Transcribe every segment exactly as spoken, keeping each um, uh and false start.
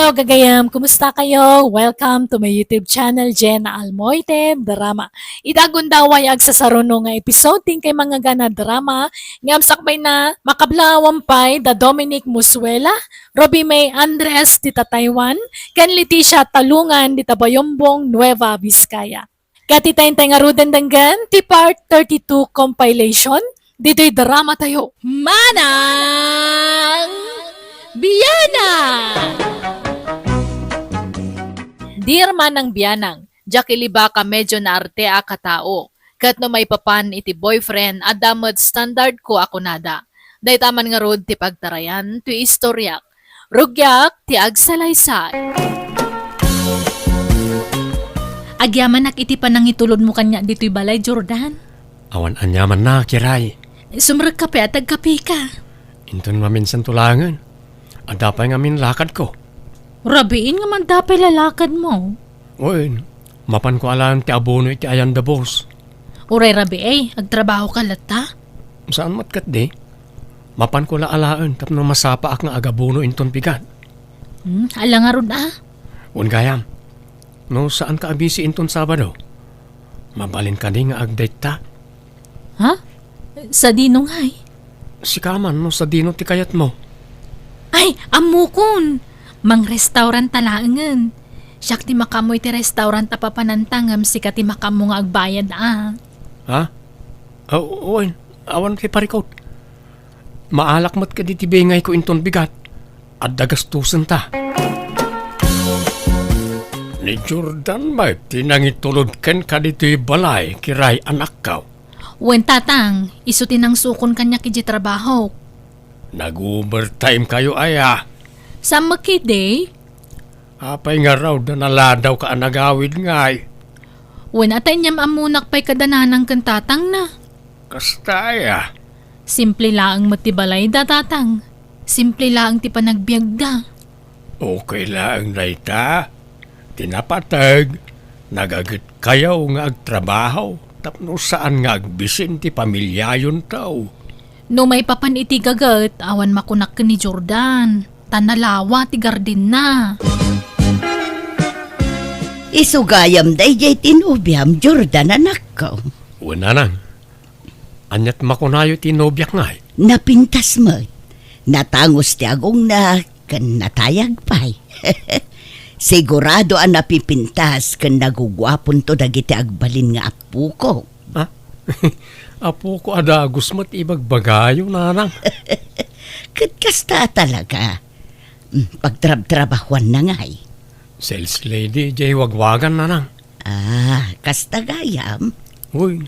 Hello, gagayam. Kumusta kayo? Welcome to my YouTube channel, Jenna Almoite Drama. Ida gundaway agsasaruno nga episode, ti inkay mangngegana drama, ngem sakbayna, makablawan pay da Dominic Musuela, Roby May Andres dita Taiwan, ken Leticia Talungan dita Bayombong, Nueva Vizcaya. Ket ita intay ngaruden denggen ti part thirty-two compilation ditoy drama tayo. Manang Bianang! Dear Manang Bianang, diak ilibak a medyo naarteak a tao. Ket no maipapan iti boyfriend, adda met standard ko a kunada. Dayta man ngarud ti pagtarayan ti istoriak. Rugiak ti agsalaysay. Agyamanak iti panangitulodmo kaniak ditoy balay, Jordan. Awan aniamanna, Kiray. Sumrekka pay a tagkapeka. Inton maminsan to laengen. Adda pay ngamin lakadko. Rabiin nga adda pay lalakadmo. Wen, mapanko a laeng ti abono iti ayan da boss. Uray rabii, agtrabahoka latta? Saan met ketdi. Mapanko la a laeng tapno masapaak nga agabono inton bigat. Hmm, ala ngarud a? Wen gayam. No saanka a busy inton Sabado, mabalin kadi nga agdate ta? Ha? Sadino ngay? Sika man no sadino ti kayatmo. Ay, ammokon! Mang-restaurant ta laengen. Siak ti makaammo iti restaurant a papananta ngem sika ti makaammo nga agbayad a. Ha? Aw, wen, awan ti parikut. Maalak met kadi ti bingayko inton bigat. Adda gastusenta. Ni Jordan met ti nangitulod kenka ditoy balay, Kiray, anakko. Wen, Tatang, isu ti nangsukon kaniak idiay trabahok. Nag-overtime kayo aya? Saan met ketdi? Apay ngarud a naladawka a nagawid ngay? Wen, ata inyam ammonak pay kada nanang ken tatangna. Kasta aya? Simple laeng met ti balayda, Tatang. Simple laeng ti panagbiagda. Okay laeng dayta. Ti napateg, nagaget kayo nga agtrabaho tapno saan nga agbisin ti pamiliayonto. No maipapan iti gaget, awan makunak ken ni Jordan. Ta nalawa ti gardenna. Isu gayam daydiay ti nobiam, Jordan, anakko. Wen, nanang. Aniat makunayo ti nobiak ngay? Napintas met. Natangus ti agongna ken natayag pay. Sigurado a napipintas ken naguguaponto dagiti agbalin nga appoko. Ha? Appoko a dagus met ibagbagayo, nanang. Ket kasta talaga. Mm, pagtrabtrabahuanna ngay? Sales lady, diay wagwagan, nanang. Ah, kasta gayam? Uy,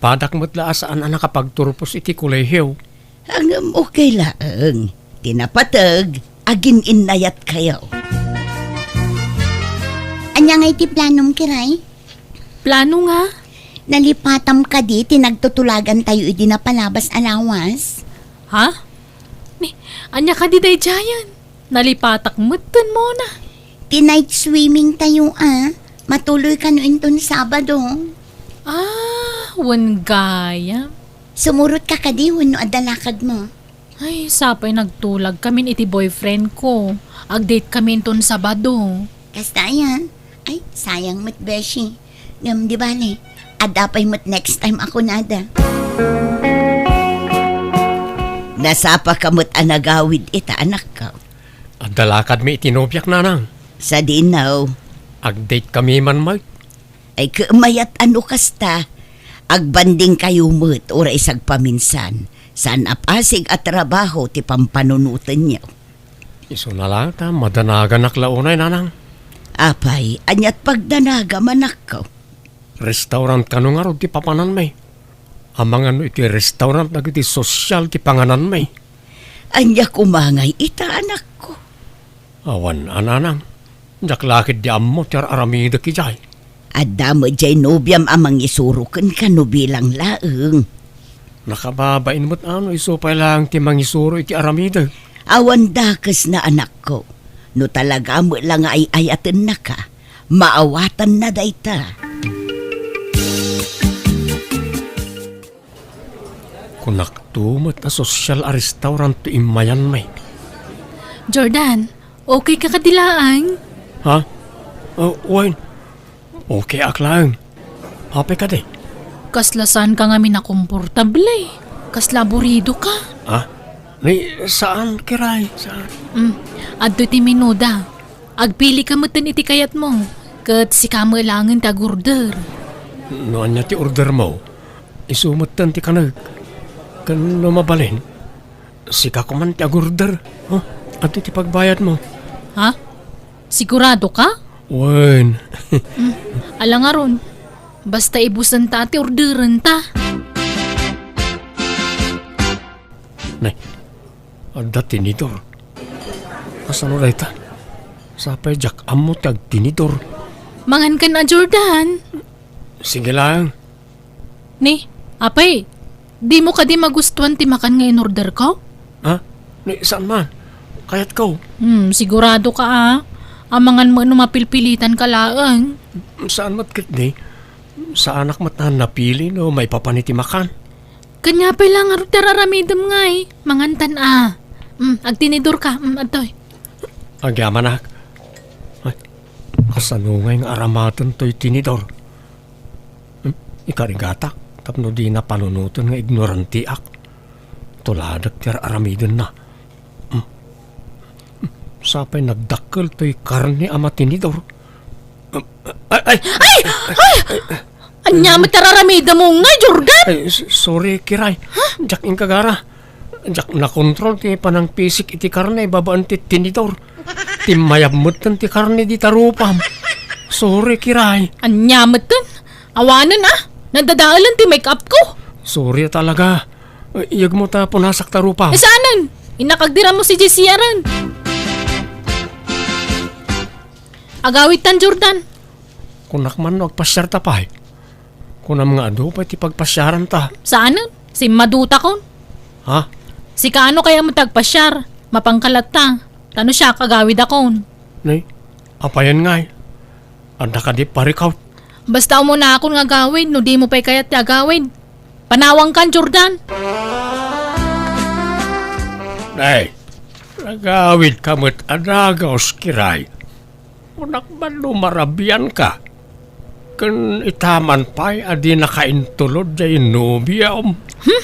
padak met la a saan a nakapagturpos iti kolehiyo. Ngem okay laeng. Ti napateg, agin-innayat kayo. Ania ngay ti planom, Kiray? Plano nga? Nalipatam kadi ti nagtutulagan tayo idi napalabas a lawas? Ha? Ni, ania kadi daydiayen? Nalipatak met ken Mona. Ti night swimming tayo a. Matuloy kano inton Sabado. Ah, wen gayam. Sumurotka kadi wenno adda lakadmo? Ay, sapay nagtulag kamin iti boyfriend ko. Agdate kami inton Sabado. Kasta aya? Ay, sayang met, beshi. Ngem di bale, adda pay met next time a kunada. Nasapaka met a nagawid ita, anakko. Adda lakadmi iti nobiak, nanang. Sadino? Agdate kami man met. Ay, ket mayat a no kasta. Agbanding kayo met, uray sagpaminsan. Saan a pasig a trabaho ti pampanunotenyo. Isuna la ta madanaganak la unay, nanang. Apay, aniat pagdanagam, anakko? Restaurant kano ngarud ti papananmi? Amangan no iti restaurant dagiti sosyal ti pangananmi. Ania koma ngay ita, anakko? Awan a, nanang. Diak la ketdi ammo ti ar-aramidek idiay. Adda met diay nobiam a mangisuro kenka no bilang laeng. Nakababain met a no isu pay laeng ti mangisuro iti aramidek. Awan dakesna, anakko. No talaga met la nga ay-ayatennaka, maawatanna dayta. Kunakto met a sosyal a restaurant ti immayanmi. Jordan, Okay ka kadi laeng? Ha? Oh, wen. Okay ak laeng. Apay kadi? Kasla saan ka ngamin a komportable. Kasla aburido ka. Ha? Ni, saan, Kiray? Saan? Mm. Adtoy ti menuda. Agpili ka metten iti kayatmo. Ket sika met laengen ti agorder. No ania ti ordermo, isu metten ti kanek. Ken no mabalin, sika koman ti agorder. Oh, adtoy ti pagbayadmo. Ha? Sigurado ka? Wen. Mm, ala ngarud. Basta ibusenta ti orderenta. Nay, adda tinidor. Kasano dayta? Sapay diak ammo ti agtinidor. Mangan kan a Jordan. Sige lang. Ni, apay, dimo kadi magustuan ti makan nga in-order ko? Ha? Ni, saan man? Kayat ko. Hmm, sigurado ka, ah. Amangan mo no mapilpilitan ka laeng. Saan met ketdi? Saanak met a napili no maipapan iti makan. Kanya pay lang ngarud ti ar-aramidem ngay. Mangantan, ah. Hmm, agtinidor ka. Hmm, adtoy. Agyamanak. Ay, kasano ngay nga aramaten toy tinidor? Hmm? Ikarigatak tapno dina panunoten nga ignorantiak. Tuladek ti ar-aramidenna. Hmm? Hmm? Sapay nagdakkel toy karne a matinidor. Hmm? Ay, ay! Ay! Ay! Ania met ti ar-aramidem ngay, Jordan? Ay, s-, sorry, Kiray. Diak inkagara. Diak nakontrol ti panangpisik iti karne babaen ti tinidor. Timmayab metten ti karne dita rupam. Sorry, Kiray. Ania metten? Awanen, ah. Nadadaelen ti make-up ko. Sorry talaga. Iyegmo ta punasak ta rupam. Eh, saanen? Innak agdirammo si J C R-en. Agawidtan, Jordan. Kunak man no agpasiar ta pay. Kunam nga adu pay ti pagpasiaran ta. Saanen? Simmadutakon. Ha? Sika ano kaya mo ti agpasiar? Mapanka latta. Ta no siak, agawidakon. Nay, apayen ngay? Adda kadi parikaw? Basta umunakon nga agawid, no dimo pay kayat ti agawid. Panawangkan, Jordan. Nay, nagawid ka met a dagus, Kiray. Kunak man no marabian ka. Ken itaman pay a di nakaintulod jay nobiam. Hmm?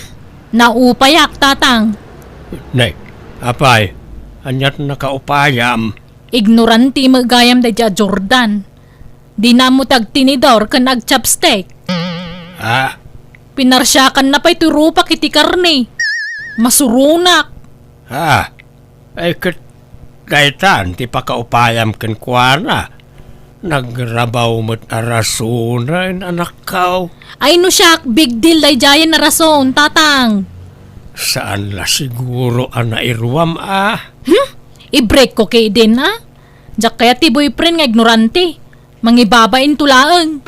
Naupayak, Tatang. Ne, apay, aniat nakaupayam? Ignorante met gayam daydiay a Jordan. Dina ammo ti agtinidor ken agchopstick. Ah? Pinarsiakanna pay ti rupak iti karne. Masuronak. Ah, ay ket daytan ti pakaupayam kenkuana. Nagrabaw met a rasonen, anakko. Ay no siak, big deal daydiayen a rason, Tatang. Saan la siguro a nairuam a? Hmm? I-break ko ketdin, a? Diak kayat ti boyfriend nga ignorante. Mangibabainto laeng.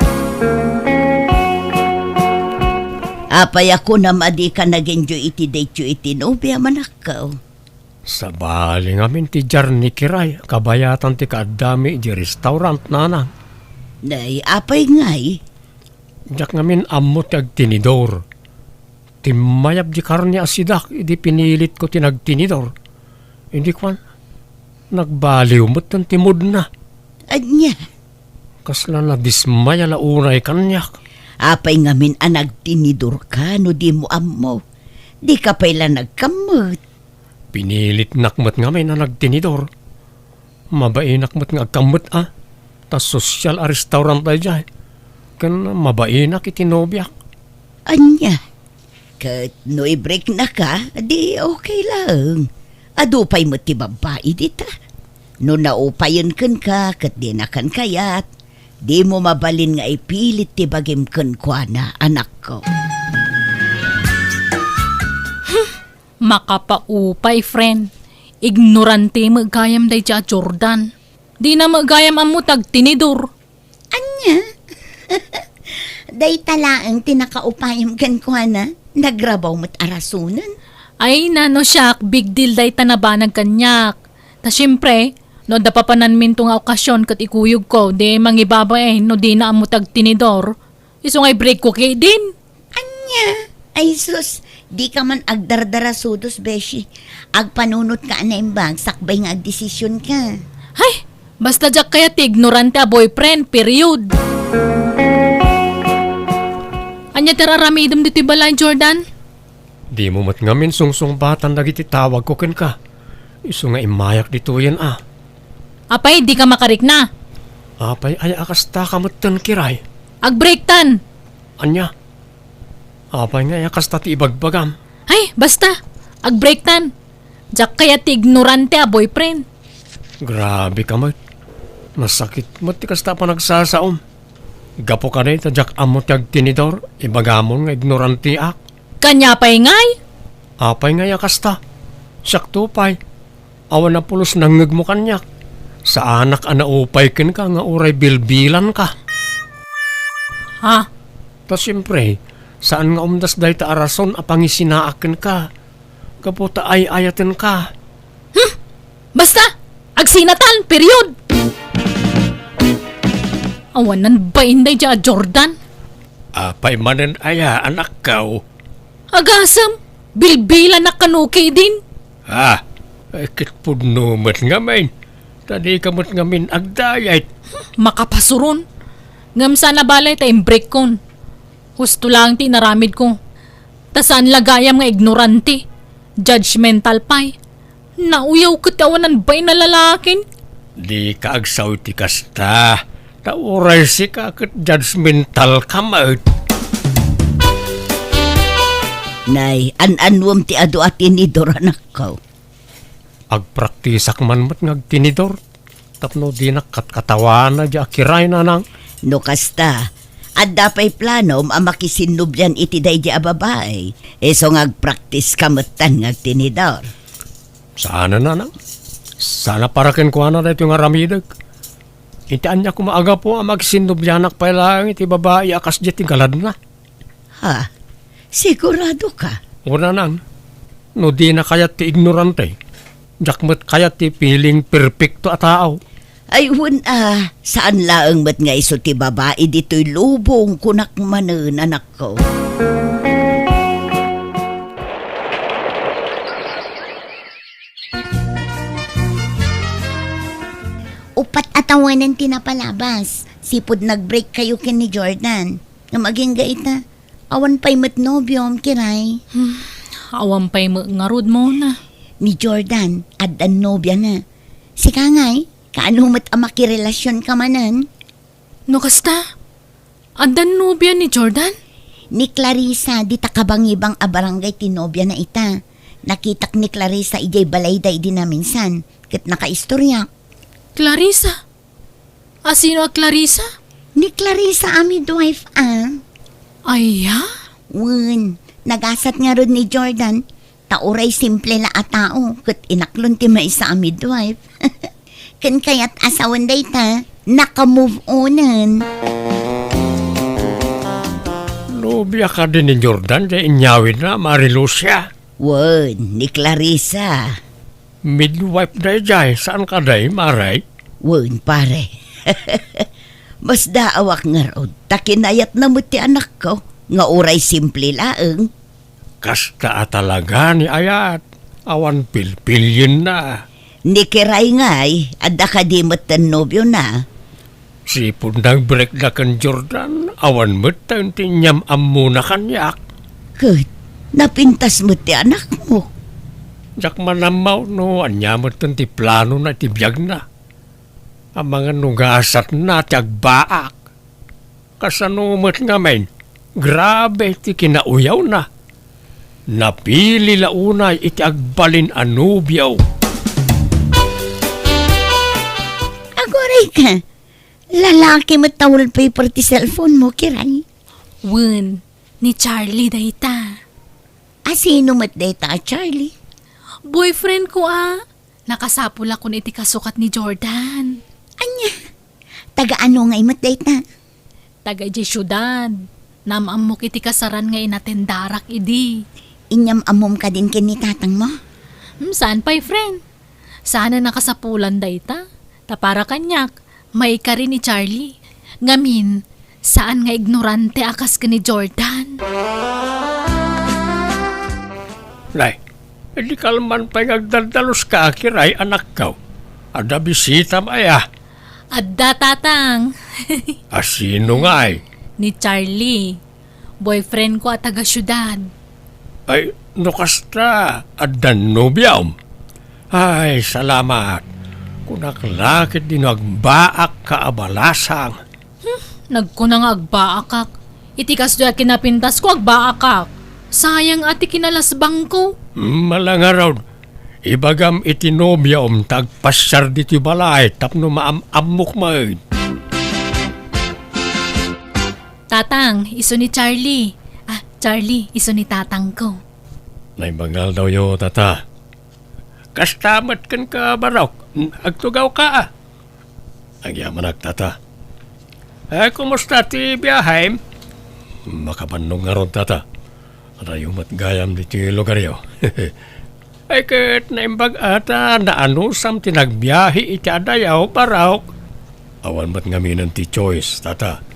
Apay a kunam a dika nag-enjoy iti date-yo iti nobiam, anakko? Sabali ngamin ti diar ni Kiray, kabayatan ti kaaddami idiay restaurant, nanang. Nay, apay ngay? Diak ngamin ammo ti agtinidor. Timmayab di karne a sidak idi pinilitko ti nagtinidor. Idi kuan, nagbaliw metten ti moodna. Ania? Kasla nadismaya la unay kaniak. Apay ngamin a nagtinidorka no dimo ammo? Dika pay la nagkammet. Pinilitnak met ngamin a nagtinidor. Mabainak met nga agkammet a, ta sosyal a restaurant daydiay. Ken mabainak iti nobiak. Ania? Ket no i-breaknaka, di okay laeng. Adu pay met ti babbai dita. No naupayen kenka ket dinakan kayat, dimo mabalin nga ipilit ti bagim kenkuana, anakko. Makapaupay, friend. Ignorante met gayam daydiay a Jordan. Dina met gayam ammo ti agtinidor. Ania? Dayta laeng ti nakaupayam kenkuana, nagrabaw met a rasonen. Ay, nano siak, big deal dayta nabanag kaniak. Ta siempre, no adda papananminto nga okasion ket ikuyogko, di mangibabain no dina ammo ti agtinidor. Isu nga i-breakko ketdin. Ania? Ay sus, dika man agdardarasudos, beshi. Agpanunotka a naimbag sakbay nga agdesisionka. Hay! Basta diak kayat ti ignorante a boyfriend, period. Ania ti ar-aramidem ditoy balay, Jordan? Dimo met ngamin sungsungbatan dagiti tawagko kenka. Isu nga immayak ditoyen a. Apay, dika makarikna? Apay, aya a kastaka metten, Kiray? Agbreaktan! Ania? Apay nga aya kasta ti ibagbagam? Ay, basta! Agbreaktan! Diak kayat ti ignorante a boyfriend. Grabe ka met. Masakit met ti kasta a panagsasaom. Gapu kadi ta diak ammo ti agtinidor, ibagamon nga ignoranteak. Kaniapay ngay? Apay ngay a kasta? Siakto pay. Awan a pulos nangngegmo kaniak. Saanak a naupay kenka nga uray bilbilanka. Ha? Ta siempre, saan nga umdas dayta a rason a pangisinaak kenka. Gapu ta ay-ayatenka. Hmm? Basta! Agsinatan! Period! Awanan bain daydiay a Jordan. Apay manen aya, anakko? Agasem, bilbilanak kano ketdin. Ah, ay, ket pudno met ngamin. Ta dika met ngamin agdayet. Makapasuron. Ngem saan a bale ta imbreakkon. Husto laeng ti inaramidko. Ta saan la gayam nga ignorante. Judgmental pay. Nauyaw ket ti awanan bain a lalakin. Dika agsaw iti kasta. Ta uray sika ket judgmental ka met. Nay, an-annuem ti adu a tinidor, anakko. Agpraktisak man met nga agtinidor tapno dinak katkatawana diay a Kiray, nanang. No kasta, adda pay planom a makisinnobian iti daydiay a babai? Isu nga agpraktiska metten nga agtinidor. Saan a, nanang. Saan a para kenkuana daytoy nga aramidek. Iti ania koma a gapu a makisinnobianak pay laeng iti babai a kasdiay ti galadna? Ha? Sigurado ka? Wen, nanang, no dina kayat ti ignorante, diak met kayat ti piling perpekto a tao. Ay, wen a, saan laeng met nga isu ti babai ditoy lubong, kunak manen, anakko. Uppat a tawenan ti napalabas. Sipud nag-break kayo ken ni Jordan. Ngem agingga ita, awan pay met nobiom, Kiray. Hmm, awan pay met ngarud, Mona. Ni Jordan, addan nobiana. Sika ngay, kaano met a makirelasionka manen? No kasta, addan nobia ni Jordan? Ni Clarissa, dita kabangibang a barangay ti nobiana ita. Nakitak ni Clarissa idiay balayda idi naminsan, ket nakaistoriak. Clarissa? Asino a Clarissa? Ni Clarissa a midwife a. Aya? Wen, nagasat ngarud ni Jordan, ta uray simple la a tao, ket inaklon ti maysa a midwife. Ken kayat a sawen dayta, naka-move onen. Nobia kadi ni Jordan diay inyawidna, Mari Lucia? Wen, ni Clarissa. Midwife daydiay, saan kadi, Mari? Wen, pare. Masdaawak ngarud, ta kinayatna met ti anakko, nga uray simple laeng. Kasta a talaga ni ayat, awan pilpilienna. Ni Kiray ngay, adda kadi metten nobiona? Sipud nag-breakda ken Jordan, awan metten ti inyam-ammona kaniak. Ket, napintas met ti anakmo. Diak man ammo no ania metten ti planona iti biagna. Amangan no gasatna ti agbaak. Kasano met ngamin, grabe ti kinauyawna. Napili la unay iti agbalin a nobio. Aguray ka, lalaki met ta wallpaper ti cellphone mo, Kiray. Wen, ni Charlie dayta. Asino met dayta a Charlie? Boyfriend ko a. Nakasapulakon iti kasukat ni Jordan. Ania? Taga ano ngay met dayta? Taga idiay siudad. Naam-ammok iti kasaran nga inatendarak idi. Inyam-ammom kadin ken ni tatangmo? Hmm, saan pay, friend. Saan a nakasapulan dayta. Ta para kaniak, maikari ni Charlie. Ngamin, saan nga ignorante a kas ken ni Jordan. Nay, idi kalman pay nga agdaldaluska, Kiray, anakko. Adda bisitam aya? Adda, Tatang. A sino ngay? Ni Charlie. Boyfriend ko a taga-siudad. Ay, no kasta, adda nobiam? Ay, salamat. Kunak la ket dino agbaakka a balasang. Hmm, nagkuna nga agbaakak. Iti kastoy a kinapintasko, agbaakak. Sayang a ti kinalasbangko. Mala ngarud, ibagam iti nobiam ta agpasiar ditoy balay tapno maam-ammok met. Tatang, isu ni Charlie. Ah, Charlie, isu ni tatangko. Naimbag nga aldawyo, Tata. Kasta met kenka, Barok. Agtugawka, a. Agyamanak, Tata. Eh, kumusta ti biahem? Makabannog ngarud, Tata. Adayo met gayam ditoy lugaryo. Ay, ket naimbag a ta naanusam ti nagbiahe iti adayo, Barok. Awan met ngaminen ti choice, Tata.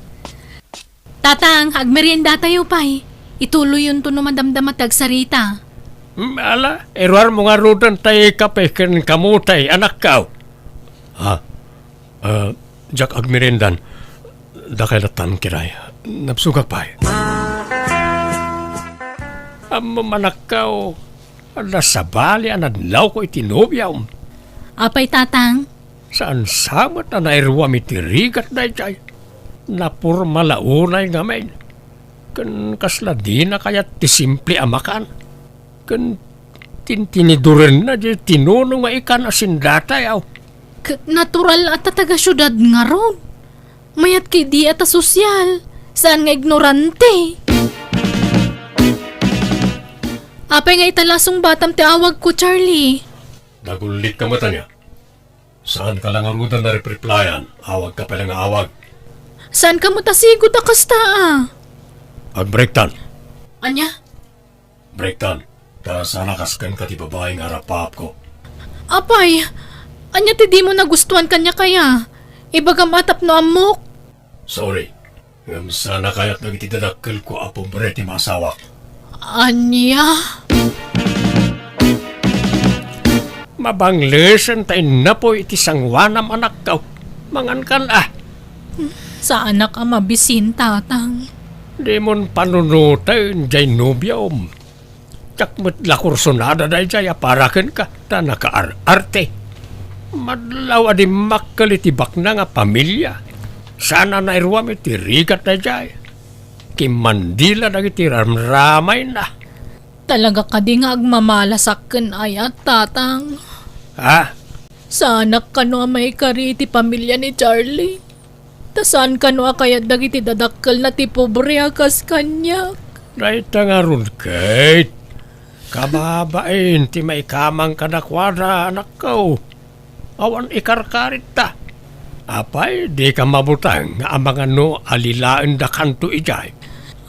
Tatang, agmeriendatayo pay. Ituloyonto no madamdama ti agsarita. Mm, ala, iruarmo ngaruden tay kape ken kamutay, anakko. Ha? Ah, diak agmeriendan. Dakay lattan, Kiray. Nabsogak pay. Ammom, anakko, adda sabali a nadlawko iti nobiam. Apay, Tatang? Saan sa met a nairuam iti rigat daydiay. Naporma la unay ngamin. Ken kasla dina kayat ti simple a makan. Ken tintinidurenna diay tinunong nga ikan a sindatayo. Ket natural a ta taga-siudad ngarud. Mayat ket idi a ta sosyal. Saan nga ignorante. Apay nga ita la sungbatam ti awagko, Charlie? Nagullitka met ania? Saanka la ngaruden a repreplayan, awagka pay la nga awag. Saanka met a sigud a kasta, a. Agbreaktan. Ania? Breaktan, ta saan a kas kenka ti babai nga arapaapko. Apay, ania ti dimo nagustuan kaniak aya? Ibagam a tapno ammok. Sorry. Ngem saan a kayat dagiti dadakkelko a pobre ti maasawak. Ania? Mabanglesen ta innapoy iti sangoanam, anakko. Mangankan a. Saanak a mabisin, Tatang. Dimon panunoten diay nobiom. Diak met la kursunada daydiay a para kenka, ta nakaar-arte. Madlaw a dimmakkel iti baknang a pamilia. Saan a nairuam iti rigat daydiay. Kimmandila dagiti ramramayna. Talaga kadi nga agmamalasak ken ayat, Tatang? Ha? Saanak kano a maikari iti pamilia ni Charlie. Ta saan kano a kayat dagiti dadakkelna ti pobre a kas kaniak. Dayta ngarud, Kate. Kababain ti maikamang kadakuada, anakko. Awan ikarkaritta. Apay, dika mabuteng nga amangan no alilaendakanto idiay?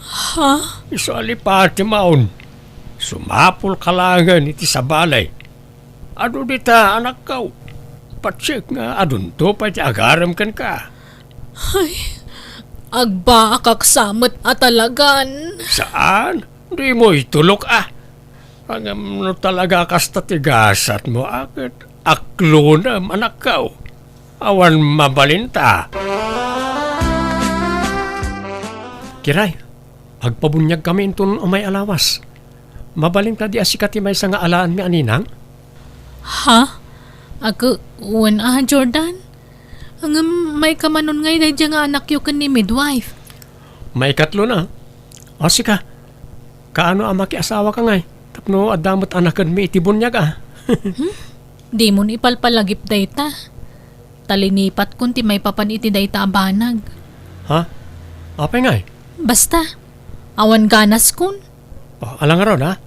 Ha? Isu a lipatemaon. Sumapulka laengen iti sabali. Adu dita, anakko. Patsek nga adunto pay ti agarem kenka. Ay, agbaakak sa met a talagan. Saan? Dimo itulok a. Ngem no talaga kasta ti gasatmo, a, ket aklonem, anakko. Awan mabalinta. Kiray, agpabuniagkami inton umay a lawas. Mabalin kadi a sika ti maysa nga alaenmi a ninang? Ha? Ag-, wen a, Jordan? Ngem maikamanon ngay daydiay nga anakyo ken ni midwife? Maikatlo na. O sika, kaano a makiasawaka ngay? Tapno adda met anakenmi iti buniag a. Hmm? Dimon ipalpalagip dayta. Ta linipatkon ti maipapan iti dayta a banag. Ha? Apay ngay? Basta, awan ganaskon. O, ala ngarud, ha?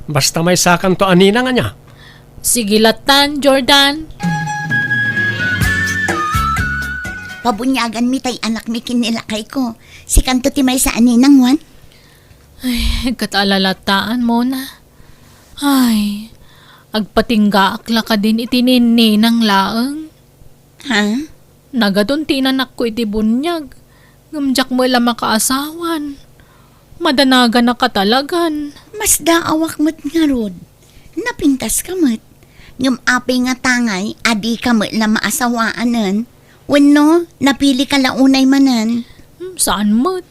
Basta maysakanto a ninang ania? Sige lattan, Jordan. Pabuniaganmi tay anakmi ken ni lakayko. Sikanto ti maysa a ninang, wen? Ay, ket ala lattan, Mona. Ay, agpatinggaak la kadin iti ninninang laeng. Ha? Nagadun ti inanakko iti buniag, ngem diak met la makaasawan. Madanaganak a talagan. Asdaawak met ngarud. Napintaska met. Ngem apay nga tangay a dika met la maasawaanen? Wenno, napilika la unay manen? Hmm, saan met.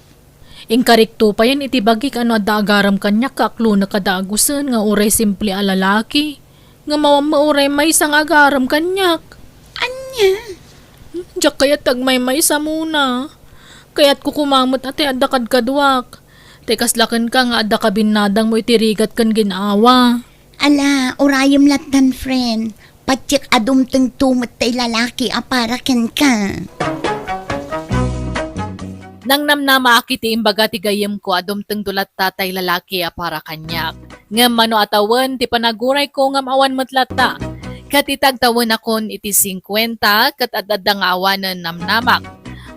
Inkarikto payen iti bagik a no adda agaram kaniak, kaaklonek a dagusen nga uray simple a lalaki. Ngem awan met uray maysa nga agaram kaniak. Ania? Hmm, diak kayat ti agmaymaysa, Mona. Kayatko koma met a tay adda kadkaduak. Tay kasla kenka nga adda kabinnadangmo iti rigat ken gin-awa. Ala, urayem lattan, friend. Patiek a dumtengto met tay lalaki a para kenka. Nangnamnamaak iti imbaga ti gayyemko a dumtengto latta tay lalaki a para kaniak. Ngem mano a tawen ti panagurayko ngem awan met latta. Ket ita agtawenakon iti singkuenta ket ad-adda nga awanen namnamak.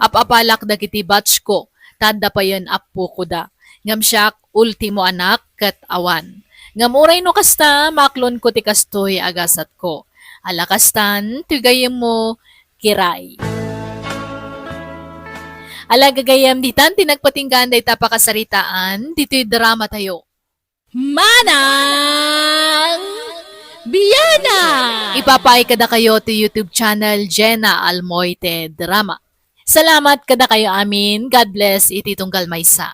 Ap-apalak dagiti batchko, ta adda payen appokoda. Ngem siak, ultimo anak ket awan. Ngem uray no kasta, maaklonko ti kastoy a gasatko. Ala kastan, ti gayyemmo, Kiray. Ala gagayyem, ditan ti nagpatinggaan dayta pakasaritaan, ditoy drama tayo. Manang Biana! Ipapaay kadakayo ti YouTube channel Jenna Almoite Drama. Salamat kadakayo amin. God bless iti tunggal maysa.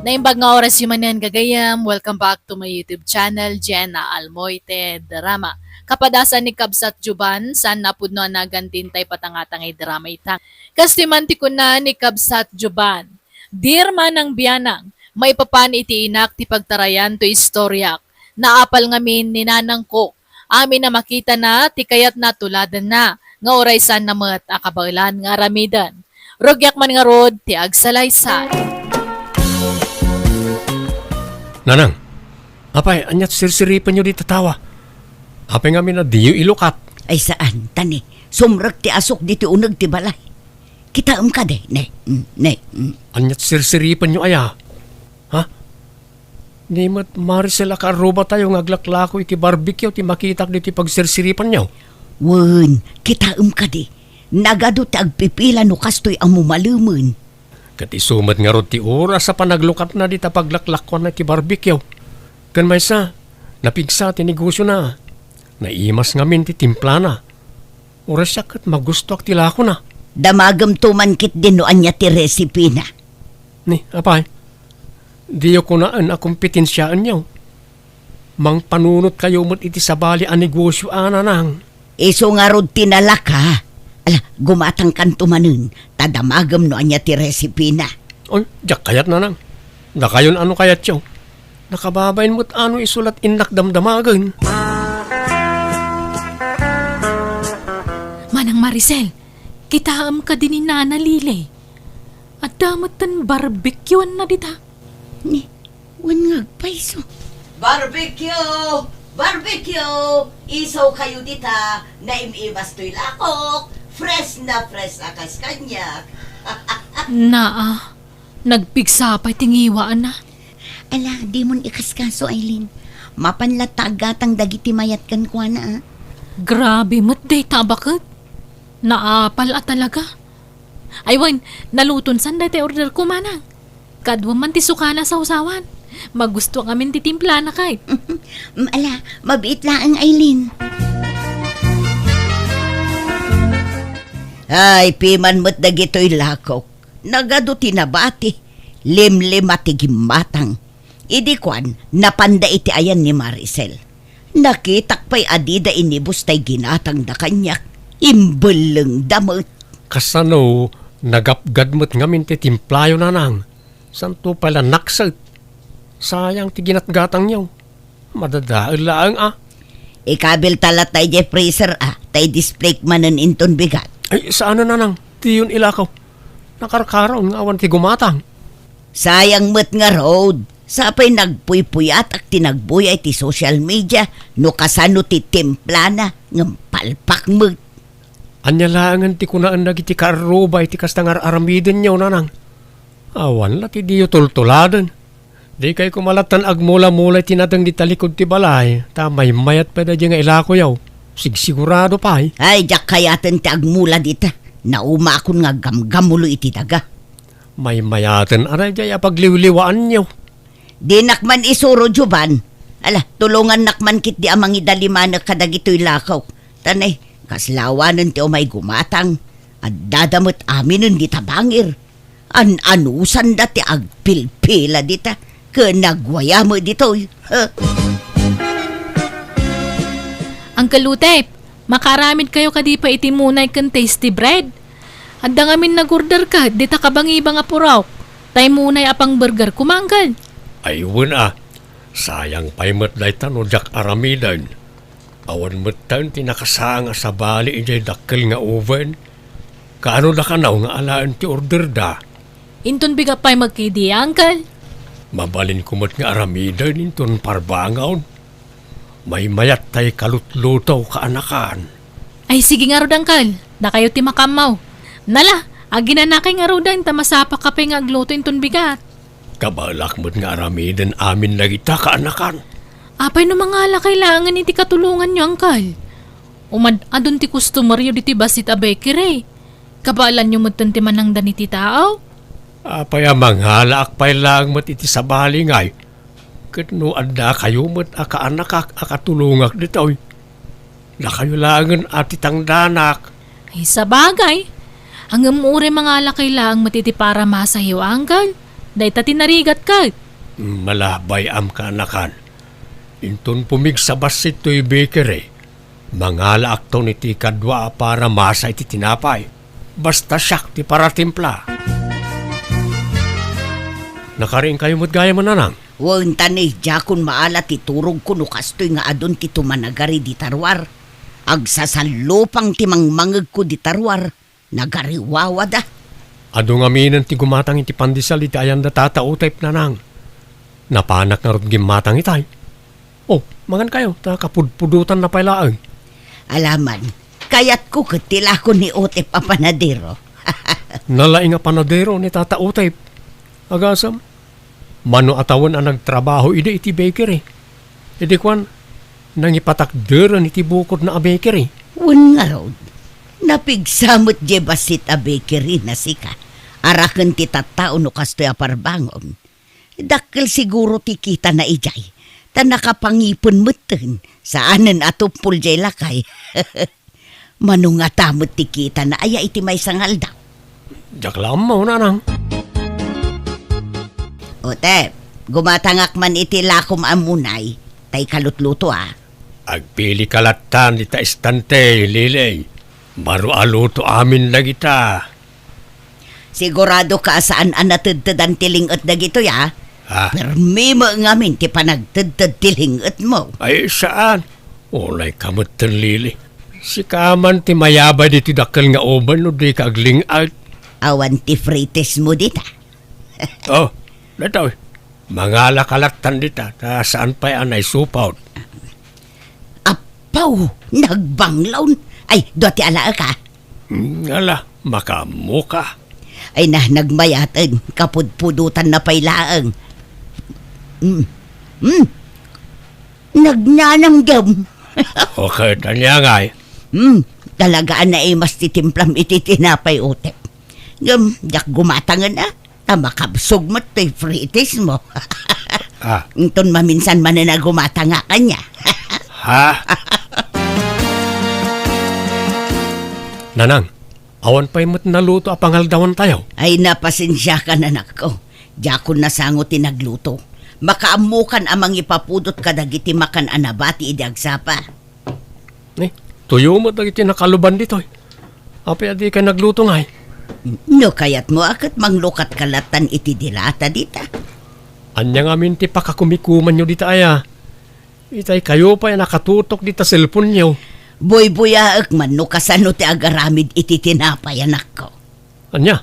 Naimbag nga oras yu manen, gagayam. Welcome back to my YouTube channel, Jenna Almoite Drama. Kapadasan ni Kabsat Juban, saan napudno a nagan ti intay patangatangay drama ita. Kastoy man ti kuna ni Kabsat Juban, "Dear Manang Bianang, maipapan iti inak ti pagtarayan to istoriak. Naapal ngamin ni nanangko. Amin a makitana ti kayatna tuladenna, nga uray saanna met a kabaelan nga aramiden. Rugiak man ngarud ti agsalaysay." Nanang, apay, aniat sirsiripenyo dita tawa? Apay ngamin a diyo ilukat? Ay saan, ta ni, sumrek ti asuk diti uneg ti balay. Kitaem kadi, ne, mm, ne, mm. Aniat sirsiripenyo aya? Ha? Ni met Maricel a kaarrubatayo nga aglaklako iti barbecue ti makitak ditoy pagsirsiripanyo? Wen, kitaem kadi, nagadu ti agpipila no kastoy a mumalemen. Ket isu met ngarud ti oras a panaglukatna dita paglaklakuanna iti barbecue. Ken maysa, napigsa ti negosiona. Naimas ngamin ti timplana. Uray siak ket magustoak ti lakona. Damagemto man ketdi no ania ti resipina. Ni, apay, diyo kunaen a kompetensiaenyo. Mangpanunotkayo met iti sabali a negosio a, Nanang. Isu ngarud ti nalaka. Ala, gumatangkanto manen, ta damagem no ania ti resipina. Oy, diak kayat, Nanang. Dakayon a no kayatyo. Nakababain met a no isu la ti innak damdamagen. Manang Maricel, kitaem kadi ni Nana Lily. Adda metten barbecueanna dita. Ni, wen nga agpayso. Barbecue! Barbecue! Isawkayo dita, naim-imas toy lakok. Fresh na fresh a kas kaniak. Naa, nagpigsa pay ti ngiwaanna. Ala, dimon ikaskaso, Aileen. Mapan latta aggatang dagiti mayat kenkuana, a. Grabe met dayta a baket. Naapal a talaga. Ay wen, naluton san dayta order ko, Manang. Kaduam man ti sukana a sawsawan. Magusto ngamin ti timplana kay. Mm, ala, mabiit laeng, Aileen. Ay, piman met dagitoy lakok. Nagadu ti nabati. Limlima ti gimmatang. Idi kuan, napanda iti ayan ni Maricel. Nakitak pay a dida inibus tay ginatangda kaniak. Imbellengda met. Kasano, nagapgad met ngamin ti timplayo, Nanang? Santo pay la nakset. Sayang ti ginatgatangyo. Madadael laeng, a. Ikabilta latta idiay freezer, a, ta i-display manen inton bigat. Ay, saan, Nanang? Diyon ilakaw. Nakarkaraon nga awan ti gumatang. Sayang met ngarud. Sapay nagpuypuyatak ti nagbuya iti social media no kasano ti timplana ngem palpak met. Ania laengen ti kunaen dagiti kaarruba iti kasta nga ar-aramidenyo, Nanang? Awan la ti diyo tultuladen. Dikay koma lattan agmula-mula iti nadeng dita likud ti balay, ta maymayat pay daydiay nga ilakoyo. Sigsigurado pay. Ay, diak kayaten ti agmula dita. Naumakon nga aggamgamulo iti daga. Maymayaten a daydiay a pagliwliwaanyo. Dinak man isuro, Jovan. Ala, tulongannak man ketdi a mangidalimanek kadagitoy lakok. Ta nay, kasla awanen ti umay gumatang. Addada met aminen dita bangir. An-anusanda ti agpilpila dita. Ken nagwaya met ditoy. Huh. Uncle Utep, makaaramidkayo kadi pay iti munay ken tasty bread? Adda ngamin nag-order ket dita kabangiba nga purok. Tay munay a pang-burger koma, Uncle. Ay, wen a. Sayang pay met dayta no diak aramiden. Awan metten ti nakasaang a sabali idiay dakkel nga oven. Kaano da kano nga alaen ti orderda? Inton bigat pay met kadi, Uncle? Mabalinko met nga aramiden inton parbangon. Maymayat tay kalutluto, kaanakan. Ay, sige ngarud, Uncle. Dakayo ti makaammo. Nala, aginanakay ngaruden ta masapaka pay nga agluto inton bigat. Kabaelak met nga aramiden amin dagita, kaanakan. Apay no mangalakay laengen iti katulonganyo, Uncle? Umad-adun ti customeryo ditoy bassit a bakery. Kabaelanyo metten ti manangdan iti tao? Apay a mangalaak pay laeng met iti sabali ngay? Ket no addakayo met a kaanakak a katulongak ditoy, dakayo laengen a ti tangdanak. Ay, sabagay. Ngem uray mangalakay laeng met iti paramasayo, Uncle. Dayta ti narigat ket. Malabay am kaanakan. Inton pumigsa bassit toy bakery, mangalaakton iti kadua a paramasa iti tinapay. Basta siak ti paratimpla. Nakariingkayo met gayam, Nanang? Wen, ta ni, diakon maala ti turogko no kastoy nga adun ti tumanagari dita ruar. Agsasallupang ti mangmangegko dita ruar. Nagariwawada. Adu ngaminen ti gumatang iti pandesal iti ayanda Tata Utep, Nanang. Napanak ngarud gimmatang itay. Oh, mangankayo, ta kapudpudotanna pay laeng. Alaman, kayatko ket ti lako ni Utep a panadero. Nalaing a panadero ni Tata Utep. Agasem, mano a tawen a nagtrabaho idi iti bakery. Idi kuan, nangipatakderen iti bukodna a bakery. Wen ngarud, napigsa met diay bassit a bakery na sika. Araken ti tattao no kastoy a parbangon. Dakkel siguro ti kitana idiay, ta nakapangipen metten, saanen a tuppol diay lakay. Mano ngata met ti kitana aya iti maysa nga aldaw? Diak la ammo, Nanang. Utep, gumatangak man iti lakom a munay, tay kalutluto a. Agpilika lattan dita estante, Lili. Baro a luto amin dagita. Sigurado ka a saan a natedtedan ti ling-et dagitoy, a? Ah. Permi met ngamin ti panagtedted ti ling-etmo. Ay, saan? Unay ka metten, Lili. Sika man ti mayabay ditoy dakkel nga oven no dika agling-et. Awan ti frites mo dita. Oh, datoy. Mangala ka lattan dita, ta saan pay a naisupot. Apaw, nagbanglawn. Ay, dua ti alaek, a. Hmm, ala, makaammo ka. Ay na, nagmayaten, kapudpudotanna pay laeng. Mm. Mm. Nagnanamdam. Okay, tanya ngay. Mm, talaga a naimas ti timplam iti tinapay, Utep. Ngem, diak gumatangen, a. Ta makabsog met toy frites mo. Ah. Inton maminsan manen a gumatangak ania. Ha? Nanang, awan pay met naluto a pangaldawantayo? Ay, napasensiakan, anakko. Diakon nasango ti nagluto. Makaammokan a mangipapudot kadagiti makan a nabati idi agsapa. Eh, tuyo met dagiti nakaluban ditoy. Apay a dikay nagluto ngay? No kayatmo a ket manglukatka lattan iti dilata dita. Ania ngamin ti pakakumikumanyo dita aya? Itay kayo pay a nakatutok dita cellphone-yo. Buybuyaek man no kasano ti agaramid iti tinapay, anakko. Ania?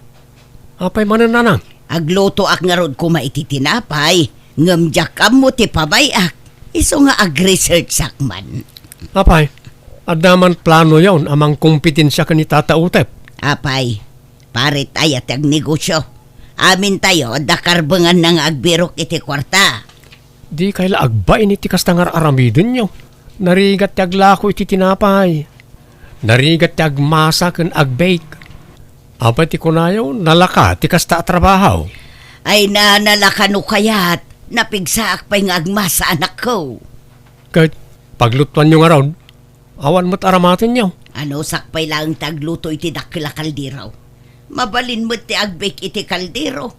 Apay manen, Nanang? Aglutoak ngarud koma iti tinapay, ngem diak ammo ti pabay-ak. Isu nga ag-researchak man. Apay, adda man planoyon a mangkompetensya ken ni Tata Utep? Apay, paret aya ti agnegosyo. Amintayo, adda karbenganna nga agbirok iti kuarta. Dikay la agbain iti kasta nga ar-aramidenyo. Narigat ti aglako iti tinapay. Narigat ti agmasa ken agbake. Apay ti kunayo, nalaka ti kasta a trabaho? Ay na, nalaka no kayat, napigsaak pay nga agmasa, anakko. Ket paglutuanyo ngarud, awan met aramatenyo. Anusak pay laeng ti agluto iti dakkel a kaldero. Mabalin met ti agbake iti kaldero.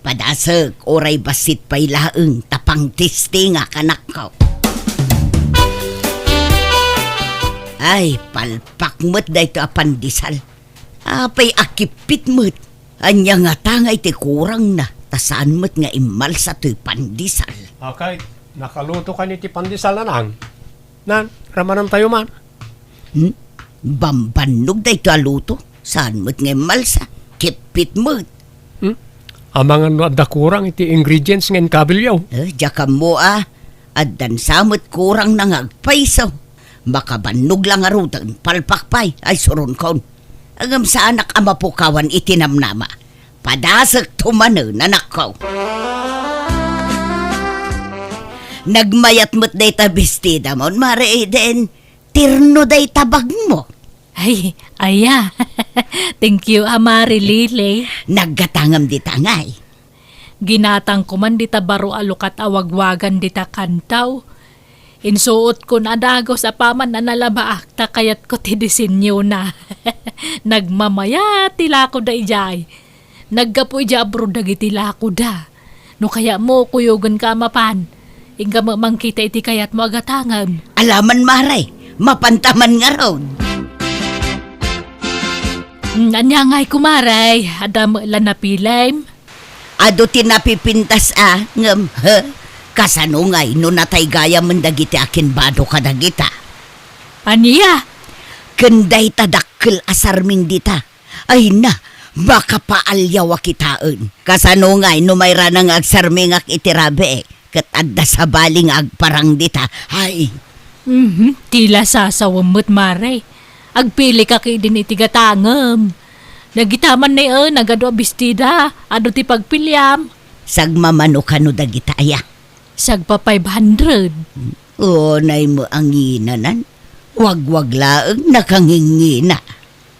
Padasek, uray bassit pay laeng ta pangtestingak, anakko. Ay, palpak met daytoy a pandesal. Apay a kippit met. Ania ngata nga iti kurangna, ta saan met nga immalsa toy pandesal. Okay, nakaluto ka ni ti pandesal, nanang? Nan, ramanantayo man. Hmm? Bambannog daytoy a luto. Saan met nga immalsa? Kippit met. Hmm? Amangan no adda kurang iti ingredients nga inkabilyo. Eh, diak ammo a. Addan sa met kurangna nga agpayso. Makabannog la ngaruden, palpak pay, ay suronkon. Ngem saanak a mapukawan iti namnama. Padasekto manen, anakko. Nagmayat met dayta bestidamon, Mare Eden. Terno dayta bagmo. Ay, aya. Thank you, a, Mare Lily. Naggatangam dita ngay. Ginatangko man dita baro a lukat a wagwagan dita kantaw. Insuotkon a dagus apaman a nalabaak ta kayatko ti disenyona. Nagmamayat ti lakoda idiay. Naggapu idiay abroad dagiti lakoda. No kayatmo, kuyogenka a mapan. Inka met mangkita iti kayatmo a gatangem. Alaman, Mare, mapanta man ngarud. Mm, ania ngay, kumare? Adda met la napilem? Adu ti napipintas a, ngem, he? Kasano ngay no nataygayamen dagiti akinbado kadagita? Ania? Ken dayta dakkel a sarming dita. Ay na, makapaalyaw a kitaen. Kasano ngay no mairana nga agsarmingak iti rabii, ket adda sabali nga agparang dita? Ay. Mhm, ti la sasawem met, Mare. Agpilika ketdin iti gatangem. Dagita man ni, eh, nagadu a bestida, adu ti pagpiliam. Sagmamano kano dagita aya? Sagpa five hundred. Unay met a nginanan. Wagwag laeng nakangingina.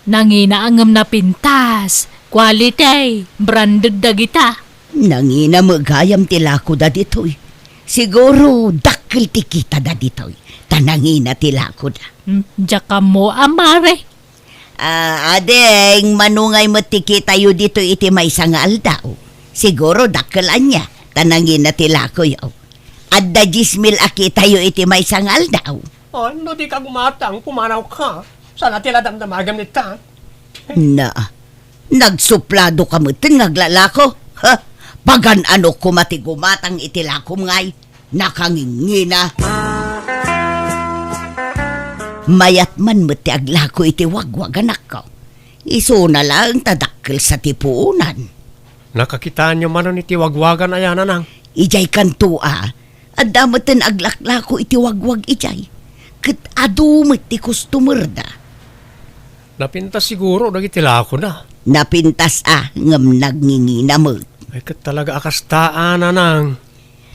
Nangina ngem napintas. Quality, branded dagita. Nangina met gayam ti lakoda ditoy. Siguro, dakkel ti kitada ditoy. Ta nangina ti lakoda. Hmm, diak ammo a, Mare. Ah, ading, mano ngay met ti kitayo ditoy iti maysa nga aldaw? Siguro, dakkel ania, ta nangina ti lakoyo. Adda dies mil a kitayo iti maysa nga aldaw. Oh, no di ka gumatang, pumanawka. Sana ti la damdamagem ni ta. Na, nagsuplado ka metten nga aglalako. Ha? Pagan-ano koma ti gumatang iti lakom ngay? Nakangingina. Mayat man met ti aglako iti wagwag, anakko. Isuna laeng ta dakkel sa ti puonan. Nakakitaanyo manen iti wagwagan aya, nanang? Idiay kanto a, adda metten aglaklako iti wagwag idiay. Ket adu met ti customer da. Napintas siguro dagiti lakoda. Napintas a, ngem nagngingina met. Ay, ket talaga a kasta a, nanang.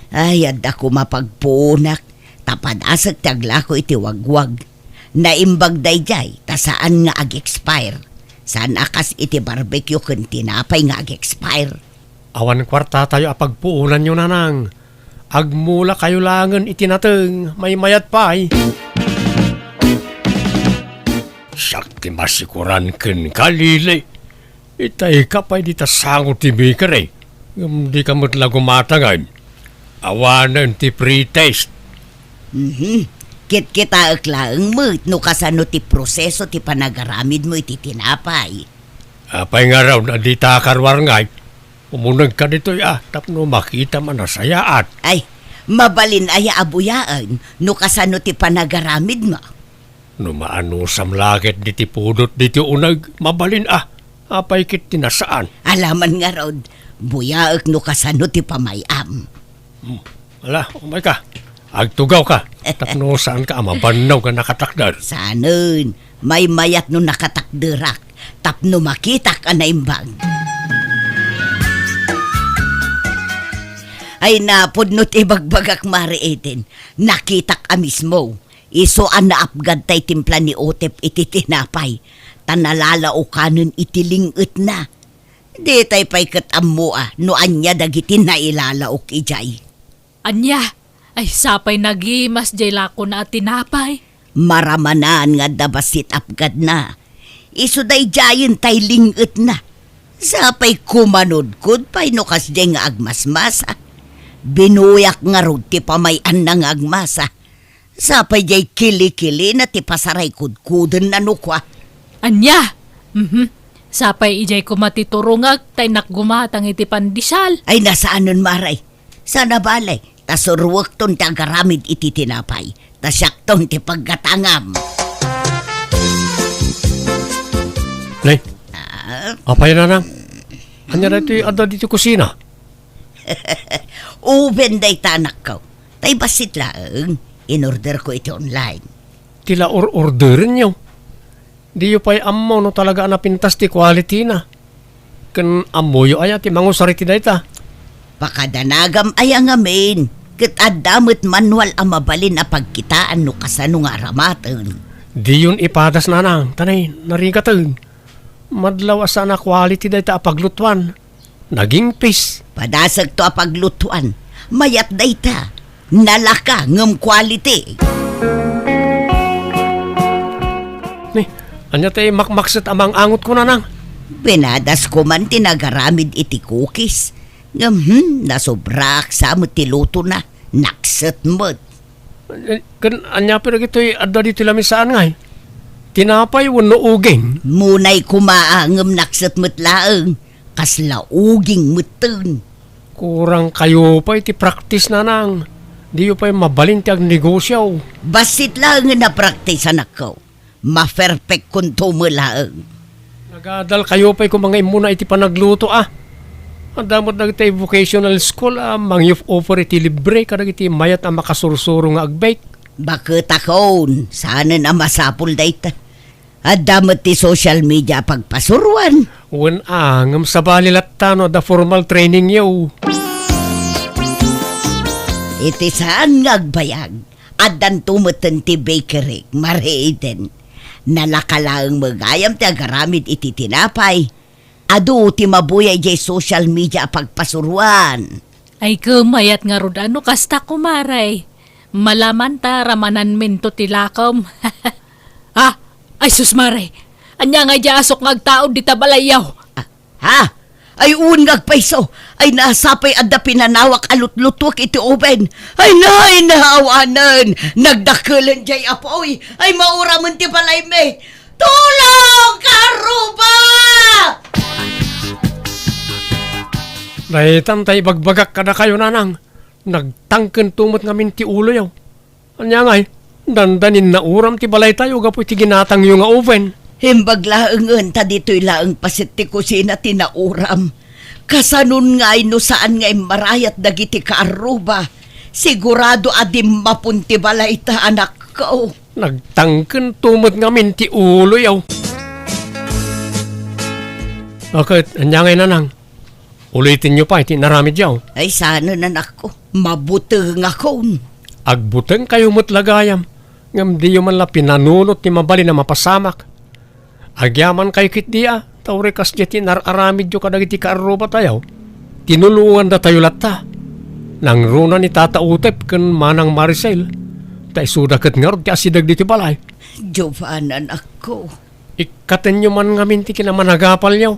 Ay, adda koma pagpuonak, ta padasek ti aglako iti wagwag. Naimbag daydiay, ta saan nga ag-expire. Saan a kas iti barbecue ken tinapay nga ag-expire. Awan kuartatayo a pagpuonanyo, nanang. Agmulakayo laengen iti nateng, maymayat pay. Siak ti masikuran kenka, Lili. Itay ka pay dita sango ti bakery, ngem dika met la gumatangay. Awanen ti pre-taste. Mhm. Kitkitaek laeng met no kasano ti proseso ti panagaramidmo iti tinapay. Apay ngarud a dita karuar ngay? Umunegka ditoy a, tapno makitam a nasayaat. Ay, mabalin aya a buyaen no kasano ti panagaramidmo? No maanusam la ket diti pudot diti uneg, mabalin a. Apay ket ti nasaan? Alaman ngarud, buyaek no kasano ti pamay-am. Hmm. Ala, umay ka. Agtugaw ka. Tapno saan ka a mabannog nga nakatakder. Saanen, maymayat no nakatakderak. Tapno makitak a naimbag. Ay, napudno ti ibagbagak, Mare Eden. Nakitak a mismo. Isu a naapgad tay timpla ni Otep iti tinapay. ta nalalaokanen iti ling-etna. Ditay pay ket ammoa no ania dagiti nailalaok idiay. Ania? Ay, sapay nagimas diay lakona a tinapay. Maramanan nga adda bassit apgadna. Isu daydiayen tay ling-etna. Sapay kumanudkod pay no kasdiay nga agmasmasa. Binuyak ngarud ti pamay-anna nga agmasa. Sapay diay kilikilina ti pasaray kudkudenna no kua. Ania? Mhm. Sapay idiay koma ti turongak ta innak gumatang iti pandesal. Ay, nasaanen, Maray. Saan a bale, ta suruekton ti agaramid iti tinapay, ta siakton ti paggatangam. Nay, Ah, apay, nanang? Ania daytoy adda ditoy kusina? Oven dayta, anakko. Tay bassit laeng, inorderko iti online. Ti la or-orderenyo? Diyo pay ammo no talaga a napintas ti quality-na. Ken ammoyo aya ti mangusar iti dayta? Pakadanagam aya ngamin, ket adda met manual a mabalin a pagkitaan no kasano nga aramaten. Diyon ipadas, nanang, ta nay, narigaten. Madlaw a saan a quality dayta a paglutuan. Nagingpis. Padasekto a paglutuan. Mayat dayta. Nalaka ngem quality. Ni, ania ti makmakset a mang-angotko, nanang? Pinadasko man ti nagaramid iti cookies. Ngem, hmm, nasobraak sa met ti lutona. Nakset met. Eh, ken ania pay dagitoy adda ditoy lamisaan ngay? Tinapay wenno uging? Munay koma a ngem nakset met laeng. Kasla uging metten. Kurang kayo pay ti practice, nanang. Diyo pay mabalin ti agnegosio. Bassit laengen a practice, anakko. Maperfectkonto met laeng. Nagadal kayo pay koma nga immuna iti panagluto, a. Adda met dagiti vocational school a mangi-offer iti libre kadagiti mayat a makasursuro nga agbake. Baketakon, saanen a masapul dayta. Adda met ti social media a pagpasuroan. Wen a, ngem sabali latta no adda formal trainingyo. Iti saan nga agbayag, addanto metten ti bakery, Mare Eden. Nalaka laeng met gayam ti agaramid iti tinapay. Adu ti mabuya idiay social media a pagpasuroan. Ay, ket mayat ngarud a no kasta, kumare. Malaman ta ramananminto ti lakom. Ah, ay sus, mare. Ania nga idiay asok nga agtaud dita balayyo? Ah, ha? Ay, wen nga agpayso. Ay, nasapay adda pinanawak a lutlutuek iti oven. Ay, nay, naawanen. Nagdakkelen diay apuy. Ay, mauramen ti balaymi. Tulong, kaarruba! Daytan tay ibagbagak kadakayo, nanang. Nagtangkento met ngamin ti uloyo. Ania ngay, dandanin nauram ti balaytayo gapu iti ginatangyo nga oven. Imbag laengen ta ditoy laeng paset ti kusina ti nauram. Kasanon ngay no saan nga immarayat dagiti kaarruba? Sigurado a dimmapon ti balayta, anakko. Nagtangkento met ngamin ti uloyo. Ket, ania ngay, nanang? Ulitenyo pay ti inaramidyo. Ay, saanen, anakko. Mabutengakon. Agbutengkayo met la gayam, ngem diyo man la pinanunot ti mabalin a mapasamak. Agyamankayo ketdi a, ta uray kasdiay ti inar-aramidyo kadagiti kaarrubatayo. Tinulongandatayo latta. Nangruna ni Tata Utep ken Manang Maricel, ta isuda ket ngarud ti asideg ditoy balay. Jovan, anakko. Ikkatenyo man ngamin ti kinamanagapalyo.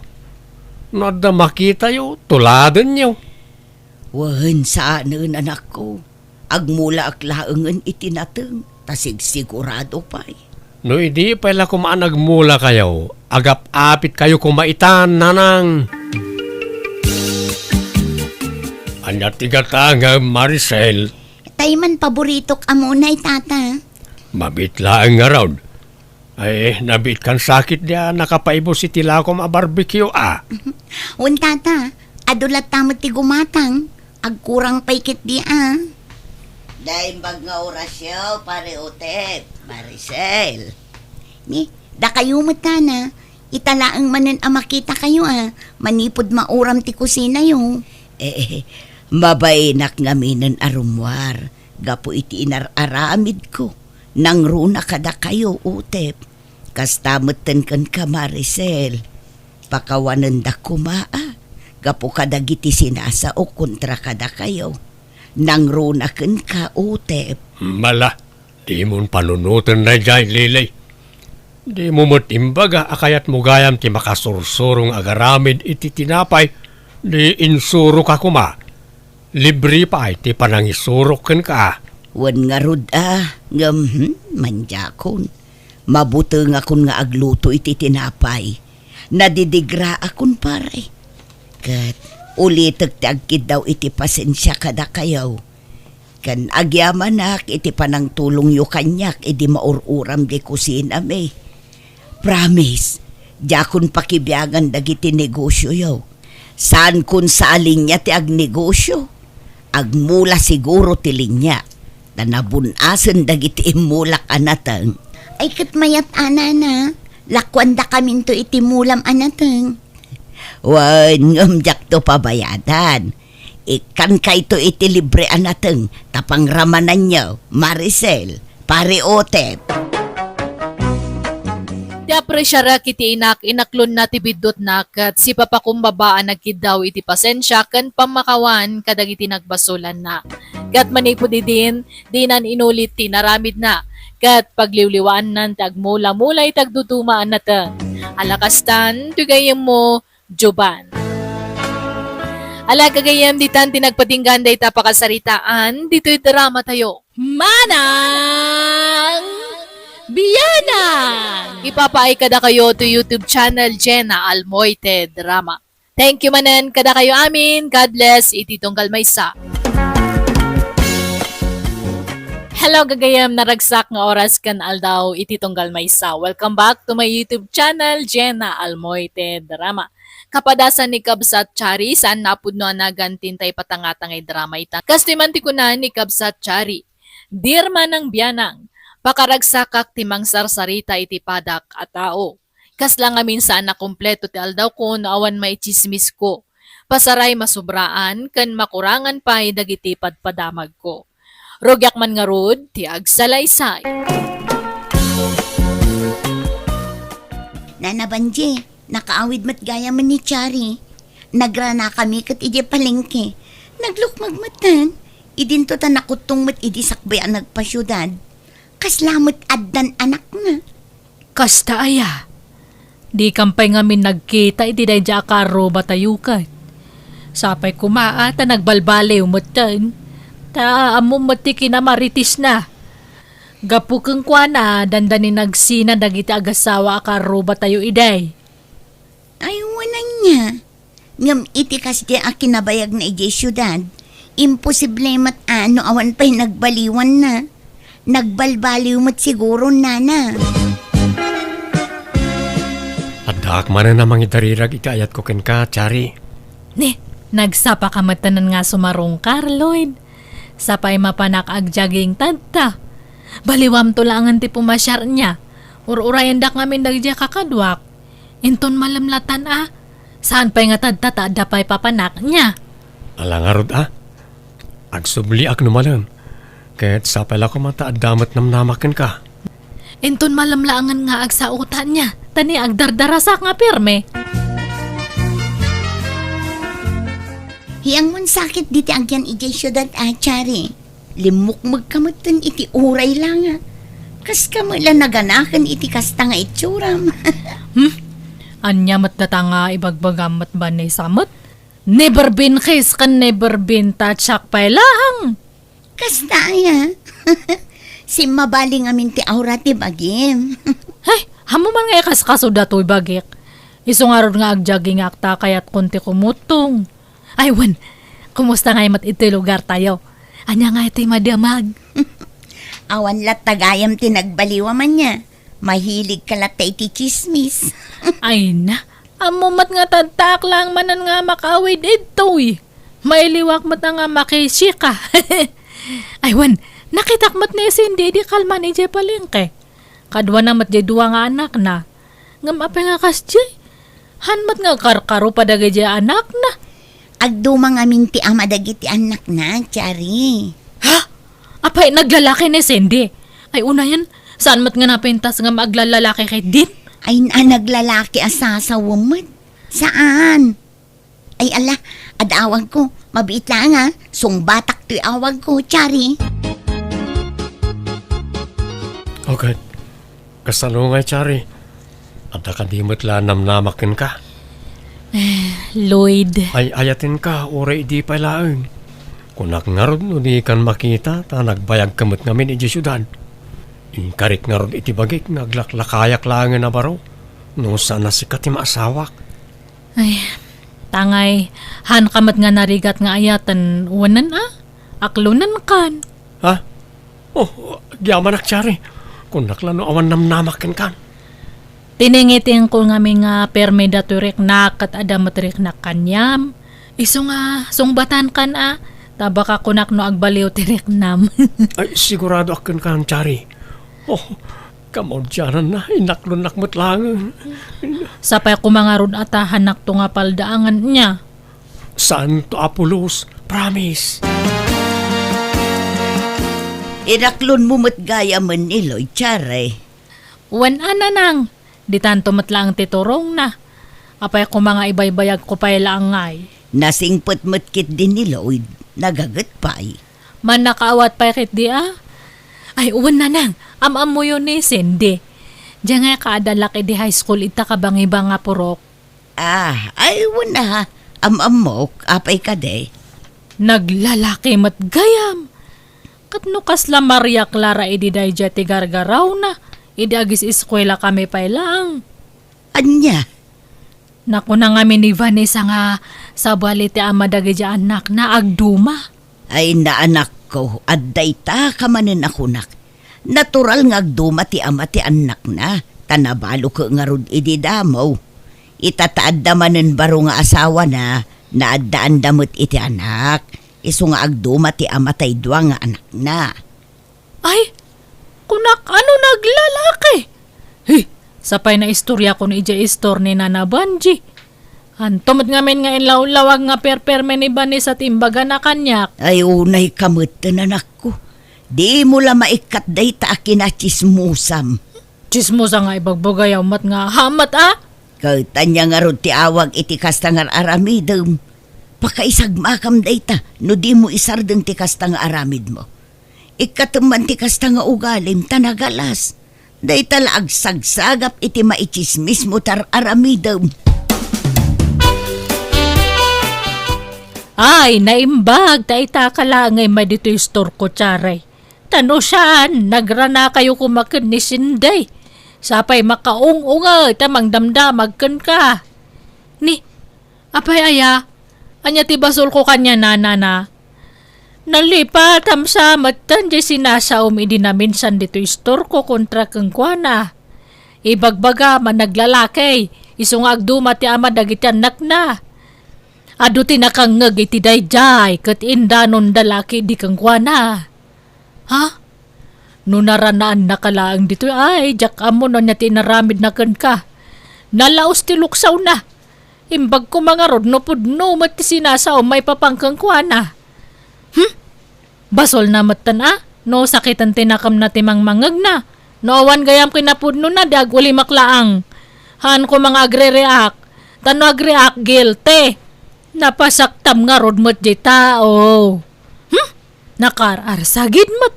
No adda makitayo, tuladenyo. Wen, saanen, anakko. Agmulaak laengen iti nateng, ta sigsigurado pay. No idi pay la koma a nagmulakayo, agap-apitkayo koma itan, nanang. Ania ti gatangem, Maricel? Tay man paboritok a munay, Tata. Mabiit laeng ngarud. Ay, nabiitkan sakit dia nakapaibus iti lakom a barbecue, a. Wen, Tata, adu latta met ti gumatang. Agkurang pay ketdi, a. Naimbag nga orasyo, Pare Utep, Maricel. Ni, dakayo met, Tana. Ita laeng manen a makitakayo, a, manipud mauram ti kusinayo. Eh, mabainak ngaminen a rummuar gapu iti inar-aramidko. Nangruna kadakayo, Utep. Kasta metten kenka, Maricel. Pakawanendak koma, a, gapu kadagiti sinasaok kontra kadakayo. Nangruna kenka, Otep. Mala, dimon panunoten daydiay, Lily. Dimo met imbaga a kayatmo gayam ti makasursuro nga agaramid iti tinapay, di insuroka koma. Libre pay ti panangisurok kenka. Wen ngarud a, ngem, hmm, mandiakon. Mabutengakon nga agluto iti tinapay. Nadidigraakon pay. Ket ulitek ti agkiddaw iti pasensia kadakayo. Ken agyamanak iti panangtulongyo kaniak idi maur-uram di kusinami. Promise, diakon pakibiangan dagiti negosioyo. Saankon sa a linia ti agnegosio. Agmula siguro ti linia, ta nabun-asen dagiti immulak a nateng. Ay, ket mayat a, nana, lakuandakaminto iti mulam a nateng. Wen, ngem diakto pabayadan. Ikkankayto iti libre a nateng, ta pangramananyo, Maricel, Pare Otep. Ti apresiarek iti inak, inaklonna ti biddutna, ket sipapakumbaba a nagkiddaw iti pasensia ken pammakawan kadagiti nagbasolanna. Ket manipud idin, dinan inulit ti inaramidna, ket pagliwliwaannan ti agmula-mula iti agduduma a nateng. Ala kastan, ti gayyemmo, Joban. Ala, gagayyem, ditan ti nagpatinggaan dayta pakasaritaan, ditoy drama tayo. Manang Bianang! Ipapaay kadakayo to YouTube channel Jenna Almoite Drama. Thank you manen kadakayo amin. God bless iti tunggal maysa. Hello, gagayyem, naragsak nga oras ken aldaw iti tunggal maysa. Welcome back to my YouTube channel, Jenna Almoite Drama. Kapadasan ni Kabsat Chari, saan napudno a nagan ti intay patangata nga idrama ita. Kastoy man ti kuna ni Kabsat Chari, "Dear Manang Bianang, pakaragsakak ti mangsarsarita iti padak a tao. Kasla ngamin saan a kompleto ti aldawko no awan maitsismisko. Pasaray, masubraan ken makurangan pay dagiti padpadamagko. Rugiak man ngarud ti agsalaysay." Nana Banji, nakaawid met gayamen ni Chari. Nagranakami ket idiay palengke. Naglukmeg metten. Idinto ta nakuttong met idi sakbay a nagpasiudad. Kasla met addan anakna. Kasta aya? Dikam pay ngamin nagkita iti daydiay a karrubatayo ket. Sapay koma a ta nagbalbaliw metten. Ta ammom met ti kinamaritisna. Gapu kenkuana, dandani nagsina dagiti agasawa a karrubatayo idi. Ay, wen ania. Ngem iti kasdiay a kinabayagna idiay siudad, imposible met a no awan pay nagbaliwanna. Nagbalbaliw met siguro, nana. Addaak manen a mangidarirag iti ayatko kenka, Chari. Ne, nagsapaka metten nga sumarungkar, Lloyd. Sapay mapanak agjogging tatta. Baliwamto laengen ti pumasiar nia. Ur-urayendak ngamin dagiti kakaduak. Inton malem latan a, saan pay nga tatta ta adda pay papanak nia. Ala ngarud a, agsubliak no malem. Ket sapay la koma ta adda met namnamak kenka. Inton malem laengen nga agsaotan nia, ta ni agdardarasak nga pirme. Hiangmon sakit diti agyan idiay siudad a, Chari. Limmukmegka metten iti uray la nga. Kaska met la naganaken iti kasta nga itsuram. Hmm? Ania met data nga ibagbagam met, Vanessa met? Never been kiss ken never been touch, siak pay laeng. Kasta aya? Simmabali ngamin ti aura ti bagim. Ay, ammom man nga ikaskaso datoy bagik. Isu ngarud nga agjoggingak ta kayatkon ti kumuttong. Ay, wen, kumusta ngay met iti lugartayo? Ania ngay ti madamag? Awan latta gayam ti nagbaliwam ania. Mahiligka latta iti tsismis. Ay na, ammom met nga tattaak laeng manen nga makaawid idtoy. Mailiwak met nga makisika. Ay wen, nakitak met ni Cindy idi kalman idiay palengke. Kaduana met diay dua nga anakna. Ngem apay nga kasdiay? Han met nga agkarkaro pa dagiti anakna. Agduma ngamin ti ama dagiti anakna, Chari. Ha? Apay, naglalaki ni Cindy? Ay, unayen, Saan met nga napintas nga aglallalaki ketdin? Ay, na naglalaki a sasawem met. Saan? Ay, ala, adda awagko. Mabiit laeng, a. Sungbatak toy awagko, Chari. O ket, kasano ngay, Chari? Adda kadi met la namnamak kenka? Eh, Lloyd. Ay-ayatenka, uray idi pay laeng. Kunak ngarud no dikan makita, ta nagbayagka met ngamin idiay siudad. Inkarik ngarud iti bagik nga aglaklakayak laengen a baro, no saan a sika ti maasawak. Ay, tangay, haanka met nga narigat nga ayaten, wenen a? Aklonenkan. Ha? Oh, agyamanak, Chari. Kunak la no awan namnamak kenkan. Tiningitiingko ngamin nga permi datoy riknak ket adda met riknak kaniam. Isu nga sungbatankan a, ta baka kunak no agbaliw ti riknam. Ay, sigurado a kenkan, Chari. Oh, kamaudiananna, inaklonnak met laengen. Sapay koma ngarud a ta haannakto nga paldaangan nia. Saanto a pulos, promise. Inaklonmo met gayamen ni Lloyd, Chari. Wen a, nanang, ditanto met laeng ti turongna. Apay koma nga ibaybayagko pay laeng ngay? Nasingpet met ketdi ni Lloyd, nagaget pay. Mannakaawat pay ketdi a? Ay, wen, nanang, am-ammoyo ni Cindy. Diay ngay kaadalak idi high school ita kabangibang a purok. Ah, ay, wen a, am-ammok, apay kadi? Naglalaki met gayam. Ket no kasla Maria Clara idi daydiay ti gargarawna, idi agis-eskuelakami pay laeng. Ania? Nakuna ngamin ni Vanessa nga sabali ti ama dagiti annakna agduma. Ay, anakko, adda ita ka manen a kunak. Natural nga agduma ti ama ti annakna, ta nabalo ket ngarud idi damo. Ita ta adda manen baro nga asawana, naaddaanda met iti anak. Isu nga agduma ti ama tay dua nga anakna. Ay, kunak, ano naglalaki? He, sapay naistoriakon idiay istor ni Nana Banji. Anto met ngamin nga inlawlawag nga perpermi ni Vanessa ti imbagana kaniak? Ay, unayka met, anakko. Dimo la maikkat dayta a kinatsismosam. Tsismosa nga ibagbagayaw met nga hamat a? Ket ania ngarud ti awag iti kasta nga ar-aramidem? Pakaisagmakam dayta no dimo isardeng ti kasta nga aramidmo. Ikkatem man ti kasta nga ugalim ta nagalas. Dayta la agsagsagap iti maitsismismo ti ar-aramidem. Ay, naimbag ta ita ka laeng nga immay ditoy istorko, Charay. Ta no saan, nagranakayo koma ken ni Sinday. Sapay makaung-unget a mangdamdamag kenka. Ni, apay aya? Ania ti basolko kaniana, nana? Nalipatam sa metten ti sinasaom idi naminsan ditoy istorko kontra kenkuana. Ibagbagam a naglalaki, isu nga agduma ti ama dagiti annakna. Adu ti nakangngeg iti daydiay ket indanonda la ketdi kenkuana. Ha? No naranaannaka laeng ditoy, ay, diak ammo no ania ti inaramidna kenka. Nalaos ti luksawna. Imbag koma ngarud no pudno met ti sinasaom maipapan kenkuana. Hmm? Basolna metten a, no sakiten ti nakemna ti mangmangngegna. No awan gayam kinapudnona, di agulimak laeng. Haan koma nga agre-react. Ta no agreact, guilty. Napasaktam ngarud met di tao. Hmm? Nakaar-arsagid met.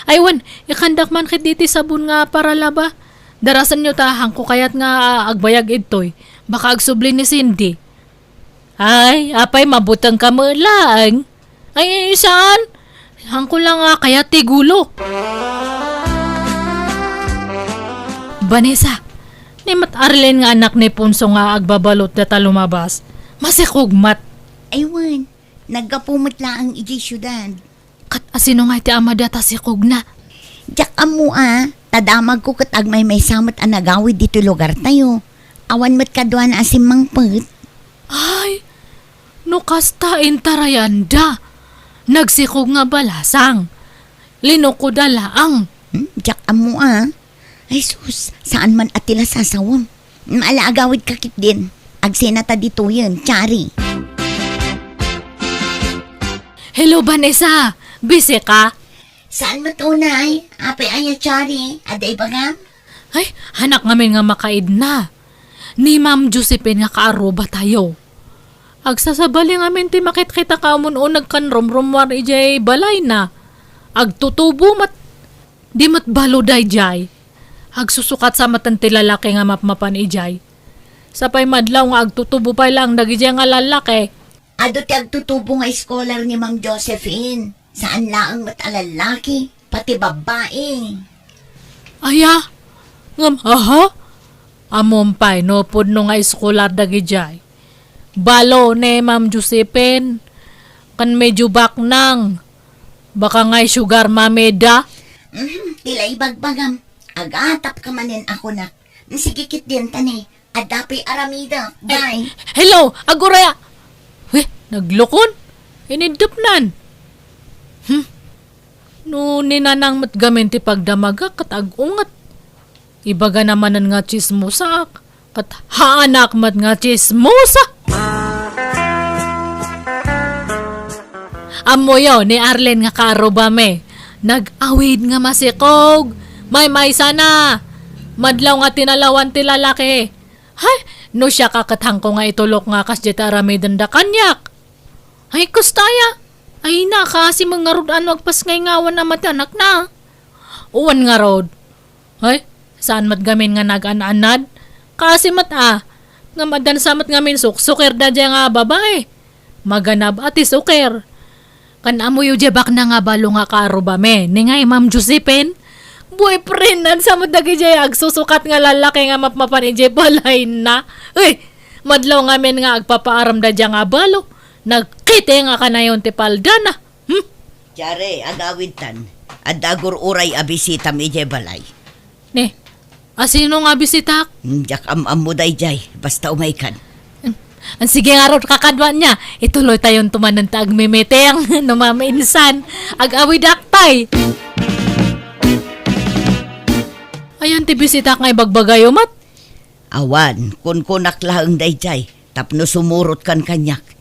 Ay wen, ikandak man ketdi ti sabon nga paralaba. Darasenyo ta, haanko kayat nga agbayag idtoy. Baka agsubli ni Cindy. Ay, apay, mabutengka met laeng. Ay, saan? Haanko la nga kayat ti gulo. Vanessa, ni met Arlene nga anak ni Ponso nga agbabalot data lumabas. Masikog met. Ay wen, naggapu met laeng idiay siudad. Ket asino ngay ti amada ta sikogna? Diak ammo a, ta damagko ket agmaymaysa met a nagawid ditoy lugartayo. Awan met kaduana a simmangpet. Ay, no kasta intarayanda, nagsikog nga balasang. Linukoda laeng. Hmm, diak ammo a. Ay sus, saan man a ti la sasawem. Ala, agawidka ketdin. Agsenata ditoyen, Chari. Hello, Vanessa. Busy ka? Saan met unay? Apay aya, Chari? Adda ibagam? Ay, hanak ngamin nga makaidna. Ni Ma'am Josephine nga kaarrubatayo. Agsasabali ngamin ti makitkita ka umun-uneg ken rumrummuar idiay balayna. Agtutubo met. Di met balo daydiay. Agsusukat sa met ti lalaki nga mapmapan idiay. Sapay madlaw nga agtutubo pay laeng dagidiay nga lalaki. Adu ti agtutubo nga scholar ni Ma'am Josephine. Saan laeng met a lalaki, pati babbai. Aya? Ngem, aha? Ammom pay no pudno nga eskolar dagidiay. Balo ni Ma'am Josephine, ken medyo baknang. Baka ngay sugar mommy da? Mhm, ti la ibagbagam. Agatap ka manen a kunak. Sige, ketdin ta ni. Adda pay aramidek, day. Hello, aguraya. Weh, naglukon. Iniddepnan. Hmm. No ni Nanang met gamin ti pagdamagak ket ag-unget. Ibagana manen nga tsismosaak, ket haanak met nga tsismosa. Ammoyo ni Arlene nga kaarrubami. Nag-awid nga masikog. Maymaysana. Madlaw nga tinalawan ti lalaki. Hay, no siak a ket haanko nga itulok nga kasdiay ti aramidenda kaniak. Ay, kasta aya. Ay, nakaasi met ngarud a no agpasngayngawan a mati anakna. Wen ngarud. Ay, saan met gamin nga nagan-anad? Kaasi met a. Ngem addan sa met ngamin suksuker daydiay nga babai. Maganab a ti suker. Kan ammoyo diay baknang a balo nga kaarrubami, ni ngay Ma'am Josephine? Boyfriend-an sa met dagidiay agsusukat nga lalaki nga mapmapan idiay balayna. Uy, madlaw ngamin nga agpapaaram daydiay nga balo. Nagkiteng a kanayon ti paldana. Hmm? Jare, agawidtan. Adda agur-uray a bisitam idiay balay. Ne, asino nga bisitak? Hmm, diak am-ammo daydiay. Basta umaykan. Hmm. Sige ngarud, kakadua nia. Ituloytayon to manen ta agmimiteng. No maminsan, ag-awidak pay. Ayan ti bisitak nga ibagbagayo met? Awan, kunkunak laeng daydiay, tapno sumurot kan kaniak.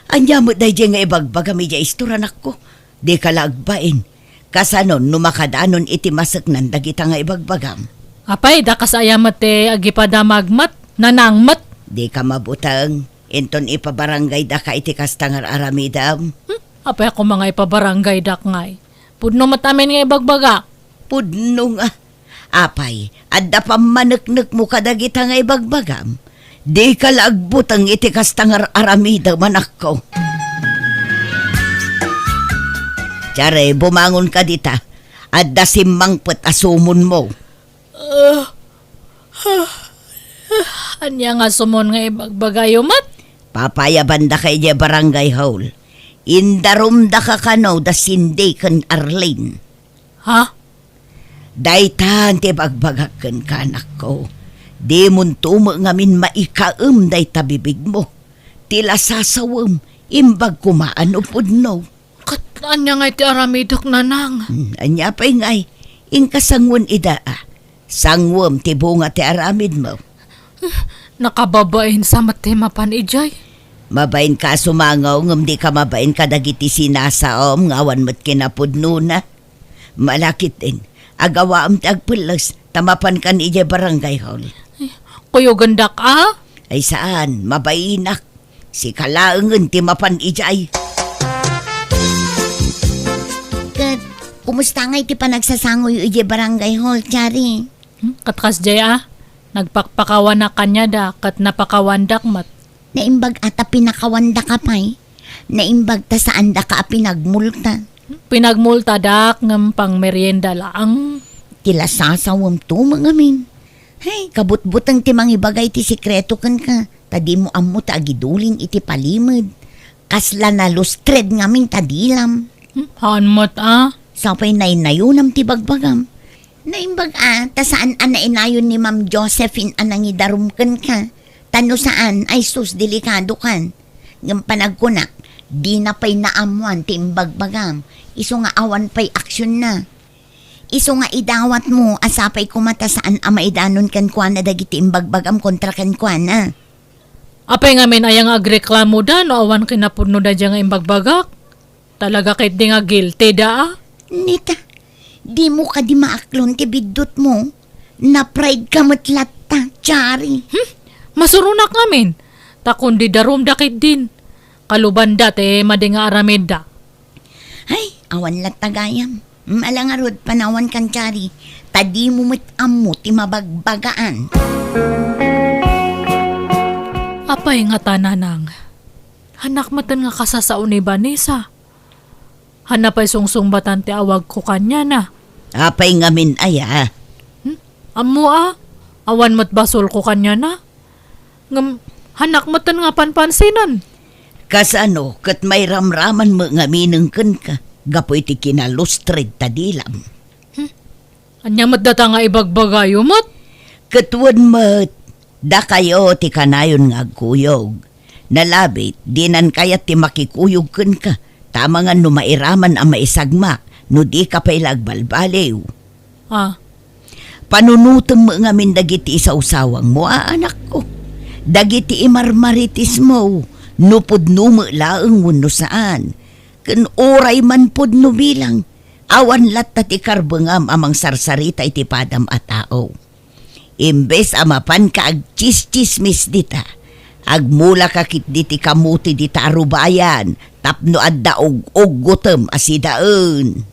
Ania met daydiay nga ibagbagam idiay istor, anakko? Dika la agbain. Kasanon no makadanon iti maseknan dagita nga ibagbagam? Apay, da kas aya met ti agipadamag met, Nanang met. Dika mabuteng, inton ipabarangaydaka iti kasta nga ar-aramidem? Hmm? Apay a koma nga ipabarangaydak ngay? Pudno met amin nga ibagbagak. Pudno nga. Apay, adda pammaneknekmo kadagita nga ibagbagam? Dika la agbuteng iti kasta nga ar-aramidem, anakko. Jare, bumangonka dita. Adda simmangpet a sumonmo. Ah, ah, ah, ania nga sumon nga ibagbagayo met? Papayabandaka idiay barangay hall. Indarumdaka kano da Cindy ken Arlene. Ha? Daytan ti ibagbagak kenka, anakko. Dimonto met ngamin maikaem dayta bibigmo. Ti la sasawem, imbag koma no pudno. Ket ania ngay ti aramidek, Nanang? Hmm, ania pay ngay? Inka sanguen ida, a. Sanguen ti bunga ti aramidmo. Nakababain sa met ti mapan idiay. Mabainka a sumango ngem dika mabain kadagiti sinasaom nga awan met kinapudnona. Malakit din, agawaam ti agpelles ta mapankan idiay barangay hall. Ay, kuyogendak a? Ay saan, mabainak. Sika laengen ti mapan idiay. Ket, kumusta ngay ti panagsasangoyo idiay barangay hall, Chari? Hmm, ket kasdiay a, nagpakpakawanak kaniada, ket napakawandak met. Naimbag a ta pinakawandaka pay. Naimbag ta saandaka a pinagmulta. Pinagmultadak ngem pangmerienda laeng. Ti la sasawemto met ngamin. Hay, kabutbuteng ti mangibagay ti sekreto kenka, ta dimo ammo ta agidulin iti palimed. Kasla nalustred ngamin ta dilam. Hmm, haan met a. Sapay naynayonam ti bagbagam. Naimbag a, ta saan a nainayon ni Ma'am Josephine a nangidarum kenka. Ta no saan, ay sus, delikadokan. Ngem panagkunak, dina pay naammoan ti imbagbagam. Isu nga awan pay aksionna. Isu nga idawatmo a sapay koma ta saan a maidanon kenkuana dagiti imbagbagam kontra kenkuana. Apay ngamin aya nga agreklamoda no awan kinapudnoda daydiay nga imbagbagak? Talaga ketdi nga guilty da a? Nita, Dimo kadi maaklon ti biddutmo? Napride ka met latta, Chari. Hmm? Masuronak ngamin. Ta kundi darumda ketdin. Kalubanda ti madi nga aramidda. Ay, awan latta gayam. Mm, ala ngarud, panawan kan Chari. Ta dimo met ammo ti mabagbagaan. Apay ngata, Nanang? Hanak metten nga kasasao ni Vanessa. Hanna pay sungsungbatan ti awagko kaniana. Apay ngamin aya? Hmm? Ammo a, awan met basolko kaniana. Ngem, hanak metten nga panpansinan. Kasano ket mairamraman met ngaminen kenka gapu iti kinalustred ta dilam? Hmm? Ania met data nga ibagbagayo met? Ket wen met, dakayo ti kanayon nga agkuyog. Nalabit, dinan kayat ti makikuyog kenka, ta amangan no mairaman a maisagmak, no dika pay la agbalbaliw. Ah. Panunotem met ngamin dagiti isawsawangmo a anakko. Dagiti imarmaritismo, no pudno met laeng wenno saan. Ken uray man pudno bilang, awan latta ti karbengam a mangsarsarita iti padam a tao. Imbes a mapanka agtsistsismis dita, agmulaka ketdi ti kamote dita a rubayan tapno adda ug-uggotem a sidaen.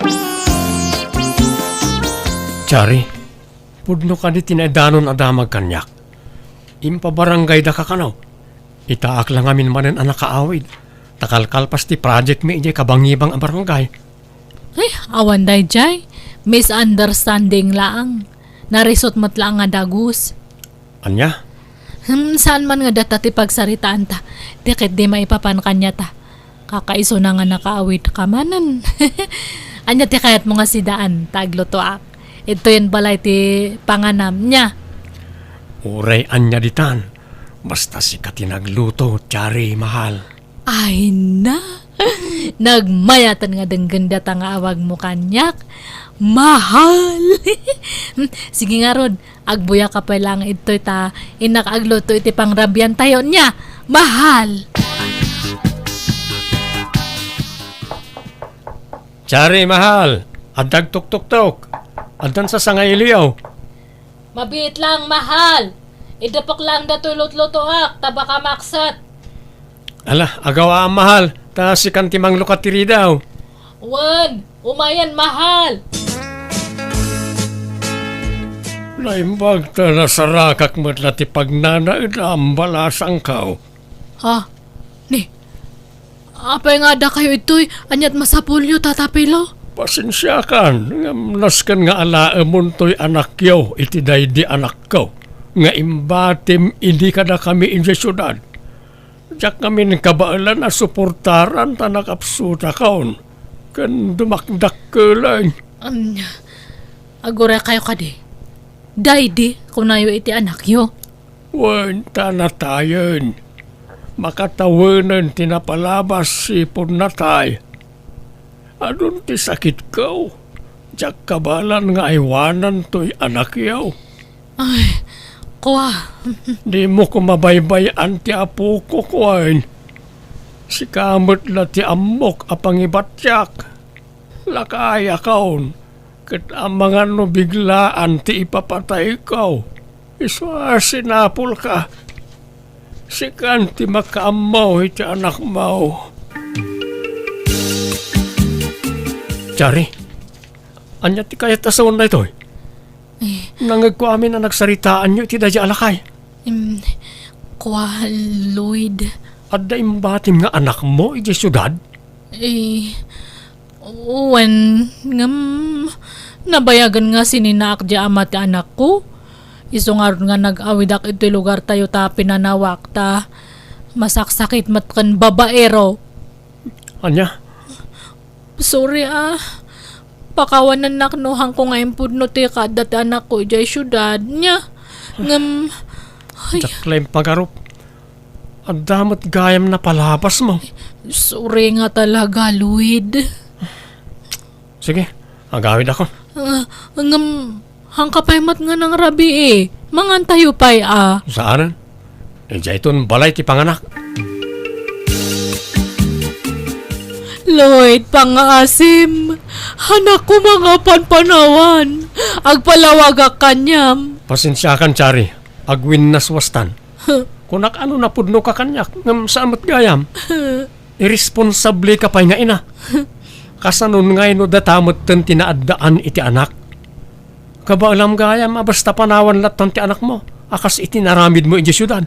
Chari, pudno kadi ti naidanon a damag kaniak. Impabarangaydaka kano? Itaak la ngamin manen a nakaawid, ta kalkalpas ti project mi idiay kabangibang a barangay. Ay, awan daydiay. Misunderstanding laang. Narisot met laang nga dagus. Ania? Hmm, saan man nga data ti pagsaritaanta. Di ket di maipapan kaniata. Kakaisuna nga nakaawid ka manen. Ania ti kayatmo nga sidaan, ta aglutoak. Idtoyen balay ti panganam, nia? Uray ania ditan. Basta sika ti nagluto, Chari, mahal. Ay na! Nagmayaten nga denggen data nga awagmo kaniak. Mahal! Sige ngarud, agbuyaka pay laeng idtoy ta innak agluto iti pangrabiantayo, nia? Mahal! Chari, mahal! Adda agtuktuktok. Addan sasangailiyo. Mabiit laeng, mahal. Idepek laeng datoy lutlutoak, ta baka makset. Ala, agawaam, mahal, ta sikan ti manglukat ti ridaw. Wen, umayen, mahal. Naimbag ta nasarakak met la ti pagnanaed a ambalasangko. Ha? Ni, apay nga addakayo idtoy? Aniat masapulyo, Tata Pilo? Pasensiakan, ngem nasken nga alaemontoy anakyo iti daydi anakko nga imbatim idi kadakami idiay siudad. Diak ngamin kabaelan a suportaran ta nakapsutakon ken dumakdakkeleng. Ania, aguraykayo kadi? Daydi, kunayo iti anakyo. Wen, ta natayen. Makatawenen ti napalabas ti ipudna tay. Adun ti sakitko. Diak kabaelan nga aywanan toy anakyo. Ay, kua. Dimo koma baybay-an ti apok, wen. Sika met la ti ammok a pangibatiak. Lakayakon, ket amangan no biglaan ti ipapatayko. Isu a sinapulka. Sikan ti makaammo iti anakmo. Chari, ania ti kayat a sawen daytoy? Eh. Nangegko amin a nagsaritaanyo iti daydi a lakay. Em, kua, Lloyd. Adda imbatim nga anakmo idiay siudad? Eh, wen, ngem, nabayagen nga sininaak di ama ti anakko. Isu ngarud nga nag-awidak iti lugartayo ta pinanawak ta masaksakit met ken babaero. Ania? Sorry, ah. Pakawanennak no haanko nga impudno ti kaadda ti anakko idiay siudad. Nia? Ngem, ay. Diak la impagarup. Adda met gayam napalabasmo. Sorry nga talaga, Lloyd. Sige, agawidakon. Ah, ngem, haanka pay met nga nangrabii. Mangantayo pay, ah. Saanen? Idiayton balay ti panganak. Lloyd, pangngaasim. Anak ko, mangpanpanawan. Agpalawagak kaniam. Pasensiakan, Chari. Agwinnaswastan. Kunak, ano, napudno ka kaniak, ngem saan met gayam? Irresponsable ka pay nga ina. Kasanon ngay no data metten ti naaddaan iti anak? Kabaelam gayam a basta panawan lattan ti anakmo, a kas iti naramidmo idiay siudad.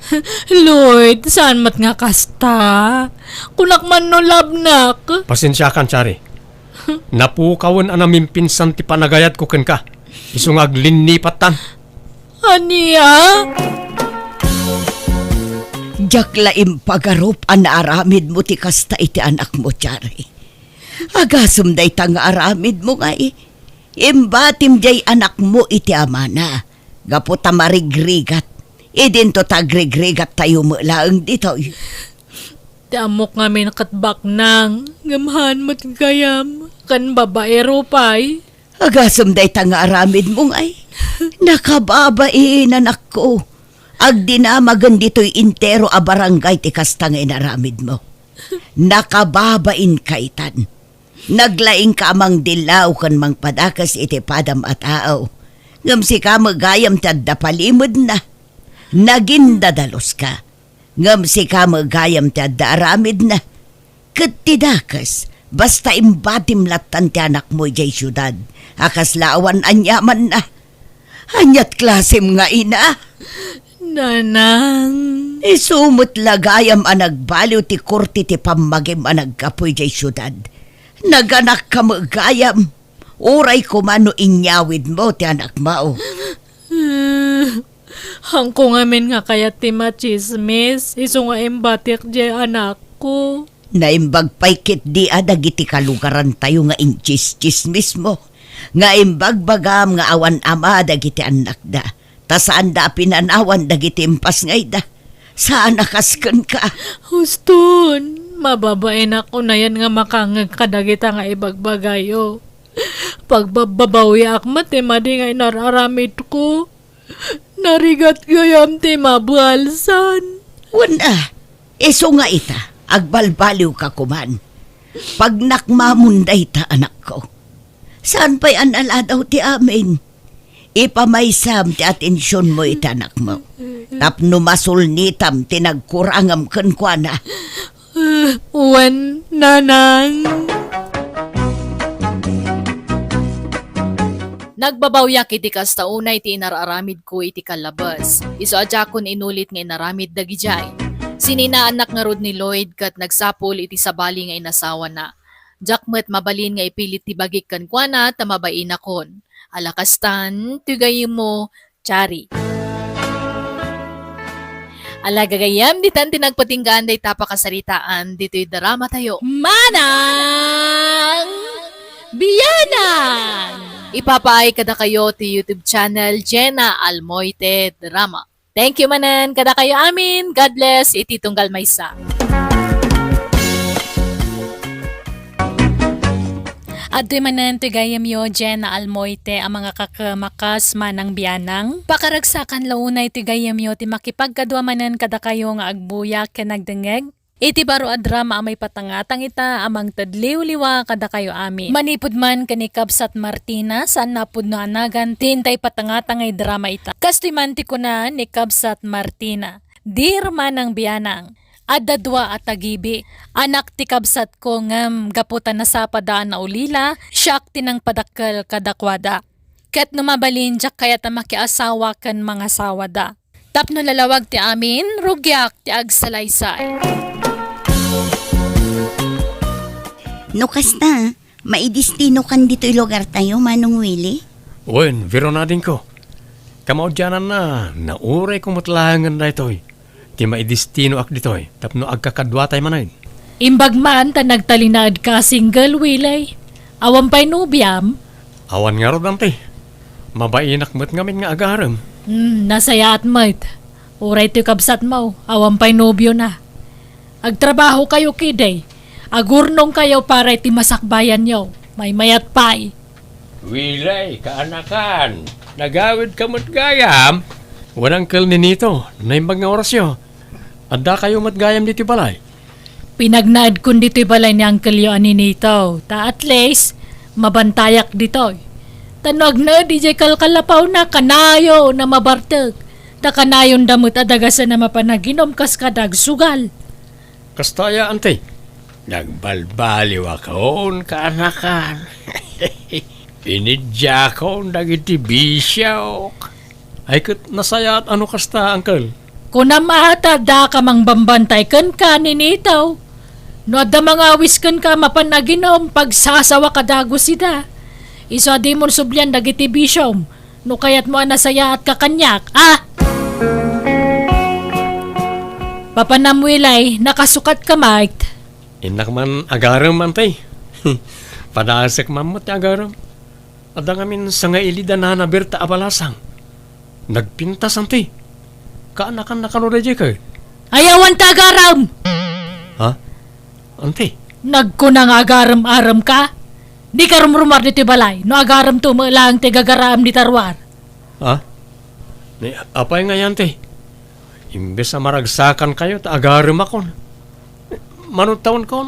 Lloyd, saan met nga kasta? Kunak man no labnak. Pasensiakan, Chari. Napukawen a namimpinsan ti panagayatko kenka. Isu nga aglinni pattan. Ania? Diak la impagarup a naaramidmo ti kasta iti anakmo, Chari. Agasem dayta nga aramidmo ngay, imbatim diay anakmo iti amana, gapu ta marigrigat. Idinto ta agrigrigattayo met laeng ditoy. Ti ammok ngamin ket baknang, ngem haan met gayam, ken babaero pay. Agasem dayta nga aramidmo ngay. Nakababain, anakko. Agdinamagen ditoy entero a barangay ti kasta nga inaramidmo. Nakababain kaytan. Naglaingka a mangdillaw ken mangpadakes iti padam a tao. Ngem sika met gayam ti adda palimedna. Nagindadaluska. Ngem sika met gayam ti adda aramidna. Ket ti dakes, basta imbatim lattan ti anakmo idiay siudad, a kasla awan aniamanna. Aniat klasem nga ina? Nanang. Isu met la gayam a nagbaliw ti korte ti pammagim a naggapu idiay siudad. Naganakka met gayam, uray koma no inyawidmo ti anakmo. Haanko ngamin nga kayat ti matsismis, isu nga imbatik diay anakko. Naimbag pay ketdi a dagiti kalugarantayo nga intsistsismismo, nga imbagbagam nga awan ama dagiti annakda, ta saanda a pinanawan dagiti impasngayda. Saan a kas kenka. Huston, mababainak unayen nga makangeg kadagita nga ibagbagayo. Pagbabbabawiak met ti madi nga inar-aramidko. Narigat gayam ti mabalsan. Wen a, isu nga ita, agbalbaliwka koman. Pagnakmamon dayta, anakko. Saan pay a naladaw ti amin? Ipamaysam ti atensionmo iti anakmo. Tapno masulnitam ti nagkurangam kenkuana. Wen, nanang. Nagbabawiak iti kasta unay ti inar-aramidko iti kallabes. Isu a diakon inulit nga inaramid dagidiay. Sininaannak ngarud ni Lloyd ket nagsapul iti sabali nga inasawana. Diak met mabalin nga ipilit ti bagik kenkuana ta mabainakon. Ala kastan, ti gayyemmo, Chari. Ala gagayyem, ditan ti nagpatinggaan dayta pakasaritaan ditoy drama tayo. Manang Bianang! Ipapaay kadakayo ti YouTube channel Jenna Almoite Drama. Thank you manen kadakayo amin. God bless iti tunggal maysa. Adtoy manen ti gayyemyo, Jenna Almoite, a mangakakemakas Manang Bianang. Pakaragsakan la unay ti gayyemyo ti makipagkadua manen kadakayo nga agbuyak ken agdengngeg iti baro a drama a maipatangatang ita a mangted liwliwa kadakayo amin. Manipud man ken ni Kabsat Martina, saan a pudno a nagan ti inta ipatangatang nga idrama ita. Kastoy man ti kuna ni Kabsat Martina, "Dear Manang Bianang, adda dua a tagibi. Anak ti kabsatko ngem gapu ta nasapada a naulila, siak ti nangpadakkel kadakuada. Ket no mabalin, diak kayat a makiasawa ken mangasawada. Tapno lalawag ti amin, rugiak ti agsalaysay." No kasta, maidestinokan ditoy lugartayo, Manong Willie? Wen, Veronadingko. Kamaudiananna, naurayko met laengen daytoy ti maidestinoak ditoy tapno agkakaduatay manen. Imbag man ta nagtalinaedka a single, Willie. Awan pay nobiam? Awan ngarud, Auntie. Mabainak met ngamin nga agarem. Hmm, nasayaat met. Uray toy kabsatmo, awan pay nobiona. Agtrabahokayo ketdi. Agurnongkayo para iti masakbayanyo. Maymayat pay. Willie, kaanakan, nagawidka met gayam? Wen, Uncle Ninito, naimbag nga orasyo. Addakayo met gayam ditoy balay. Pinagnaedkon ditoy balay ni Uncle Yo a ninito, ta at least, mabantayak ditoy. Ta no agnaed idiay kalkalapawna, kanayon a mabartek, ta kanayonda met a dagasen a mapanaginom kas kada agsugal. Kasta aya, Ante. Nagbalbaliwakon, kaanakan. Iniddiakon dagiti bisiok. Ay, ket nasayaat a no kasta, Uncle. Kunam a ta adda ka mangbambantay kenka, Ninito. No adda mangawis kenka a mapan aginom, pagsasawaka dagus ida. Isu a dimon sublian dagiti bisiom, no kayatmo a nasayaatka kaniak, a? Papanam, Wilay, nakasukatka met. Innak man agarem, Ante. Padasek man met ti agarem. Adda ngamin sangaili da nana Berta a balasang. Nagpintas, Ante. Kaanakan na kano daydiay, kay? Ay, awan ti agarem! Ha? Ante? Nagkuna nga agarem-arem ka? Dika rumrumar ditoy balay, no agarem to met laeng ti gagaraem dita ruar. Ha? Ni, apay ngay, Ante? Imbes a maragsakankayo, ta agaremakon. Manudtaonkon,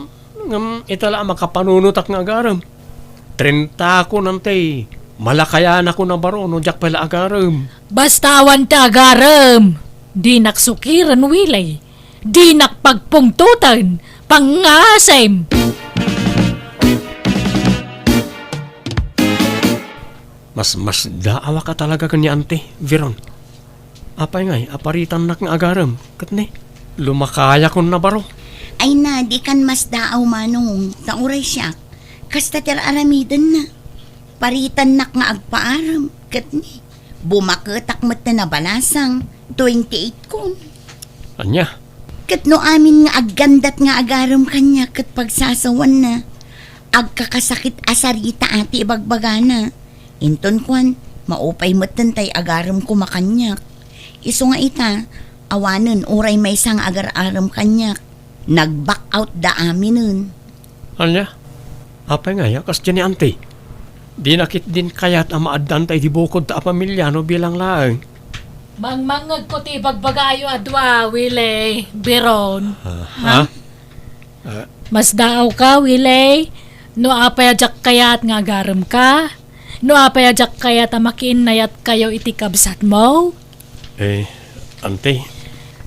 ngem ita la a makapanunotak nga agarem. Trintakon, Ante, malakayanakon a baro no diak pay la agarem. Basta awan ti agarem, dinak sukiren, Willy. Dinak pagpungtoten, pangngasem. Mas, masdaawaka talaga ken ni Ante, Veron. Apay ngay, aparitannak nga agarem, ket ni, lumakayakon na baro. Ay na, dikan masdaaw, Manong, ta uray siak, kasta ti ar-aramidenna. Paritannak nga agpaarem, ket ni, bumaketak met ti nabalasang, twenty-eight kon. Ania? Ket no amin nga aggandat nga agarem kaniak ket pagsasawanna, agkakasakit a sarita ti ibagbagana. Inton kuan, maupay metten tay agarem koma kaniak. Isu nga ita, awanen uray maysa nga agar-arem kaniak. Nag-back out da aminen. Ania? Apay ngay a kasdiay ni Ante? Dina ketdin kayat a maaddan tay di bukod ta a pamilya no bilang laeng. Mangmangngegko ti ibagbagayo a dua, Willy, Biron. Ah, ha? Ha? Ah. Masdaawka, Willy? No apay a diak kayat nga agaremka? No apay a diak kayat a makiinnayatkayo iti kabsatmo? Eh, Ante.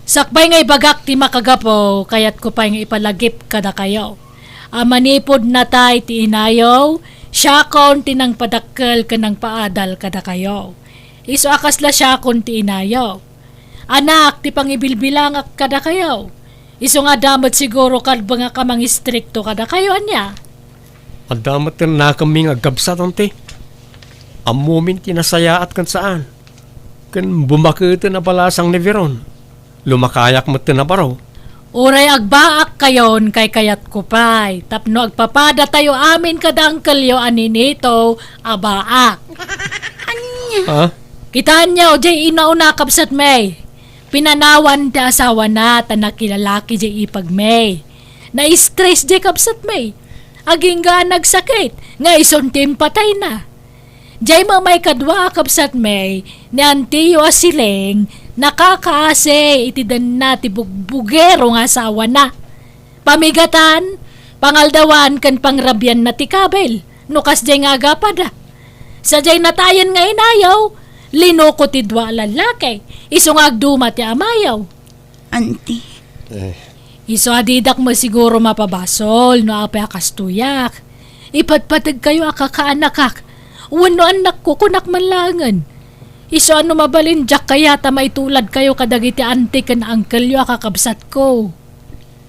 Sakbay nga ibagak ti makagapu, kayatko pay nga ipalagip kadakayo a manipud natay ti inayo, siakon ti nangpadakkel ken nangpaadal kadakayo. Isu a kasla siakon ti inayo. Anak ti pangibilbilangak kadakayo. Isu nga adda met siguro kalbengak a mangistrikto kadakayo, ania? Adda met ti nakemmi nga agkabsat, Ante. Ammomin ti nasayaat ken saan. Ken bumaketen a balasang ni Veron. Lumakayak met ti nabaro. Uray agbaakkayon, kaykayatko pay, tapno agpapadatayo amin kada angkelyo a ninito a baak. Ania? Ha? Kitaenyo, diay inauna, kabsatmi. Pinanawan ti asawana ta nakilalaki diay ipagmi. Na-stress diay kabsatmi. Agingga a nagsakit, nga isun ti impatayna. Diay met maikadua a kabsatmi, ni antiyo a siling, nakakaasi iti denna ti bugbugero nga asawana. Pamigatan, pangaldawan ken pangrabianna ti kabil, no kasdiay nga agapada. Sadiay natayen nga inayo, linuko ti dua a lallaki, isu nga agduma ti amayo. Anti. Eh. Isu a didak met siguro mapabasol no apay a kastoyak. Ipatpategkayo a kakaanakak, wenno annakko, kunak man laengen. Isu a no mabalin, diak kayat a maituladkayo kadagiti anti ken angkelyo a kakabsatko.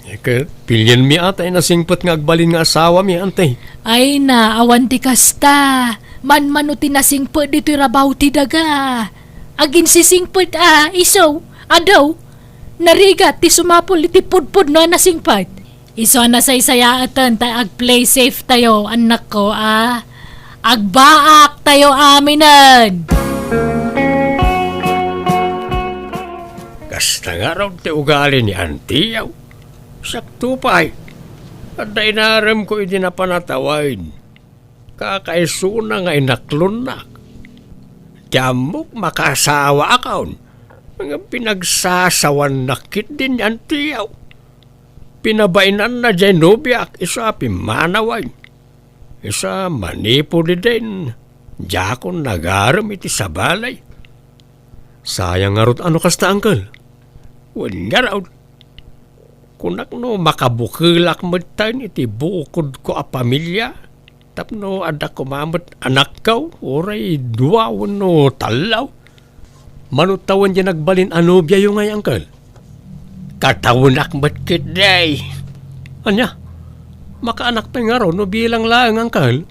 Eh, ket pilienmi a ta inasingpet nga agbalin nga asawami, Ante. Ay na, awan ti kasta. Manmano ti nasingpet ditoy rabaw ti daga. Aginsisingpet a, isu, adu. Narigat ti sumapul iti pudpudno a nasingpet. Isu a nasaysayaatan ta ag-play safe tayo, annakko, a. Agbaak tayo aminen. Kasta ngarud ti ugali ni Antiyo. Sakto pay, adda inaremko idi napan a tawen. Kakaisuna nga inaklonnak. Ti ammok, makaasawaakon, nga pinagsasawannak ketdin ni Antiyo. Pinabainanna diay nobiak isu a pimmanawen. Isu a manipud idin, diakon nagarem iti sabali. Sayang ngarud a no kasta, Uncle. Wen ngarud, kunak no makabukelak metten iti bukodko a pamilia tapno adda koma met anakko, uray dua wenno tallo. Mano tawen diay nagbalin a nobiayo ngay, Uncle? Katawenak met ketdi. Ania? Makaanak pay ngarud no bilang laeng, Uncle?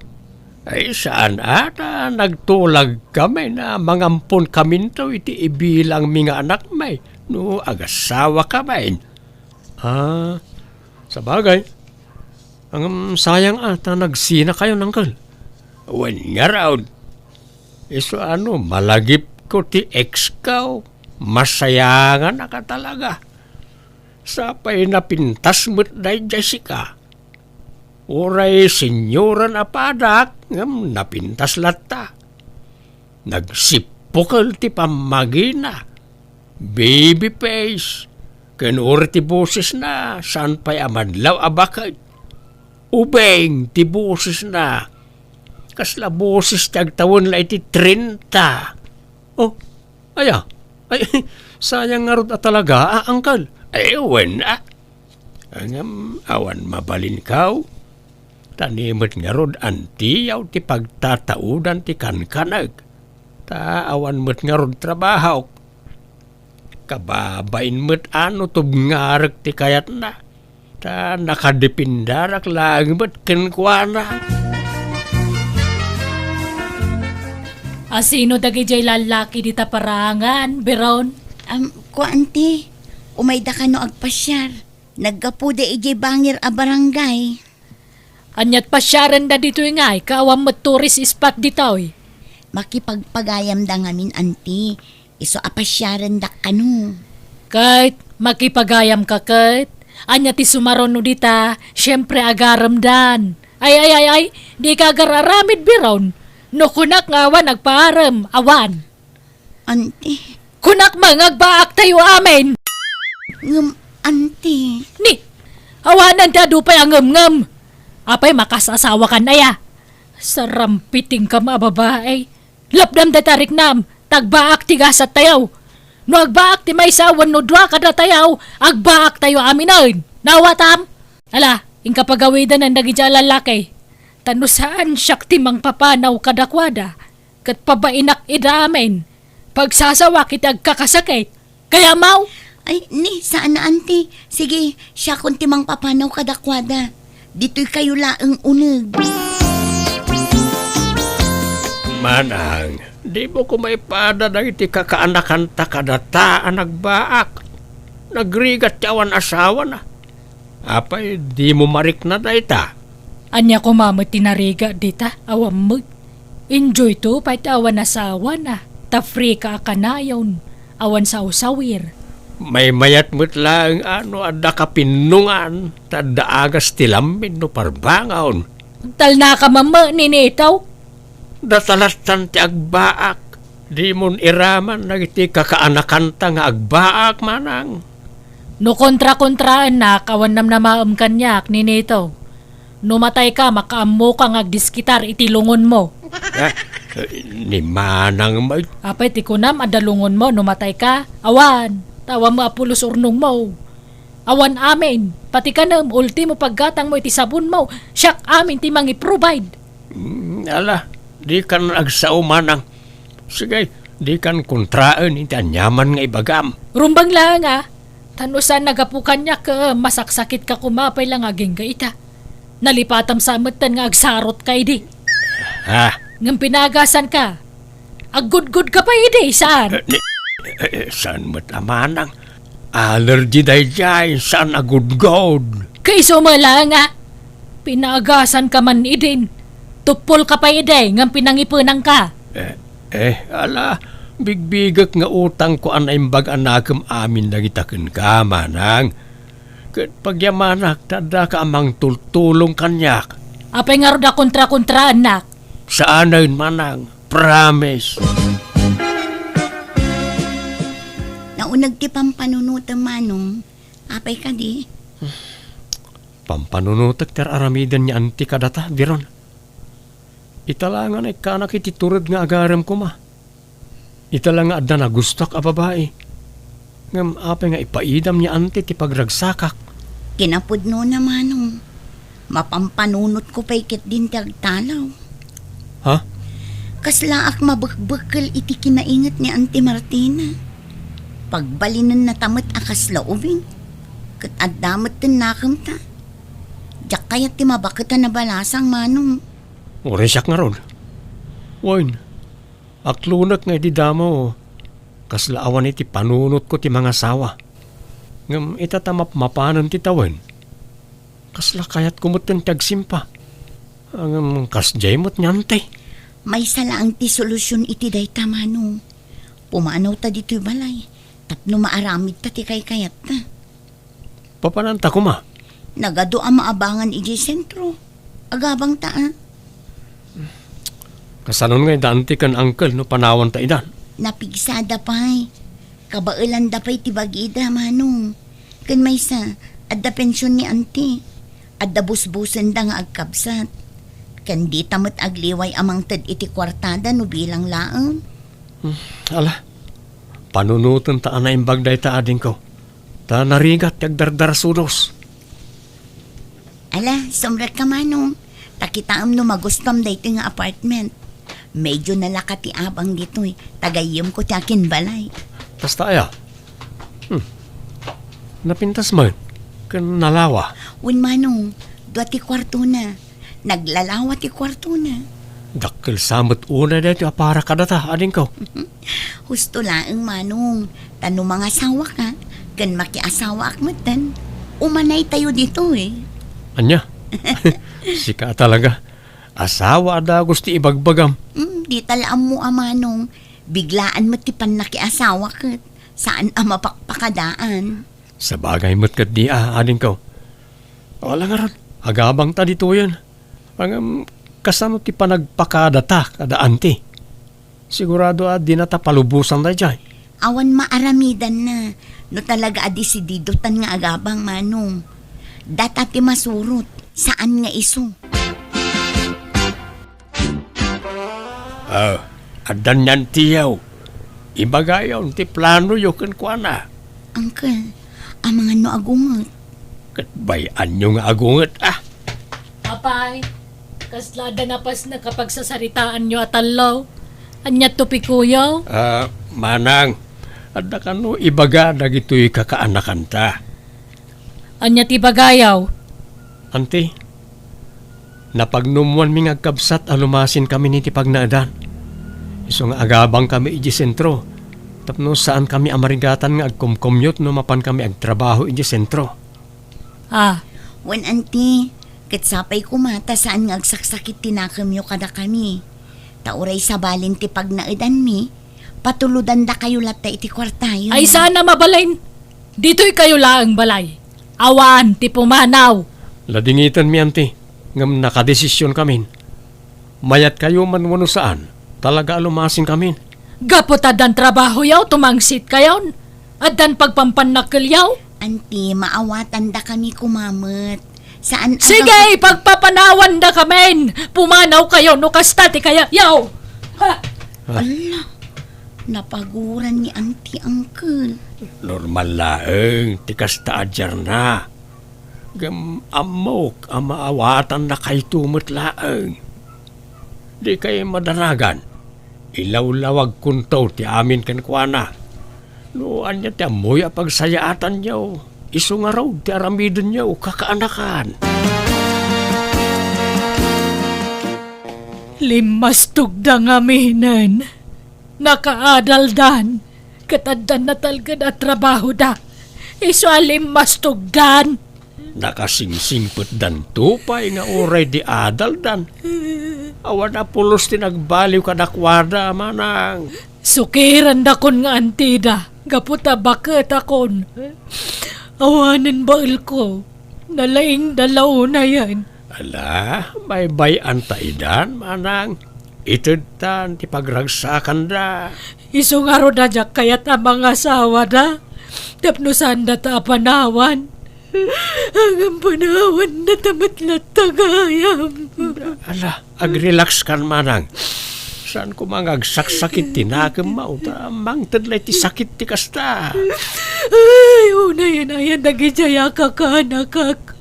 Ay, saan a ta nagtulagkami a mangamponkaminto iti ibilangmi nga anakmi no agasawakami. Ah, sabagay. Ngem sayang a ta nagsinakayon, Uncle. Wen ngarud, isu a no malagipko ti ex ko, masayanganak a talaga. Sapay napintas met daydiay sika. Uray senyoran a padak, ngem napintas latta. Nagsippukel ti pammagina. Baby face. Ken uray ti bosesna, saan pay a madlaw a baket. Ubing ti bosesna. Kasla boses ti agtawen la iti trenta. Oh, aya? Ay, sayang ngarud a talaga, a, Uncle. Ay, wen, a. Ngem awan mabalinko. Ta ni met ngarud antiyo ti pagtataudan ti kankanek. Ta awan met ngarud trabahok. Kababain met a no tubngarek ti kayatna. Ta nakadepindarak laeng met kenkuana. A sino dagidiay lallaki dita parangan, Biron? Am, kua, anti, umayda kano agpasiar. Naggapuda idiay bangir a barangay. Aniat pasiarenda ditoy ngay, ket awan met tourist spot ditoy. Makipagpagayamda ngamin, anti. Isu a pasiarendak kano. Ket makipagayamka ket? Ania ti sumaruno dita? Siempre, agaremdan. Ay, ay, ay, ay, dika agar-aramid, Biron. No kunak nga awan agpaarem, awan. Anti. Kunak man nga agbaaktayo amin. Ngem, anti. Ni, awanen ti adu pay a ngemngem. Apay, makasasawakan aya? Sarampitingkam a babae. Lapdam dayta riknam, ta agbaak ti gasattayo. No agbaak ti maysa wenno dua kadatayo, agbaaktayo aminen. Nawatam? Ala, inka pagawidanen dagidiay a lallaki. Ta no saan siak ti mangpapanaw kadakuada, ket pabainak ida amin. Pagsasawak iti agkakasakit. Kayamaw? Ay, ni, saan a, anti. Sige, siakon ti mangpapanaw kadakuada. Ditoy kayo laeng uneg. Manang, dimo koma ipada dagiti kakaanakanta kadata a nagbaak. Nagrigat ti awan asawana. Apay, dimo marikna dayta? Ania koma met ti narigat dita? Awan met. Enjoyto pay ti awan asawana. Ta free ka a kanayon. Awan sawsawir. Maymayat met laeng a no adda kapinnongan, ta adda agas ti lammin no parbangon. Talnaka mamma, Ninito. Data lattan ti agbaak. Dimon iraman dagiti kakaanakanta nga agbaak, manang. No kontra-kontraennak, awan namnamaem kaniak, Ninito. No matayka, makaammoka nga agdiskitar iti lungonmo. Ah, ni manang may... Apay ti kunam, adda lungonmo no matayka? Awan, ta awan met a pulos urnongmo. Awan amin, pati kanem, ultimo paggatangmo iti sabonmo, siak amin ti mangi-provide. Mm, ala, dikan agsao, manang. Sige, dikan kontraen iti aniaman nga ibagam. Rumbeng laeng a, ta no saan a gapu kaniak, eh, masaksakitka koma pay la nga agingga ita. Nalipatam sa metten nga agsarotka idi. Ha? Ngem pinagasanka. Aggudgudka pay idi, saan? Eh, ni, eh, eh, saan met a manang? Allergy daydiay, saan a gudgod. Kaiso met laeng a, pinagasanka man idin. Tuppolka pay idi, ngem pinangipenanka. Eh, eh, ala, bigbigek nga utangko a naimbag a nakem amin dagita kenka, manang. Ket pagyamanak ta addaka a mangtultulong kaniak. Apay ngarud a kontra-kontraennak? Saanen, manang. Promise. Nauneg ti pampanunotem, manong. Apay kadi? Pampanunotek ti ar-aramiden ni Auntie kadata, Viron. Ita la nga naikkanak iti tured nga agarem koma. Ita la nga adda nagustuak a babai. Ngem apay nga ipaidam ni Auntie ti pagragsakak? Kinapudnona, Manong. Mapampanunotko pay ketdin ti agtalaw. Ha? Kaslaak mabekbekel iti kinainget ni Auntie Martina. Pagbalinennata met a kasla ubing. Ket adda met ti nakemta. Diak kayat ti mabaket a nabalasang, Manong. Uray siak ngarud. Wen, aklonek nga idi damo, kasla awan iti panunotko ti mangasawa. Ngem ita ta mapmapanen ti tawen, kasla kayatko metten ti agsimpa. Ngem kasdiay met ni Auntie. Maysa laeng ti solusion iti dayta, Manong. Pumanawta ditoy balay tapno maaramidta ti kaykayatta. Papananta koma? Nagadu a maabangan idiay sentro. Agabangta, a. Kasanon ngay da Auntie ken Uncle no panawanta idan? Napigsada pay. Kabaelanda pay ti bagida, Manong. Ken maysa, adda pension ni Auntie. Adda busbusenda nga agkabsat. Ken dita met agliway a mangted iti kuartada no bilang laeng. Hmm, ala. Panunotenta a naimbag dayta, adingko. Ta narigat ti agdardarasudos. Ala, sumrekka, Manong. Ta kitaem no magustuam daytoy nga apartment. Medyo nalaka ti abang ditoy. Ta gayyemko ti akinbalay. Kasta aya? Hmm. Napintas met ken nalawa. Wen, Manong, dua ti kuartona. Naglalawa ti kuartona. Dakkel sa met unay daytoy a para kadata, adingko. Husto laeng, Manong, ta no mangasawaka ken makiasawaak metten, umanaytayo ditoy. Ania? Sika talaga. Asawa a dagus ti ibagbagam. Hmm, dita la ammo a, Manong. Biglaan met ti pannakiasawa ket saan a mapakpakadaan. Sabagay met ketdi a, adingko. Ala ngarud, agabangta ditoyen. Ngem, kasano ti panagpakadata kada Auntie? Sigurado a dinata palubosan daydiay. Awan maaramidanna no talaga a desididotan nga agabang, Manong. Data ti masurot, saan nga isu. Ah, addan ni Auntie-yo. Ibagayon ti planoyo kenkuana. Uncle, amangan no agunget. Ket bay-anyo nga agunget, a. Apay, kasla adda napasnek a pagsasaritaanyo a tallo? Ania topikoyo? Ah, Manang, adda kano ibaga dagitoy kakaanakanta? Ania ti ibagayo? Auntie, napagnumoanmi nga agkabsat a lumasinkami iti pagnaedan. Isu nga agabangkami idiay sentro, tapno saankami a marigatan nga agkomkommute no mapankami agtrabaho idiay sentro. Ah. Wen, Auntie, ket sapay koma ta saan nga agsaksakit ti nakemyo kadakami. Ta uray sabalen ti pagnaedanmi, patulodandakayo latta iti kuartayo. Ay, saan a mabalin? Ditoykayo laeng balay. Awan ti pumanaw. Ladingitenmi, Auntie, ngem nakadesisionkamin. Mayatkayo man wenno saan, talaga a lumasinkamin. Gapu ta addan trabahoyo, tumangsitkayon. Addan pagpampannakkelyo. Auntie, maawatandakami koma met. Saan a Sige, gapu- pagpapanawandakamin! Pumanawkayo no kasta ti kayatyo! Ha? Ah. Ala, napaguran ni Auntie, Uncle. Normal laeng ti kasta a diarna. Ngem ammok a maawatannakayto met laeng. Dikay madanagan. Ilawlawagkonto ti amin kenkuana. No ania ti ammoyo a pagsayaatanyo, isu ngarud ti aramidenyo, kakaanakan. Limmastogda ngaminen. Nakaadaldan. Ket adda natalged a trabahoda. Isu a limmastogdan. Nakasingsingpetdanto pay nga uray di adaldan. Awan a pulos ti nagbaliw kadakuada, Manang. Sukirandakon nga antida gapu ta baketakon. Awanen baelko, nalaingda la unayen. Ala, baybay-anta idan, Manang. Itedtan ti pagragsakanda. Isu ngarud a diak kayat a mangasawada, tapno saandata a panawan. Ngem panawanna ta met latta gayam. Ala, agrelax kan, manang. Saan koma nga agsaksakit ti nakemmo, ta mangted la iti sakit ti kasta. Ay, unayen-ayen dagidiay a kakanakak.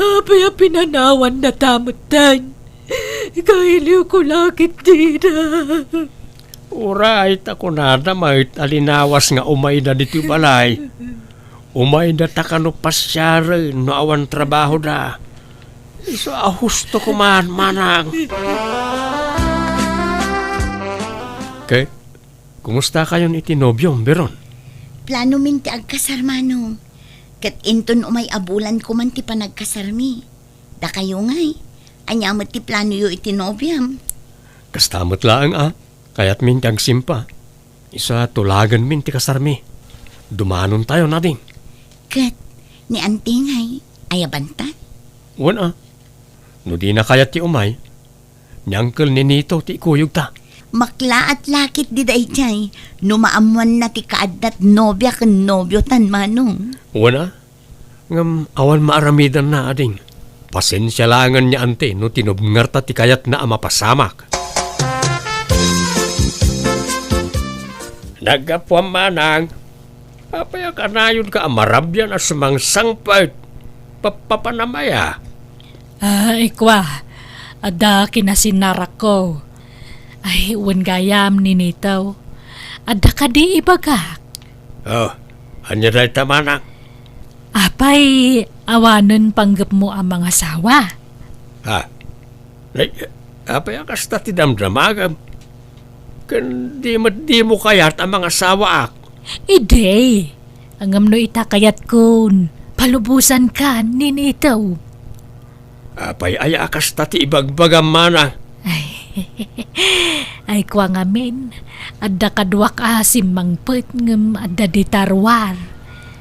Apay a pinanawanna ta metten? Kailiwko la ketdin. Uray ta kunada met a linawas nga umayda ditoy balay. Umayda ta kano pasiaren no awan trabahoda. Isu a husto koma, manang. Ket, kumustakayon iti nobiom, Biron? Planomin ti agkasar, manong. Ket inton umay a bulan koman ti panagkasarmi. Dakayo ngay, ania met ti planoyo iti nobiam? Kasta met laeng a, kayatmin ti agsimpa. Isu a tulaganmin ti kasarmi. Dumanontayon, ading. Ket ni anti ngay, ayabanta? Wen a. No dina kayat ti umay, ni Uncle Ninito ti ikuyogta. Maklaat la ketdi daydiay no maammoanna ti kaaddat nobia ken nobio tan, manong. Wen a. Ngem awan maaramidanna, ading. Pasensia laengen ni anti no tinubngerta ti kayatna a mapasamak. Naggapuam, manang. Apay a kanayonka a marabian a sumangsangpet? Pappapanam aya? Ay, kua, adda kinasinarakko. Ay, wen gayam, Ninito. Adda kadi ibagak? Oh, ania dayta, manang? Apay, awanen panggepmo a mangasawa? Ha? Nay, apay a kasta ti damdamagam? Ken di met dimo kayat a mangasawaak? Idi, ngem no ita kayatkon, palubosankan, Ninito. Apay aya a kasta ti ibagbagam, manang? Ay, ay, kua ngamin, adda kaduak a simmangpet ngem adda dita ruar.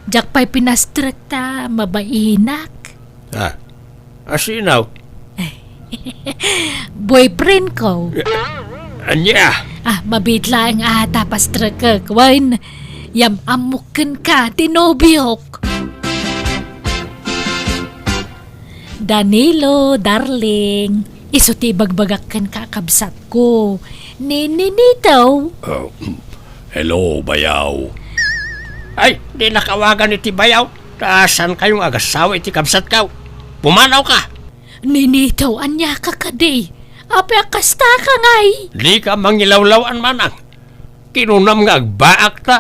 Diak pay pinastrek ta mabainak. Ah, asino? Boyfriend ko. Ania? Ah, mabiit laeng a ta pastrekek. Wen, yam-ammok kenka ti nobiok. Danilo, darling, isu ti ibagbagak kenka, kabsatko, ni Ninito. Oh, mm. Hello, bayaw. Ay, dinak awagan iti bayaw. Ta saan kayo nga agasawa iti kabsatko? Pumanawka. Ninito, ania ka kadi? Apay a kasta ka ngay? Dika mangilawlaw-an, manang. Kinunam nga agbaakta,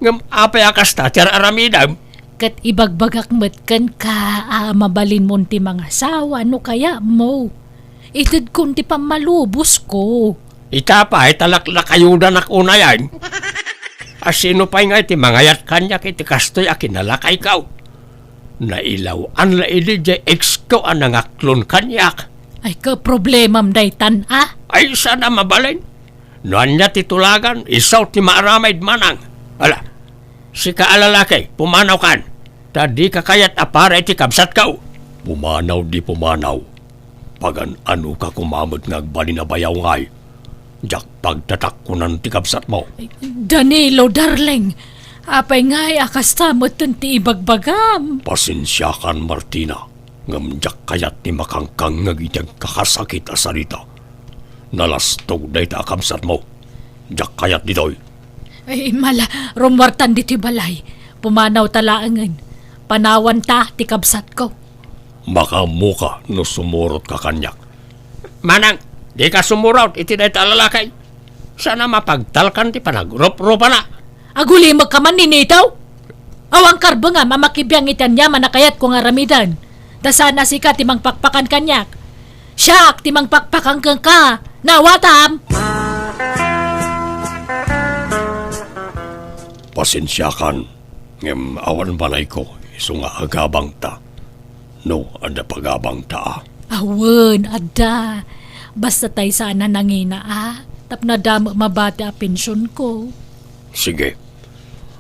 ngem apay a kasta ti ar-aramidem? Ket ibagbagak met kenka a mabalinmon ti mangasawa no kayatmo. Itedkon ti pammalubosko. Ita pay ta laklakayodanak unayen. Asino pay ngay ti mangayat kaniak iti kastoy a kinalakayko? Nailaw-an la idi diay ex ko a nangaklon kaniak. Ay, kaproblemam daytan a? Ay, saan a mabalin. No ania ti tulagan, isu ti maaramid, manang. Ala, sika a lalaki, pumanawkan. Ta dika kayat a para iti kabsatko. Pumanaw di pumanaw. Pagan-anoka koma met nga agbalin a bayaw ngay. Diak pagtatakkonan ti kabsatmo. Danilo, darling, apay ngay a kasta metten ti ibagbagam? Pasensiakan, Martina, ngem diak kayat ti makangkangngeg iti agkakasakit a sarita. Nalastog dayta a kabsatmo. Diak kayat ditoy. Ay, mala, rummuartan ditoy balay. Pumanawta laengen. Panawanta ti kabsatko. Makaammoka no sumurotka kaniak. Manang, dika sumurot iti dayta a lalaki. Saan a mapagtalkan ti panagruprupana. Agulimekka man, Ninito? Awan karbengam a makibiang iti aniaman a kayatko nga aramiden. Ta saan a sika ti mangpakpakan kaniak. Siak ti mangpakpakan kenka. Naawatam? Pasensiakan, ngem awan balayko, isu nga agabangta. No, adda pagabangta a? Awen, adda. Basta tay saan a nangina a, tapno adda met mabati a pensionko. Sige.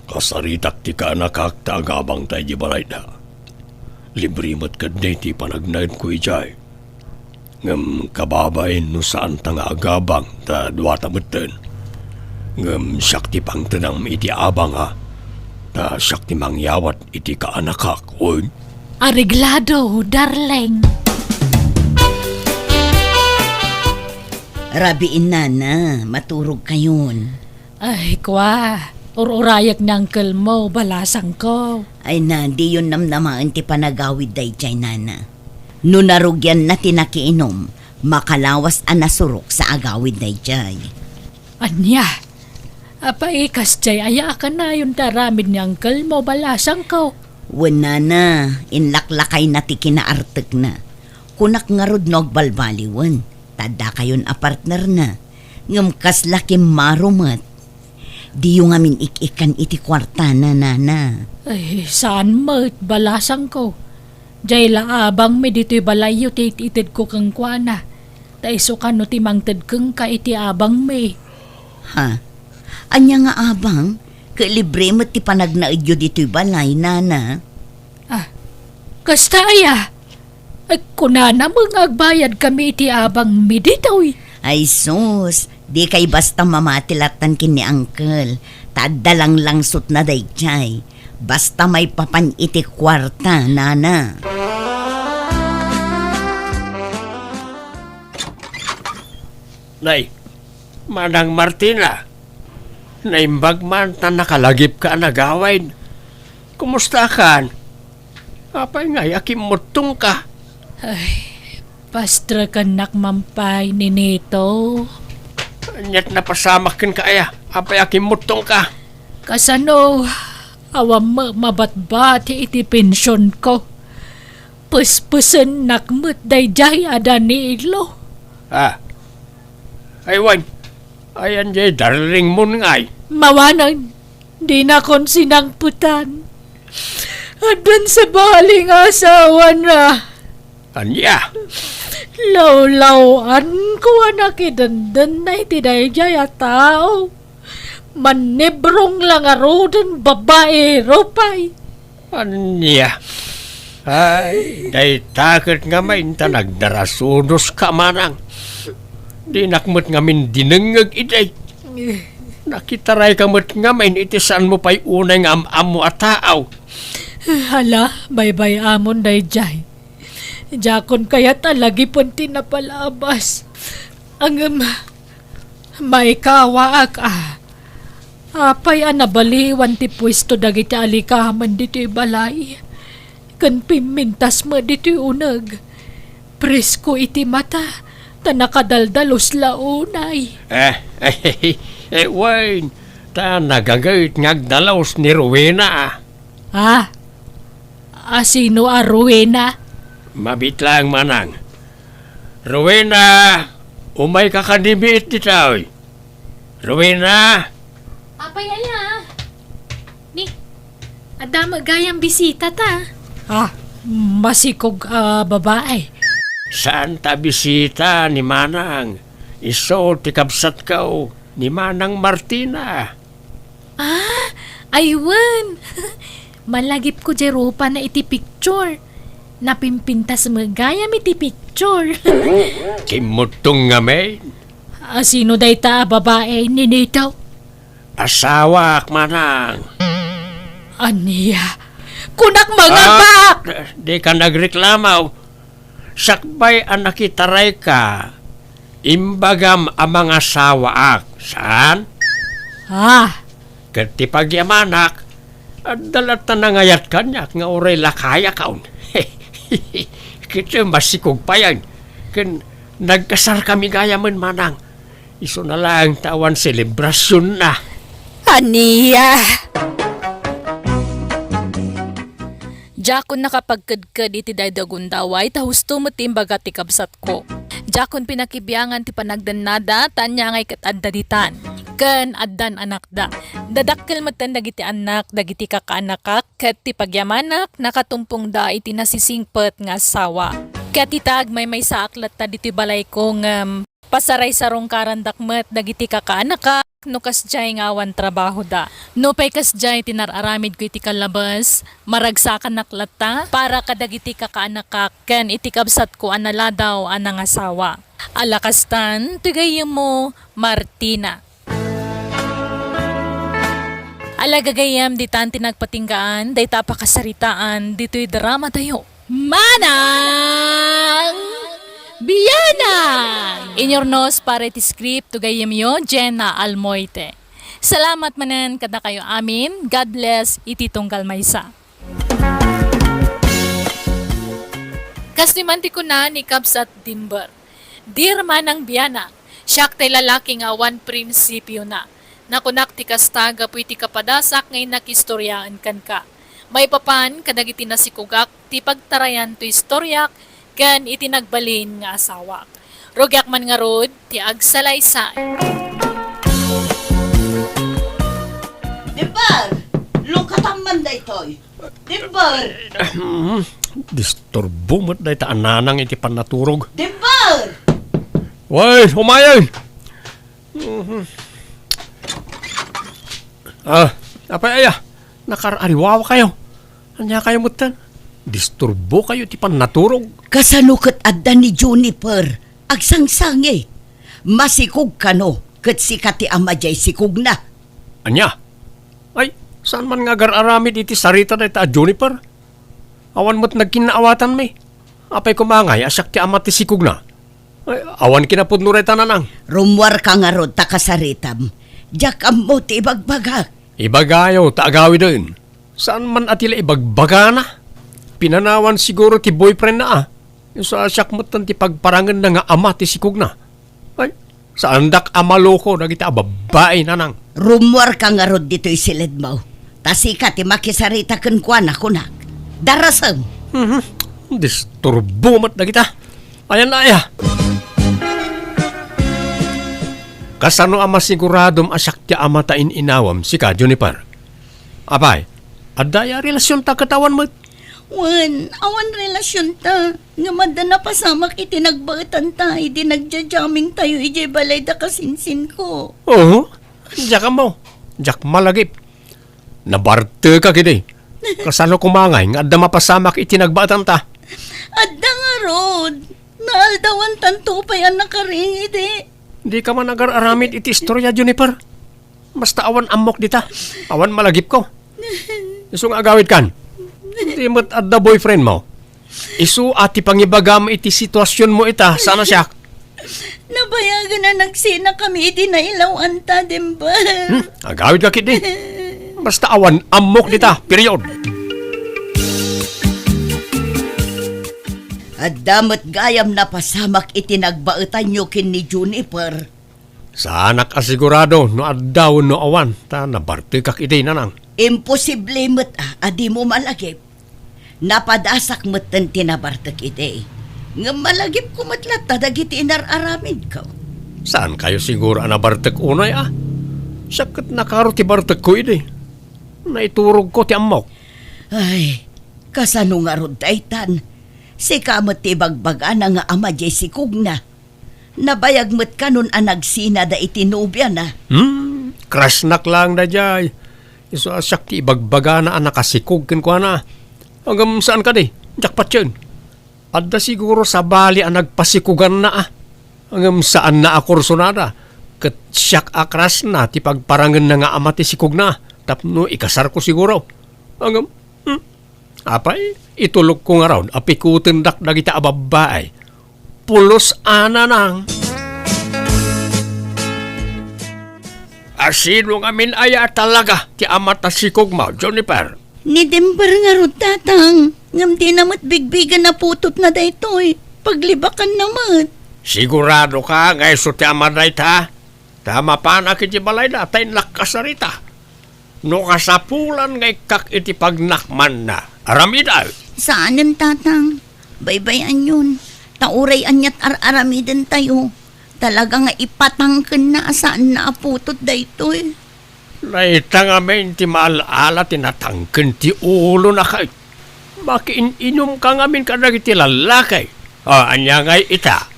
Kasaritak ti kaanakak ta agabangta idiay balayda. Libre met ketdi ti panagnaedko idiay. Ngem kababain no saanta nga agabang ta duata metten. Ngem siak ti pangtedam iti abang a. Ta siak ti mangyawat iti kaanakak, wen? Areglado, darling. Rabiin, nana, maturogkayon. Ay, kua, ur-urayek ni uncle mo, balasangko. Ay na, diyon namnamaen ti panagawid daydiay, nana. No narugianna ti nakiinom, makalawas a nasurok sa agawid daydiay. Ania? Apay, kasdiay aya a kanayon ti aramid ni uncle mo, balasangko? Wen, nana, inlaklakayna ti kinaartekna. Kunak ngarud no agbalbaliwen, ta addakayon a partnerna. Ngem kasla kimmaro met. Diyo ngamin ik-ikkan iti kuartana, nana. Ay, saan met, balasangko? Diay la abangmi ditoy balayyo ti it-itedko kenkuana. Ta isu kano ti mangted kenka iti abangmi. Ha? Ania nga abang? Ket libre met ti panagnaedyo ditoy balay, nana. Ah, kasta aya? Ay, kunana met nga agbayadkami iti abangmi ditoy. Ay sus, dikay basta mamati lattan ken ni uncle. Ta adda langlangsotna daydiay. Basta maipapan iti kuarta, nana. Nay, Manang Martina, naimbag man ta nakalagipka a nagawid. Kumustakan? Apay ngay a kimmuttongka? Ay, pastrekennak man pay, Ninito. Ania't napasamak kenka aya? Apay a kimmuttongka? Kasano, awan met mabatbati iti pensionko. Pespesennak met daydiay a Danilo. Ah. Ay, wen. Ayan jay darlingmon ngay? Mawanen. Dinakon sinangpetan. Addan sabali nga asawana. Ania? Lawlaw-anko a nakidendennay ti daydiay a tao. Mannibrong la ngaruden, babaero pay. Ania? Ay, dayta ket ngamin ta nagdarasunoska, manang. Dinak met ngamin dinengngeg idi. Nakitarayka met ngamin iti saanmo pay unay nga am-ammo a tao. Hala, baybay-amon daydiay. Diakon kayat a lagipen ti napalabas. Ngem, maikawaak a. Apay a nabaliwan ti puesto dagiti alikamen ditoy balay? Ken pimmintas met ditoy uneg. Presko iti mata, ta nakadaldalus la unay. Eh, eh, wen, ta nagaget nga agdalus ni Rowena. Ah, a sino a Rowena? Mabiit laeng, manang. Rowena, umayka kadi biit ditoy. Rowena! Apay aya? Ni, adda met gayam bisita ta. Ah, masikog a babae. Saan ta bisita ni manang? Isu ti kabsatko, ni Manang Martina. Ah, ay wen. Malagipko jay rupana iti picture. Napimpintas met gayam iti picture. Kimmuttong ngamin. A sino dayta a babae, Ninito? Asawaak, manang. Ania? Kunak, mangabak! Ah, di ka nagreklamo. Sakbay a nakitarayka, imbagam a mangasawaak, saan? Ah. Ket ti pagyamanak, adda latta nangayat kaniak nga uray lakayakon. Ket masikog payen, ken nagkasarkami gayamen, manang. Isuna laeng ta awan selebrasionna. Ania? Diakon nakapagkedked iti daydi a gundaway ta husto met ti imbaga ti kabsatko. Diakon pinakibiangan ti panagdennada ta ania ngay ket adda ditan. Ken addan anakda. Dadakkel metten dagiti annak dagiti kakaanakak ket ti pagyamanak nakatumpongda iti nasisingpet nga asawa. Ket ita agmaymaysaak latta ditoy balayko ngem pasaraysarungkarandak met dagiti kakaanakak no kasdiay nga awan trabahoda. Nupay kasdiay ti nar-aramidko iti kallabes, maragsakanak latta para kadagiti kakaanakak ken iti kabsatko a naladaw a nangasawa. Ala kastan, ti gayyemmo, Martina. Ala gagayyem ditan ti nagpatinggaan dayta a pakasaritaan ditoy dramatayo. Manang Bianang! Inurnos para iti script to gayyemyo, Jenna Almoite. Salamat manen kadakayo amin. God bless iti tunggal maysa. Kastoy man ti kuna ni Kabsat Dimber, "Dear Manang Bianang, siak tay lalaki nga awan prinsipiona. Nakunak ti kasta gapu iti kapadasak nga innak istoriaen kenka. Maipapan kadagiti nasikugak ti pagtarayan to istoriak ken iti nagbalin nga asawak. Rugiak man ngarud ti agsalaysay." Dimber! Lungkatam man daytoy! Dimber! Disturbo met dayta a nanang iti pannaturog. Dimber! Wen, umayen! Mhm. Ah, apay aya? Nakaar-ariwawakayo. Ania kayo metten? Disturbo kayo ti pannaturog. Kasano ket adda ni Juniper? Agsangsangi. Masikog kano ket sika ti ama diay sikogna. Ania? Ay, saan man nga agar-aramid iti sarita dayta a Juniper? Awan met nagkinnaawatanmi. Apay koma ngay a siak ti ama ti sikogna? Ay, awan kinapudno dayta, nanang. Rummuarka ngarud ta kasaritam. Diak ammo ti ibagbagak. Ibagayo ta agawiden. Saan man a ti la ibagbagana? Pinanawan siguro ti boyfriendna a. Isu a siak metten ti pagparangenna nga ama ti sikogna. Ay, saandak a maloko dagiti a babbai, nanang. Rummuarka ngarud ditoy siledmo. Ta sika ti makisarita kenkuana, kunak. Darasem! Mhm. Disturbo met dagita. Ayan na aya. Kasano a masiguradom a siak ti ama ta in-inawam, sika, Juniper? Apay, adda aya relasionta ket awan met? Wen, awan relasionta. Ngem adda napasamak iti nagbaetanta idi nagja-jammingtayo idiay balay da kasinsinko. Oo, diak ammo. Diak malagip. Nabartekak idi. Kasano koma ngay nga adda mapasamak iti nagbaetanta? Adda ngarud. Naaldawantanto pay a nakaring idi. Dika man agar-aramid iti istoria, Juniper. Basta awan ammok dita. Awan malagipko. Isu nga agawidkan. Di met adda boyfriendmo. Isu a ti pangibagam iti situasionmo ita, saan a siak? Nabayagen a nagsinakami idi nailawanta, Dimber. Hmm, agawidka ketdi. Basta awan ammok dita, period. Adda met gayam napasamak iti nagbaetanyo ken ni Juniper. Saanak a sigurado no adda wenno awan, ta nabartekak idi, nanang. Imposible met a, a dimo malagip. Napadasak metten ti nabartek idi. Ngem malagipko met latta dagiti inar-aramidko. Saankayo siguro a nabartek unay a? Siak ket nakaro ti bartekko idi. Naiturogko ti ammok. Ay, kasano ngarud daytan? Sika met ti ibagbagana nga ama diay sikogna. Nabayag met kanon a nagsinada iti nobiana. Hmm, crushnak laeng daydiay. Isu a siak ti ibagbagana a nakasikog kenkuana. Ngem saan kadi, diak patien. Adda siguro sabali a nagpasikuganna a. Ngem saanna a kursunada. Ket siak a crushna ti pagparangenna nga ama ti sikogna tapno ikasarko siguro. Ngem, hmm, Apay, itulokko ngarud a pikutendak dagita a babbai. Pulos a nanang. A sino ngamin aya talaga ti ama ta sikogmo, Juniper? Ni Dimber ngarud, tatang. Ngem dina met bigbigen a putotna daytoy. Paglibakanna met. Sigurado ka nga isu ti ama dayta? Ta mapanak iti balayda ta innak kasarita. No kasapulan nga ikkak iti pagnakmanna, aramidek. Saanen, tatang. Baybay-anyon. Ta uray aniat ar-aramidentayo, talaga nga ipatangkenna a saanna a putot daytoy. Dayta ngamin ti maal-ala ti natangken ti ulona kay. Makiin-inumka ngamin kadagiti lallaki. O, ania ngay ita?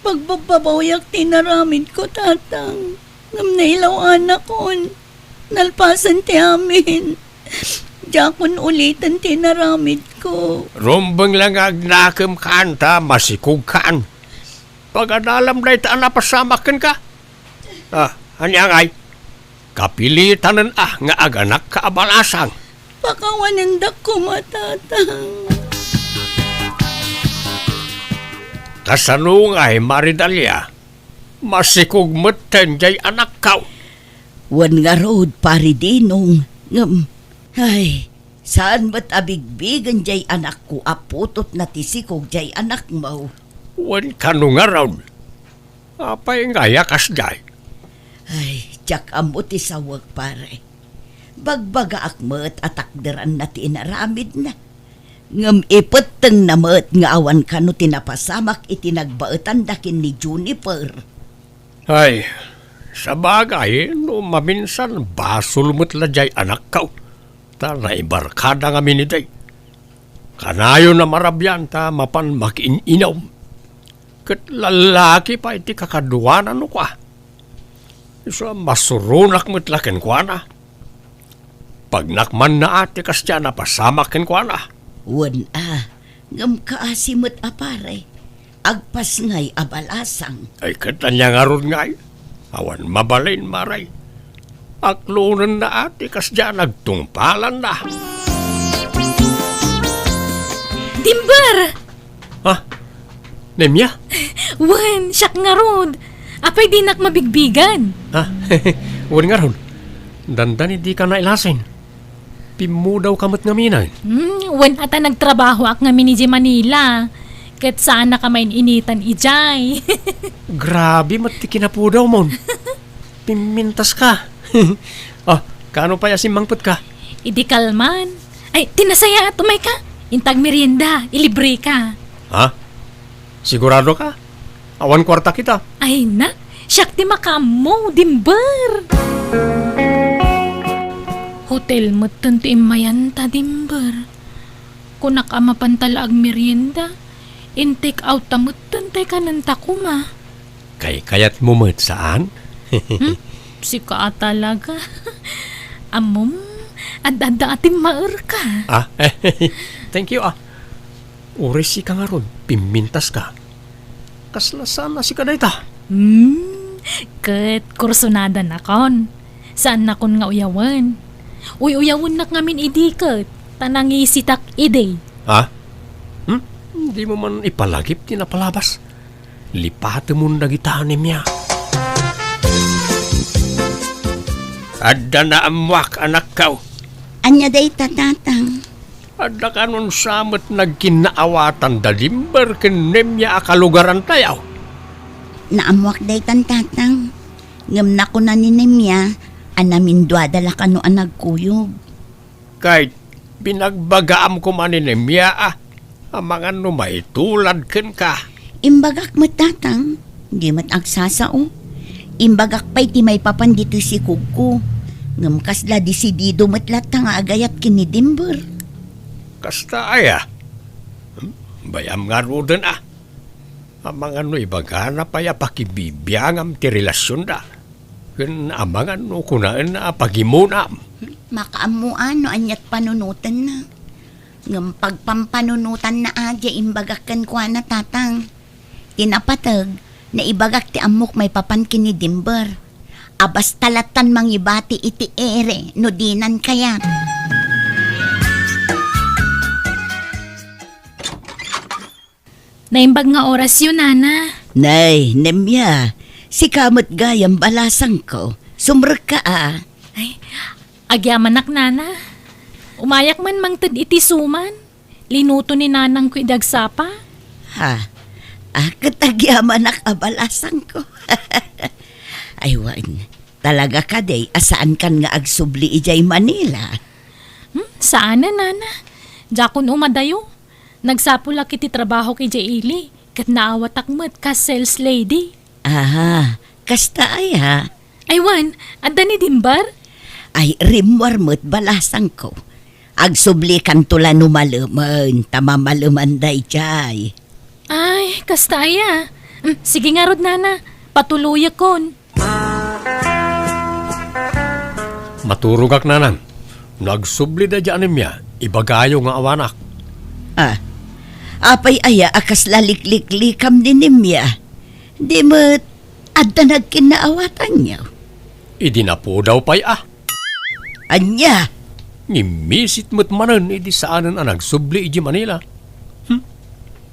Pagbabbabawiak ti inaramidko, tatang. Ngem nailaw-anakon. Nalpasen ti amin. Diakon uliten ti inaramidko. Rumbeng la nga agnakemkan ta masikogkan. Pagadalam dayta a napasamak kenka. Ah, ania ngay? Kapilitanen a nga aganakka a balasang. Pakawanendak koma, Tatang. Kasano ngay, Maridalia? Masikog metten jay anakkaw. Wen ngarud, Pari Dinong, ngem, ay, saan met a bigbigen jay anakko a putotna ti sikog jay anakmo. Wen kano ngarud? Apay ngay a kasdiay? Ay, diak ammo ti sawek, pare. Bagbagaak met a takderanna ti inaramidna. Ngem ipettengna met nga awan kano ti napasamak iti nagbaetanda ken ni Juniper. Ay, sabagay, no maminsan, basol met la jay anakkaw, ta naibarkada ngamin idi. Kanayon a marabian ta mapan makiin-inom. Ket lallaki pay ti kakaduana no kua. Isu a masuronak met la kenkuana. Pagnak manna a ti kasdiay a napasamak kenkuana. Wen a, ngem kaasi met a pare, agpasngay a balasang. Ay, ket ania ngarud ngay? Awan mabalin, mare. Aklonenna a ti kasdiay a nagtungpalanna. Dimber! Ha? Nemia? Wen, siak ngarud. Apay dinak mabigbigan? Ha? Wen ngarud. Dandani dika nailasin. Pimmudawka met ngamin. Hmm, wen a ta nagtrabahoak ngamin idiay Manila. Ket saannak a main-initan idiay. Grabe met ti kinapudawmon. Pimmintaska. Oh, kaano pay a simmangpetka? Idi kalman. Ay, ti nasayaat, umayka. Inta agmerienda, ilibreka. Ha? Siguradoka? Awan kuartak ita. Ay na, siak ti makaammo, Dimber. Hotel metten ti immayanta, Dimber. Kunak a mapanta la agmerienda, in-take out ta metten tay kanenta koma. Kaykayatmo met, saan? Hmm? Sika a talaga. Ammom, ad-adda a timmaerka. Ah, thank you, ah. Uray sika ngarud, pimmintaska. Kasla saan a sika dayta? Hmm, ket kursunada nakon. Saan nakon nga uyawen. Uy-uyawennak ngamin idi ket, ta nangisitak idi. Ha? Hmm? Dimo man ipalagip ti napalabas? Lipatemon dagita, Nemia. Adda naammoak, anakko. Ania dayta, Tatang? Adda kanon sa met nagkinnaawatan da Dimber ken Nemia a kalugarantayo? Naammoak daytan, Tatang. Ngem nakuna ni Nemia a naminduada la kano a nagkuyog. Ket binagbagaam koma ni Nemia a, amangan no maitulad kenka. Imbagak met, Tatang, di met agsasao. Imbagak pay ti maipapan ditoy sikogko. Ngem kasla desidido met latta nga agayat ken ni Dimber. Kasta aya? Hmm? Bay-am ngaruden a. Amangan no ibagana pay a pakibibiangam ti relasionda. Ken amangan no kunaenna a pagimunam. Makaammoan no aniat panunotenna. Ngem pagpampanunotanna a diay imbagak kenkuana, Tatang. Ti napateg, naibagak ti ammok maipapan ken ni Dimber. A basta lattan mangibati iti ere no dinan kayat. Naimbag nga orasyo, Nana. Nay, Nemia, sika met gayam balasangko. Sumrekka a. Ay, agyamanak, Nana. Umayak man mangted iti suman. Linuto ni Nanangko idi agsapa. Ha? Ah, ket agyamanak a balasangko. Ay, wen, talaga kadi a saankan nga agsubli idiay Manila? Hmm, saanen, Nana. Diakon umadayo. Nagsapulak iti trabahok idiay ili, ket naawatak met kas sales lady. Aha, kasta aya? Ay wen, adda ni Dimber? Ay, rimmuar met balasangko. Agsublikanto la no malemen, ta mamaleman daydiay. Ay, kasta aya? Mm, sige ngarud, Nana. Patuloyekon. Maturogak, Nana. No agsubli daydiay a Nemia, ibagayo nga awanak. Ah, apay aya a kasla likliklikam ni Nemia? Di met adda nagkinnaawatanyo? idi napudaw pay a. Ania? Ngimmisit met manen idi saanen a nagsubli iti Manila. Hmm?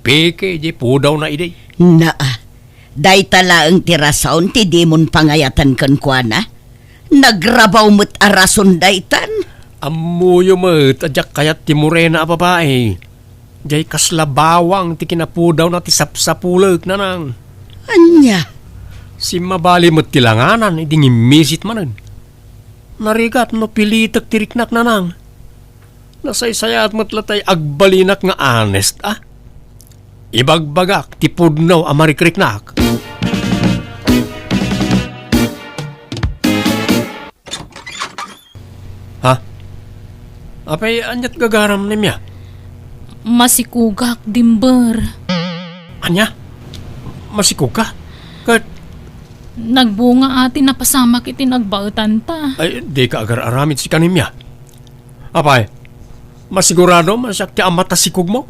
Peke iti pudawna idi. Naa, dayta laeng ti rason ti dimon pangayatan kenkuana. Nagrabaw met a rason daytan. Ammoyo met a diak kayat ti morena a babai. Diay kasla bawang ti kinapudawna ti sapsapulek, Nanang. Ania? Simmabali met ti langanan idi ngimmisit manen. Narigat no pilitek ti riknak, Nanang. Nasaysayaat met la tay agbalinak nga honest a. Ibagbagak ti pudno a marikriknak. Ha? Apay, aniat gagaram, Nemia? Masikogak, Dimber. Ania? Masikogka? Ket nagbunga a ti napasamak iti nagbaetanta. Ay, dika agar-aramid sika, Nemia. Apay, masiguradom a siak ti ama ta sikogmo?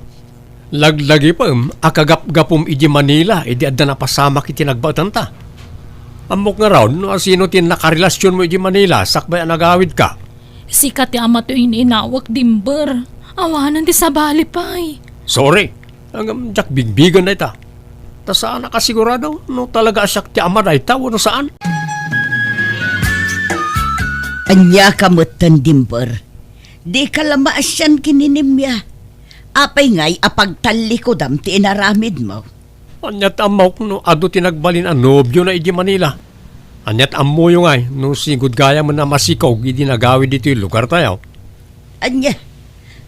Laglagipem a kagapgapom iti Manila idi adda napasamak iti nagbaetanta. Ammok ngarud no asino ti nakarelasionmo iti Manila sakbay a nagawidka. Sika ti ama ti in-inawek, Dimber. Awanen ti sabali pay. Sorry. Ngem diak bigbigen dayta. Ta saanak a sigurado no talaga a siak ti ama dayta wenno saan. Ania ka metten, Dimber? Dika la maasian ken ni Nemia. Apay ngay a pagtallikudam ti inaramidmo? Aniat ammok no adu ti nagbalin a nobiona idi Manila? Aniat ammoyo ngay no sigud gayamen a masikog idi nagawid ditoy lugartayo? Ania?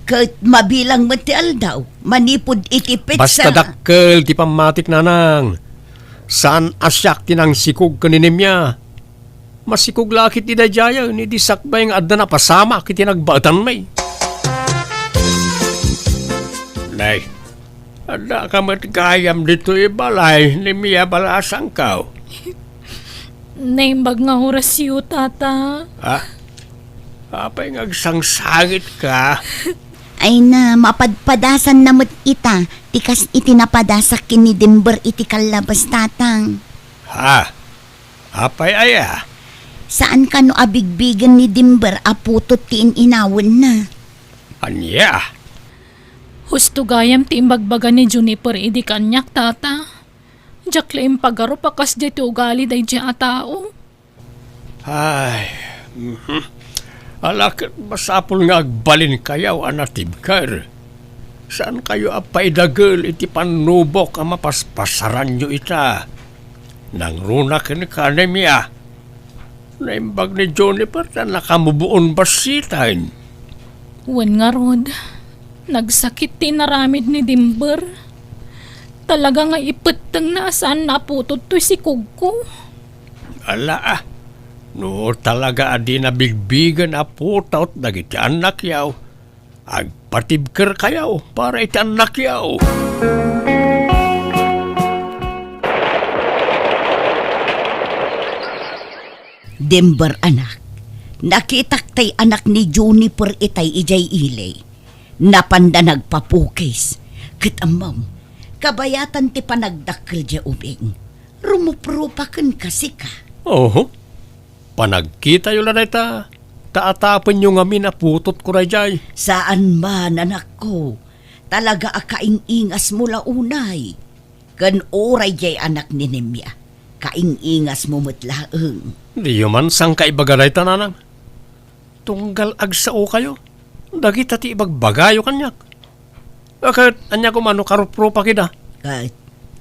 Ket mabilang met ti aldaw manipud iti petsa. Basta dakkel ti pammatik, Nanang. Saan a siak ti nangsikog ken ni Nemia. Masikog la ket ti daydiayen idi sakbay nga adda napasamak iti nagbaetanmi. Nay, addaka met gayam ditoy balay, Nemia, balasangko. Naimbag nga orasyo, Tata. Ha? Apay nga agsangsangitka? Ay na, mapadpadasanna met ita, ti kas iti napadasak ken ni Dimber iti kallabas, Tatang. Ha? Apay aya? Saan kano a bigbigen ni Dimber a putot ti in-inawenna? Ania? Husto gayam ti imbagbaga ni Juniper idi kaniak, Tata. Diak la impagarup a kasdiay ti ugali daydiay a tao. Ay, mhm. Ala ket masapul nga agbalinkayo a natibker. Saankayo a paidagel iti pannubok a mapaspasaranyo ita. Nangruna kenka, Nemia. Naimbag ni Juniper ta nakamuboon bassiten. Wen ngarud, nagsakit ti inaramid ni Dimber. Talaga nga ipettengna a saan naputot toy sikogko. Ala, ah, no talaga a dina bigbigen a putot dagiti annakyo, agpatibkerkayo para iti annakyo. Denver, anak, nakitak tay anak ni Juniper itay idiay ili. Napanda nagpapukis. Ket ammom, kabayatan ti panagdakkel diay ubing. Rumuprupa kenka, sika. Oho. Panagkitayo la dayta, ta atapenyo ngamin a putotko daydiay. Saan man, anakko. Talaga a kaing-ingasmo la unay. Ken uray diay anak ni Nemia, kaing-ingasmo met laeng. Diyo man sangkaibaga dayta, nanang. Tunggal agsaokayo, dagita ti ibagbagayo kaniak. A, ket ania koma no karuprupak ida? Ket,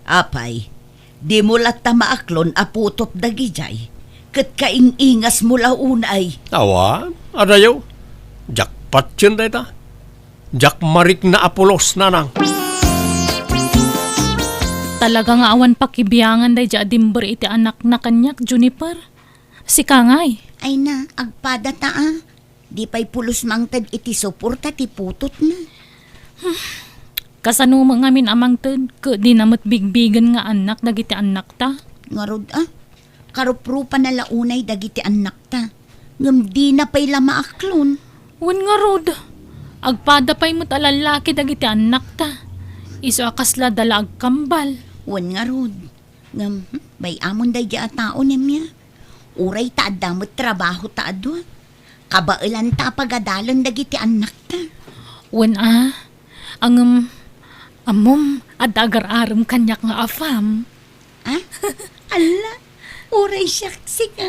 apay, dimo latta maaklon a putot dagidiay, ket kaing-ingasmo la unay. Awan, adayo. Diak patien dayta. Diak marikna a pulos, nanang. Talaga nga awan pakibiangan daydiay a Denver iti anakna kaniak, Juniper. Sika ngay? Ay na, agpada ta a. Di pay pulos mangted iti suporta ti putotna. Kasano met ngamin a mangted, ket dina met bigbigen nga annak dagiti annakta? Ngarud a, karuprupana la unay dagiti annakta, ngem dina pay la maaklon. Wen ngarud, agpada pay met a lallaki dagiti annakta, isu a kasla da la agkambal. Wen ngarud, ngem, hmm, bay-amon daydiay a tao, Nemia. Uray ta adda met trabahota a dua, kabaelanta a pagadalen dagiti annakta. Wen a, ngem, ammom, adda agar-arem kaniak nga afam. Ah? Alla, uray siak, sika.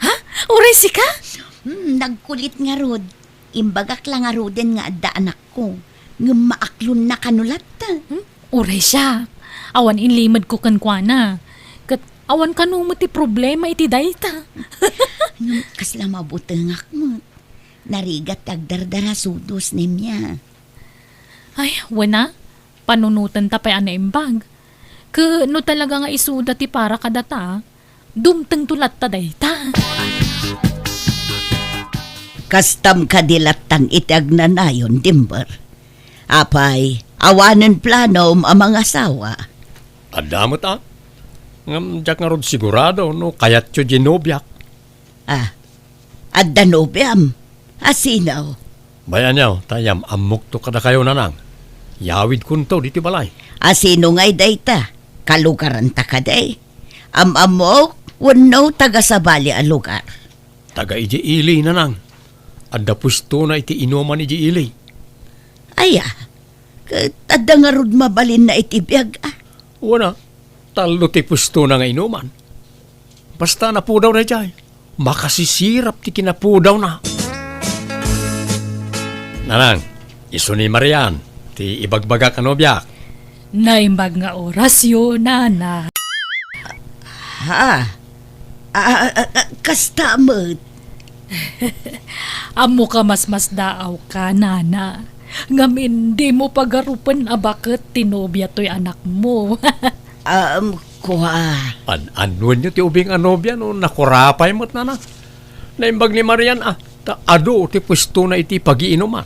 Ha? Uray sika? Hmm, nagkulit ngarud. Imbagak la ngaruden nga adda anakko, ngem maaklonna kano latta. Hmm? Uray siak. Awan inlimedko kenkuana. Ket awan kano met ti problema iti dayta. Ngem kasla mabutengak met. Narigat ti agdardara sudos, Nemia. Ay, wen a, panunotenta pay a naimbag. Ket no talaga nga isuda ti para kadata, dumtengto latta dayta. Kastam kadi lattan iti agnanayon, Dimber? Apay, awanen planom a mangasawa? Adda met a. Ngem diak ngarud sigurado no kayatyo diay nobiak. Ah, adda nobiam? A sino? Bay-anyo, ta yam-ammokto kadakayo, Nanang. Yawidkonto ditoy balay. A sino ngay dayta? Kalugaranta kadi? Am-ammok wenno taga-sabali a lugar? Taga idiay ili, Nanang. Adda puestona iti inuman idiay ili. Aya, ket adda ngarud mabalinna iti biag, a? Wen a, tallo ti puestona nga inuman. Basta napudaw daydiay, makasisirap ti kinapudawna. Nanang, isu ni Marian ti ibagbagak a nobiak. Naimbag nga orasyo, Nana. Ha? A, a, a, a, kasta met. Ammok a masmasdaawka, Nana. Ngamin, dimo pagarupen a baket ti nobia toy anakmo. Um, kua. An-annuenyo ti ubing a nobia no nakurapay met, Nana. Naimbag ni Marian a, ta adu ti puestona iti pagiinuman.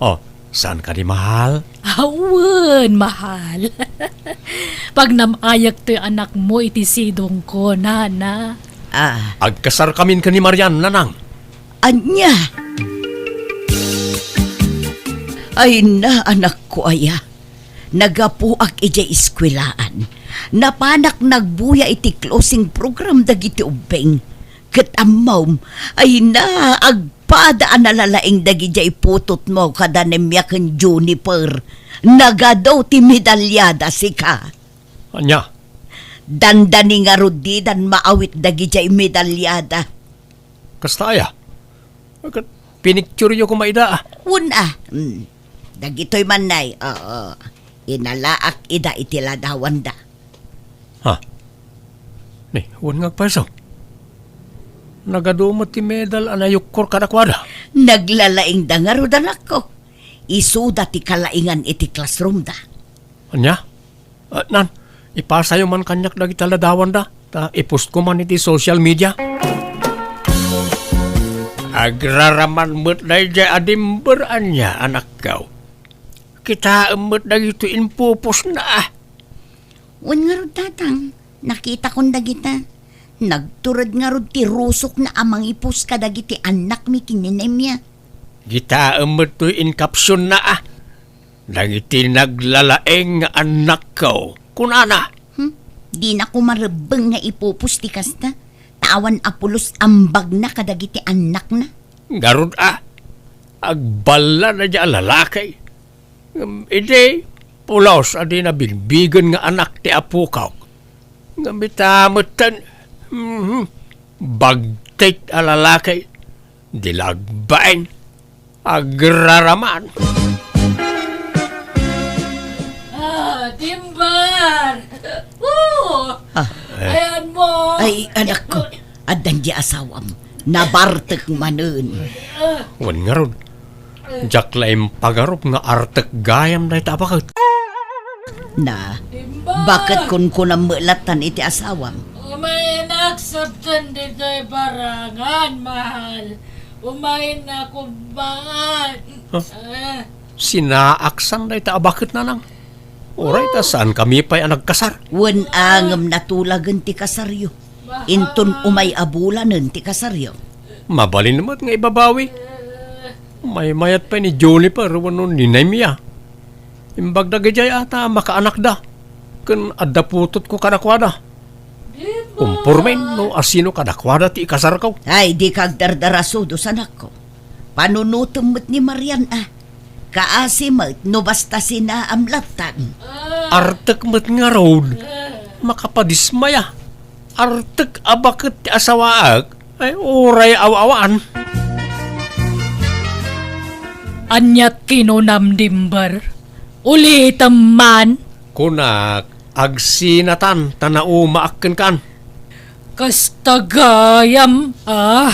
Oh, saan kadi, mahal? Awen, mahal. Pagnam-ayak toy anakmo iti sidongko, Nana. Ah. Agkasarkamin ken ni Marian, Nanang. Ania? Ay na, anakko aya. Naggapuak idiay eskuelaan. Napanak nagbuya iti closing program dagiti ubbing. Ket ammom, ay na, agpada a nalalaing dagidiay putotmo kada Nemia ken Juniper. Nagadu ti medalyada, sika. Ania? Dandani ngarud didan maawit dagidiay medalyada. Kasta aya? Ket pinictureyo koma ida, a? Wen a. Hmm. Dagitoy man nay, oo. Inalaak ida iti ladawanda. Ha? Ni, wen nga agpayso. Nagadu met ti medal a nayukkor kadakuada. Naglalaingda ngarud, anakko. Isuda ti kalaingan iti classroomda. Ania? Ah, nan, ipasayo man kaniak dagiti ladawanda, ta i-post ko man iti social media. Agraraman met daydiay a Dimber, ania, anakko. Kitaem met dagitoy impupostna, a. Wen ngarud, tatang, nakitakon dagita. Nagtured ngarud ti rusokna a mangi-post kadagiti annakmi ken ni Nemia. Kitaem met toy in-captionna, a. Dagiti naglalaing nga annakko, kunana. Hmm? Dinako marebbeng nga i-post ti kasta, ta awan a pulos ambagna kadagiti annakna. Ngarud a, agballa daydiay a lalaki. Ngem idi, pulos a di nabigbigen nga anak ti apok. Ngem ita metten, mhm, bagtit a lalaki, di la agbain. Agraraman. Ah, Dimber! Woo! Ah. Eh. Ayanmo! Ay, anakko, addan di asawam. Nabartek manen. Wen ngarud, diak la impagarup nga artek gayam dayta a baket. Na, Dimber! Baket kunkunam met lattan iti asawam? Umaynak saptan ditoy barangan, mahal. Umaynak umay. Huh? Ah. Sinaaksan dayta a baket, nanang. Uray ta saankami pay a nagkasar. Wen a ngem natulagen ti kasaryo. Inton umay a bulanen ti kasaryo. Mabalin met nga ibabawi. Maymayat pay ni Juniper wenno ni Nemia. Imbag dagidiay a ta makaanakda. Ken adda putotko kadakuada. Kumpormen no asino kadakuada ti ikasarko. Ay, dika agdardarasudos, anakko. Panunotem met ni Marian a. Kaasi met no basta sinaam lattan. Artek met ngarud, makapadismaya. Artek a baket ti asawaek, ay, uray aw-awan. Aniat kinunam, Dimber? Ulitem man. Kunak, agsinatan ta naumaak kenkan. Kasta gayam, ah.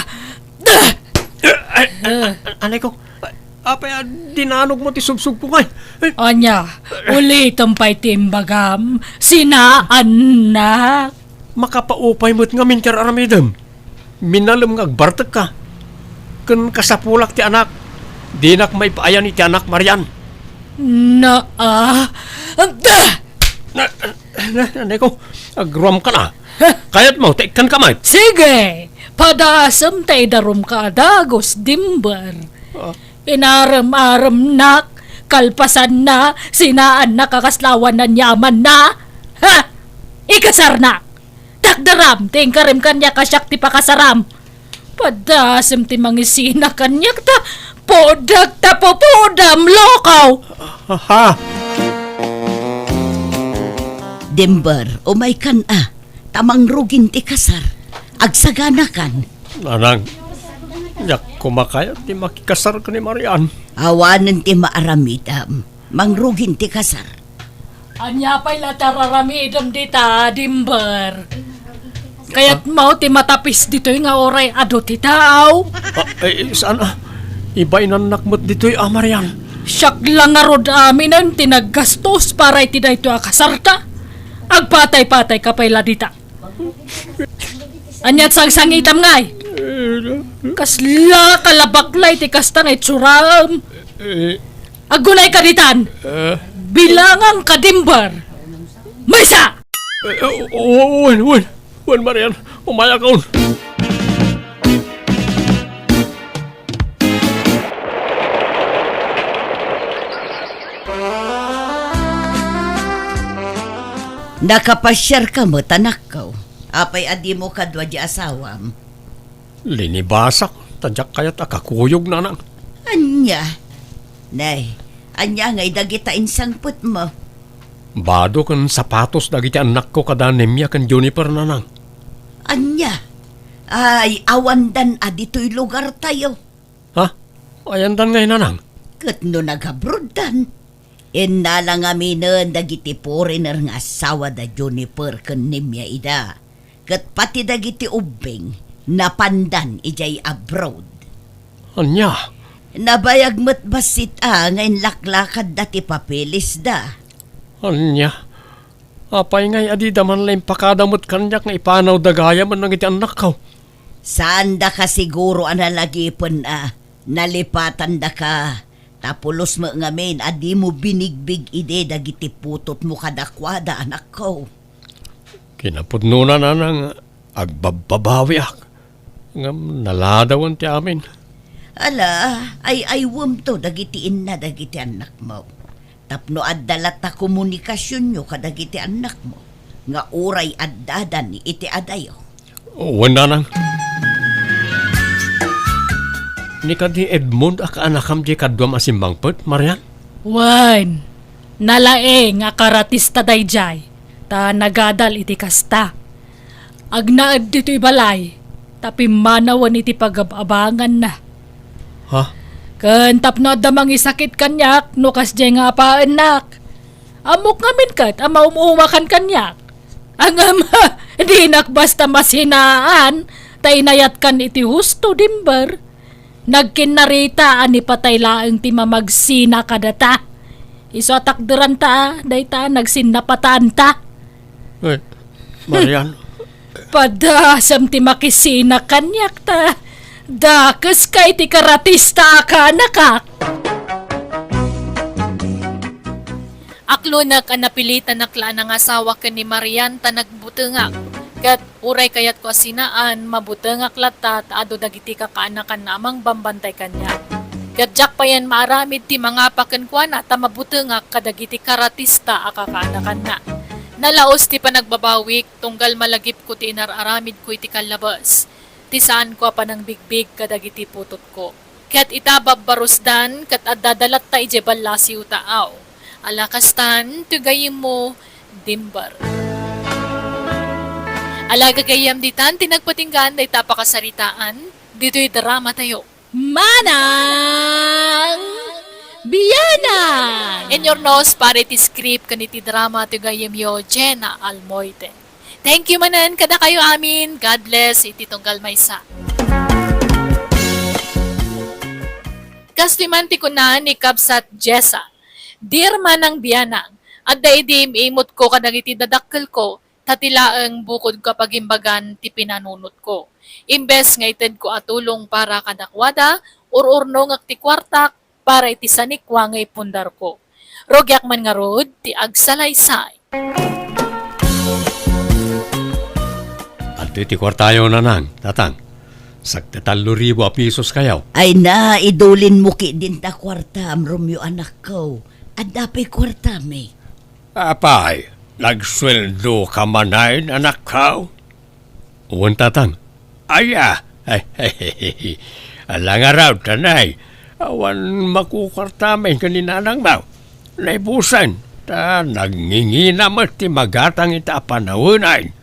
Ay, ay, ay, anay ko. Apay a dinanog mo ti subsubko ngay? Ay. Ania, ulitem pay ti imbagam, sinaannak. Makapaupay met ngamin ti ar-aramidem. Minalem nga agbartekka. Ken kasapulak ti anak. Dinak maipaayan iti anak, Marian. Na, ah, da! Na, na, na, Neko, agruamkan a. Kayatmo, ta ikkanka met. Sige! Padasem ta idarumka a dagus, Dimber. Ah. Inarem-aremnak, kalpasanna, sinaannak a kasla awan aniamanna. Ha! Ikasarnak! Dakdaram ti inkarim kaniak a siak ti pakasaram. Padasem ti mangisina kaniak ta pudak ta pupudam, loko! Aha! Dimber, umaykan a, ta mangrugin ti kasar. Agsaganakan. Nanang, diak koma kayat ti makikasar ken ni Marian. Awanen ti maaramidam. Mangrugin ti kasar. Ania pay la ti ar-aramidem dita, Dimber? Kayatmo ti matapis ditoy nga uray adu ti tao? Ah, eh, saan a? Ibainannak met ditoy a, Marian. Siak la ngarud aminen ti naggastos para iti daytoy a kasarta. Agpatay-patayka pay la dita. Aniat sangsangitam ngay? Kasla kalabakla iti kasta nga itsuram. Eh. Aggunayka ditan. Eh. Bilanganka, Dimber. Maysa! Eh, o-, o-, wen, wen. Wen, Marian. Umayakon. Nakapasiarka met, anakko. Apay a dimo kadua di asawam? Linibasak, ta diak kayat a kakuyog, nanang. Ania? Nay, ania ngay dagita insangpetmo? Bado ken sapatos dagiti annakko kada Nemia ken Juniper, nanang. Ania? Ay, awandan a ditoy lugartayo. Ha? Ayandan ngay, nanang? Ket no nagabroddan, innala ngaminen dagiti foreigner nga asawa da Juniper ken Nemia ida, ket pati dagiti ubbing napandan idiay abroad. Ania? Nabayag met bassit a nga inlaklakadda ti papelisda. Ania? Apay ngay a dida man la impakada met kaniak nga ipanawda gayam dagiti annakko? Saandaka siguro a nalagipen a nalipatandaka, ta pulos met ngamin a dimo binigbig idi dagiti putotmo kadakuada, anakko. Kinapudnona, nanang, agbabbabawiak. Ngem naladawen ti amin. Ala, ay-aywemto dagiti inna dagiti annakmo. Tapno adda latta komunikasionyo kadagiti annakmo nga uray addadan iti adayo. Wen, nanang. Ni kadi Edmond a kaanakam diay kaduam a simmangpet, Marian? Wen, nalaing a karatista daydiay, ta nagadal iti kasta. Agnaed ditoy balay, ta pimmanawen iti pagab-abanganna. Ha? Ken tapno adda mangisakit kaniak no kasdiay nga apaennak. Ammok ngamin ket a maum-umakan kaniak. Ngem, dinak basta masinaan, ta inayatkan iti husto, Dimber. Nagkinnarita a ni patay laeng ti mamagsina kadata. Isu a takderanta, dayta nagsinnapatanta. Eh, Marian. Padasem ti makisina kaniak ta dakeska iti karatista a kaanakak. Aklonek a napilitanak la a nangasawa ken ni Marian ta nagbutengak. Ket uray kayatko a sinaan, mabutengak latta ta adu dagiti kakaanakanna a mangbambantay kaniak. Ket diak payen maaramid ti mangapa kenkuana ta mabutengak kadagiti karatista a kakaanakanna. Nalaus ti panagbabawik tunggal malagipko ti inar-aramidko iti kallabes, ti saanko a panangbigbig kadagiti putotko. Ket ita, babbarusdan ket adda dalatta idiay ballasiw ta aw. Ala kastan, ti gayyemmo, Dimber. Ala gagayyem, ditan ti nagpatinggaan dayta pakasaritaan, ditoy drama tayo. Manang Bianang! Inurnos para iti script ken iti drama ti gayyemyo, Jenna Almoite. Thank you manen kadakayo amin. God bless iti tunggal maysa. Kastoy man ti kuna ni Kabsat Jessa, "Dear Manang Bianang, adda idi im-imotko kadagiti dadakkelko, ta ti laeng bukodko a pagimbagan ti pinanunotko. Imbes nga itedko a tulong para kadakuada, ur-urnongek ti kuartak para iti sanikua nga ipundarko. Rugiak man ngarud ti agsalaysay." Adtoy ti kuartayo, nanang, tatang. Sagdi tallo ribu a pisos kayo. Ay na, idulinmo ketdin ta kuartam, Romeo, anakko. Adda pay kuartami. Apay, nagsueldo ka manen, anakko? Wen, tatang. Aya, ala ngarud, tanay. Awan makukuartami ken ni nanangmo. Naibusen, ta nagngingina met ti magatang ita a panawen.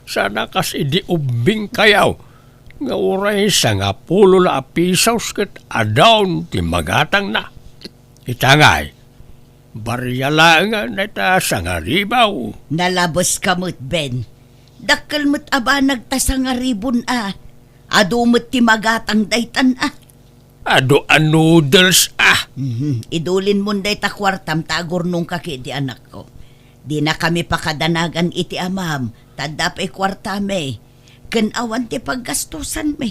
Sana kas idi ubbing kayo, nga uray sangapulo la a pisos ket adaon ti magatangna. Ita ngay, baria laengen dayta sangaribu. Nalabeska met, Ben. Dakkel met a banag ta sangaribun a. Adu met ti magatang daytan a. Adu a noodles a. Mhm. Idulinmon dayta kuartam ta agurnongka ketdi, anakko. Dinakami pakadanagan iti amam, ta adda pay kuartami. Ken awan ti paggastusanmi.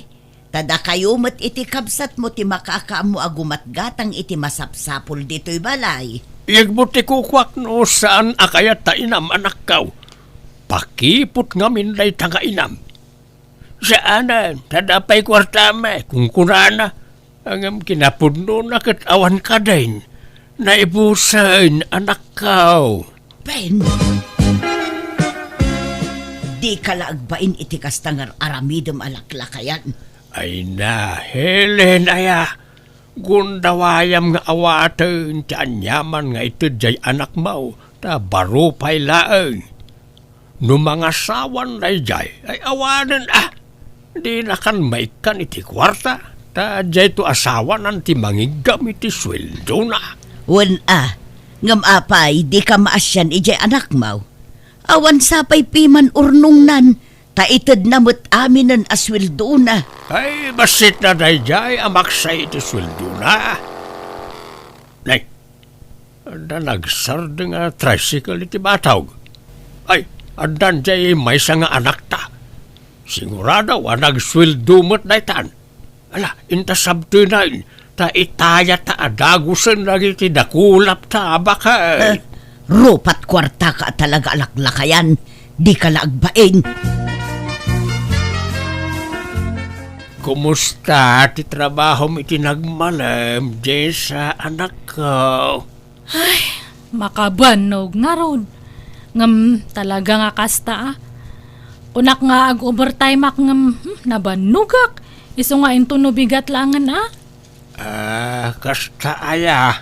Ta dakayo met iti kabsatmo ti makaammo a gumatgatang iti masapsapul ditoy balay. Yegmo ti kukuak no saan a kayat ta inam, anakko. Pakiput ngamin dayta nga inam. Saanen, ta adda pay kuartami, kunkunana. Ngem kinapudnona ket awan kadin. Naibusen, anakko. Ben! Dika la agbain iti kasta nga ar-aramidem a laklakayan. Ay na, Helen, aya. Gundawayam nga awaten ti aniaman nga ited jay anakmo, ta baro pay laeng. No mangasawan dayjay, ay awanen a. Dinakan maikkan iti kuarta, ta jayto asawanan ti mangiggam iti sueldona. Wen a, ngem apay, dika maasian idiay anakmo? Awan sapay piman urnongnan, ta itedna met aminen a sueldona. Ay, bassitna dayjay a maksay iti sueldona. Nay, adda nagsardeng a tricycle iti batog. Ay, addan jay maysa nga anakta. Sigurado a nagsueldo met daytan. Ala, inta sabtenen, ta itayat ta a dagusen dagiti dakulap ta a baket. Eh, rupat kuartaka a talaga a laklakayan, dika la agbain. Kumusta ti trabahom iti nagmalem, Jessa, anakko? Ay, makabannog ngarud. Ngem talaga nga kasta, a. Kunak nga ag-overtime-ak ngem, hmm, nabannogak. Isu nga intono bigat laengen, a. Ah, kasta aya.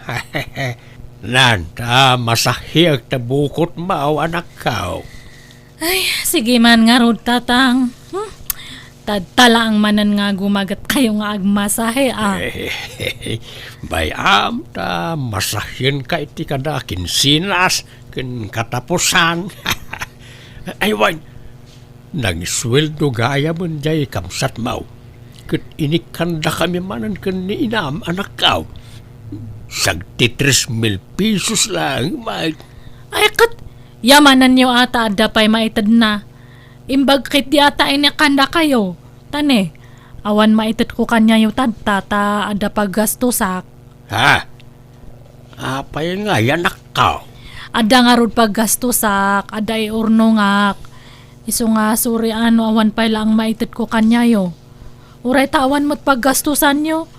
Nan, ta masahiek ta bukotmo, anakko. Ay, sige man ngarud, tatang. Hmm? Tadta laeng manen nga gumaget kayo nga agmasahe, a. Bay-am ta masahienka iti kada kinsinas ken katapusan. Ay, wen, nagsueldo gayamen jay kabsatmo. Ket inikkandakami manen ken ni inam, anakko. Sagdi tres mil pesos laeng, bay. Ay, ket yamanenyo a ta adda pay maitedna. Imbag ketdi a ta inikkandakayo. Ta ne, awan maitedko kaniayo tadta ta adda paggastosak. Ha? Apay ngay, anakko? Adda ngarud paggastosak, adda iurnongak. Isu nga suri a no awan pay laeng maitedko kaniayo. Uray ta awan met paggastosanyo.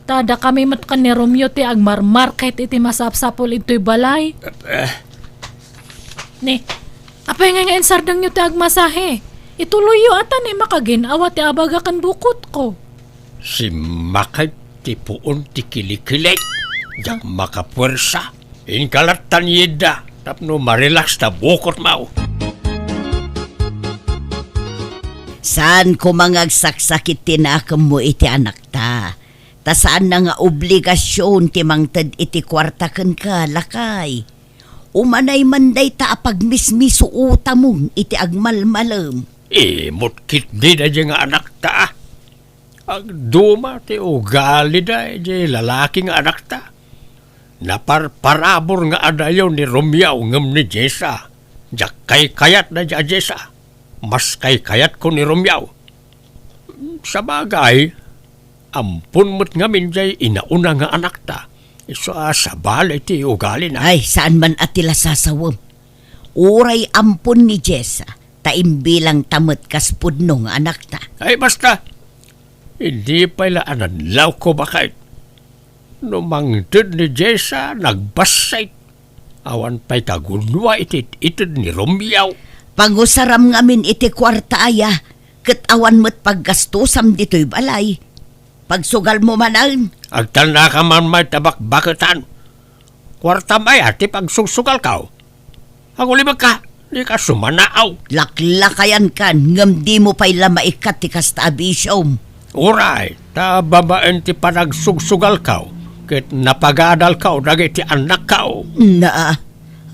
Ta dakami met ken ni Romeo ti agmarmarket iti masapsapul idtoy balay. Eh. Ni, Apay ngay nga insardengyo ti agmasahe? Ituloyyo a ta ni makagin-awa ti abaga ken bukotko. Simmakay ti puon ti kilikili. Diak makapuersa. Inka lattan yidda tapno marelax ta bukotmo. Saan koma nga agsaksakit ti nakemmo iti anakta. Ta saanna nga obligasion ti mangted iti kuarta kenka, lakay. Umanay man dayta a pagmismisuotamon iti agmalmalem. Imot ketdi daydiay nga anakta. Agduma ti ugalida idiay lalaki nga anakta. Naparparabur nga adayo ni Romeo ngem ni Jessa. Diak kaykayat daydiay a Jessa. Mas kaykayatko ni Romeo. Sabagay, ampon met ngamin diay inauna nga anakta. Isu a sabali ti ugalina. Ay, saan man a ti lasasawem. Uray ampon ni Jessa, ta imbilangta met kas pudno nga anakta. Ay, basta. Idi pay la a nadlawko, baket. No mangted ni Jessa, nagbassit. Awan pay kagudua iti it-ited ni Romeo. Pangusaram ngamin iti kuarta aya, ket awan met paggastosam ditoy balay. Pagsugalmo manen. Agtalnaka man met a bakbaketan. Kuartam aya ti pagsugsugalko? Agulibekka, dika sumanaaw. Laklakayankan, ngem dimo pay la maikkat ti kasta a bisiom. Uray, ta babaen ti panagsugsugalko, ket napagadalko dagiti annakko. Na,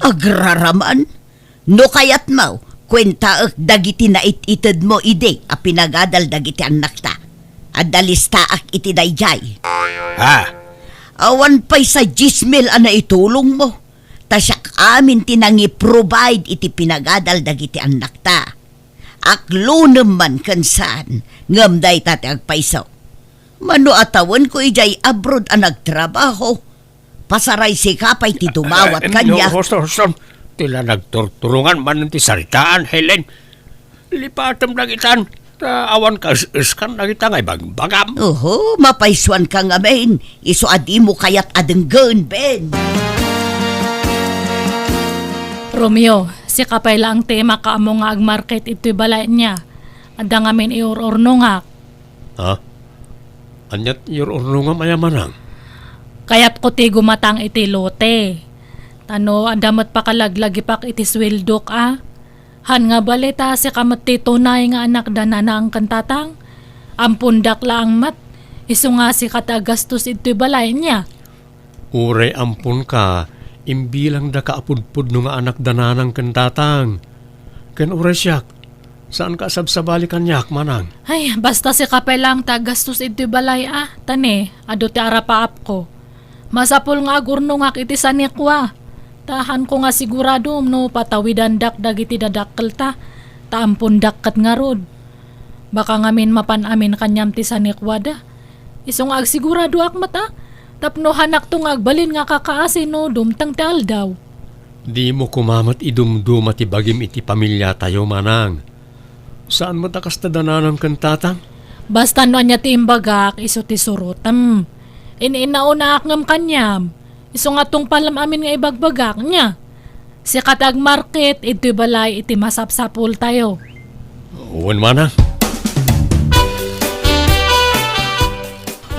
agraraman? No kayatmo, kuentaek dagiti nait-itedmo idi a pinagadal dagiti annakta. Adda listaak iti daydiay. Ha? Awan pay sa dies mil a naitulongmo. Ta siak amin ti nangi-provide iti pinagadal dagiti annakta. Aklonem man ken saan, ngem dayta ti agpayso. Mano a tawenko idiay abroad a nagtrabaho, pasaray sika pay ti dumawat kaniak. Husto, husto. Ti la nagturturongan manen ti saritaan, Helen. Lipatem dagitan, ta awan kaes-eskan dagita nga ibagbagam. Oho, mapaysuanka ngamin. Isu a dimo kayat a denggen, Ben. Romeo, sika pay laeng ti makaammo nga agmarket itoy balay nia. Adda ngamin iur-urnongak. Ha? Ania ti iur-urnongam aya, manang? Kayatko ti gumatang iti lote. Ta no adda met pakalaglagipak iti sueldok a. Han nga bale ta sika met ti tunay nga anak da nanang ken tatang. Ampondak laeng met. Isu nga sika ti aggastos iti balay nia. Uray amponka, imbilangdaka a pudpudno nga anak da nanang ken tatang. Ken uray siak, saanka a sabsabali kaniak, manang. Ay, basta sika pay laeng ti aggastos iti balay a, ta ne, adu ti arapaapko. Masapul nga agurnongak iti sanikua. Ta hanko nga sigurado no patawidandak dagiti dadakkelta, ta ampondak ket ngarud. Baka ngamin mapan amin kaniam ti sanikuada. Isu nga agsiguradoak met a, tapno hanakto nga agbalin nga kakaasi no dumteng ti aldaw. Dimo koma met idumduma ti bagim iti pamiliatayo, manang. Saan met a kasta da nanang ken tatang? Basta no ania ti imbagak, isu ti surotem. In-inaonaak ngem kaniam. Isu nga tungpalem amin nga ibagbagak, nia? Sika ti agmarket iti balay iti masapsapultayo. Wen, manang.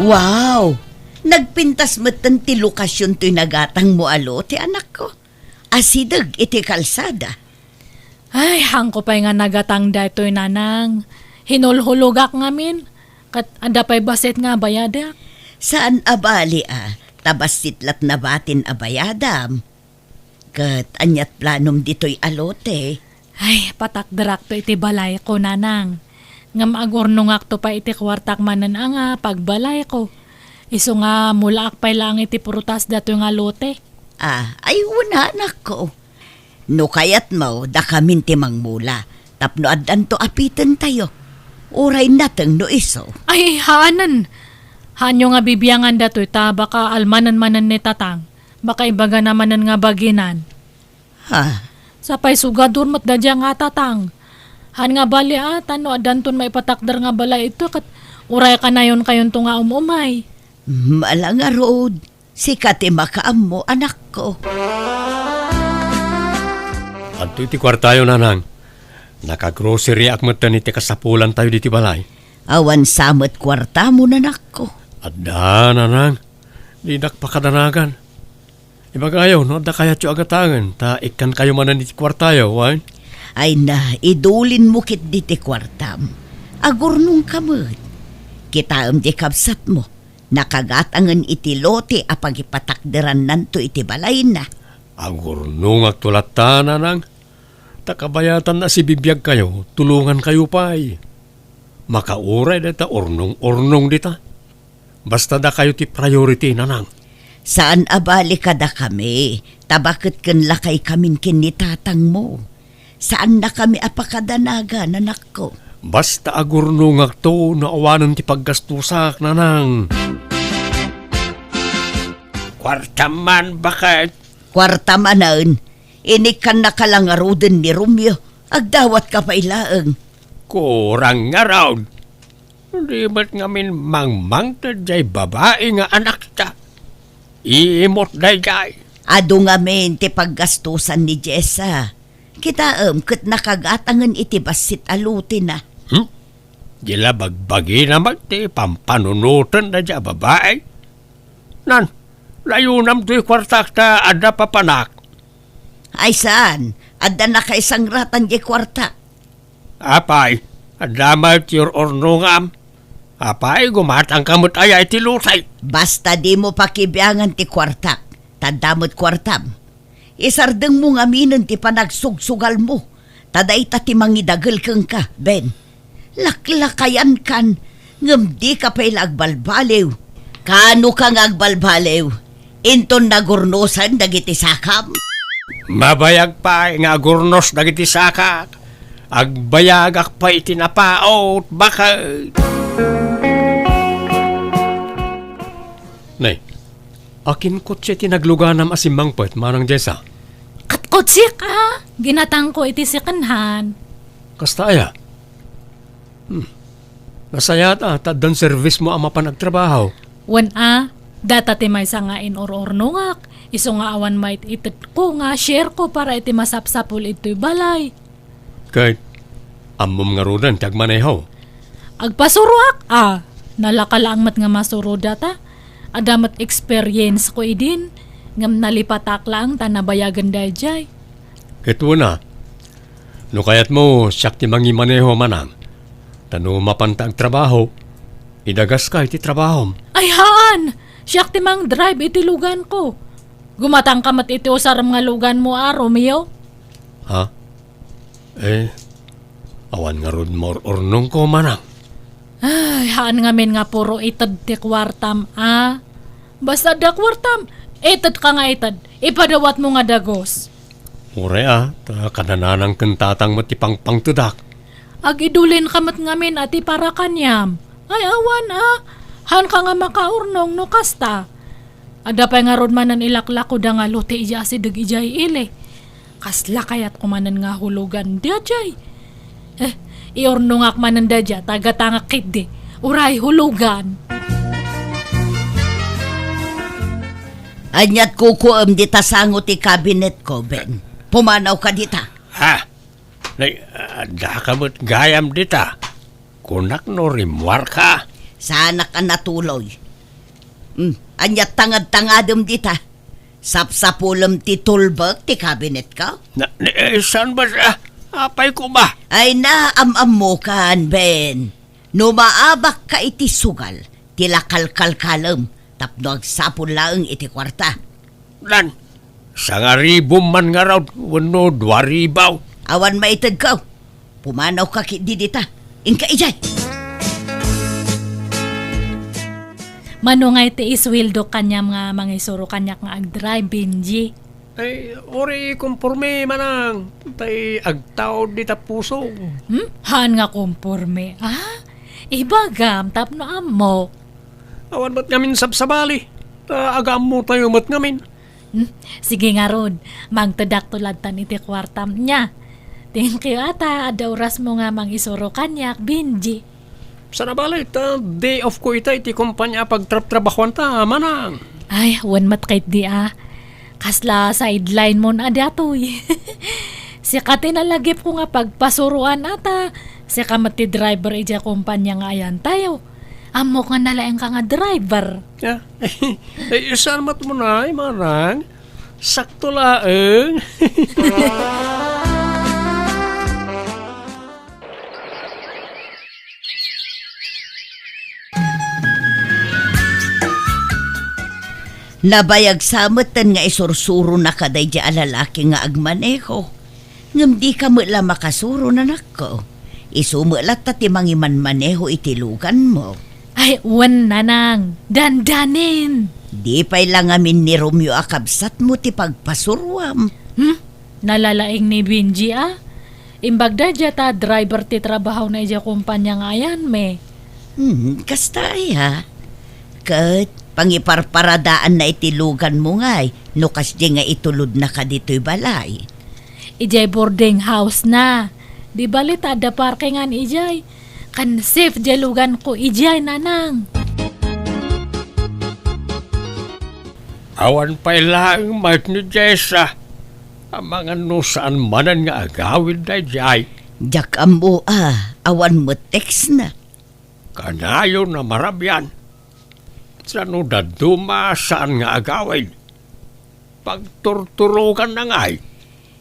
Wow! Nagpintas metten ti lokasion toy nagatangmo a lote, anakko. Asideg iti kalsada. Ay, hanko pay nga nagatang daytoy, nanang. Hinulhulogak ngamin. Ket adda pay bassit nga bayadak. Saan a bali a, ta bassit lat nabatin a bayadam. Ket aniat planom ditoy a lote? Ay, patakderakto iti balayko, nanang. Ngem agurnongakto pay iti kuartak manen a nga pagbalayko. Isu nga mulaak pay laeng iti prutas datoy nga lote. Ah, ay, wen, anakko. No kayatmo, dakamin ti mangmula, tapno addanto a pitentayo. Uray nateng no isu. Ay, haanen. Haanyo nga bibiangan datoy ta baka almanen manen ni tatang. Baka ibagana manen nga baginan. Ha? Sapay sugador met daydiay nga tatang. Han nga bali a, ta no addanton maipatakder nga balay ito, ket uray kanayon kayonto nga um-umay. Mala ngarud, sika ti makaammo, anakko. Adtoy ti kuartayo, nanang. Nakagrocery-ak metten iti kasapulantayo ditoy balay. Awan sa met kuartamo, nanakko. Adda, nanang. Dinak pakadanagan. Ibagayo no adda kayatyo a gataengen, ta ikkankayo manen iti kuartayo, wen? Ay na, idulinmo ketdi ti kuartam. Agurnongka met. Kitaem ti kabsatmo. Nakagatangen iti lote a pagipatakderannanto iti balayna. Agurnongakto latta, nanang. Ta kabayatanna a sibibiagkayo, tulongankayo pay. Makauray dayta urnong-urnong dita. Basta dakayo ti priority, nanang. Saan a bali kadakami, ta baket ken lakaykamin ken ni tatangmo. Saannakami a pakadanagan, anakko. Basta agurnongakto no awanen ti paggastusak, nanang. Kuartam man, baket. Kuarta manen, inikkannaka la ngaruden ni Romeo, agdawatka pay laeng. Kurang ngarud. Di met ngamin mangmangted jay babai nga anakta. Iimot dayjay. Adu ngamin ti paggastusan ni Jessa. Kitaem ket nakagatangen iti bassit a lotena. Hmm? Di la bagbagina met ti pampanunoten dayjay a babai. Nan, layonam toy kuartak ta adda papanak. Ay saan, adda nakaisangratan jay kuartak. Apay, adda met ti ur-urnongam. Apay, gumatangka met aya iti lotay. Basta dimo pakibiangan ti kuartak, ta adda met kuartam. Isardengmo ngaminen ti panagsugsugalmo, ta dayta ti mangidagel kenka, Ben. Laklakayankan, ngem dika pay la agbalbaliw. Kaanoka nga agbalbaliw? Inton nagurnosen dagiti sakam? Mabayag pay nga agurnos dagiti sakak. Agbayagak pay iti napaut, baket. Nay, akin kotse ti nagluganam a simmangpet, Manang Jessa? Ket kotsek a, ginatangko iti second hand. Kasta aya? Hmm. Nasayaat a, ta addan servismo a mapan agtrabaho. Wen a, data ti maysa nga inur-urnongak, isu nga awan maitedko nga share ko para iti masapsapul itoy balay. Ket, ammom ngaruden ti agmaneho? Agpasuroak a, nalaka laeng met nga masuro data. Adda met experience ko idin, ngem nalipatak laeng ta nabayagen daydiay. Ket wen a, no kayatmo, siak ti mangimaneho, Manang. Ta no mapanta agtrabaho, idagaska iti trabahom. Ay haan! Siak ti mangdrive iti luganko. Gumatangka met iti usarem nga luganmo a, Romeo. Ha? Eh, awan ngarud maur-urnongko, Manang. Ay, haan ngamin nga puro ited ti kuartam a. Basta adda kuartam, itedka nga ited, ipadawatmo nga dagus. Uray a, ta kananang ken tatang met ti pangpangtedak. Agidulinka met ngamin a ti para kaniam. Ay, awan a, haanka nga makaurnong no kasta. Adda pay ngarud manen ilaklakoda nga lote idiay asideg idiay ili. Kasla kayatko manen nga hulogan daydiay. Eh, iurnongak manen daydiay, ta gatangak ketdi. Uray hulogan. Ania't kukuem dita sango ti kabinetko, Ben? Pumanawka dita. Ha? Nay, addaka met gayam dita. Kunak no rimmuarka. Saanak a natuloy. Hmm, ania't tangad-tangadem dita? Sapsapulem ti tulbek ti kabinetka? Na, ni, eh, saan ba, ah, apay ko ba? Ay na, am-ammokan, Ben. No maabakka iti sugal, ti la kalkalkalem, tapno agsapul laeng iti kuarta. Nan, sangaribom man ngarud wenno duaribaw. Awan maitedko. Pumanawka ketdi dita. Inka idiay. Mano ngay ti isweldo kaniam nga mangisuro kaniak nga agdrive, Benji? Ay, uray konporme, Manang. Tay agtaud dita pusog. Hmm? Haan nga konporme, ah? Ibagam, tapno ammok. Awan met ngamin sabsabali. Ta agaammotayo met ngamin. Hmm? Sige ngarud, mangtedakto lattan iti kuartam nia. Thank you, ata. Adda orasmo nga mangisuro kaniak, Benji. Sana bale, ta day off ko ita iti kompanya a pagtrabtrabahuanta, Manang. Ay, wen met ketdi a. Kasla sideline mon a datoy. Sika ti nalagipko nga pagpasuroan a ta, sika met ti driver idiay kompania nga ayantayo. Ammok nga nalaingka nga driver. Ya, eh, saan met mo na, Manang? Sakto laeng. Nabayag sa metten nga isursuronaka daydi a lalaki nga agmaneho. Ngem dika met la makasuro, nanakko. Isu met latta ti mangimanmaneho iti luganmo. Ay, wen, nanang. Dandanin. Di pay la ngamin ni Romeo a kabsatmo ti pagpasuroam. Hmm? Nalalaing ni Benji, a? Imbag daydiay ta driver ti trabahona idiay kompania nga ayanmi. Hmm, kasta aya. Ket pangiparparadaanna iti luganmo ngay, no kasdi nga itulodnaka ditoy balay. Idiay boarding house na. Di bali ta adda parkingan idiay. Kan safe diay luganko idiay, nanang. Awan pay laeng met ni Jessa. Amangan no saan manen nga agawid daydiay. Diak ammo a, awan met text na. Kanayon a marabian. Sano dadduma saan nga agawid? Pagturturoganna ngay.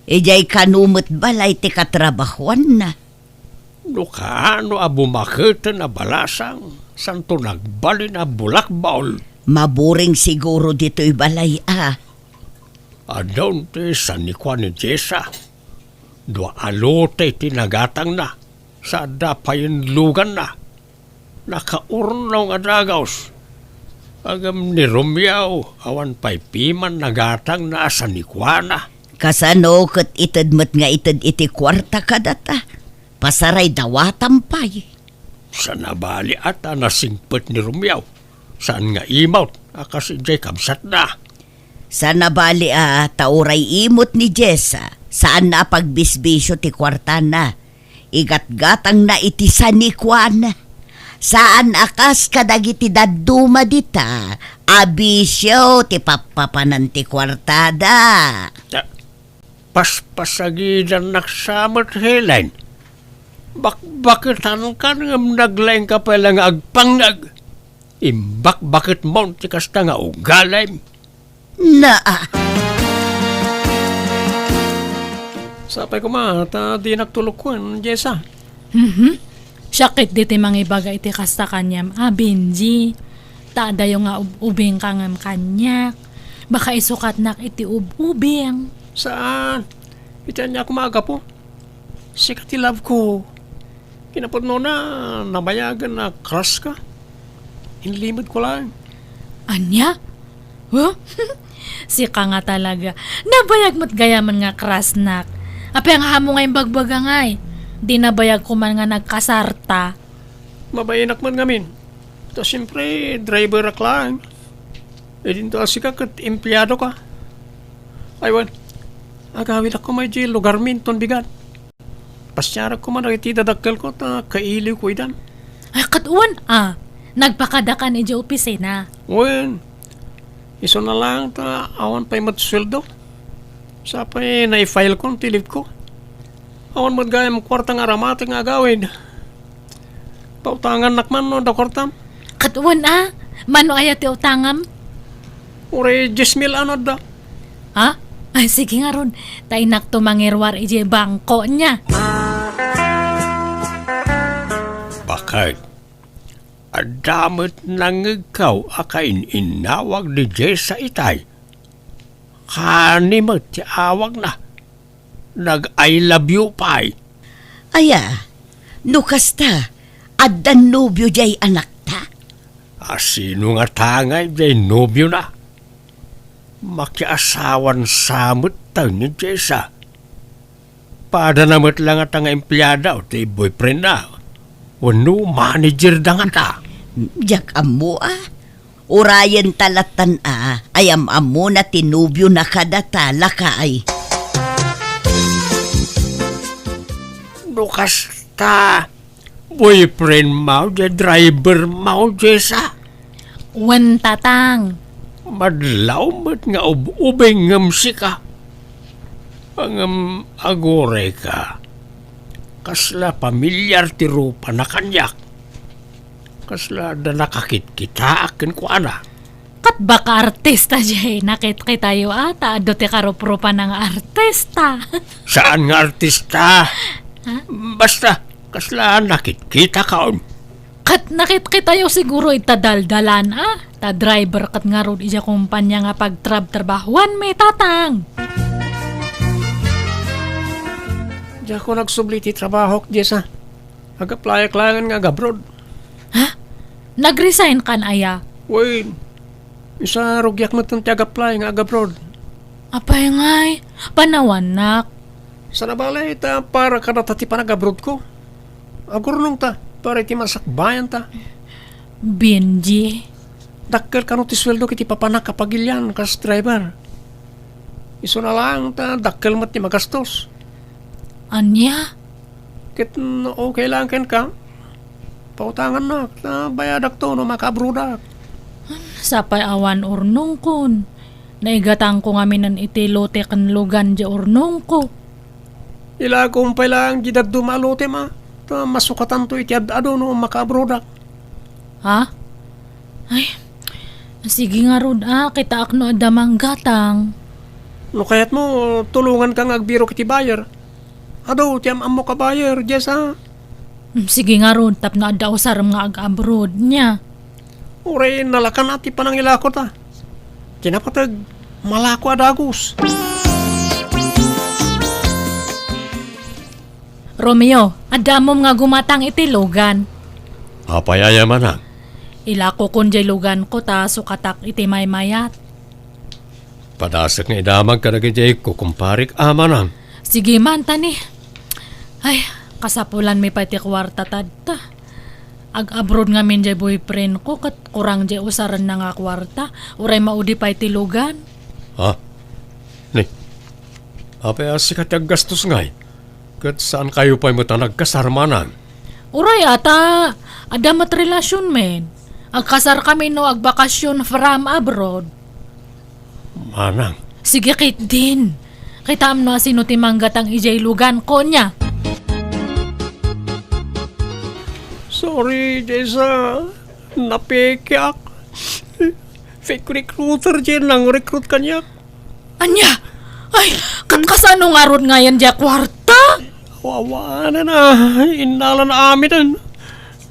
Idiay kano met balay ti katrabahuanna. No kaano a bumaketen a balasang, santo nagbalin a bulakbol. Maburing siguro ditoy balay a. Adun ti sanikua ni Jessa. Dua a lote ti nagatangna, sa adda payen luganna. Nakaurnaw nga dagus. Ngem ni Romeo, awan pay piman nagatangna a sanikuana. Kasano ket ited met nga ited iti kuarta kadata? Pasaray dawatam pay. Saan a bali a ta nasingpet ni Romeo. Saan nga imot a kas idiay kabsatna. Saan a bali a ta uray imot ni Jessa, saanna a pagbisbisio ti kuartana. Igatgatangna iti sanikuan. Saan a kas kadagiti dadduma dita a bisio ti pappapanan ti kuartada. Ta-, Paspasagidannak sa met, Helen. Bakbaketankan ngem naglaingka pay la nga agpangngeg. Imbakbaketmon ti kasta nga ugalim. Naa. Sapay koma ta dinak tulokon, Jessa. Mhm. Siak ketdi ti mangibaga iti kasta kaniam a, Benji. Ta adayo nga ub-ubingka ngem kaniak. Baka isukatnak iti ub-ubing. Saan? Iti ania koma a gapu? Sika ti love ko. Kinapudnona, nabayagen a crush ka. Inlimedko laeng. Ania? Huh? Sika nga talaga. Nabayag met gayamen nga crushnak. Apay nga ammo nga imbagbaga ngay? Di nabayag ko man nga nagkasarta. Mabainak met ngamin. Ta siempre, driverak laeng. Idinto a sika ket empleado ka. Ay wen, agawidak koma idiay lugarmi inton bigat. Pasiarak koma dagiti dadakkelko ta kailiwko idan. Ay, ket wen a, nagpakadakan idiay opisina. Wen, isuna laeng ta awan pay met sueldo. Sapay naifilekon ti leave ko. Awan met gayam kuarta nga aramati nga agawid. Pautangannak man no adda kuartam. Ket wen a, mano aya ti utangam? Uray dies mil ano adda. Ha? Ay, sige ngarud. Ta innakto mangiruar idiay bangko nia. Bakit? Adda met nangngegko a kain-innawag ni Jessa itay. Kani met ti awagna. Nag-I love you pay. Aya, no kasta, addan nobio diay anakta? A sino ngata ngay diay nobiona? Makiasawan sa met tayo ni Jessa. Padana met la ngata nga empleada ti boyfriendna. Wenno manager da ngata. Diak ammo a. Urayen ta lattan a, ay am-ammona ti nobiona kadata, lakay. No kasta, boyfriend mo, diay driver mo, Jessa? Wen, tatang. Madlaw met nga ub-ubing ngem sika. Ngem agurayka, kasla pamilyar ti rupana kaniak. Kasla adda nakakitkitaak kenkuana. Ket baka artista diay nakitkitayo a, ta adu ti karuprupana nga artista. Saan nga artista? Ha? Basta, kasla nakitkitakon. Ket nakitkitayo siguro ita daldalan a, ta driver ket ngarud idiay kompania nga pagtrabtrabahuanmi, Tatang. Diakon agsubli ti trabahok, Jessa. Ag-applyak laengen nga ag-abroad. Ha? Nag-resign kan aya? Wen, isa rugiak metten ti ag-apply nga ag-abroad. Apay ngay, panawannak. Saan a bale, ta para kadata ti panag-abroadko. Agurnongta, para iti masakbayanta. Benji. Dakkel kano ti sueldo iti papanak a pagilian kas driver. Isuna laeng ta dakkel met ti magastos. Ania? Ket no okay laeng kenka, pautangannak, ta bayadakto no makaabroadak. Sapay awan urnongkon. Naigatangko ngaminen iti lote ken lugan diay urnongko. Ilakom pay laeng diay dadduma a lotem a, ta masukatanto iti ad-adu no makaabroadak. Ha? Ay, sige ngarud a, kitaak no adda manggatang. No kayatmo, tulonganka nga agbirok iti buyer. Adu ti am-ammok a buyer, Jessa. Mm, sige ngarud, tapno adda usarem nga ag-abroad, nia. Uray nalakan a ti panangilako ta. Ti napateg, malako a dagus. Romeo, adda ammom nga gumatang iti lugan. Apay aya, manang? Ilakokon diay luganko ta sukatak iti maymayat. Padasek nga idamag kadagiti kukumparek a, manang. Sige man, tani. Ay, kasapulanmi pay ti kuarta tadta. Ag-abroad ngamin diay boyfriendko ket kurang diay usarenna nga kuarta. Uray maudi pay ti lugan. Ha? Ni, apay a sika ti aggastos ngay? Ket saankayo pay met a nagkasar, manang? Uray a ta, adda met relasionmi. Agkasarkami no agbakasyon from abroad. Manang. Sige ketdin. Kitaem no asino ti manggatang idiay luganko, nia. Sorry, Jessa. Napekeak. Fake recruiter diay nang-recruit kaniak. Ania? Ay, ket kasano ngarud ngayen diay kuarta? Awanen a, innalan aminen.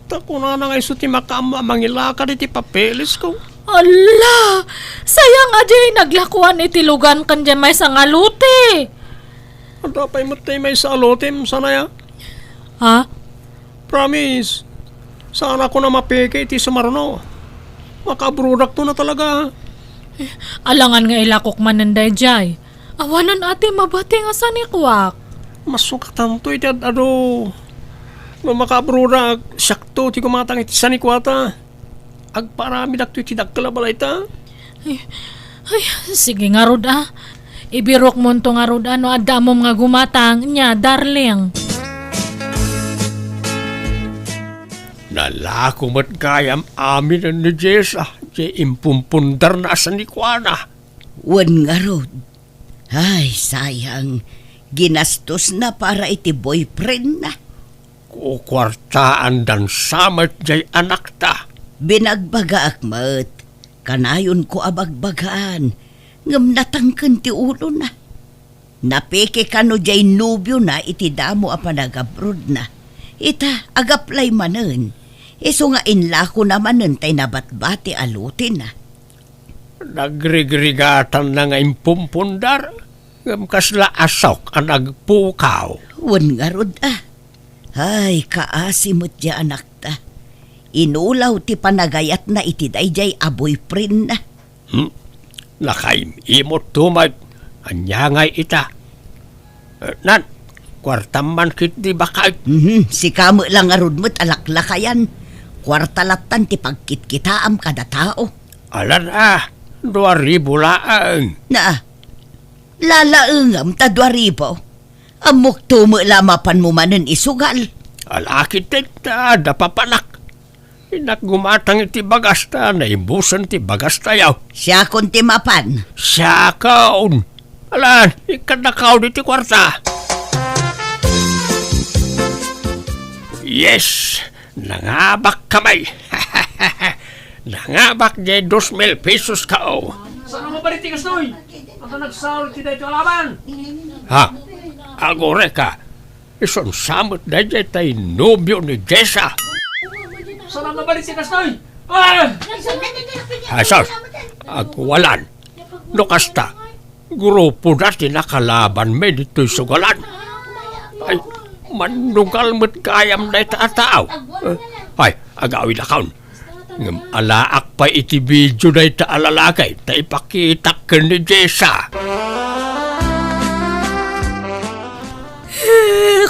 Ta kunana nga isu ti makaammo a mangilakad iti papelesko. Ala! Sayang a diay naglakuan iti lugan ken diay maysa nga lote. Adda pay met diay maysa a lotem, saan aya? Ha? Promise, saanakon a mapeke iti sumarno. Makaabroadakto na talaga. Alangan nga ilakok manen daydiay. Awanen a ti mabati nga sanikuak. Masukatanto iti ad-adu. No makaabroadak, siakto ti gumatang iti sanikuata. Agparamidakto iti dakkel a balayta. Ay, ay, sige ngarud a. Ibirokmonto ngarud a no adda ammom nga gumatang, nia, darling. Nalako met gayam aminen ni Jessa, diay impumpundarna a sanikuana. Wen ngarud. Ay, sayang. Ginastosna para iti boyfriendna. Kukuartaandan sa met diay anakta. Binagbagaak met. Kanayonko a bagbagaan. Ngem natangken ti ulona. Napeke kano diay nobiona iti damo a panagabrodna. Ita, agaplay manen. Isu nga inlakona manen tay nabatbati a lotena. Nagrigrigatanna nga impumpundar, ngem kasla asok a nagpukaw. Wen ngarud a. Ay, kaasi met diay anakta. Inulaw ti panagayatna iti daydiay a boyfriendna. Hmm? Nakaim-imotto met. Ania ngay ita? Eh, nan, kuartam man ketdi, baket. Mhm, sika met la ngarud met a laklakayan. Kuarta lattan ti pagkitkitaam kada tao. Alan a, dua ribu laeng. Na, lalaengam ta dua ribu. Ammokto met la mapanmo manen isugal. Ala ketdi ta adda papanak. Innak gumatang iti bagas ta naibusen ti bagastayo. Siakon ti mapan. Siakon. Alan, ikkannakaw ditoy kuarta. Yes! Nangabak kami! Nangabak diay dos mil pesos kao. Saan a mabalin ti kastoy? Ata nagsaro ti daytoy a laban? Ha? Agurayka, isunsa met daydiay tay nobio ni Jessa. Saan a mabalin ti kastoy? Ah! Ay, sus! Agwalan. No kasta, grupoda ti nakalabanmi ditoy sugalan. Ay, mannugal met gayam dayta a tao. Eh, ay, agawidakon. Ngem alaak pay iti video dayta a lalaki ta ipakitak ken ni Jessa.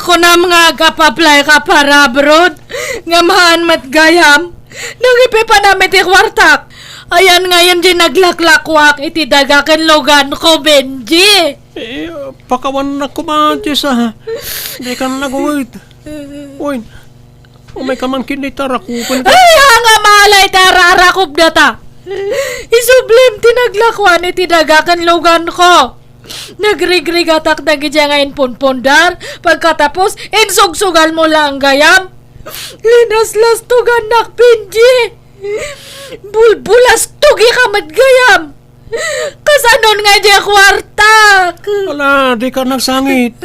Kunam nga agap-apply ka para abroad, ngem haan met gayam. Nangipipanam iti kuartak. Ayan ngayon di naglaklakuak iti daga ken luganko, Benji. Eh, pakawannak koma, Jessa. Dikan nagawid. Uy, umayka man ket dita rakuben. Ay, haan nga malay ta ararakop data. Isublim ti naglakuan iti daga ken luganko. Nagrigrigatak dagidiay nga impunpundar. Pagkatapos, insugsugalmo laeng gayam. Linaslastogannak, Benji. Bulbulastogika met gayam. Kasanon nga diay kuartak? Ala, dika nagsangit.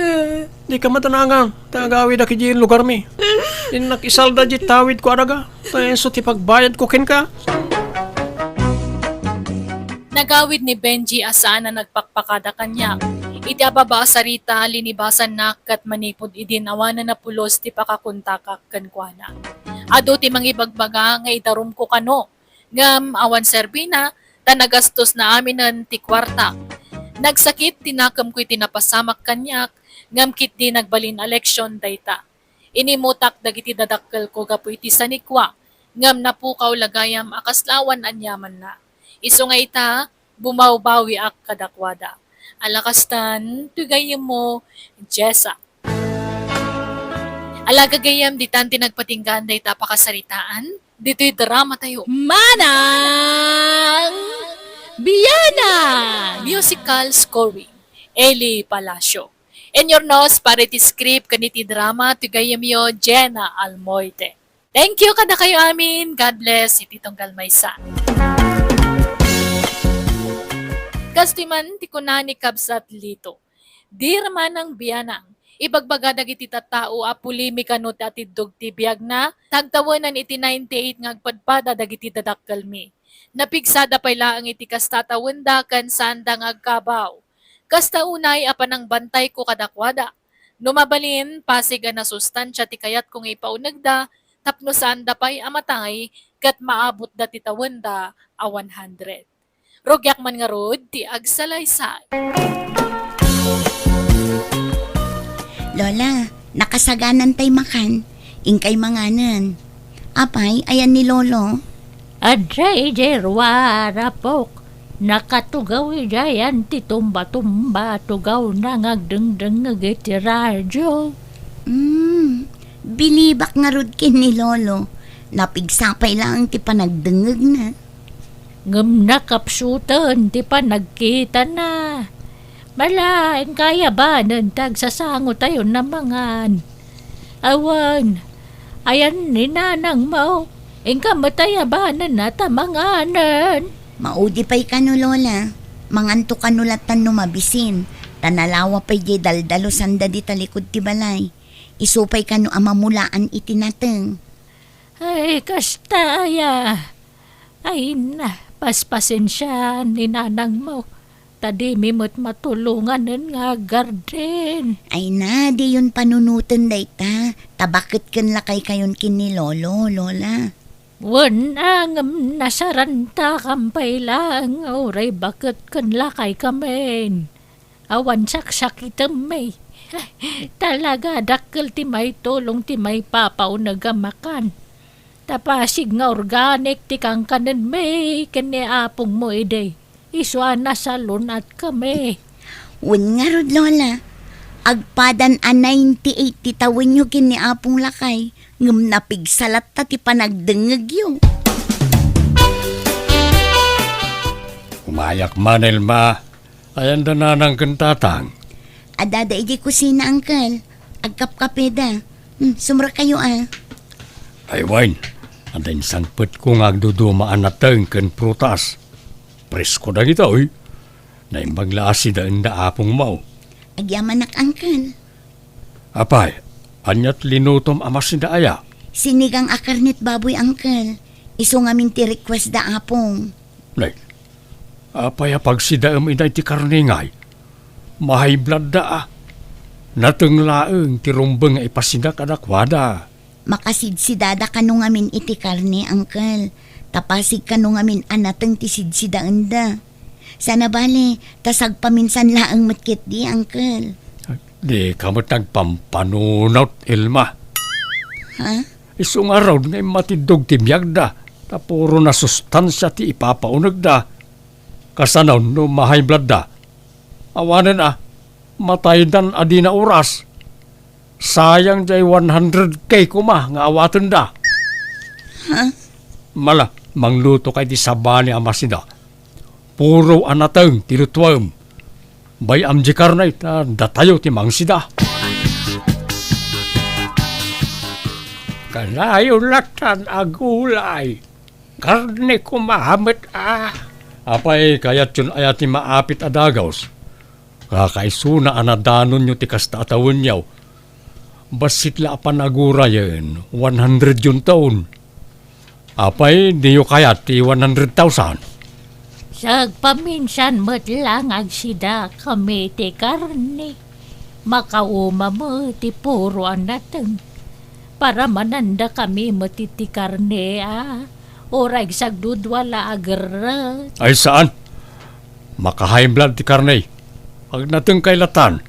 Dika matanangan. Ta agawidak idiay lugarmi. Innak isalda diay tawidko a daga. Ta isu ti pagbayadko kenka. Nagawid ni Benji a saan a nagpakpakada kaniak. Iti ababa a sarita, linibasannak ket manipud idin awanen a pulos ti pakakontakak kenkuana. Adu ti mangibagbaga nga idarumko kano, ngem awan serbina, ta nagastosna aminen ti kuarta. Nagsakit ti nakemko iti napasamak kaniak, ngem ketdi nagbalin a leksion dayta. Inimutak dagiti dadakkelko gapu iti sanikua, ngem napukaw la gayam a kasla awan aniamanna. Isu nga ita, bumawbawiak kadakuada. Ala kastan, ti gayyemmo, Jessa. Ala gagayyem, ditan ti nagpatinggaan dayta a pakasaritaan, ditoy dramatayo. Manang Bianang! Musical scoring, Eli Palacio. Inurnos para iti script ken iti drama ti gayyemyo, Jenna Almoite. Thank you kadakayo amin. God bless iti tunggal maysa. Kastoy man ti kuna ni Kabsat Lito, "Dear Manang Bianang, ibagbaga dagiti tattao a polemika no ti atiddog ti biagna, ta agtawenan iti ninety-eight nga agpadpada dagiti dadakkelmi. Napigsada pay laeng iti kasta a tawenda ken saanda nga agkabaw. Kasta unay a panangbantayko kadakuada. No mabalin, pasig a nasustansia ti kayatko nga ipaunegda tapno saanda pay a matay ket maabutda ti tawenda a one hundred." Rugiak man ngarud ti agsalaysay. Lola, nakasaganantay makan. Inkay manganen. Apay, ayan ni Lolo? Adda idiay ruar, apok. Nakatugaw idiayan ti tumba-tumba, tugawna nga agdengdengngeg iti radio. Hmm, bilibak ngarud ken ni Lolo. Napigsa pay laeng ti panagdengngegna. Ngem nakapsuten ti panagkitana. Malaen kayabanen ti agsasangotayon a mangan. Awan, ayan ni nanangmo, inka met ayabanenna ta manganen. Maudi pay kano, Lola. Manganto kano latan no mabisin, ta nalawa pay diay daldalusanda dita likud ti balay. Isu pay kano a mamulaan iti nateng. Ay, kasta aya. Ay na, paspasensiaan ni nanangmo, ta dimi met matulonganen nga aggarden. Ay na, diyon panunoten dayta, ta baket ken lakaykayon ken ni Lolo, Lola. Wen a, ngem nasarantakam pay laeng nga uray baket ken lakaykamin. Awan saksakitemmi. Talaga, dakkel ti maitulong ti maipapauneg a makan. Ta pasig nga organic ti kankanenmi ken ni apongmo idi. Isu a nasalun-atkami. Wen ngarud, Lola. Agpadan a ninety-eight ti tawenyo ken ni Apong Lakay, ngem napigsa latta ti panagdengngegyo. Umayak man, Elma. Ayan da nanang ken tatang? Adda da idiay kusina, uncle. Agkapkapeda. Hmm, sumrekayo, a. Ay, wen, adda insangpetko nga agduduma a nateng ken prutas. Presko dagitoy. Naimbag la a sidaenda apongmo. Agyamanak, uncle. Apay, aniat linutom a masida aya? Sinigang a karnet baboy, uncle. Isu ngamin ti request da apong. Nay, apay a pagsidaem iday ti karne ngay? Ma-high blood da, a. Nateng laeng ti rumbeng nga ipasida kadakuada. Makasidsidada kano ngamin iti karne, uncle. Ta pasig kano ngamin a nateng ti sidsidaenda. Sana bale, ta sagpaminsan laeng met ketdi, uncle. Dika met agpampanunot, Elma. Ha? Isu ngarud nga immatiddog ti biagda, ta puro nasustansia ti ipapaunegda. Kasano no ma-high blood da? Awanen a, mataydan a dina oras. Sayang jay one hundred K koma nga awatenda. Ha? Mala, manglutokay ti sabali a masida. Puro a nateng ti lutuem. Bay-am di karne ta datayo ti mangsida. Kanayon latan a gulay. Karne koma met a. Apay, kayatyon aya ti maapit a dagus? Kakaisuna a nadanonyo ti kasta a tawenyo. Bassit la a panagurayen, one hundred yun taon. Apay, diyo kayat ti one hundred thousand? Sagpaminsan met lang agsida kami ti karne. Makauma met ti puro a nateng. Paramananda kami met iti karne, a. Uray sagdudua la a gerret. Ay, saan? Maka-high blood ti karne. Agnatengkay latan,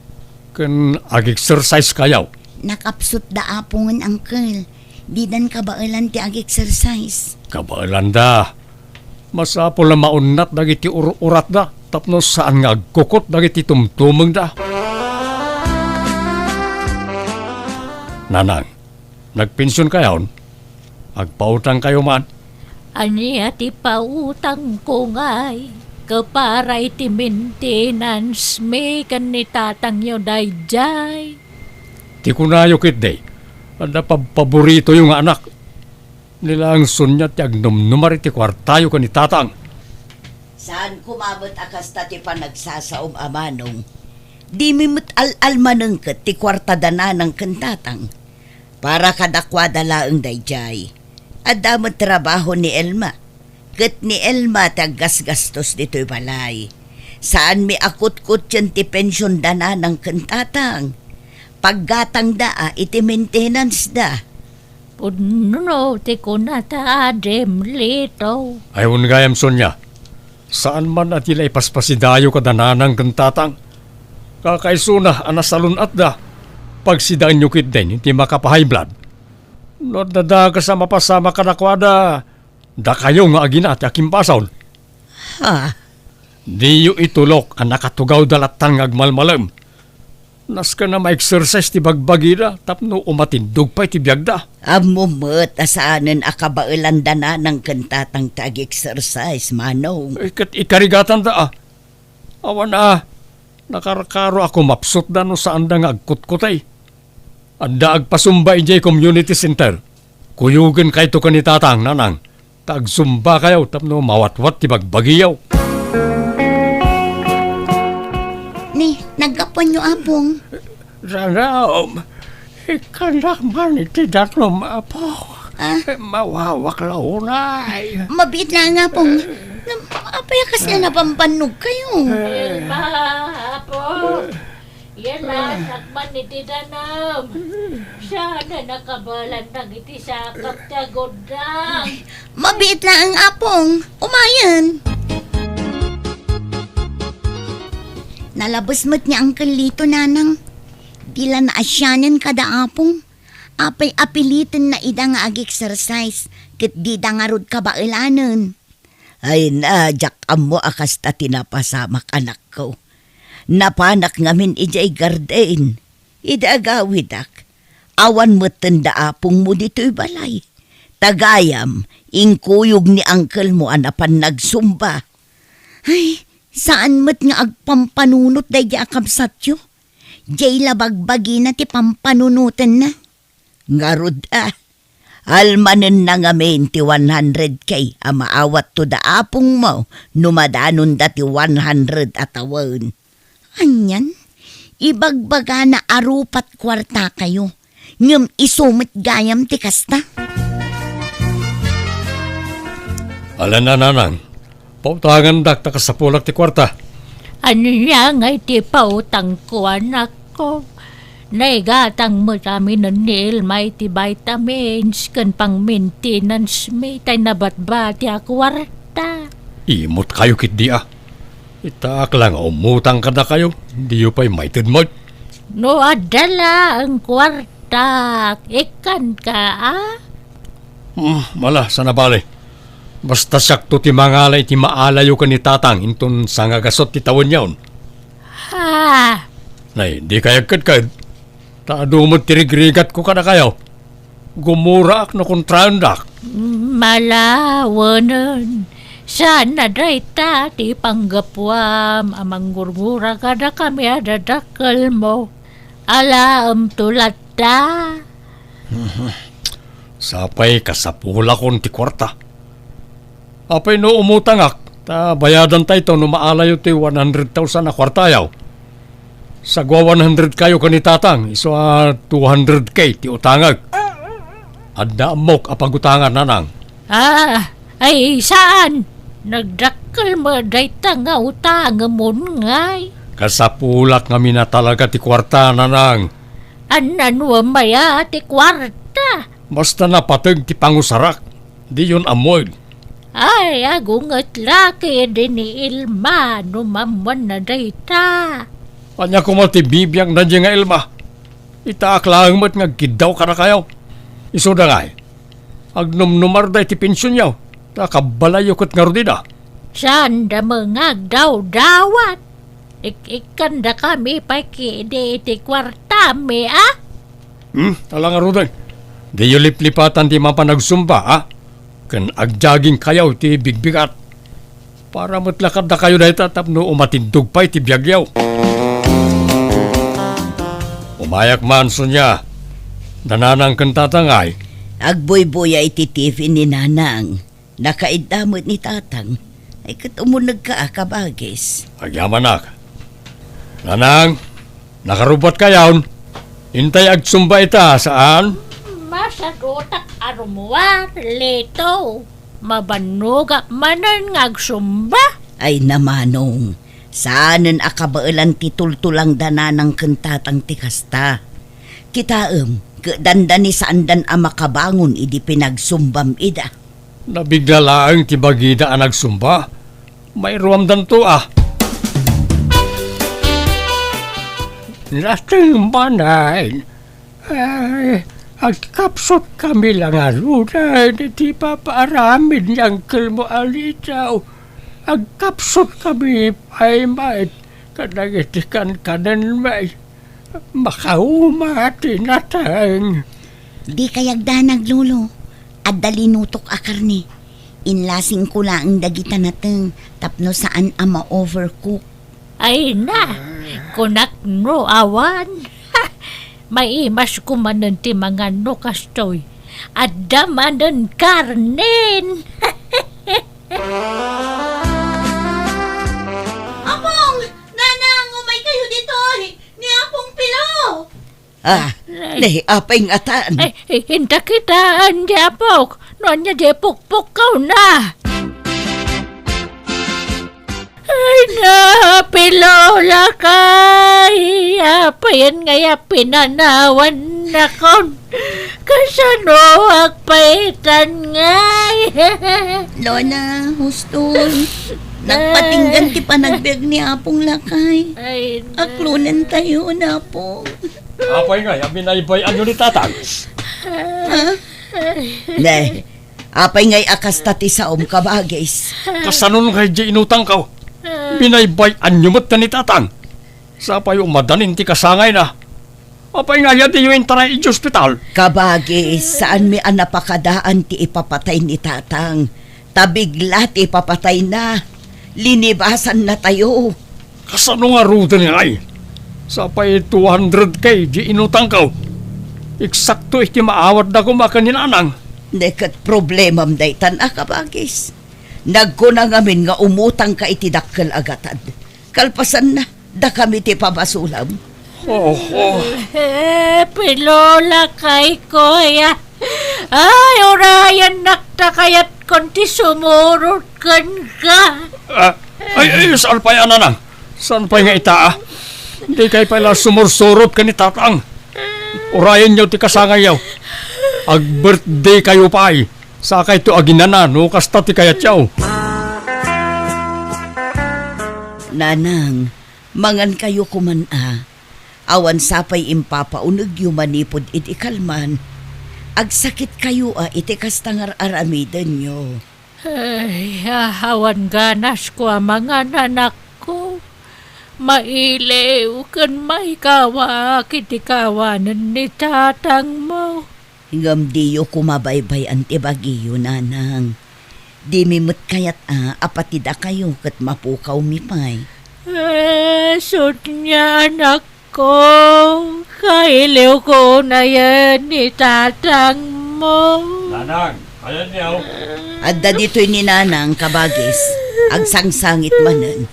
ken ag-exercise kayo. Nakapsut da apongen, uncle. Didan kabaelan ti ag-exercise. Kabaelan da. Masapul a maunnat dagiti ur-uratda tapno saan nga agkukot dagiti tumtumengda. Nanang, nagpension kayon? Agpautang kayo man? Ania ti pautangko ngay? Ket para iti maintenance mi ken ni tatangyo daydiay. Ti kunayo ketdi, adda pabpaboritoyo nga anak. Ni laeng Sonia ti agnumnumar iti kuartayo ken ni tatang. Saan koma met a kasta ti panagsasaom a manong. Dimi met al-almanengket ti kuarta da nanang ken tatang. Para kadakuada laeng daydiay. Adda met trabaho ni Elma. Ket ni Elma ti aggasgastos ditoy balay. Saanmi a kutkutien ti pension da nanang ken tatang. Paggatangda a iti maintenance da. Pudno ti kunata, Adim, Lito. Ay, wen gayam, Sonia. Saan man a ti la ipaspasidayo kada nanang ken tatang. Kakaisuna a nasalun-atda. Pagsidaenyo ketdin ti makapa-high blood. No adda dakes a mapasamak kadakuada, dakayo nga agina ti akimbasol. Ha? Diyo itulok a nakatugawda latan nga agmalmalem. Nasken a ma-exercise ti bagbagida tapno umatindog pay ti biagda. Ammom met a saanen a kabaelanda nanang ken tatang ti ag-exercise, manong. Eh, ket ikarigatanda, a. Awan a, nakarkaro a kumapsutda no saanda nga agkutkutay. Adda agpasumba idiay community center. Kuyogen kayto ken ni tatang, nanang. Ta agsumba kayo tapno mawatwat ti bagbagiyo. Ni, naggapuanyo, Apong? Danum, ikkanak man iti danum, Apo. Ah? Mawawak la unay. Mabiit laeng, Apong. Nam-, apay a kasla napampannog kayo? Elma, Apo. Yan na, sakman iti danum. Siya na nakabalan dagiti sakap ti agudang. Mabiit laeng, Apong. Umayen. Nalabes met ni Uncle Lito, nanang. Di la naasianen kada Apong. Apay a pilitenna ida nga ag-exercise, ket dida ngarud kabaelanen. Ay na, diak ammo a kasta ti napasamak, anakko. Napanak ngamin idiay garden. Idi agawidak, awan metten da apongmo ditoy balay. Ta gayam, inkuyog ni angkelmo a napan nagsumba. Ay, Saan met nga agpampanunot daydi a kabsatyo? Diay la bagbagina ti pampanunotenna. Ngarud a, almanenna ngamin ti one hundred K a maawatto da apongmo no madanonda ti one hundred a tawen. Anian? Ibagbagana a rupat kuartakayo, ngem isu met gayam ti kasta? Ala, nanang, pautangandak ta kasapulak ti kuarta. Ania ngay ti pautangko, anakko? Naigatang met aminen ni Elma iti vitamins ken pang-maintenance mi, tay nabatbati a kuarta. Imot kayo ketdi a. Itaak la nga umutang kadakayo, diyo pay maited met. No adda laeng kuartak, ikkanka, a? Hmm, ala, saan a bale. Basta siakto ti mangala iti maalayo ken ni Tatang inton sangagasut ti tawenyon. Ha? Nay, di kay agkedked. Ta adu met ti rigrigatko kadakayo. Gumuraak no kontraendak. Malawenen. Saan a dayta ti panggapuam a manggurgura kadakami a dadakkelmo. Alaemto latta. Sapay kasapulakon ti kuarta. Apay no umutangak, ta bayadantayto no maalayo ti one hundred thousand a kuartayo. Sagua one hundred kayo ken ni Tatang, isu a two hundred K ti utangek. Adda ammok a pagutangan, nanang. Ah, ay, saan? Nagdakkel met dayta nga utangem ngay. Kasapulak ngamin a talaga ti kuarta, nanang. Annanuem aya ti kuarta? Basta napateg ti pangusarak, diyon ammoen. Ay, agunget la ketdi ni Elma no maammuanna dayta. Ania koma ti bibiagna diay nga Elma? Itaak laeng met nga agkiddaw kadakayo. Isuda ngay, agnumnumar daydi pensionyo, ta kabbalayyo ket ngarud ida. Saanda met nga agdawdawat. Ik-ikkandakami pay ketdi iti kuartami, a? Hmm, ala ngaruden. Diyo liplipatan ti mapan agsumba, a? Ken agjogging kayo ti bigbigat. Para met la kadakayo dayta tapno umatindog pay ti biagyo. Umayak man, Sonia. Da Nanang ken Tatang ay? Agbuybuya iti T V ni Nanang. Nakaidda met ni Tatang. Ay, ket umunegka a, kabagis. Agyamanak. Nanang, nakarubbat kayon? Intay agsumba ita, saan? Masagutak a rummuar, Lito. Mabannogak manen nga agsumba. Ay, namanong, saanen a kabaelan ti tultulang da Nanang ken Tatang ti kasta. Kitaem, ket dandani saandan a makabangon idi pinagsumbam ida. Nabigla laeng ti bagida a nagsumba. Mairuamdanto a. Nateng manen. Ay, agkapsutkami la ngaruden iti ipapaaramid ni Angkelmo a Lito. Agkapsutkami pay met kadagiti kankanenmi. Makauma ti nateng. Dikay agdanag, Lolo. Adda linutok a karne. Inlasingko laeng dagita nateng tapno saan a ma-overcook. Ay na, kunak no awan. Maimasko manen ti mangan no kastoy. Adda manen karnen. Apong! Nanang, umay kayo ditoy! Ni Apong Pilo! Ah, ay. Ni apay ngatan? Ay, ay, inta kitaan, di apok. No anya di pukpukkaw na. Ay, na, Pilo, lakay. Apayen nga ya pinanawan nakon. Kasano agpaitan ngay? Lola, huston. Nagpatinggan ti panagbiag ni Apong lakay. Ay, na. Aklonen tayo, Apong. Apay ngay a binaybay-anyo ni Tatang? Ha? Ne, apay ngay a kasta ti saom, kabagis? Kasanon ngay di inutangko? Binaybay-anyo met ni Tatang. Sapay umadanin ti kasangayna. Apay ngay a diyo intaray iti ospital? Kabagis, saanmi a napakadaan ti ipapatay ni Tatang. Ta bigla ti ipapatayna. Linibasannatayo. Kasano ngaruden ngay? Sapay two hundred K di inutangko. Eksakto iti maawatda koma ken ni Nanang. Neket problemam daytan a kabagis. Nagkuna ngamin nga umutangka iti dakkel a gatad. Kalpasanna, dakami ti pabasolam. Oh, oh. Eh, pilolakay, kuya. Ay, urayannak ta kayatkon ti sumurot kenka. Ah, ay, ay, saan pay, Nanang? Saan pay nga ita, ah? Dikay pay la sumursurot ken ni Tatang. Urayenyo ti kasangayyo. Ag-birthday kayo pay. Sakayto aginana no kasta ti kayatyo. Nanang, mangankayo koman a. Awan sapay impapaunegyo manipud iti kalman. Agsakitkayo a iti kasta nga ar-aramidenyo. Ay, awan ganasko a mangan, anakko. Mailiw ken maikawak iti kawanen ni tatangmo. Ngem diyo koma baybay-an ti bagiyo, Nanang. Dimi met kayat a, a pati dakayo ket mapukawmi pay. Eh, sut nga, anakko, kailiwko unayen ni tatangmo. Nanang, ayanyo. Adda ditoy ni Nanang, kabagis. Agsangsangit manen.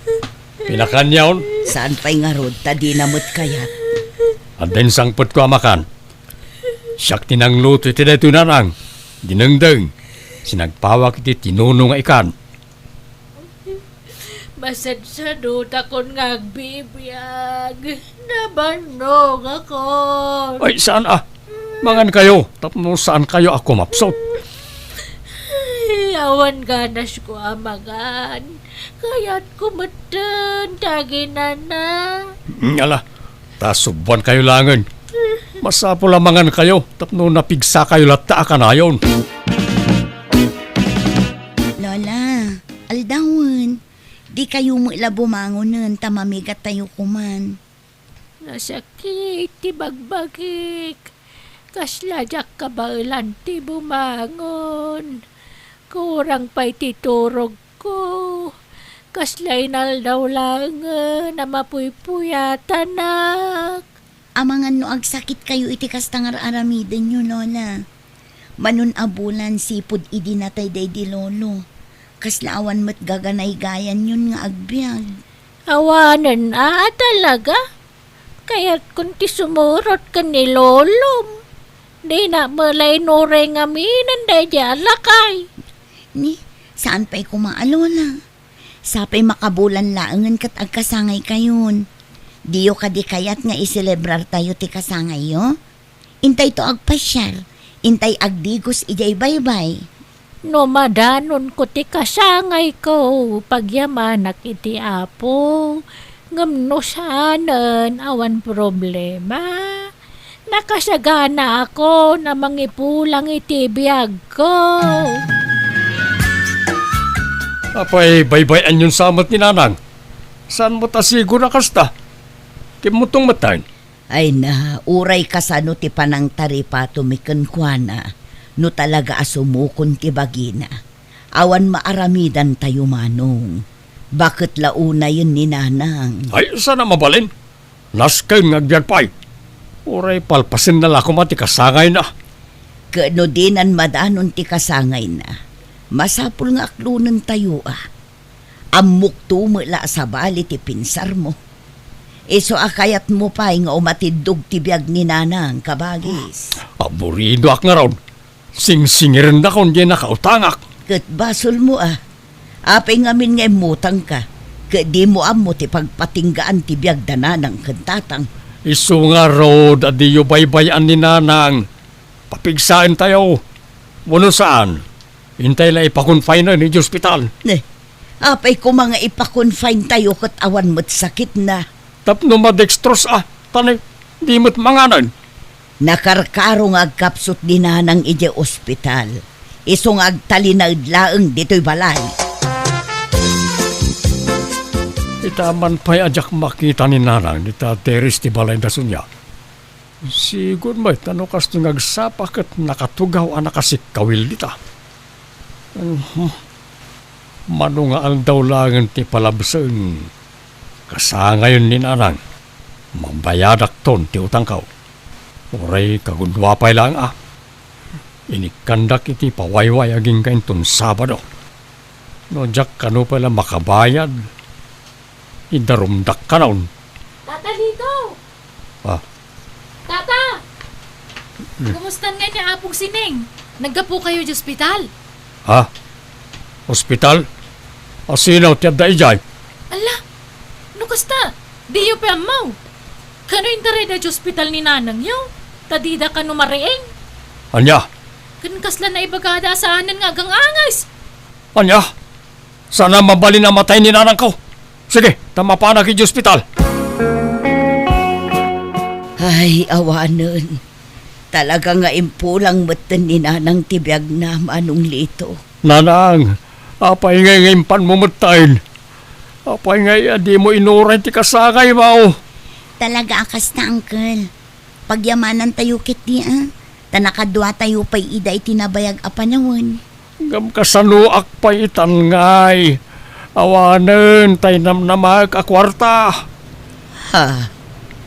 Pinakanyon? Saan pay ngarud, ta dina met kayat. Adda insangpetko a makan. Siak ti nangluto iti daytoy, Nanang. Dinengdeng, sinagpawak iti tinuno nga ikan. Masadsadutakon nga agbibiag. Nabannogakon. Ay, saan a? Mangankayo, tapno saankayo a kumapsut. Ay, awan ganasko a mangan. Kayatko metten ti aginana. Mm, ala, ta subuankayo laengen. Masapul a mangankayo tapno napigsakayo latta a kanayon. Lola, aldawen. Dikayo met la bumangonen ta mamigattayo koman. Nasakit ti bagbagik. Kasla diak kabaelan ti bumangon. Kurang pay ti turogko. Kasla inaldaw laengen a mapuypuyatanak. Amangan no agsakitkayo iti kasta nga ar-aramidenyo, Lola. Manun a bulan sipud idi natay daydi lolo. Kasla awan met gaganaygayanyon nga agbiag. Awanen a, a talaga? Kayatkon ti sumurot ken ni lolom. Dina met la inuray ngaminen daydi a lakay. Ni, saan pay koma a lola? Sapay makabulan laengen ket agkasangaykayon. Diyo kadi kayat nga iselebrartayo ti kasangayyo? Intayto agpasiar, intay agdigos idiay baybay. No madanonko ti kasangayko, pagyamanak iti Apo. Ngem no saanen, awan problema. Nakasaganaakon a mangipulang iti biagko. Apay, baybay-anyon sa met ni Nanang? Saan met a siguro a kasta? Kimmutong metten. Ay na, uray kasano ti panangtaripatomi kenkuana, no talaga a sumukon ti bagina. Awan maaramidantayo, Manong. Baket la unayen ni Nanang. Ay, saan a mabalin? Nasken nga agbiag pay. Uray palpasenna la koma ti kasangayna. Ket no dinan madanon ti kasangayna, masapul nga aklonentayo a. Ammokto met la a sabali ti pinsarmo. Isu a kayatmo pay nga umatiddog ti biag ni Nanang, kabagis. Aburidoak ngarud. Singsingirendakon diay nakautangak. Ket basolmo a. Apay ngamin nga immutangka, ket dimo ammo ti pagpatinggaan ti biag da Nanang ken Tatang. Isu ngarud a diyo baybay-an ni Nanang. Papigsaentayo. Wenno saan? Intay la ipa-confine-en idiay ospital. Ne, apay koma nga ipa-confine-tayo ket awan met sakitna? Tapno madextrose a, ta ne, di met manganen. Nakarkaro nga agkapsut ni Nanang idiay ospital. Isu nga agtalinaed laeng ditoy balay. Ita man pay a diak makita ni Nanang dita teres ti balay da Sonia. Sigud met ta no kastoy nga agsapa ket nakatugaw a nakasikkawil dita. Mhm. Mano nga aldaw laengen ti palabsen, kasangayon ni Nanang, mabayadakton ti utangko. Uray kagudua pay laeng a, inikkandak iti pawayway agingga inton Sabado. No diak kano pay la makabayad, idarumdak kanon. Tata Lito! Ah. Tata! Hmm. Kumustan nga ni Apong Sining? Naggapu kayo di ospital? Ha? Ospital? Asino ti adda idiay? Ala, no kasta, diyo pay ammo. Kano intarayda di ospital ni nanangyo? Ta dida kano mariing? Ania? Ken kasla naibagada a saanen nga aganganges. Ania? Sana mabalin a matay ni nanangko. Sige, ta mapanak iti ospital. Ay, awanen. Talaga nga impulang metten ni Nanang ti biagna, Manong Lito. Nanang, apay ngay nga impanmo metten? Apay ngay a dimo inuray ti kasangaymo? Talaga a kasta, Uncle. Pagyamanantayo ketdi, a. Ta nakaduatayo pay ida iti nabayag a panawen. Ngem kasanoak pay itan ngay? Awanen tay namnamaek a kuarta. Ha?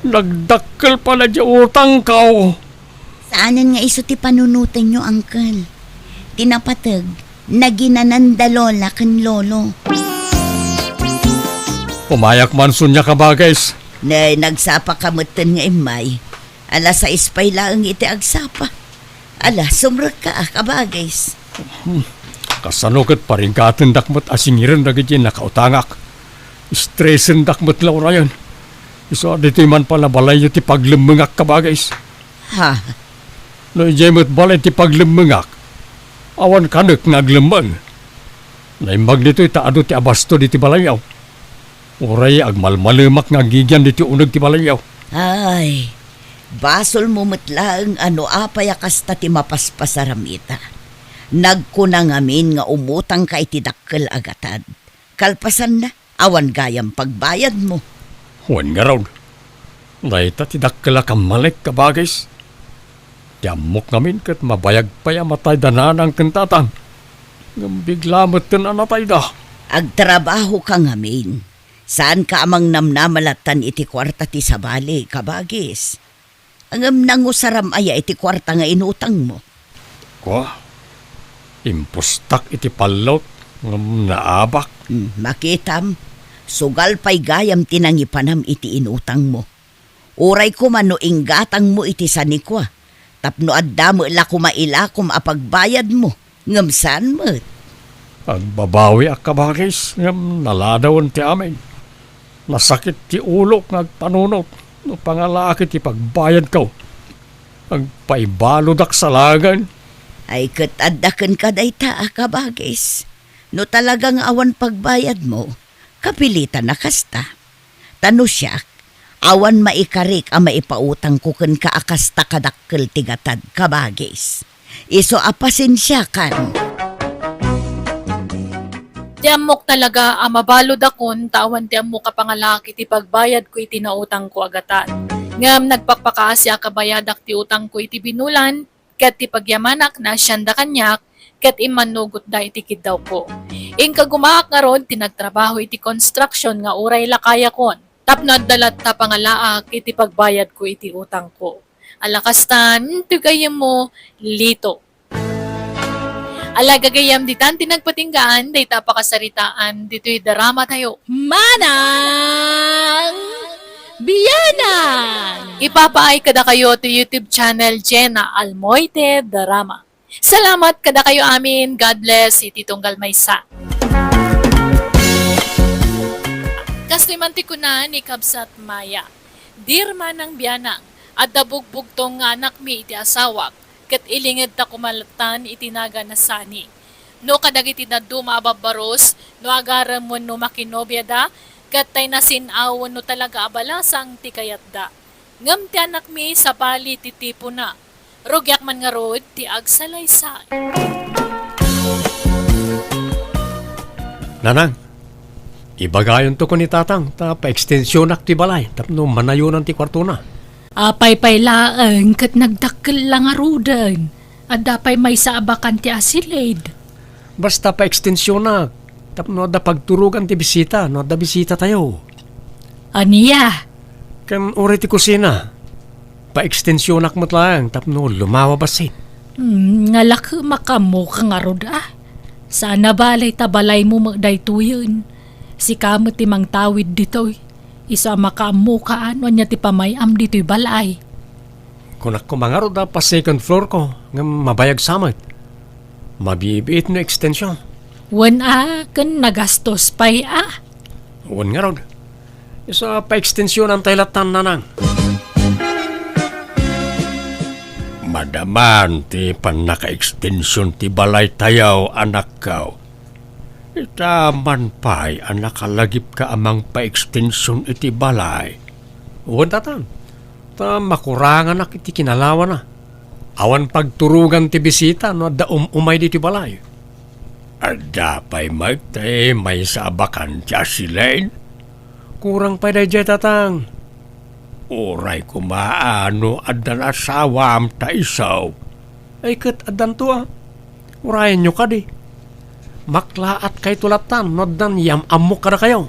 Nagdakkel pay la di utangko. Saanen nga isu ti panunotenyo, Uncle. Ti napateg, naginananda Lola ken Lolo. Umayak man, Sonia, kabagis. Ne, nagsapa ka metten nga immay. Alas sais pay laeng iti agsapa. Ala, sumrekka a, kabagis. Hmm. Kasano ket parigatendak met a singiren dagiti nakautangak? Estresendak met la urayen. Isu a ditoy man pay la balayyo ti paglemmengak, kabagis. Ha? No idiay met balay ti paglemmengak, awan kanek nga aglemmeng. Naimbag ditoy ta adu ti abasto ditoy balayyo. Uray agmalmalemak nga agigian ditoy uneg ti balayyo. Ay, basolmo met laeng a no apay a kasta ti mapaspasaram ita. Nagkuna ngamin nga umutangka iti dakkel a gatad. Kalpasanna, awan gayam pagbayadmo. Wen ngarud, dayta ti dakkel a kammalek, kabagis. Ti ammok ngamin ket mabayag pay a matayda nanang ken tatang. Ngem bigla metten a natayda. Agtrabahoka ngamin. Saanka a mangnamnama lattan iti kuarta ti sabali, kabagis. Ngem nangusaram aya iti kuarta nga inutangmo? Kua, impostak iti pallot ngem naabak. Hmm, makitam, sugal pay gayam ti nangipanam iti inutangmo. Uray koma no inggatangmo iti sanikua, tapno adda met la koma ilakom a pagbayadmo, ngem saan met. Agbabawiak, kabagis, ngem naladawen ti amin. Nasakit ti ulok nga agpanunot no pangalaak iti pagbayadko. Agpaibaludak sa laengen. Ay, ket adda kenka dayta a kabagis. No talaga nga awan pagbayadmo, kapilitan a kasta. Ta no siak, awan maikarik a maipautangko kenka a kasta kadakkel ti gatad, kabagis. Isu a pasensiakan. Ti ammok talaga a mabaludakon ta awan ti ammok a pangalaak iti pagbayadko iti nautangko a gatad. Ngem nagpakpakaasiak a bayadak ti utangko iti binulan, ket ti pagyamanak naasianda kaniak, ket immannugotda iti kiddawko. Inka gumaak ngarud ti nagtrabaho iti construction nga uray lakayakon, tapno adda latta pangalaak iti pagbayadko iti utangko. Ala kastan, ti gayyemmo, Lito. Ala gagayyem, ditan ti nagpatinggaan dayta a pakasaritaan ditoy drama tayo. Manang Bianang! Ipapaay kadakayo ti YouTube channel Jenna Almoite Drama. Salamat kadakayo amin. God bless iti tunggal maysa. Kastoy man ti kuna ni Kabsat Maya, "Dear Manang Bianang, adda bugbugtong nga anakmi iti asawak, ket ilingedta koma lattan iti nagan a sani. No kadagiti dadduma a babbaros, no agarem wenno makinobiada, ket tay nasin-aw wenno talaga a balasang ti kayatda. Ngem ti anakmi sabali ti tipona. Rugiak man ngarud ti agsalaysay." Nanang, ibagayonto ken ni Tatang ta paekstensionak ti balay tapno manayonan ti kuartona. Apay pay laeng ket nagdakkel la ngaruden. Adda pay maysa a bakante a silid. Basta paekstensionak. Tapno adda pagturogan ti bisita, no adda bisitatayo. Ania? Ken uray ti kusina. Paekstensionak met laeng tapno lumawa bassit. Hmm, ngalak makaammoka ngarud, a. Saan a bale ta balaymo met daytoyen. Sika met ti mangtawid ditoy. Isu a makaammoka no ania ti pamay-am ditoy balay. Kunak koma ngarud a pa-second floor ko, ngem mabayag sa met. Mabibiit no ekstension. Wen a, ken nagastos pay a. Wen ngarud. Isu a paekstensionan tay lattan, nanang. Madaman ti pannakaekstension ti balaytayo, anakko. Ita man pay a nakalagipka a mangpaekstension iti balay. Wen, tatang. Ta makuranganak iti kinalawana. Awan pagturogan ti bisita no adda um-umay ditoy balay. Adda pay met ti maysa a bakante a silin? Kurang pay daydiay, tatang. Uray koma a no addan asawam ta isu. Ay, ket addanto a. Urayenyo kadi. Maklaatkayto lattan no addan yam-ammok kadakayo.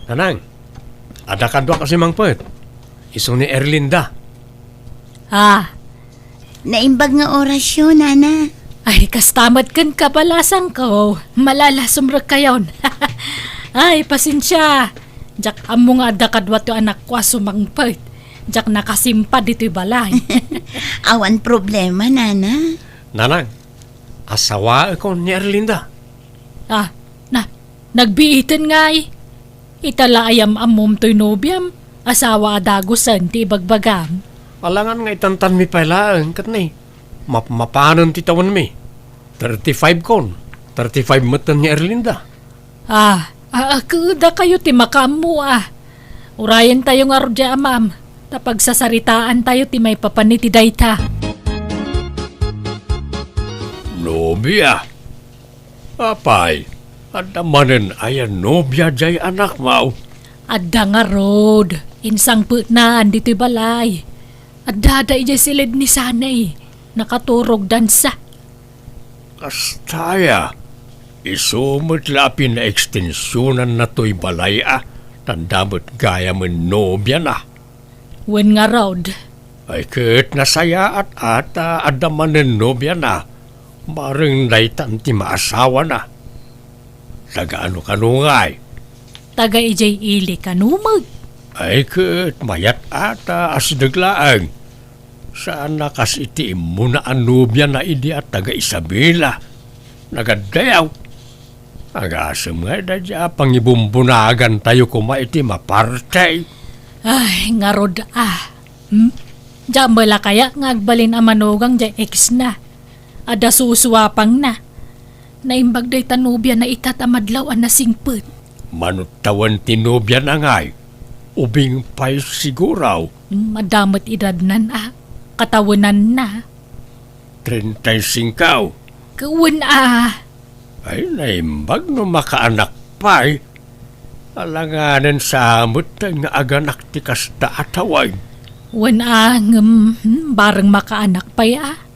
Nanang, adda kaduak a simangpet. Isu ni Erlinda. Ah. Naimbag nga orasyo, nana. Ay, kasta met ken kabalasangko. Malala, sumrekkayon. Ay, pasensia. Diak ammo nga adda kaduato anakko a sumangpet. Diak nakasimpad ditoy balay. Awan problema, nana. Nanang, asawaekon ni Erlinda. Ah, na, nagbiiten ngay. Ita la a yam-ammom toy nobiam, asawa a dagusen ti ibagbagam. Alangan nga itantanmi pay laeng, ket ni, mapmapanen ti tawenmi. Thirty-five kon, thirty-five metten ni Erlinda. Ah, a, a, ket dakayo ti makaammo a. Urayentayo ngarud diay amam, ta pagsasaritaantayo ti maipapan iti dayta. Nobia? Apay, adda manen aya nobia diay anakmo? Adda ngarud, insangpetnan ditoy balay. Addada idiay siled ni Sanay, nakaturogdansa. Kasta aya, isu met la a pinaekstensionanna toy balay a, ta adda met gayamen nobiana. Wen ngarud. Ay, ket nasayaat a ta adda manen nobiana, bareng daytan ti maasawana. Taga ano kano ngay? Taga idiay ili kano met. Ay, ket mayat a ta asideg laeng. Saan a kas iti immuna a nobiana idi a taga Isabela. Nagaddayaw. Agasem nga daydiay a pangibumbunagantayo koma iti maparti. Ay, ngarud a. Hmm? Diak met la kaya nga agbalin a manugang diay ex na. Adda susuapangna. Naimbag dayta nobiana ita ta madlaw a nasingpet. Mano tawen ti nobiana ngay? Ubing pay siguro. Hmm, adda met edadnan a. Katawenanna. Treinta y cinco. Wen a. Ay, naimbag no makaanak pay. Alanganen sa met nga aganak ti kasta a tawen. Wen a, ngem, hmm, bareng makaanak pay a.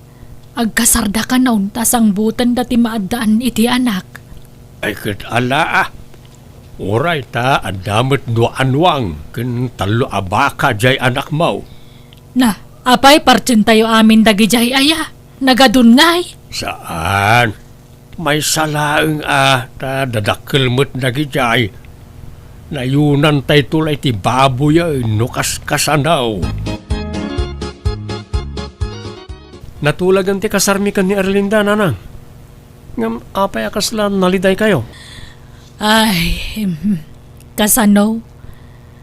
Agkasarda kanon ta sangbutenda ti maaddaan iti anak. Ay, ket ala a. Uray ta adda met dua a nuang ken tallo a baka diay anakmo. Na, apay, partientayo amin dagidiay aya? Nagadun ngay? Saan. Maysa laeng a ta dadakkel met dagidiay. Nayunantayto la iti baboy no kaskasano. Natulagen ti kasarmi ken ni Erlinda, nanang. Ngem apay a kasla nalidaykayo? Ay, hmm, kasano?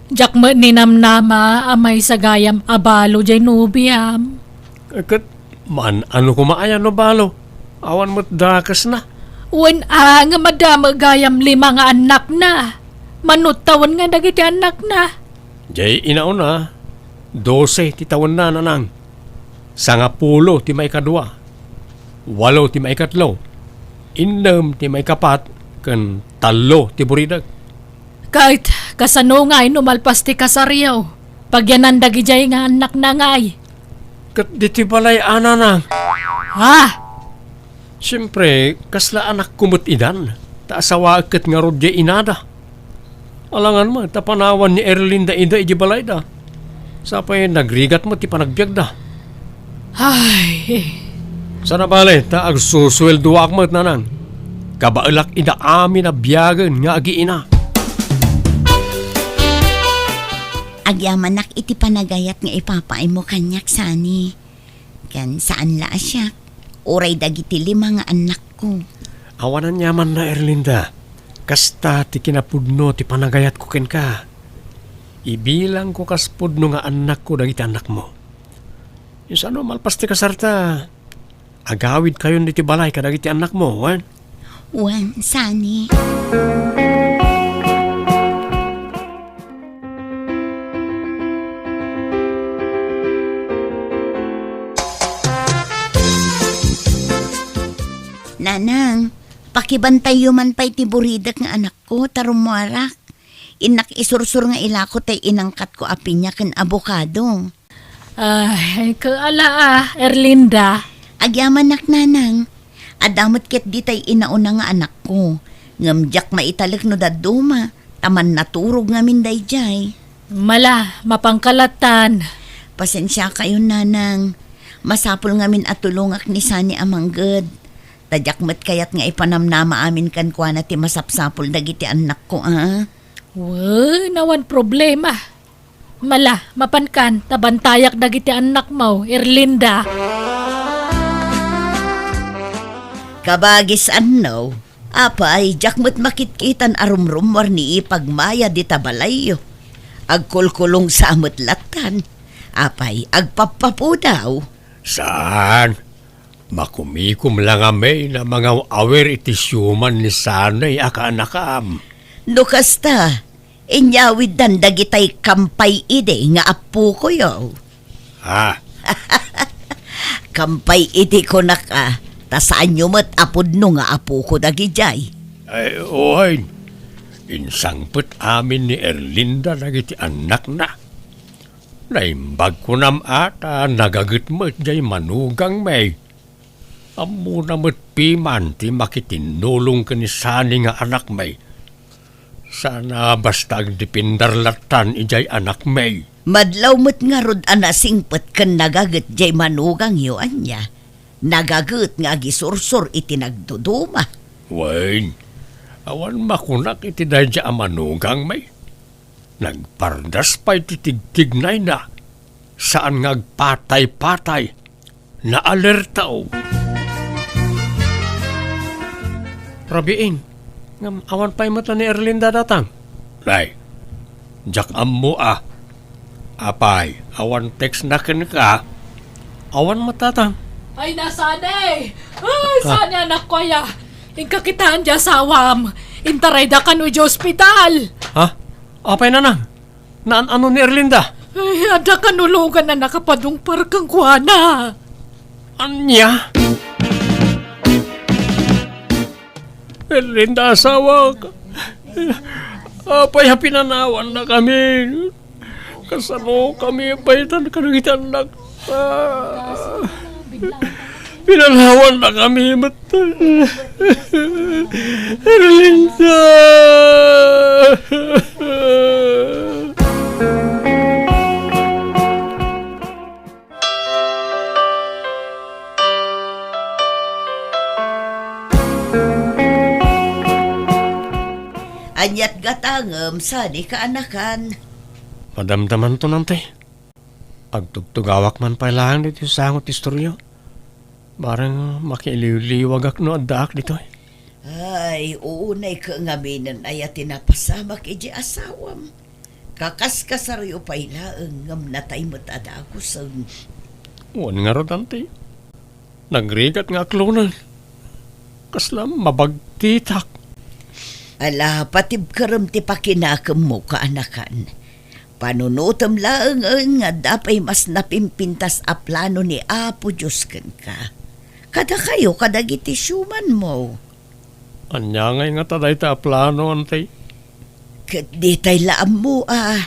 Diak met ninamnama a maysa gayam a balo diay nobiam. Ket man-ano koma aya no balo? Awan met dakesna. Wen a, ngem adda met gayam lima nga annakna. Mano tawen nga dagiti annakna? Diay inauna, dose ti tawenna, nanang. Sangapulo ti maikadua, walo ti maikatlo, innem ti maikapat, ken tallo ti buridek. Ket kasano ngay no malpas ti kasaryo? Pagyanan dagidiay nga annakna ngay? Ket ditoy balay a, nanang. Ha? Siempre, kasla anakko met idan, ta asawaek ket ngarud diay inada. Alangan met ta panawan ni Erlinda ida idiay balayda. Sa pay nagrigat met ti panagbiagda. Ay. Sana bale, ta agsusueldoak met, Nanang. Kabaelak ida amin a biagen nga agiina. Agyamanak iti panagayat nga ipapaaymo kaniak, Sani. Ken saan la a siak, uray dagiti lima nga annakko. Awan aniamanna, Erlinda. Kasta ti kinapudno ti panagayatko kenka. Ibilangko kas pudno nga annakko dagiti annakmo. Insano malpas ti kasarta, agawidkayon iti balay kadagiti annakmo, wen? Wen, Sani. Nanang, pakibantayyo man pay ti buridek nga anakko, ta rummuarak. Innak isursur nga ilako tay inangkatko a piña ken abokado. Ay, kaala a, Erlinda. Agyamanak, Nanang. Adda met ket ditay inauna nga anakko. Ngem diak maitalek no dadduma, ta mannaturog ngamin daydiay. Mala, mapanka lattan. Pasensiakayon, Nanang. Masapul ngamin a tulongak ni Sani a mangged. Ta diak met kayat nga ipanamnama amin kenkuana ti masapsapul dagiti annakko, a? Wen, awan problema. Mala, mapankan, ta bantayak dagiti annakmo, Erlinda. Kabagis anno, apay, diak met makitkitan a rumrummuar ni ipagmaya dita balayyo. Agkulkulong sa met lattan. Apay, agpappapudaw. Saan? Makumikom la ngamin a mangaw-awir iti siuman ni Sani a kaanakam. No kasta, inyawiddan dagitay kampay idi nga appokoyo. Ha? Kampay idi kunak a, ta saanyo met a pudno nga appoko dagidiay. Ay, wen. Insangpet amin ni Erlinda dagiti annakna. Naimbag kunam a ta nagaget met jay manugangmi. Ammona met piman ti makitinnulong ken ni Sani nga anakmi. Sana basta agdependar lattan idiay anakmi. Madlaw met ngarud a nasingpet ken nagaget jay manugangyo, ania? Nagaget nga agisursur iti nagduduma. Wen, awan makunak iti daydiay a manugangmi. Nagpardas pay ti tigtignayna. Saan nga agpatay-patay. Naalertao. Rabiin, ngem awan pay met la ni Erlinda datang. Nay, diak ammo a. Apay, awan textna kenka? Awan met datang. Ay, na, Sani! Ay, ah. Sani, anakko aya! Inka kitaen ti asawam. Intarayda kano idiay ospital. Ha? Apay, Nanang? Naan-ano ni Erlinda? Ay, adda kanulogan a nakapadungpar kenkuana. Ania? Erlinda, asawak. Apay a pinanawannakami? Kasanokami a paytan kadagiti annak? Ah, pinanawannakami met. Erlinda! Aniat gatangem sadi kaanakan? Madamdamanto, Nante. Agtugtugawak man pay laeng ditoy sango ti istorya. Bareng makiiliwliwagak no addaak ditoy. Ay, uunayka ngaminen aya ti napasamak iti asawam. Kakaskasaryo pay laeng ngem natay met a dagusen. Wen ngarud, Auntie. Nagrigat nga aklongen. Kasla mabagtitak. Ala, patibkerem ti pakinakemmo, kaanakan. Panunotem laeng nga adda pay mas napimpintas a plano ni Apo Dios kenka. Kadakayo kadagiti siumanmo. Ania ngay ngata dayta a plano, Auntie? Ket ditay la ammo a.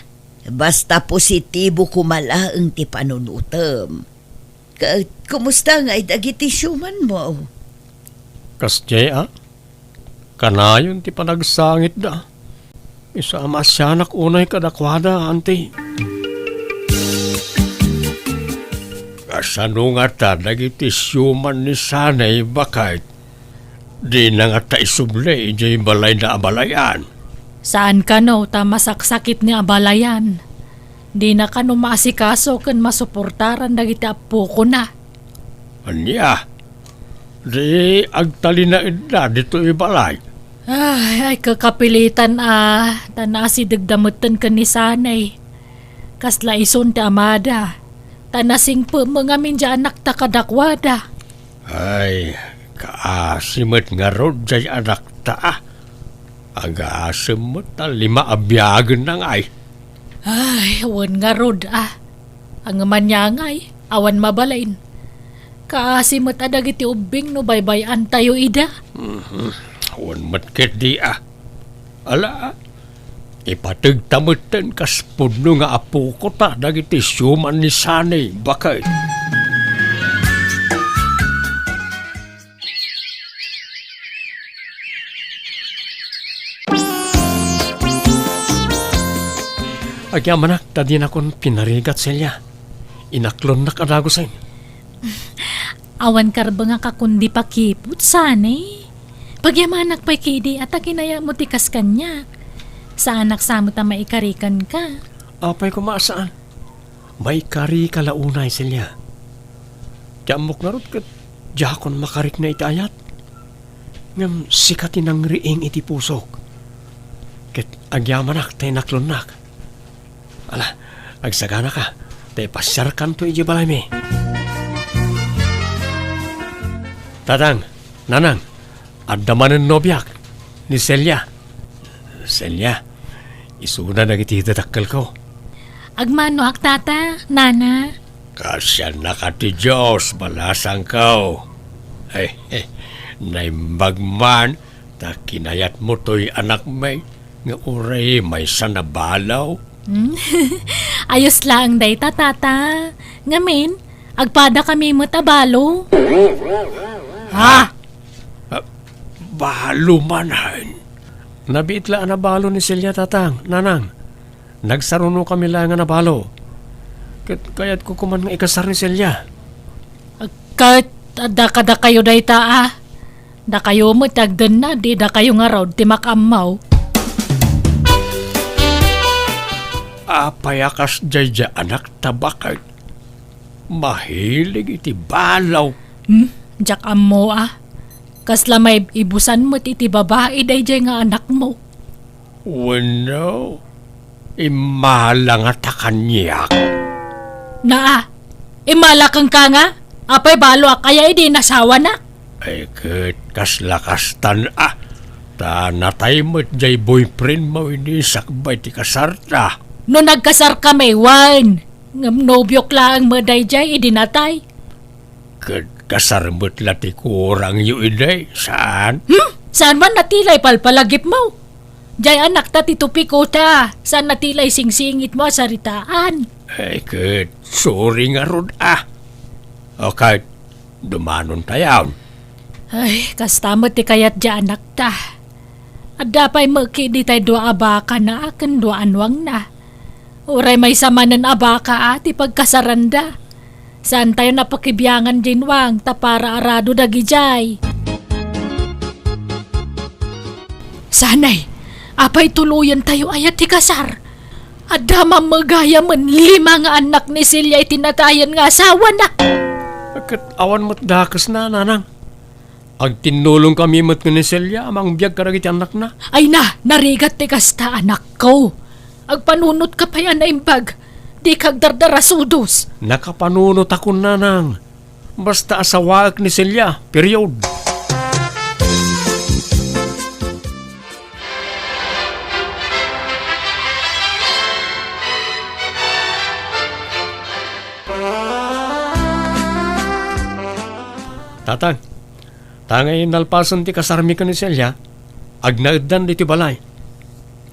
Basta positibo koma laeng ti panunotem. Ket kumusta ngay dagiti siumanmo? Kasdiay a, kanayon ti panagsangitda. Isu a maasianak unay kadakuada, anti. Kasano ngata dagiti siuman ni Sanay, baket? Dina ngata isubli idiay balayna a balayan. Saan kano ta masaksakit ni a balayan. Dina kano maasikaso ken masuportaran dagiti appokona. Ania? Di agtalinaedda ditoy balay? Ay, ay, kakapilitan a, ta naasidegda metten ken ni Sanay. Kasla isun ti amada, ta nasingpet met ngamin diay anakta kadakuada. Ay, kaasi met ngarud diay anakta a. Agasem met ta lima a biagenna ngay. Ay, wen ngarud a. Ngem ania ngay, awan mabalin. Kaasi met a dagiti ubbing no baybay-antayo ida. Mhm. Wen met ketdi a. Ala, ipategta metten kas pudno nga apokota dagiti siuman ni Sanay, baket. Agyamanak ta dinakon pinarigat, Celia. Inaklonnak a dagusen. Awan karbengak a kundi pakiput, Sanay. Pagyamanak pay ketdi a ta kinayatmo ti kas kaniak. Saanak sa met a maikari kenka. Apay koma a saan? Maikarika la unay, Celia. Ti ammok ngarud ket diakon makarikna iti ayat. Ngem sika ti nangriing iti pusok. Ket agyamanak ta inaklonnak. Ala, agsaganaka, ta ipasiarkanto idiay balaymi. Tatang, Nanang, adda manen nobiak, ni Celia. Celia, isuna dagiti dadakkelko. Agmanoak, Tata, Nana. Kaasiannaka ti Dios, balasangko. Ay, eh, naimbag man, ta kinayatmo toy anakmi, nga uray maysa a balo. Hmm? Ayos laeng dayta, Tata. Ngamin, agpadakami met a balo. Ha? Ah, balo manen? Nabiit la a nabalo ni Celia, Tatang, Nanang. Nagsarunokami laeng a nabalo. Ket kayatko koman nga ikasar ni Celia. Ket adda kadakayo dayta a. Dakayo met ti agdennad, di dakayo ngarud ti makaammo. Apay a kasdiay diay anakta, baket? Mahilig iti balo. Hmm? Diak ammo a. Kasla maibusan met iti babai daydiay nga anakmo. Wenno, immala ngata kaniak? Naa, immala kenka nga? Apay baloak aya idi inasawanak? Ay ket kasla kastan a. Ta natay met diay boyfriendmo idi sakbay ti kasarta. No nagkasarkami, wen. Ngem nobiok laeng met daydiay idi natay. Ket kasar met la ti kurangyo idi, saan? Hmm? Saan man a ti la ipalpalagipmo? Diay anakta ti topiko ta, saan a ti la isingsingitmo a saritaan? Ay, ket sorry ngarud a. O ket, dumanontayon. Ay, kasta met ti kayat diay anakta. Adda pay met ketdi tay dua a bakana ken dua a nuangna. Uray maysa manen a baka a ti pagkasaranda. Saantayon a pakibiangan diay nuang ta para arado dagidiay. Sanay, apay tuloyentayo aya ti kasar? Adda mammegayamen lima nga annak ni Celia iti natayen nga asawana. Ket awan met dakesna, Nanang. Agtinnulongkami met ken ni Celia a mangbiag kadagiti annakna. Ay na, narigat ti kasta, anakko. Agpanunotka pay a naimbag. Dika agdardarasudos. Nakapanunotakon, Nanang. Basta asawaek ni Celia, period. Tatang, tangay nalpasen ti kasarmi ken ni Celia, agnaeddan ditoy balay.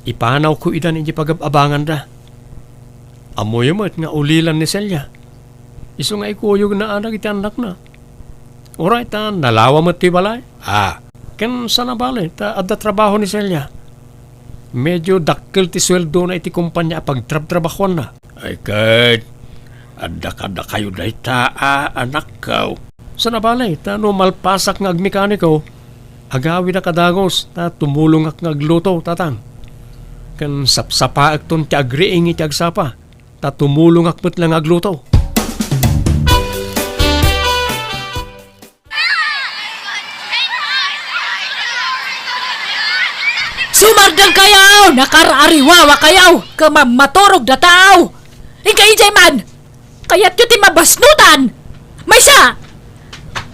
Ipanawko idan iti pagab-abanganda. Ammoyo met nga ulilan ni Celia. Isu nga ikuyogna a dagiti annakna. Uray ta nalawa met ti balay. Ah, ken saan a bale, ta adda trabaho ni Celia. Medyo dakkel ti sueldona iti kompania a pagtrabtrabahuanna. Ay ket, adda kadakayo dayta a anakko. Saan a bale, ta no malpasak nga agmekaniko, agawidak a dagus, ta tumulongak nga agluto, tatang. Ken sapsapaekton ti agriing iti agsapa, ta tumulongak met la nga agluto. Sumardeng kayo! Nakar-ariwawa kayo! Ket mammaturog da tao! Inka idiay man! Kayatyo ti mabasnutan! Maysa!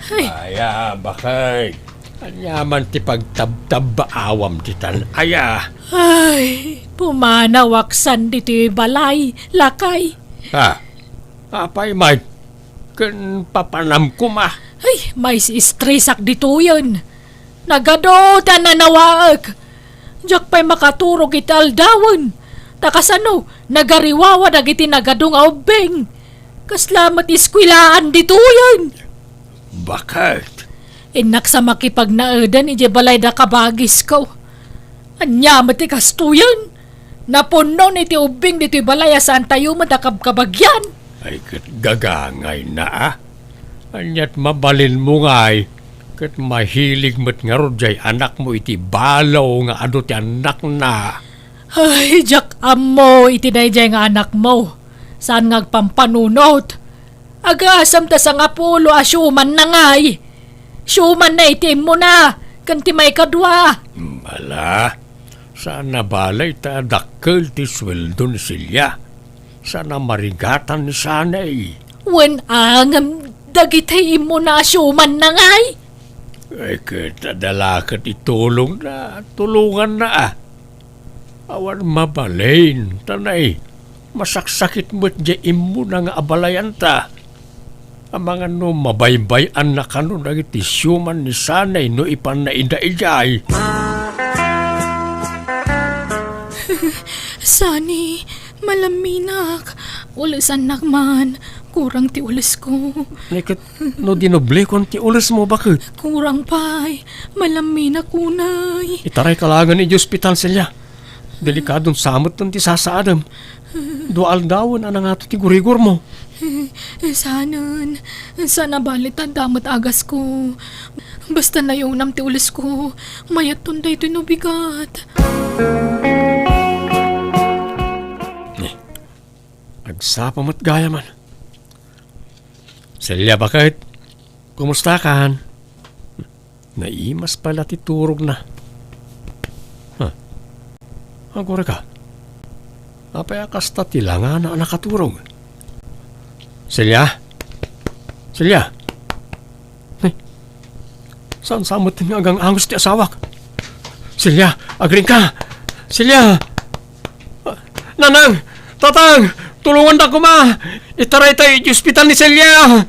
Ay. Aya, bakay. Aniaman ti pagtabtabbaawam ditan. Aya. Ay, pumanawak san ditoy balay, lakay. Ha? Apay, Mike? Ken papanam koma. Ay, maistresak ditoyen. Nagadu ta nanawaek. Diak pay makaturog iti aldawen. Ta kasano, nagariwawa dagiti nagadu nga ubbing. Kasla met eskuelaan ditoyen. Bakit? Innak sa makipagnaedan idiay balay da kabagisko. Ania met ti kastoyen? Napunnon iti ubbing ditoy balay a saantayo met a kabkabagian. Ay, ket gagangayna, a. Aniat mabalinmo ngay, ket mahilig met ngarud jay anakmo iti balo nga adu ti annakna. Ay, diak ammo iti daydiay nga anakmo. Saan nga agpampanunot? Agasam ta sangapulo a siumanna ngay. Siumanna iti immuna, ken ti maikadua. Ala, saan a bale ta dakkel ti sueldo ni Celia. Saan a marigatan ni sanay. Wen a ngem dagiti immuna a siumanna ngay? Ay, ket adda la ket itulongna, tulonganna, a. Awan mabalin, ta nay, masaksakit met jay immuna nga abalayanta. Amangan no mabaybay-anna kano dagiti siuman ni sanay no ipanna ida idiay. Sani, malamminak. Ulesannak man. Kurang ti ulesko. Nay, ket no dinoblekon ti ulesmo, baket? Kurang pay. Malamminak unay. Itarayka laengen iti ospital, Celia. Delikadon sa met ti sasaadem. Dua aldawen a nangato ti gurigormo. Saanen, saan a bale ta adda met agasko. Basta nayunam ti ulesko, mayatton daytoy no bigat. Agsapa met gayamen. Celia, baket? Kumustakan? Naimas pay la ti turogna. Ha? Agurayka. Apay a kasta ti langana a nakaturog? Celia? Celia? Ay, saan sa met nga agang-angus ti asawak? Celia, agriingka! Celia! Nanang! Tatang! Tulongandak koma! Itaraytayo iti ospital ni Celia!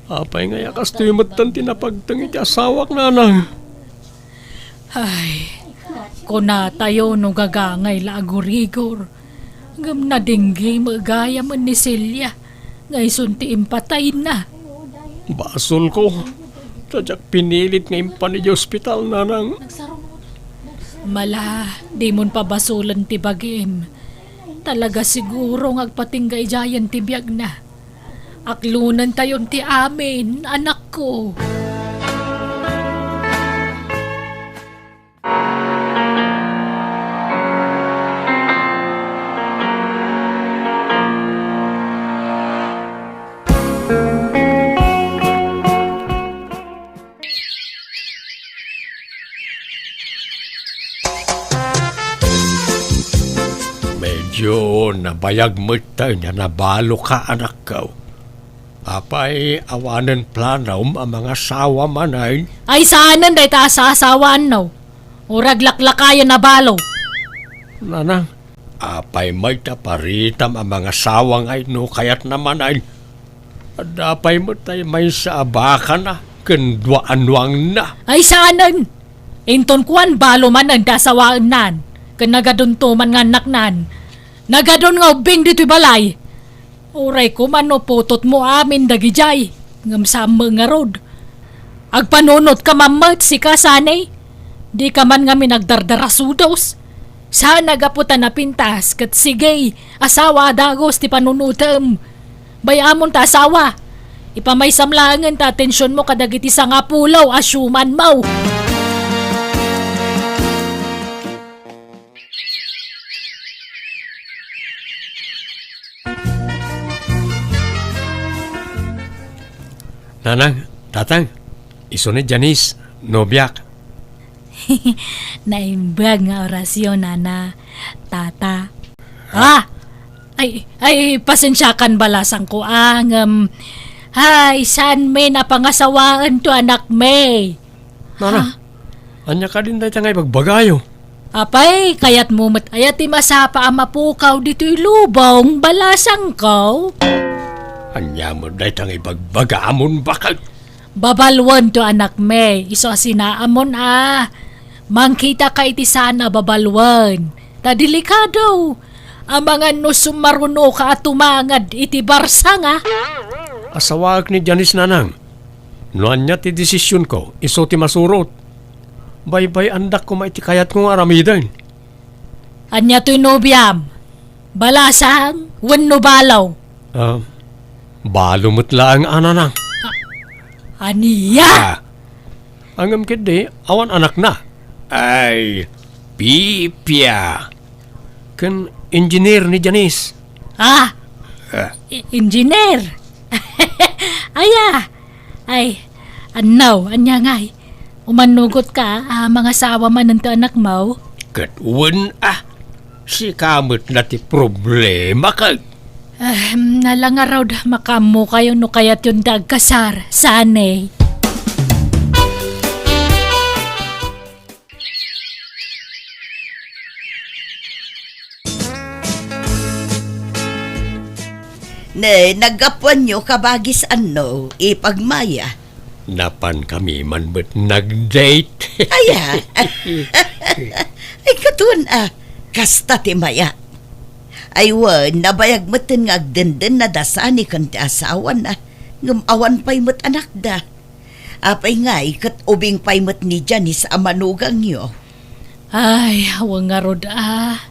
Apay ngay a kastoy metten ti napagteng iti asawak, nanang? Ay, kunatayo no gagangay la a gurigor. Ngem nadinggi met gayamen ni Celia nga isun ti impatayna. Basolko, ta diak pinilit nga impan idiay ospital, nanang. Mala, dimon pabasolen ti bagim. Talaga siguro nga agpatingga idiayen ti biagna. Aklonentayon ti amin, anakko. Medyo nabayag met ta ania nabaloka, anakko. Apay, awanen planom a mangasawa manen? Ay, saanen dayta a saasawaanno. Uray aglaklakayen a balo. Nanang, apay met a paritam a mangasawa ngay no kayatna manen? Adda pay met tay maysa a bakana ken dua a nuangna. Ay, saanen! Inton kuan, balo manen ti asawaennan, ken nagadunto man nga annaknan. Nagadun nga ubbing ditoy balay. Uray koma no putotmo amin dagidiay. Ngem saan met ngarud? Agpanunotka man met, sika, Sani. Dika man ngamin agdardarasudos. Saan a gapu ta napintas ket sige, asawa a dagus ti panunotem. Bay-amon ta asawa. Ipamaysam laengen ta atensionmo kadagiti sangapulo a siumanmo. Nanang, tatang, isu ni Janice, nobiak. Naimbag nga orasyo, nana, tata. Ah! Ah! Ay, ay, pasensiakan, balasangko, ah, ngem, ay, saan mi napangasawaen to anakmi? Nana, ha? Ania kadin dayta nga ibagbagayo? Apay, kayatmo met aya ti masapa a mapukaw ditoy lubong, balasangko? Ania met dayta nga ibagbagamon, baket? Babaluen to anakmi, isu a sinaamon a. Mangkitaka iti saan a babaluen. Ta delikado. Amangan no sumarunoka a tumangad iti barsanga. Asawaek ni Janice, nanang. No ania ti desisionko, isu ti masurot. Baybay-andak koma iti kayatko nga aramiden. Ania toy nobiam? Balasang wenno balo? Ah, balo met laeng a, nanang. Ania? Ah, ngem ketdi, awan anakna. Ay, pipia. Ken engineer ni Janice. Ah? Ah. I-, engineer? Aya? Ay, annaw, ania ngay? Umannugotka a mangasawa manen ti anakmo? Ket wen a, sika met na ti problema ket. Ahem, nala ngarud, makaammokayo no kayatyon ti agkasar, sani. Ne, naggapuanyo kabagis anno, ipagmaya? Napankami man met nag-date. Aya? Ay, kaduan a, kasta ti maya. Ay, wen, nabayag metten nga agdenden na da Sani ken ti asawana, ngem awan pay met anakda. Apay ngay, ket ubing pay met ni Janice a manugangyo? Ay, awan ngarud a.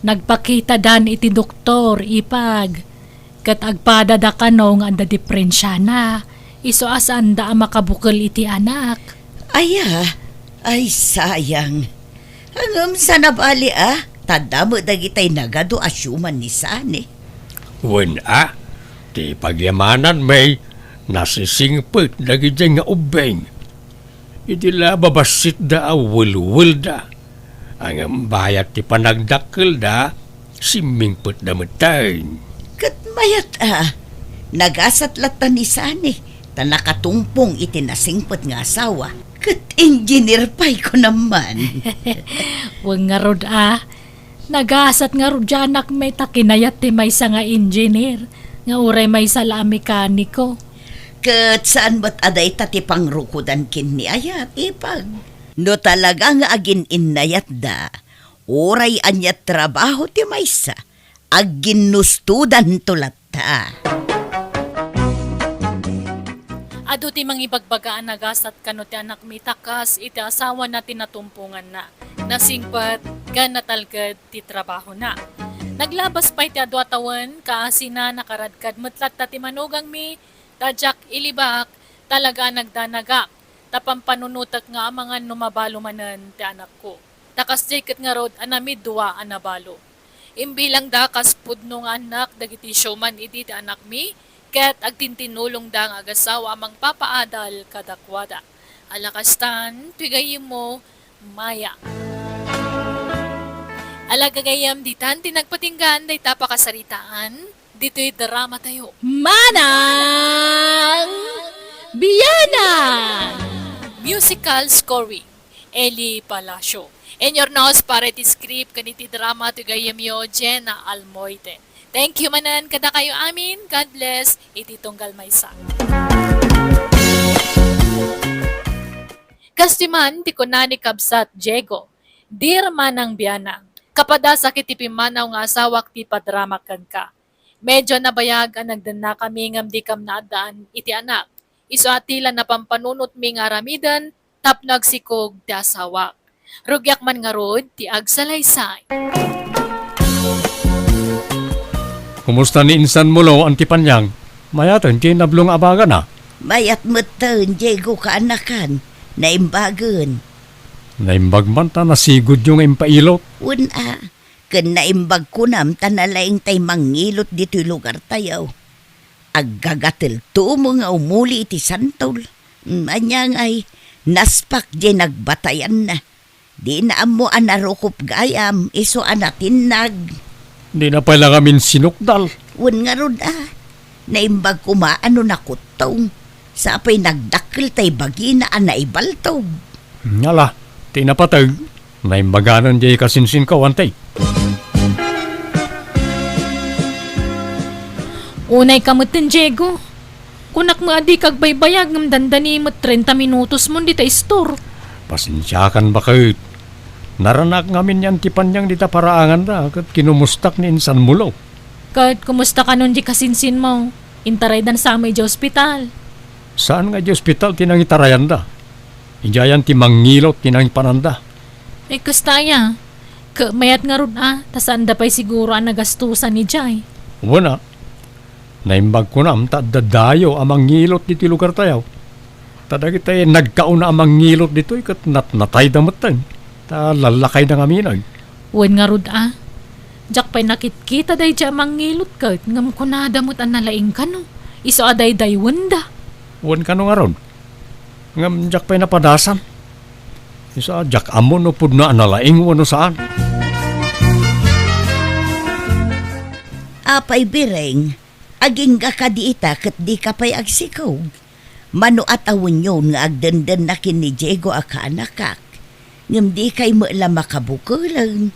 Nagpakitadan iti doktor, ipag. Ket agpadada kano nga adda diferensiana. Isu a saanda a makabukel iti anak. Aya, ay sayang. Ngem saan a bali a, ta adda met dagitay nagadu a siuman ni Sani. Wen a, ti pagyamanan, May, nasisingpet dagidiay nga ubbing. Idi la babassitda a welwelda, ngem bayat ti panagdakkelda, simmingpetda metten. Ket mayat a, nagasat latta ni Sani, ta nakatungpong iti nasingpet nga asawa, ket engineer pay kunam man. Wen ngarud a, nagasat ngarud ti anakmi ta kinayat ti maysa nga engineer, nga uray maysa la a mekaniko. Ket saan met a dayta ti pangrukodan ken ni ayat, ipag. No talaga nga agin-innayatda, uray ania trabaho ti maysa, agginnustodanto latta. Adu ti mangibagbaga a nagasat kano ti anakmi ta kas iti asawana ti natumponganna. Nasingpet ken natalged ti trabahona. Naglabas pay ti adu a tawen, kaasina nakaradkad met latta ti manugangmi, ta diak ilibak, talaga a nagdanagak, ta pampanunotek nga amangan no mabalo manen ti anakko. Ta kasdiay ket ngarud a namidua a nabalo. Imbilangda kas pudno nga annak dagiti siuman idi ti anakmi, ket agtintinulongda nga agasawa a mangpapaadal kadakuada. Ala kastan, ti gayyemmo, Maya. Ala gagayyem, ditan ti nagpatinggaan dayta pakasaritaan ditoy dramatayo. Manang Bianang! Musical scoring, Eli Palacio. Inyurnos para iti script ken iti drama ti gayyemyo, Jenna Almoite. Thank you manen kadakayo amin. God bless iti tunggal maysa. Kastoy man ti kuna ni Kabsat Diego, Dear Manang Bianang, kapadas a ket ti pimmanaw nga asawak ti padramak kenka. Medyo nabayag a nagdennakami ngem dikam naaddaan iti anak. Isu a ti la napampanunotmi nga aramiden tapno agsikog ti asawak. Rugiak man ngarud ti agsalaysay. Kumusta ni insan Mulo, Auntie Panyang? Mayaten ti nablo nga abagana? Mayat metten, Diego, kaanakan. Naimbagen. Naimbag man ta nasigudyo nga impailot. Wen a, ken naimbag kunam ta nalaing tay mangilot ditoy lugartayo. Aggagatelto mo nga umuli iti santol. Mm, ania ngay, naspak diay nagbatayanna. Dina ammo a narukop gayam, isu a natinnag. Dina pay la ngamin sinukdal. Wen ngarud a, naimbag koma a no nakuttong. Sapay nagdakkel tay bagina a naibaltog. Ala, ti napateg, naimbaganan diay kasinsinko, Auntie. Unay ka metten, Diego. Kunak met a dika agbaybayag ngem dandani met trenta minutos mon dita istor. Pasensiakan, baket. Naranak ngamin ni Auntie Panyang dita paraanganda ket kinumustak ni insan Mulo. Ket kumusta kanon di kasinsinmo? Intaraydan sa met idiay ospital. Saan nga idiay ospital ti nangitarayanda? Idiayan ti mangilot ti nangipananda. Ay, kasta aya. Ket mayat ngarud a, ta saanda pay siguro a nagastosan idiay. Wen a, naimbag kunam ta adda dayo a mangilot ditoy lugartayo. Ta dagiti nagkauna a mangilot ditoy ket natnatayda metten, ta lallakayda ngamin. Wen ngarud a, diak pay nakitkita daydiay a mangilot ket ngem kunada met a nalaing kano, isu a daydayawenda. Wen kano ngarud? Ngem diak pay napadasan. Isu a diak ammo no pudno a nalaing wenno saan. Apay, Bireng, agingga kadi ita ket dika pay agsikog? Mano a tawenyon nga agdendenna ken ni Diego a kaanakak, ngem dikay met la makabukelen.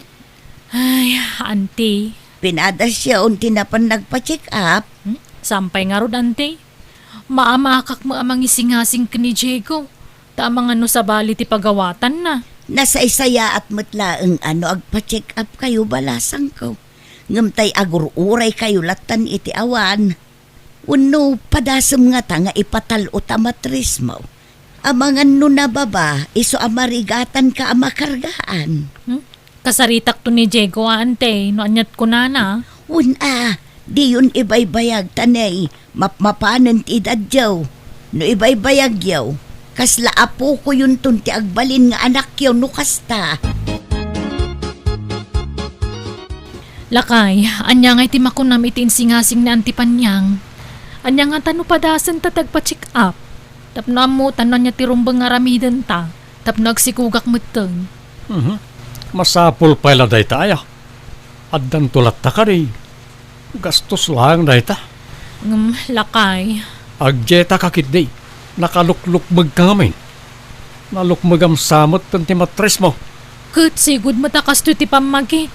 Ay, Auntie. Pinadasyon ti napan nagpa-check up? Hmm? Saan pay ngarud, Auntie? Maamakak met a mangisingasing ken ni Diego, ta amangan no sabali ti pagawatanna. Nasaysayaat met laeng a no agpa-check up kayo, balasangko. Ngem tay agur-uray kayo lattan iti awan. Wenno padasem ngata nga ipatal-o ta matrismo? Amangan no nababa, isu a marigatanka a makargaan. Hmm? Kasaritakto ni Diego a, Auntie, no aniat kunana. Wen a, diyon ibaybayag ta nay, mapmapanen ti edadyo. No ibaybayagyo, kasla apokoyonton ti agbalin nga anakyo no kasta. Lakay, ania ngay ti makunam iti insingasing ni Auntie Panyang? Ania ngata no padasenta ti agpa-check up? Tapno ammotan no ania ti rumbeng nga aramidenta, tapno agsikogak metten. Mhm. Masapul pay la dayta aya. Addanto latta kadi. Gastos laeng dayta. Ngem, lakay. Agdiayta ka ketdi. Nakaluklukmegka ngamin. Nalukmegam sa metten ti matrismo. Ket sigud met a kastoy ti pammagik.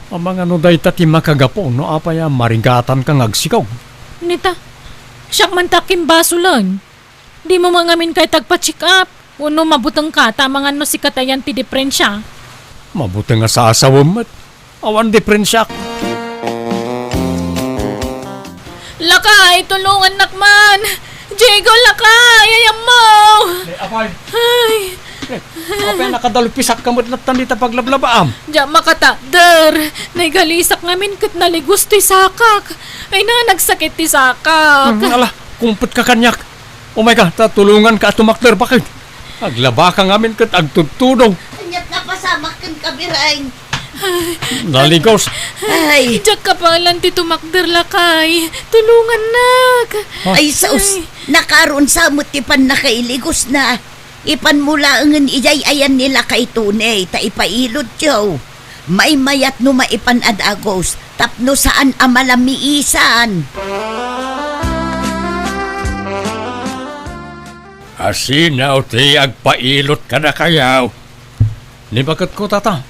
Amangan no dayta ti makagapu no apay a marigatanka nga agsikog. Nita, siak man ti akimbasolen. Dimo met ngamin kayat agpa-check up? Wenno mabutengka ta amangan no sika ti ayan ti diprensia? Mabuteng a saasawem met. Awan diprensiak. Lakay, tulongannak man! Diego, lakay! Ay, ammo! Eh, apay. Ay. Eh, apay, nakadalpisak ka met latta dita paglablabaam. Diak makatakder. Naigalisak ngamin ket naligos ti sakak. Ay na, nagsakit ti sakak. Hmm, ala, kumpetka kaniak. Umayka, ta tulonganka a tumakder, baket. Aglabaka ngamin ket agtudtudong. Aniat napasamak kenka, Bireng? Naligos. Ay. Diak kapalan ti tumakder, lakay. Tulongannak. Ah. Ay, sus. Ay. Nakaron sa met ti pannakailigosna. Ipanmo laengen idiay ayan ni lakay Tony ta ipailotyo. Maymayat no maipan a dagus tapno saan a malamiisan. Asino ti agpailot kadakayo? Ni baketko, tata.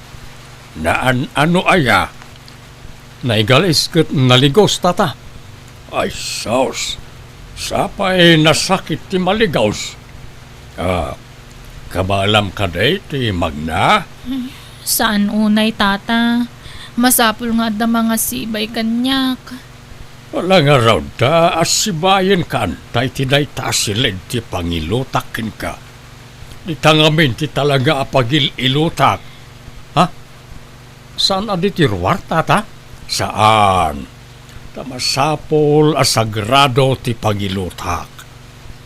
Naan-ano aya? Naigalis ket naligos, tata. Ay, sus! Sapay nasakit ti maligos. Ah, kabaelam kadi ti magna? Saan unay, tata. Masapul nga adda mangasibay kaniak. Ala ngarud ta asibayenka anta iti dayta a siled ti pangilutak kenka. Dita ngamin ti talaga a pagil-ilutak. Ha? Saan a di ti ruar, tata? Saan. Ta masapul a sagrado ti pangilutak.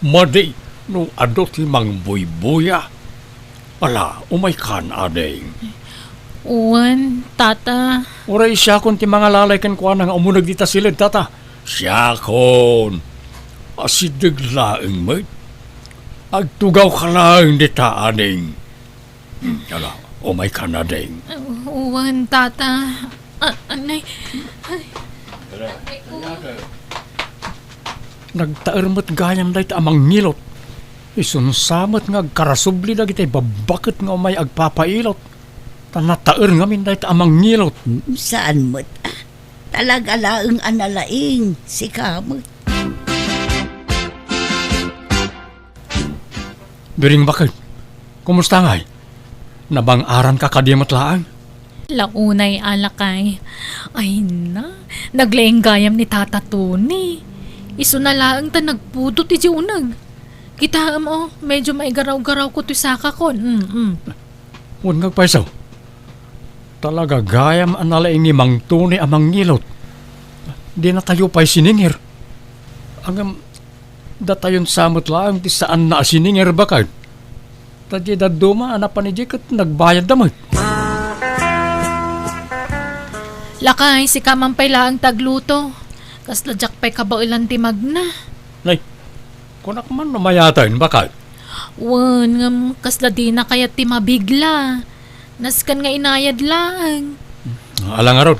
Madi no adu ti mangbuybuya. Ala, umaykan, ading. Wen, tata. Uray siakon ti mangalalay kenkuana nga umuneg dita siled, tata. Siakon. Asideg laeng met. Agtugawka laeng dita, ading. Hmm, ala, umaykan, ading. Wen, tata. Ah, anay. Ay. Nagtaer met gayam dayta a mangilot. Isunsa met nga agkarasubli dagiti babbaket nga umay agpapailot. Ta nataer ngamin dayta a mangilot. Saan met, ah. Talaga laeng a nalaing, sika met. Biring, baket, kumusta ngay? Nabang-aranka kadi met laeng? Launay, a lakay. Ay na, naglaing gayam ni Tata Tony. Isuna laeng ta nagpudot iti uneg. Kitaem, oh, medyo maigaraw-garawko ti sakakon. Mm, mm. Wen nga agpayso. Talaga gayam a nalaing ni Mang Tony a mangilot. Dinatayo pay siningir. Ngem, datayon sa met laeng ti saanna a siningir, baket. Ta di dadduma a napan idiay ket nagbayadda met. Lakay, sika man pay laeng ti agluto. Kasla diak pay kabaelan ti magna. Nay, kunak man no mayaten, baket. Wen, ngem kasla dina kayat ti mabigla. Nasken nga inayad laeng. Ala ngarud,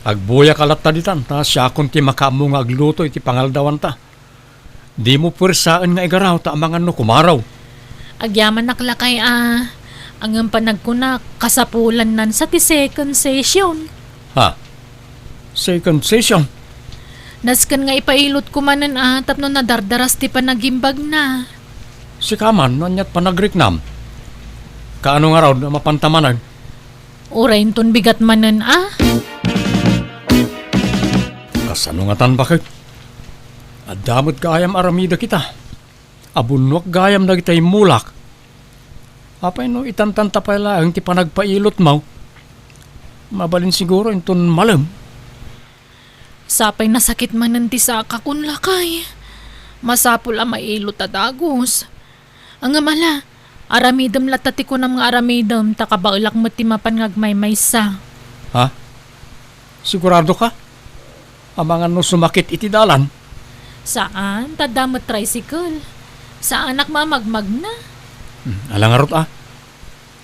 agbuyaka latta ditan, ta siakon ti makaammo nga agluto iti pangaldawanta. Dimo puersaen nga igaraw ta amangan no kumaraw. Agyamanak lakay a, ngem panagkunak, kasapulannan sa ti second session. Ha? Second session? Nasken nga ipailotko manen a tapno nadardaras ti panagimbagna. Sika man, no aniat panagriknam? Kaano ngarud a mapanta manen? Uray inton bigat manen a? Kasano ngatan, baket? Adda met gayam aramidek ita. Abunnuak gayam dagiti immulak. Apay no itantanta pay laeng ti panagpailotmo? Mabalin siguro inton malem. Sapay nasakit manen ti sakakon, lakay. Masapul a mailot a dagus. Ngem ala, aramidem latta ti kunam nga aramidem, ta kabaelak met ti mapan nga agmaymaysa. Ha? Siguradoka? Amangan no sumakit iti dalan? Saan, ta adda met tricycle. Saanak mamagmagna. Hmm, ala ngarud a.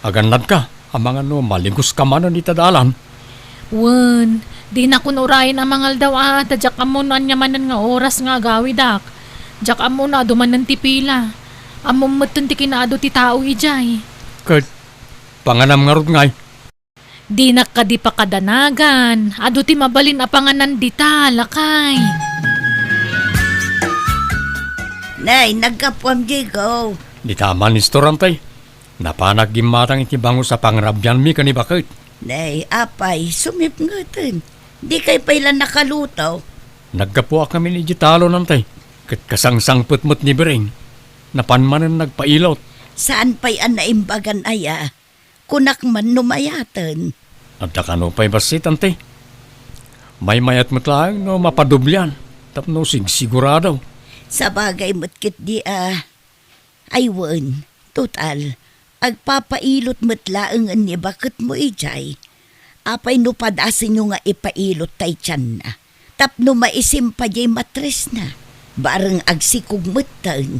Agannadka, amangan no maligoska manen ita dalan. Wen, dinakon urayen a mangaldaw a, ta diak ammo no ania manen nga oras nga agawidak. Diak ammo no adu manen ti pila. Ammom metten ti kinaadu ti tao idiay. Ket, panganam ngarud ngay? Dinak kadi pakadanagan. Adu ti mabalin a panganan dita, lakay. Nay, naggapuam, Diego. Dita man, Mister Antay. Napanak gimmatang iti bangus a pangrabianmi ken ni baket. Nay, apay, sumipngeten. Dikay pay la nakaluto. Naggapuak ngamin idiay talon, Antay. Ket kasangsangpet met ni Biring. Napan manen nagpailot. Saan pay a naimbagan aya? Kunak man no mayaten. Adda kano pay bassit, Antay? Maymayat met laeng no mapadoblian tapno sigsigurado. Sabagay met ketdi a. Ay wen, total, agpapailot met laengen ni baketmo idiay. Apay no padasenyo nga ipailot tay tianna tapno maisimpa diay matresna, bareng agsikog metten?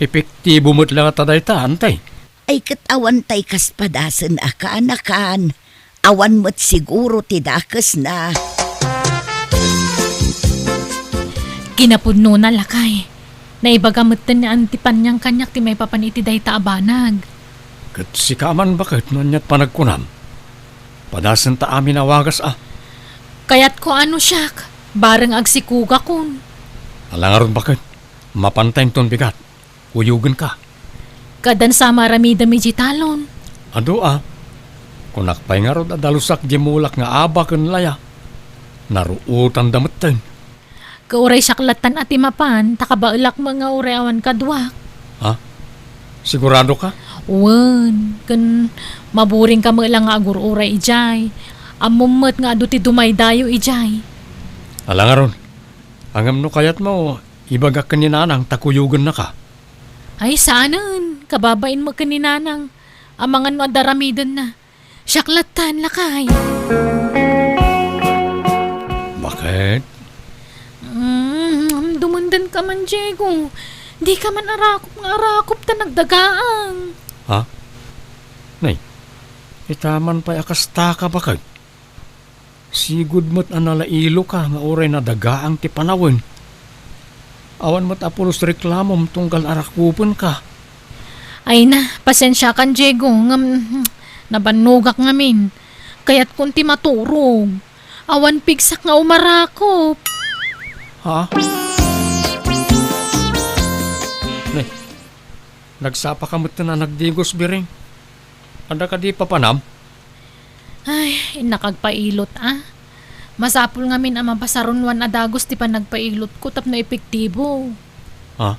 Epektibo met la ngata dayta, Antay? Ay ket awan tay kas padasen a kaanakan. Awan met siguro ti dakesna. Kinapudnona, lakay. Naibaga metten ni Auntie Panyang kaniak ti maipapan iti dayta a banag. Ket sika man baket no aniat panagkunam? Padasenta amin a wagas a. Kayatko a no siak, bareng agsikogakon. Ala ngarud baket, mapanta inton bigat. Kuyogenka. Kadan sa maaramidem idiay talon. Adu a. Kunak pay ngarud a dalusak diay mulak nga aba ken laya. Naruotanda metten. Ket uray siak lattan a ti mapan, ta kabaelak met nga uray awan kaduak. Ha? Sigurado ka? Wen, ken maburing ka met la nga agur-uray idiay. Ammom met nga adu ti dumaydayo idiay. Ala ngarud, ngem no kayatmo, ibagak ken ni Nanang ta kuyogennaka. Ay, saanen. Kababain met ken ni Nanang. Amangan no adda aramidenna. Siak lattan, lakay. Bakit? Mm, dumendenka man, Diego. Dika man arakop nga arakop ta nagdagaang. Ha? Nay, ita man pay a kasta ka, bakit? Sigud met a nalailoka nga uray nadagaang ti panawen. Awan met a pulos reklamom tunggal arakopenka. Ay na, pasensiakan, Diego, ngem, hmm, nabannogak ngamin. Kayatkon ti maturog. Awan pigsak nga umarakop. Ha? Ne, nagsapaka met a nagdigos, Biring. Adda kadi papanam? Ay, innak agpailot, a. Masapul ngamin a mapasarunoan a dagus ti panagpailotko tapno epektibo. Ha?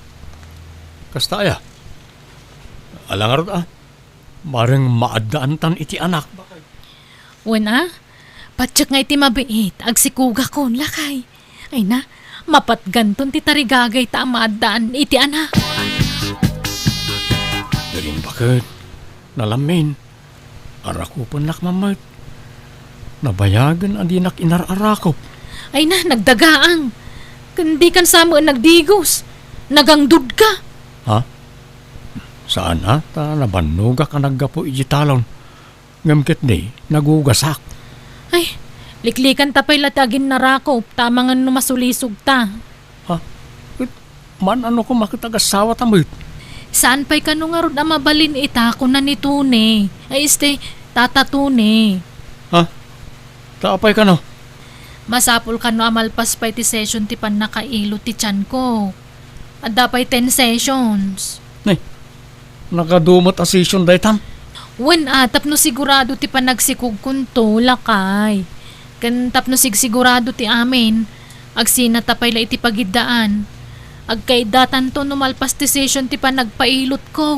Kasta aya? Ala ngarud, a. Bareng maaddaantan iti anak. Wen, a. Patiek nga iti mabiit, agsikugakon, lakay. Ay na, mapatganton ti tarigagayta a maaddaan iti anak. Biring, baket, nalamin, arakopennak man met. Nabayagen a dinak inar-arakop. Ay na, nagdagaang. Ken dikan sa met nagdigos. Nagangdudka. Ha? Saan a, ta nabannogak a naggapu iti talon. Ngem ketdi, nagugasak. Ay, liklikanta pay la ti aginnarakop, ta amangan no masulisogta. Ha? Ket, man-ano koma ket agasawata met? Saan pay kano ngarud a mabalin ita, kuna ni Tony. Ay, este, Tata Tony. Ha? Ta apay kano? Masapul kano a malpas pay ti session ti pannakailot ti tianko. Adda pay ten sessions. Nay, nagadu met a session daytan? Wen a, tapno sigurado ti panagsikogkonto, lakay. Ken tapno sigsigurado ti amin, agsinata pay la iti pagiddaan. Agkaiddatanto no malpas ti session ti panagpailotko.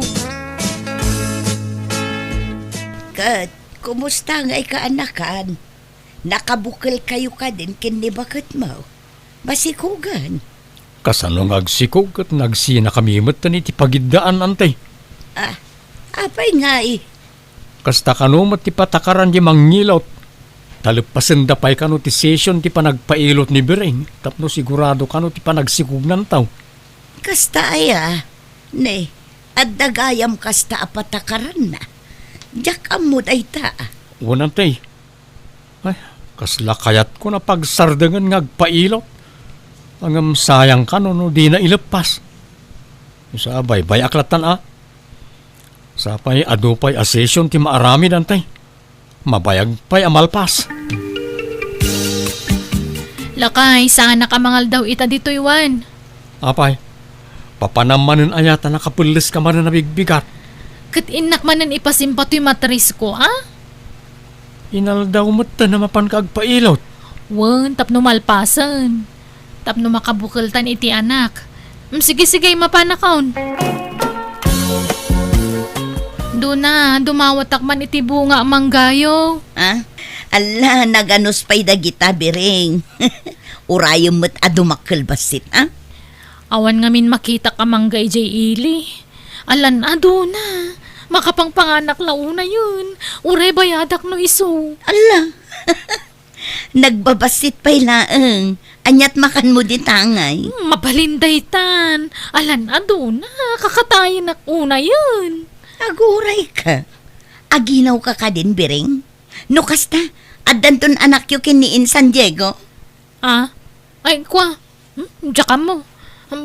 Ket, kumusta ngay kaanakan? Nakabukelkayo kadin ken ni baketmo? Masikogen. Kasano nga agsikog ket nagsinakami metten iti pagiddaan, anti? Ah, apay ngay? Kasta kano met ti patakaran ti mangilot. Ta leppasenda pay kano ti session ti panagpailot ni Biring tapno sigurado kano ti panagsikognanto. Kasta aya? Ne, adda gayam kasta a patakaranna. Diak ammo dayta. Wen, anti. Ay, kasla kayatko a pagsardengen nga agpailot. Ngem sayang kano no dina ileppas. Sa baybay-ak lattan a. Sa pay, adu pay a session ti maaramid, anti. Mabayag pay a malpas. Lakay, saanak a mangaldaw ita ditoy, wen. Apay, papanam manen aya ta nakapelles ka manen a bigbigat? Ket innak manen ipasimba toy matrisko, a? Inaldaw metten a mapanka agpailot. Wen, tapno malpasen. Tapno makabukeltan iti anak. Mm, sige, sige, mapanakon. Duna, dumawatak man iti bunga a manggayo. Ah? Alla, naganus pay dagita, Biring. Urayem met a dumakkel bassit, a? Awan ngamin makitak a mangga idiay ili. Alan a, Duna. Makapangpanganak la unayen. Uray bayadak no isu. Alla. Nagbabassit pay laeng. Ania't makanmo dita ngay? Hmm, mabalin daytan. Alan a, Duna. Kakatayenak unayen. Aguray ka. Aginaw ka kadin, Biring? No kasta, addanton anakyo ken ni Insan Diego? Ah? Ay, kua. Hmm? Diak ammo.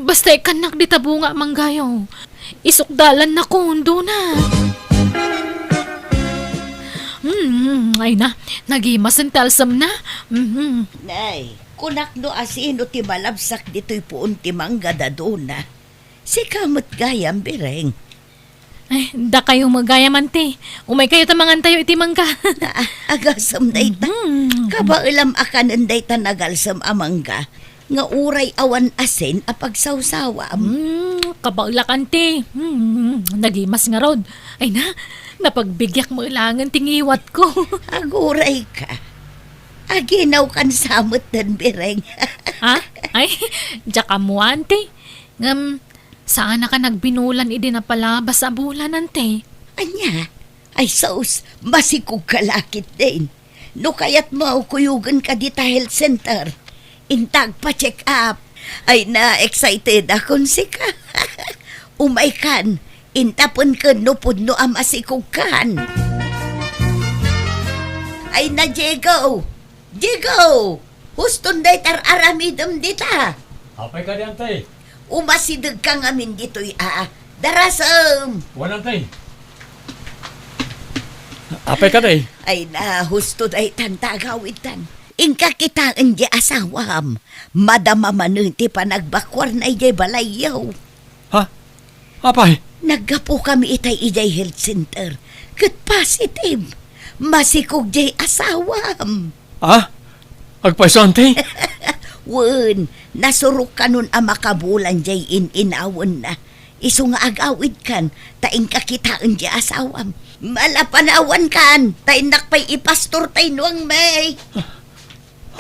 Basta ikkannak dita bunga a manggayo. Isukdalan na kundo na. Hmm, ay na. Nagimasen ti alsem na. Mhm. Nay, kunak no asino ti malabsak ditoy puon ti mangga, Duna. Sika met gayam, Biring. Ay, dakayo met gayam, anti. Umaykayo ta mangantayo iti mangga. Ah, agasem dayta. Mhm. Kabaelam a kanen dayta nagalsem a mangga. nga uray awan asin a pagsawsawam. Hmm, kabaelak, anti. Hmm, nagimas ngarud. Ay na, napagbigiak met laengen ti ngiwatko. Aguray ka. Aginawkan sa met den, Bireng. Ha? Ay, diak ammo, anti. Ngem, saanaka nagbinulan idi napalabas a bulan, anti? Ania? Ay sus, masikog ka la ketdin. No kayatmo, kuyogen ka dita health center. Inta agpa-check up. Ay na, excited akon sika. Umaykan, inta pen ken no pudno a masikogkan. Ay na, Diego! Diego! Huston dayta ar-aramidem dita. Apay kadi, anti? Umasideg ka ngamin ditoy a. Darasem! Wen, anti. Apay kadi? Ay na, husto daytan ta agawidtan. Inka kitaen di asawam. Madama manen ti panagbakuarna idiay balayyo. Ha? Apay? Naggapukami itay idiay health center. Ket positive. Masikog diay asawam. Ah? Agpayso, anti? Wen, nasurok kanon a makabulan diay in-inawenna. Isu nga agawidkan, ta inka kitaen diay asawam. Malapanawankan, ta innak pay ipastor tay nuangmi.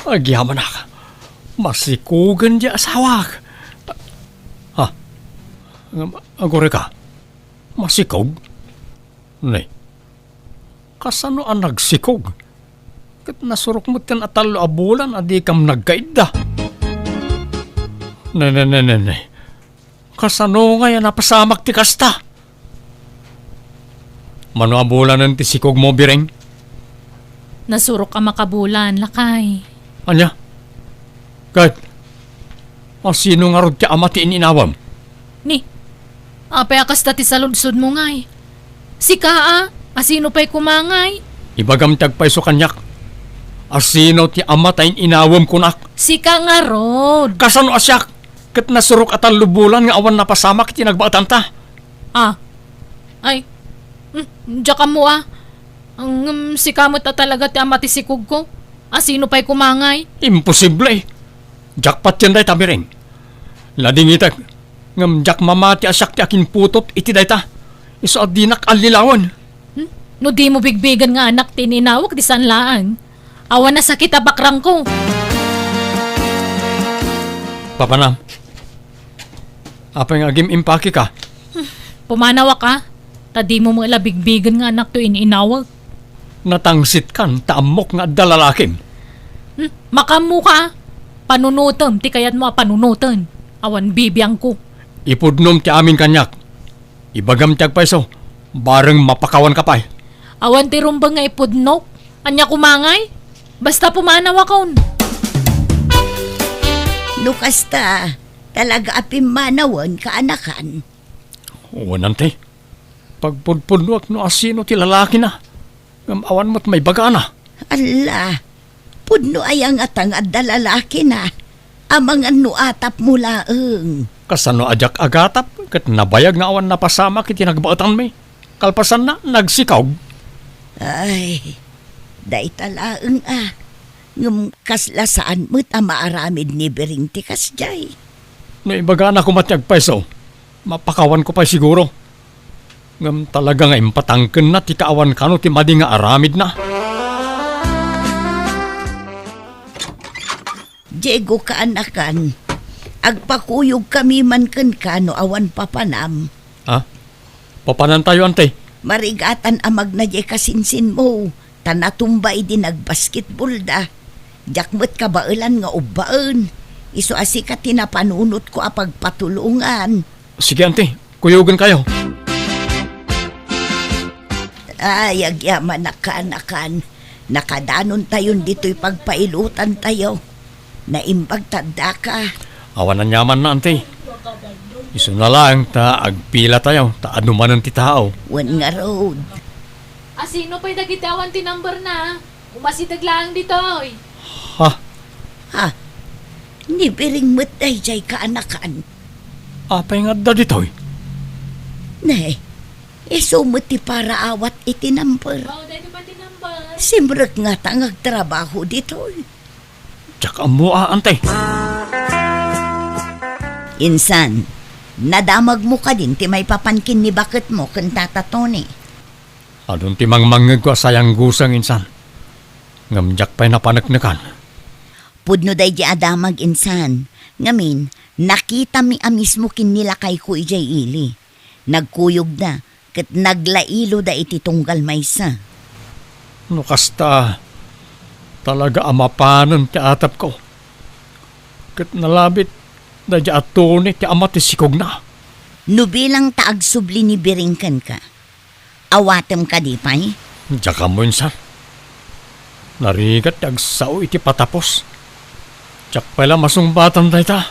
Agyamanak. Masikogen diay asawak. Ha? Aguray ka? Masikog? Nay, kasano a nagsikog? Ket nasurok met ken a tallo a bulan a dikam nagkaidda. Ne, ne, ne, ne, ne. Kasano ngay a napasamak ti kasta? Mano a bulanen ti sikogmo, Bireng? Nasurok a makabulan, lakay. Ania? Ket, asino ngarud ti ama ti in-inawem? Ni, apay a kasta ti saludsodmo ngay? Sika a, asino pay koma ngay? Ibagam ti agpayso kaniak. Asino ti ama ta in-inawem kunak? Sika ngarud. Kasano a siak? Ket nasurok a tallo bulan nga awan napasamak iti nagbaetanta. Ah. Ay. Hmm, diak ammo a. Ngem sika met a talaga ti ama ti sikogko. Asino pay koma ngay? Imposible. Diak patien dayta, Bireng. Ladingitek. Ngem diak mamati a siak ti akinputot iti dayta. Isu a dinak allilawen. Hmm? No dimo bigbigen nga anak ti in-inawek, di saan laeng. Awan a sakit a bakrangko. Papanam. Apay nga agim-impake ka? Pumanawak a, ta dimo met la bigbigen nga anakto in-inawek. Natangsit kan ta ammok nga adda lalakim. Hmm, makaammo ka. Panunotem ti kayatmo a panunoten. Awan bibiangko. Ipudnom ti amin kaniak. Ibagam ti agpayso, bareng mapakawan ka pay. Awan ti rumbeng nga ipudnok. Ania koma ngay? Basta pumanawakon. No kasta, talaga a pimmanawen, kaanakan. Wen, anti. Pagpudpudnoak no asino ti lalakina. Ngem awan met maibagana. Alla, pudno aya ngata nga adda lalakina? Amangan no atapmo laeng. Kasano a diak agatap ket nabayag nga awan napasamak iti nagbaetanmi? Kalpasanna, nagsikog. Ay, dayta laeng a. Ngem kasla saan met a maaramid ni Biring ti kasdiay. No ibagana koma ti agpayso, mapakawanko pay siguro. Ngem talaga nga impatangkenna ti kaawan kano ti madi nga aramidna. Diego, kaanakan, agpakuyogkami man kenka no awan papanam. Ha? Papanantayo, anti? Marigatan a magna diay kasinsinmo, ta natumba idi nagbasketballda. Diak met kabaelan nga ubbaen. Isu a sika ti napanunotko a pagpatulongan. Sige, anti. Kuyogenkayo. Ay, agyamanak, kaanakan. Nakadanontayon ditoy pagpailotantayo. Naimbag ta addaka. Awan aniamanna, anti. Isuna laeng ta agpilatayo, ta adu manen ti tao. Wen ngarud. Asino pay dagiti awan ti numberna? Umasideg laeng ditoy. Ha? Ha? Ni Biring met daydiay, kaanakan. Apay nga adda ditoy? Ne, isu met ti paraawat iti number. Mao daytoy pay ti number. Simrek ngata nga agtrabaho ditoy. Diak ammo a, anti. Insan, nadamagmo kadin ti maipapan ken ni baketmo ken Tata Tony? Adun ti mangmangngegko a sayangguseng, insan. Ngem diak pay napaneknekan. Pudno daydi a damag, insan. Ngamin, nakitami a mismo ken ni lakayko idiay ili. Nagkuyogda, ket naglailoda iti tunggal maysa. No kasta, talaga a mapanen ti atepko. Ket nalabit daydi a Tony ti ama ti sikogna. No bilang ta agsubli ni Biring kenka, awatem kadi pay? Diak ammo, insan. Narigat ti agsao iti patapos. Diak pay la masungbatan dayta.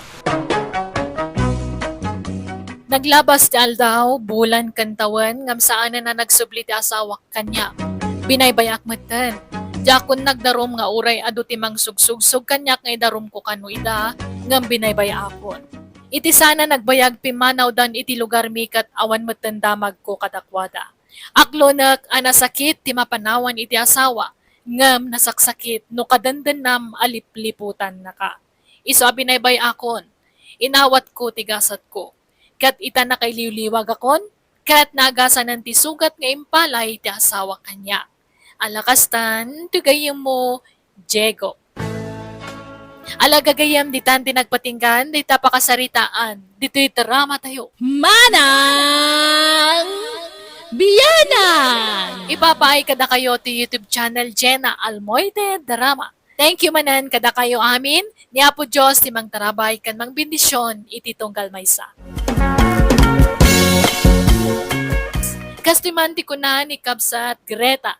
Naglabas ti aldaw, bulan ken tawen, ngem saanen a nagsubli ti asawak kaniak. Binaybay-ak metten. Diakon nagdarum nga uray adu ti mangsugsugsog kaniak nga idarumko kano ida, ngem binaybay-akon. Iti sana nagbayag, pimmanawdan iti lugarmi ket awan metten damagko kadakuada. Aklonek a nasakit ti mapanawan iti asawa, ngem nasaksakit no kadendennam a lipliputannaka. Isu a binaybay-akon, inawatko ti gasatko. Ket ita nakailiwliwagakon, ket naagasanen ti sugat nga impalay ti asawa kaniak. Ala kastan, ti gayyemmo, Diego. Ala gagayyem, ditan ti nagpatinggan dayta pakasaritaan ditoy drama tayo. Manang Bianang! Ipapaay kadakayo ti YouTube channel Jenna Almoite Drama. Thank you manen kadakayo amin, ni Apo Dios ti mangtarabay ken mangbendisyon iti tunggal maysa. Kastoy man ti kuna ni Kabsat Greta,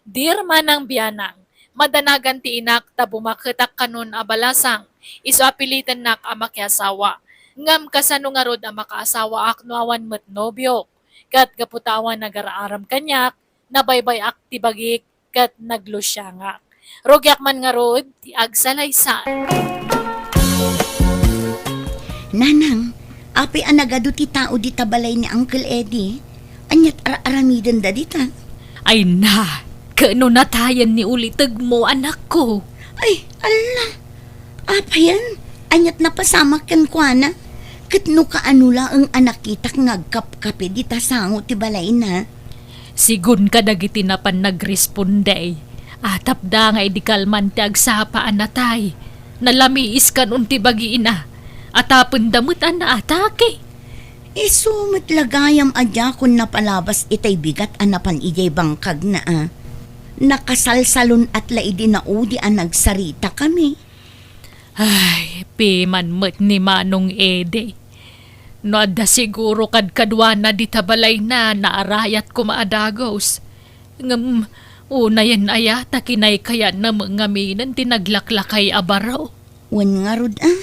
Dear Manang Bianang, madanagan ti inak ta bumaketak kanon a balasang, isu a pilitennak a makiasawa. Ngem kasano ngarud a makaasawaak no awan met nobiok? Ket gapu ta awan agar-arem kaniak, nabaybay-ak ti bagik ket naglusiangak. Rugiak man ngarud ti agsalaysay. Nanang, apay a nagadu ti tao dita balay ni Uncle Eddie? Aniat ar-aramidenda dita? Ay na, ket no natayen ni ulitegmo, anakko. Ay, alla! Apayen, aniat napasamak kenkuana? Ket no kaano laeng a nakitak nga agkapkapi dita sango ti balayna? Sigun kadagiti napan nagresponde, atapda nga idi kalman ti agsapa a natay, nalamiis kanon ti bagina, atapenda met a naatake. Isu met la gayam a diakon napalabas itay bigat a napan idiay bangkagna a. Nakasalsalun-at la idi naudi a nagsaritakami. Ay, piman met ni Manong Ede. No adda siguro kadkaduana dita balayna, naarayat koma a dagus. Ngem, unayen aya ta kinaykayatna met ngaminen ti naglaklakay a baro. Wen ngarud a,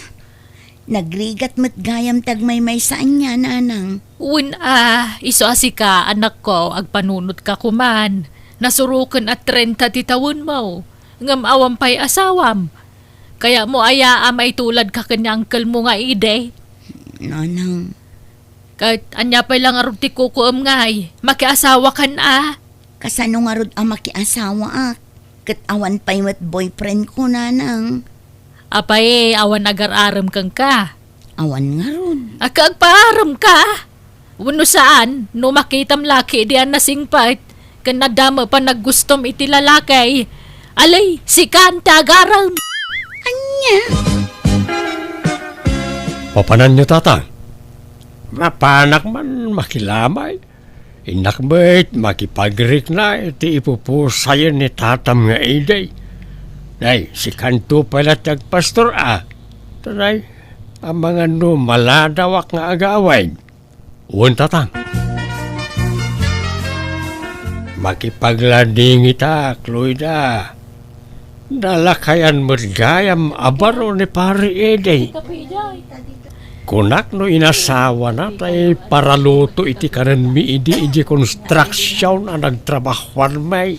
nagrigat met gayam ti agmaymaysa ania, nanang. Wen a, isu a sika, anakko, agpanunotka koman. Nasuroken a trenta ti tawenmo, ngem awan pay asawam. Kayatmo aya a maituladka ken ni angkelmo nga idi? Nanang. Ket ania pay la ngarud ti kukuem ngay? Makiasawakan a? Kasano ngarud a makiasawaak? Ket awan pay met boyfriendko, nanang. Apay, awan agar-arem kenka? Awan ngarud. Aka agpaaremka? Wenno saan, no makitam la ketdi a nasingpet, ken adda met panaggustom iti lalaki, alay, sikan ti agarem. Ania? Papananyo, Tata? Mapanak man makilamay. Innak met makipagrikna iti ipupusayen ni Tatam nga idi. Nay, sikanto pay la ti agpastor a. Tanay, amangan no maladawak nga agawid. Wen, Tatang. Makipagladingitak, Loida. Nalakayan met gayam a baro ni Pari Edi. Kunak no inasawana tay paraluto iti kanenmi idi idiay construction a nagtrabahuanmi.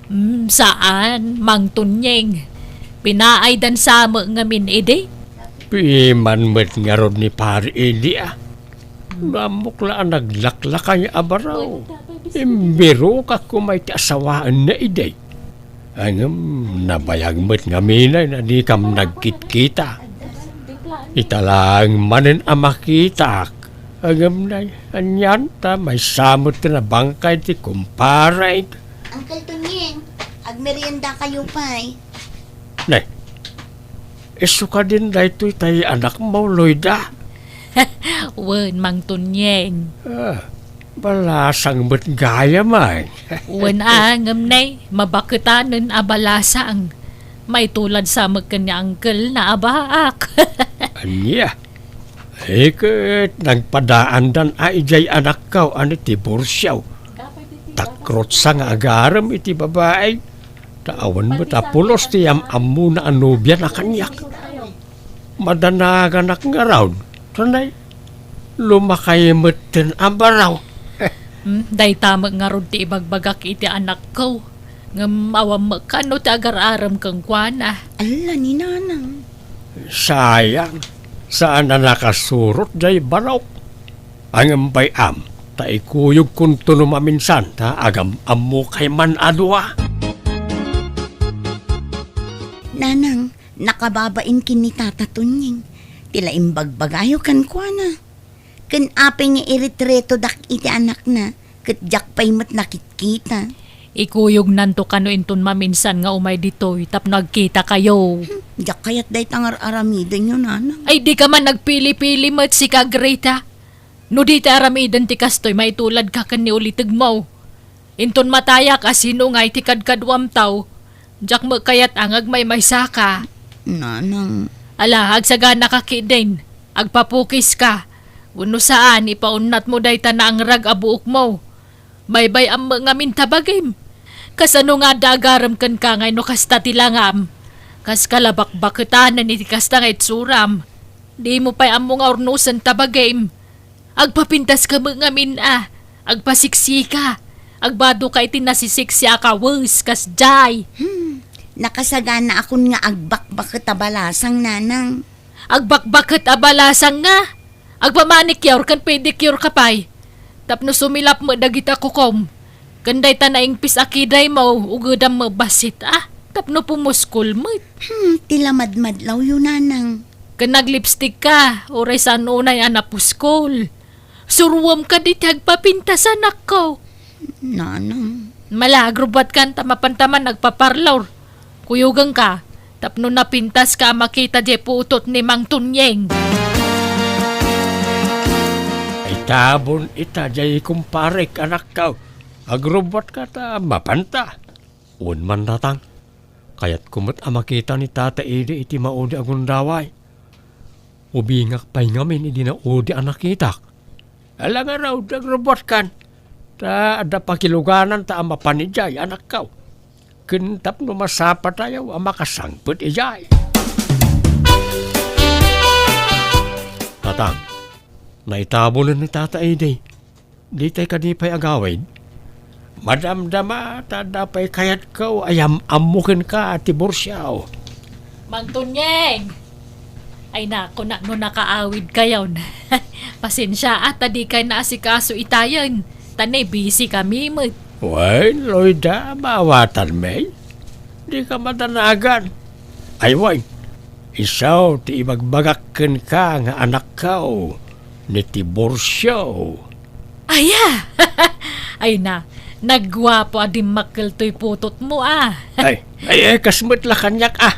Mm, saan, Mang Tunyeng. Pinaaydan sa met ngamin idi? Piman met ngarud ni Pari Edi a. Ammok la a naglaklakay a baro. Imbirokak koma iti asawaenna idi. Ngem nabayag met ngamin a dikam nagkitkita. Ita laeng manen a makitak. Ngem nay, anian ta maysa met ti nabangkay ti kumparek. Uncle Tonyeng, agmerienda kayo pay. Nay, isu kadin daytoy tay anakmo, Loida? Wen, Mang Tonyeng. Ah, balasang met gayam, ay. Wen a, ngem nay, mabaketanen a balasang. Maitulad sa met ken ni uncle na a baak. Ania? Ay, ket nagpadaandan a idiay anakko a ni Tiburcio. Takrotsa nga agarem iti babai. Ta awan met a pulos ti am-ammona a nobiana kaniak. Madanaganak ngarud, tanay, lumakay metten a baro. Hmm, dayta met ngarud ti ibagbagak iti anakko. Ngem awan met kano ti agar-arem kenkuana. Alla ni Nanang. Sayang, saan a nakasurot jay barok. Ngem bay-am, ta ikuyogkonto no maminsan ta agam-ammokay man a dua. Nanang, nakababain ken ni Tata Tonyeng. Ti la imbagbagayo kenkuana. Ken apay nga iretretodak iti anakna, ket diak pay met nakitkita. Ikuyognanto kano inton maminsan nga umay ditoy tapno agkitakayo. Hmm, diak kayat dayta nga ar-aramidenyo, Nanang. Ay, dika man agpili-pili met, sika, Greta. No di ti aramiden ti kastoy, maituladka ken ni ulitegmo. Inton matayak a sino ngay ti kadkaduamtaw, diak met kayat a nga agmaymaysaka. Nanang. Ala, agsaganaka ketdin. Agpapukiska. Wenno saan, ipaunnatmo dayta naangrag a buokmo. Baybay-am met ngamin ta bagim. Kasano nga adda agarem kenka ngay no kasta ti langam? Kaska la bakbaketanen iti kasta nga itsuram. Dimo pay ammo nga urnosen ta bagim. Agpapintaska met ngamin a, agpasiksika, agbadoka iti nasisiksi a kawes, kasdiay. Hmm, nakasaganakon nga agbakbaket a balasang, Nanang. Agbakbaket a balasang nga? Agpamanicure ken pedicure ka pay. Tapno sumilap met dagiti kukom. Ken dayta naingpis a kidaymo, ugedam met bassit a. Tapno pumuskol met. Hmm, ti la madmadlawyo, Nanang. Ken naglipstick ka, uray saan unay a napuskol. Suruem kadi ti agpapintas, anakko. Nanang. Mala, agrubbuatkan ta mapanta man agpaparlor. Kuyogenka, tapno napintaska a makita diay putot ni Mang Tunyeng. Itabon ita diay kumparek, anakko. Agrubbuatka ta mapanta. Wen man, Tatang. Kayatko met a makita ni Tata Edi iti maudi a gundaway. Ubingak pay ngamin idi naudi a nakitak. Ala ngarud, agrubbuatkan, ta adda pakilugananta a mapan idiay, anakko. Ken tapno masapatayo a makasangpet idiay. Tatang, naitabonen ni Tata Edi. Ditay kadi pay agawid? Madamdama ta adda pay kayatko a yam-ammo kenka, Tiburcio. Mang Tunyeng! Ay naku, na, no nakaawidkayon. Pasensia a ta dikay naasikaso itayen. Ta ne, busy kami met. Wen, Loida, maawatanmi. Dika madanagan. Ay wen, isu ti ibagbagak kenka nga anakko, ni Tiburcio. Aya! Ay na, nagguapo a dimmakkel toy putotmo a. Ay, ay, ay, kas met la kaniak a.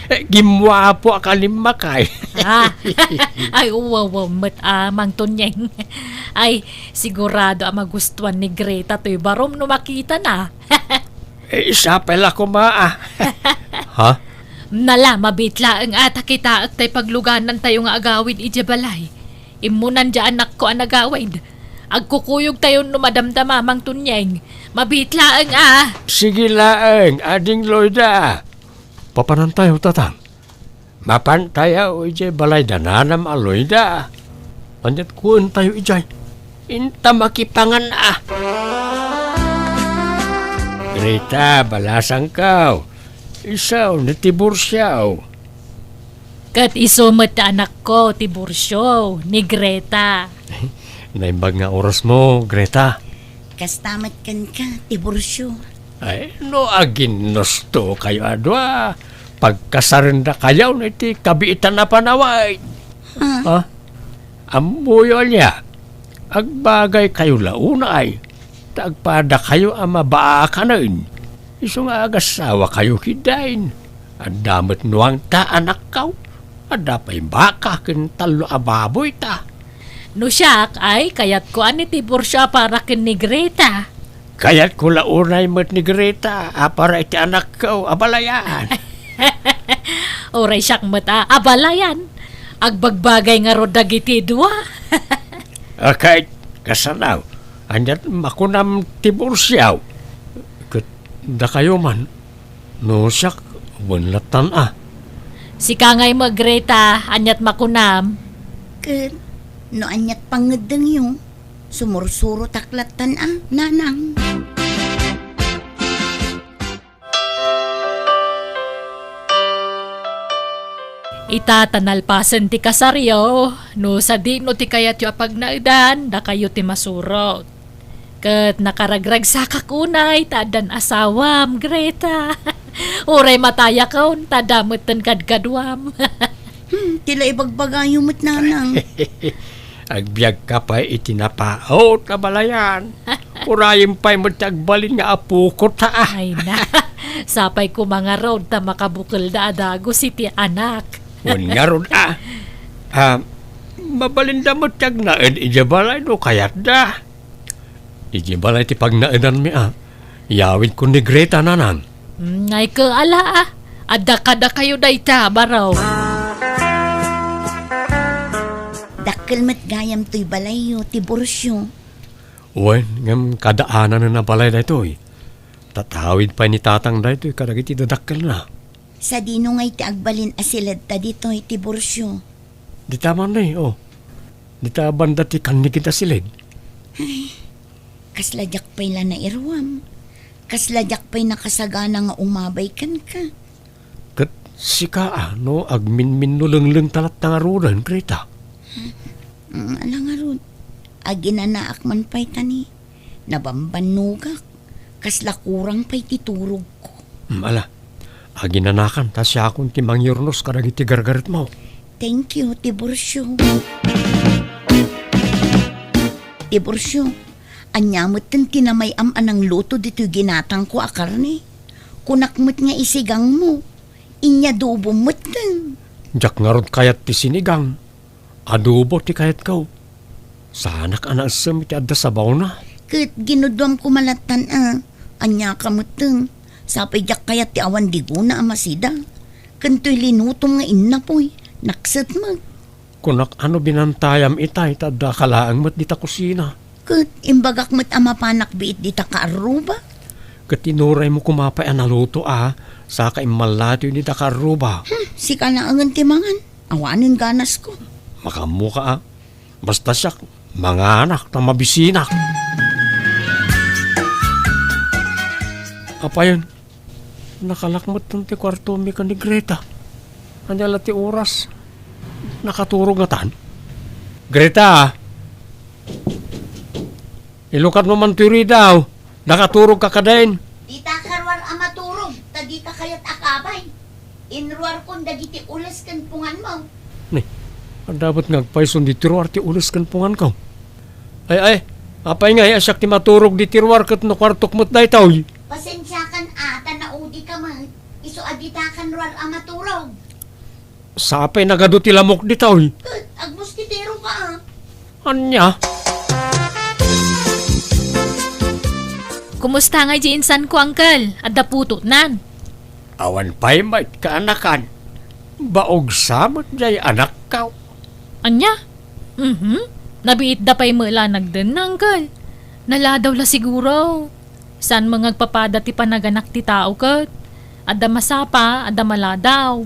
Gimmuapo a kalimmakay. Ah, ay, uwaw met a, Mang Tunyeng. Ay, sigurado a magustuan ni Greta toy barom no makitana. Eh, sapay la koma a. Ha? Nala, mabiit laeng a ta kitaek tay pagluganantayo nga agawid idiay balay. Immunan diay anakko a nagawid. Agkukuyogtayon no madamdama, Mang Tunyeng. Mabiit laeng a. Sige laeng, Ading Loida. Papanantayo, Tatang? Mapantayo idiay balay da nanam a Loida. Aniat kuentayo idiay? Inta makipangan a. Greta, balasangko. Isu ni Tiburcio. Ket isu met ti anakko, Tiburcio, ni Greta. Naimbag nga orasmo, Greta. Kasta met kenka, Tiburcio. Ay, no aginnustokayo a dua, Pagkasarendakayon iti kabiitan a panawen. Ah. Ha? Ammoyo ania, agbagaykayo la unay, ta agpadakayo a mabaakanen. Isu nga agasawakayo ketdin. Adda met nuangta, anakko. Adda pay baka ken tallo a baboyta. No siak, ay, kayatko a ni diborsio a para ken ni Greta. Kayatko la unay met ni Greta a para iti anakko a balayan. Uray siak met a, a balayan. Agbagbagay ngarud dagiti dua. Akay, kasano? Aniat makunam diborsio? Ket dakayo man, no siak, wen lattan a. Sika ngay met, Greta, aniat makunam? Ket no aniat pangngeddengyo, sumursurotak lattan a, nanang. Ita ta nalpasen ti kasaryo, no sadino ti kayatyo a pagnaedan, dakayo ti masurot. Ket nakaragragsakak unay ta addan asawam, Greta. Uray matayakon ta adda metten kadkaduam. Hmm, ti la ibagbagayo met, nanang. Agbiagka pay iti napaut a balayan. Urayem pay met ti agbalin nga apokota a. Ay na, sapay koma ngarud ta makabukelda a dagus iti anak. Wen ngarud a. Ah, mabalinda met ti agnaed idiay balay no kayatda. Idiay balay ti pagnaedanmi a. Yawidko ni Greta, nanang. Mm, ay ket ala a. Adda kadakayo dayta, baro. Dakkel met gayam toy balayyo, Tiburcio. Wen, ngem kadaananen a balay daytoy. Tatawid pay ni Tatang daytoy kadagiti dadakkelna. Sadino ngay ti agbalin a siledta ditoy, Tiburcio? Dita man ni, oh. Dita banda ti kannigid a siled. Ay, kasla diak pay la nairuam. Kasla diak pay nakasagana nga umabay kenka. Ket sika a, no, agminminno lenglengta latta ngaruden, Greta? Mm, ala ngarud, aginanaak man pay ta ni, nabambannogak, kasla kurang pay ti turogko. Mm, ala, aginanakan ta siakon ti mangyurnos kadagiti gargaretmo. Thank you, Tiburcio. Tiburcio, ania metten ti namay-am a nangluto ditoy ginatangko a karne? Kunak met nga isigangmo, inyadobom metten. Diak ngarud kayat ti sinigang. Adobo ti kayatko. Saanak a naessem iti adda sabawna. Ket ginuduam koma lattan a, aniaka metten. Sapay diak kayat ti awan digona a masida. Ken toy linutom nga innapoy, nakset met. Kunak a no binantayam itay ta addaka laeng met dita kusina. Ket imbagak met a mapanak biit dita kaarruba. Ket inuraymo koma pay a naluto a, saka immallatoy dita kaarruba. Hmm, sika laengen ti mangan. Awanen ganasko. Makaammoka a. Basta siak, manganak ta mabisinak. Apayen, nakalak metten ti kuartomi ken ni Greta. Ania la ti oras? Nakaturog ngatan? Greta! Ilukatmo man toy ridaw. Nakaturogka kadin. Dita ka ruar a maturog, ta dika kayat a kabay. Inruarkon dagiti ules ken punganmo. Ni, adda met nga agpayson diti ruar ti ules ken punganko. Ay, ay, apay ngay a siak ti maturog diti ruar ket no kuartok met daytoy? Pasensiakan a, ta naudika met. Isu a dita kan ruar a maturog. Sapay nagadu ti lamok ditoy. Ket agmuskitero ka, a. Ania? Kumusta ngay di insanko, Uncle? Adda putotnan? Awan pay met kaanakan. Baog sa met jay anakko. Ania? Mhm. Nabiitda pay met la nagdenna, Uncle. Naladaw la siguro. Saan met nga agpapada ti panaganak ti tao ket adda masapa, adda maladaw.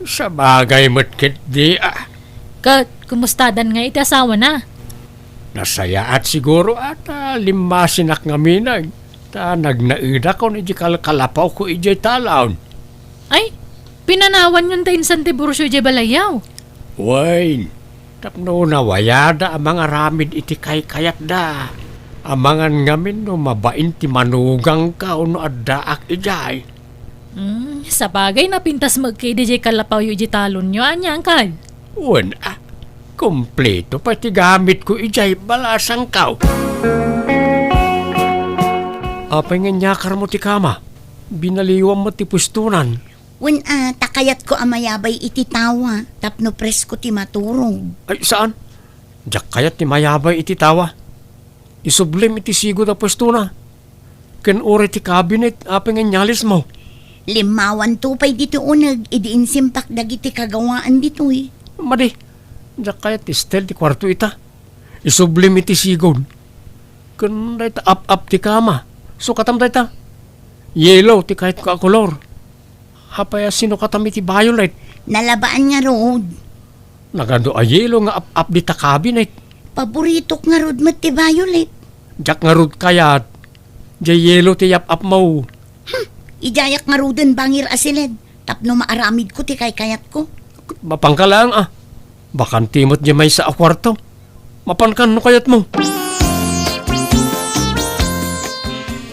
Sabagay met ketdi a. Ket kumustadan nga iti asawana? Nasayaat siguro a ta limmasinak ngamineg ta nagnaedakon iti kalkalapawko idiay talon. Ay, pinanawanyon ta insan ti burso idiay balayyo? Wen, tapno nawayada a mangaramid iti kaykayatda. Amangan ngamin no mabain ti manugangko no addaak idiay. Hmm, sabagay, napintas met kadi jay kalapawyo iti talonyo. Ania, angkal? Wen, a, kompleto pay ti gamitko idiay balasangko. Apay nga inyakar mo ti kama? Binaliwam met ti puestonan. Wen, a, ta kayatko a mayabay iti tawa tapno presko ti maturog. Ay, saan? Diak kayat ti mayabay iti tawa. Isublim iti sigud a puestona. Ken uray ti kabinet, apay nga inyalismo? Limmawanto pay ditoy uneg idi insimpak dagiti kagawaan ditoy. Madi, diak kayat ti style ti kuarto ita. Isublim iti sigud. Ken dayta ap-ap ti kama. Sukatam dayta. Yellow ti kayatko a kolor. Apay a sinukatam iti violet? Nalabaan ngarud. Nagadu a yellow nga ap-ap dita kabinet. Paboritok ngarud met ti violet. Diak ngarud kayat. Diay yellow ti yap-apmo. Hmm, idiayak ngaruden bangir a siled tapno maaramidko ti kaykayatko. Mapanka laeng a. Bakante met diay maysa a kuarto. Mapankan no kayatmo.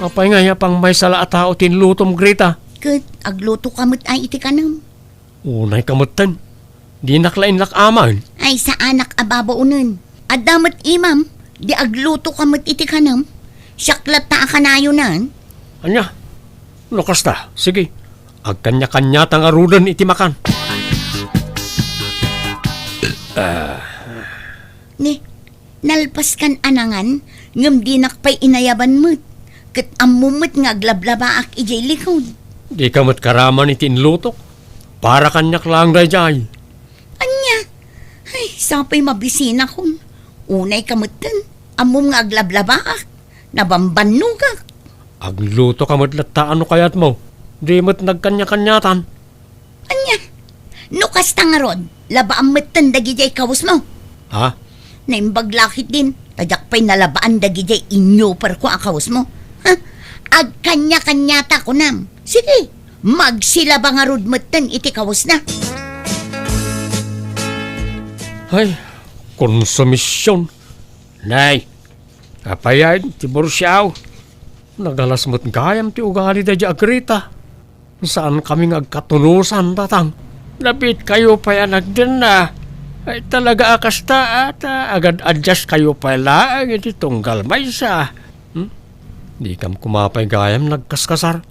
Apay nga, apay maysa la a tao ti inlutom, Greta? Ket aglutoka met ay iti kanem. Unayka metten. Dinak la inlak-aman. Ay, saanak a babaonen. Adda met imam, di aglutoka met iti kanem. Siak latta a kanayonan. Ania? No kasta, sige. Agkanya-kanyata ngaruden iti makan. Ah. Ni, nalpaskan a nangan, ngem dinak pay inayaban met. Ket ammom met nga aglablabaak idiay likod. Dika met karaman iti inlutok. Para kaniak laeng daydiay. Ania? Ay, sapay mabisinakon. Unayka metten, ammom nga aglablabaak. Nabambannogak. Aglutoka met latta no kayatmo. Di met nagkanya-kanyatan. Ania? No kasta ngarud, labaam metten dagidiay kawesmo. Ha? Naimbag la ketdin, ta diak pay nalabaan dagidiay inyuperko a kawesmo. Ha? Agkanya-kanyata kunam. Sige, magsilaba ngarud metten iti kawesna. Ay, konsumision. Nay, apayen, Tiburcio? Nagalas met gayam ti ugali daydiay a Greta. Saankami nga agkatunosan, tatang. Nabiitkayo pay a nagdenna. Ay, talaga a kasta, a, ta agad-adjustkayo pay laeng iti tunggal maysa. Hmm? Dikam koma pay gayam nagkaskasar.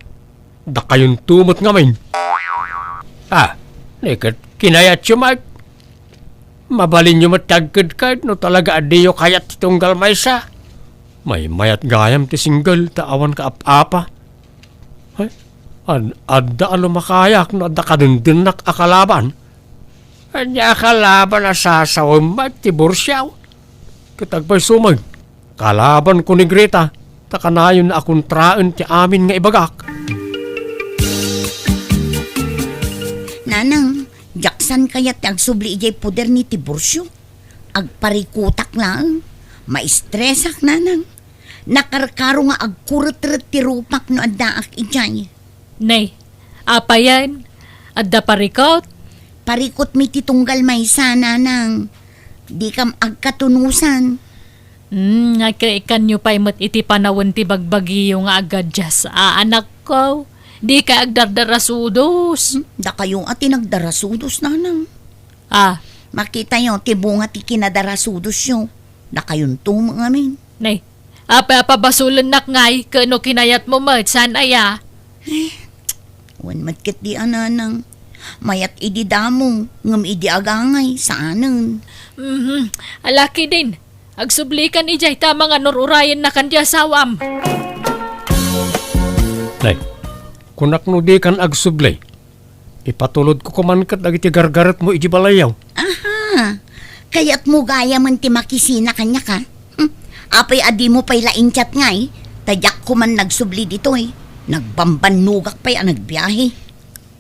Dakayonto met ngamin. Ah, ni ket kinayatyo met. Mabalinyo met ti agkedked no talaga a diyo kayat ti tunggal maysa. Maymayat gayam ti single ta awan kaap-apa. Ay, ad-, adda a lumakayak no adda kadendennaka a kalaban. Ania a kalaban a sasawem met, Tiburcio? Ket agpayso met, kalabanko ni Greta, ta kanayon a kontraen ti amin nga ibagak. Nanang, diak saan kayat ti agsubli idiay poder ni Tiburcio. Agparikotak laeng. Maistresak, nanang. Nakarkaro nga agkuretret ti rupak no addaak idiay. Nay, apayen? Adda parikut? Parikutmi ti tunggal maysa, nanang. Dikam agkatunosan. Hmm, agkaikanyo pay met iti panawen ti bagbagiyo nga agadias a anakko. Dika agdardarasudos. Hmm, dakayo a ti nagdarasudos, nanang. Ah. Makitayo ti bunga ti kinadarasudosyo. Dakayonto met ngamin. Nay, apa, pabasolennak ngay, ket no kinayatmo met, saan aya? Eh, wen met ketdi a, nanang. Mayat idi damo, ngem idi agangay, saanen. Mhm. Ala ketdin, agsublikan idiay ta manganur-urayennakan ti asawam. Nay, kunak no dikan agsubli. Ipatulodko koma ket dagiti gargaretmo iti balayyo. Aha. Kayatmo gayamen ti makisina kaniak, a? Hmm. Apay a dimo pay la in-chat ngay? Ta diak koma nagsubli ditoy. Nagbambannogak pay a nagbiahe.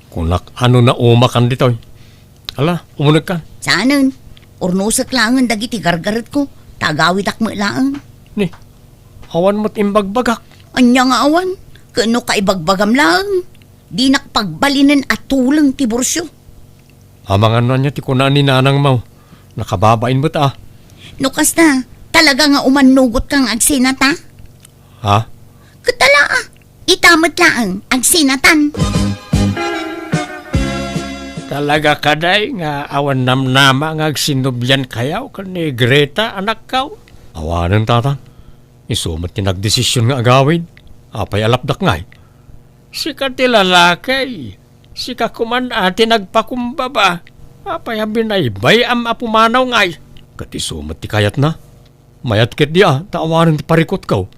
Kunak a no naumakan ditoy. Ala, umunegkan. Saanen? Urnosek laengen dagiti gargaretko. Ta agawidak met laeng. Ni, awan met imbagbagak. Ania nga awan? Ket no kaibagbagam laeng. Dinak pagbalinen a tuleng ti Tiburcio. Amangan no ania ti kuna ni nanangmo. Nakababain met a. No kasta, talaga nga umannugotka nga agsinata? Ha? Ket ala a, ita met laeng, agsinatan. Talaga kadi nga awan namnama nga agsinnubiankayo ken ni Greta, anakko? Awanen, Tatang. Isu met ti nagdesision nga agawid. Apay a lapdak ngay? Sika ti lalaki. Sika koman a ti nagpakumbaba. Apay a binaybay-am a pumanaw ngay? Ket isu met ti kayatna. Mayat ketdi a, ta awanen ti parikutko.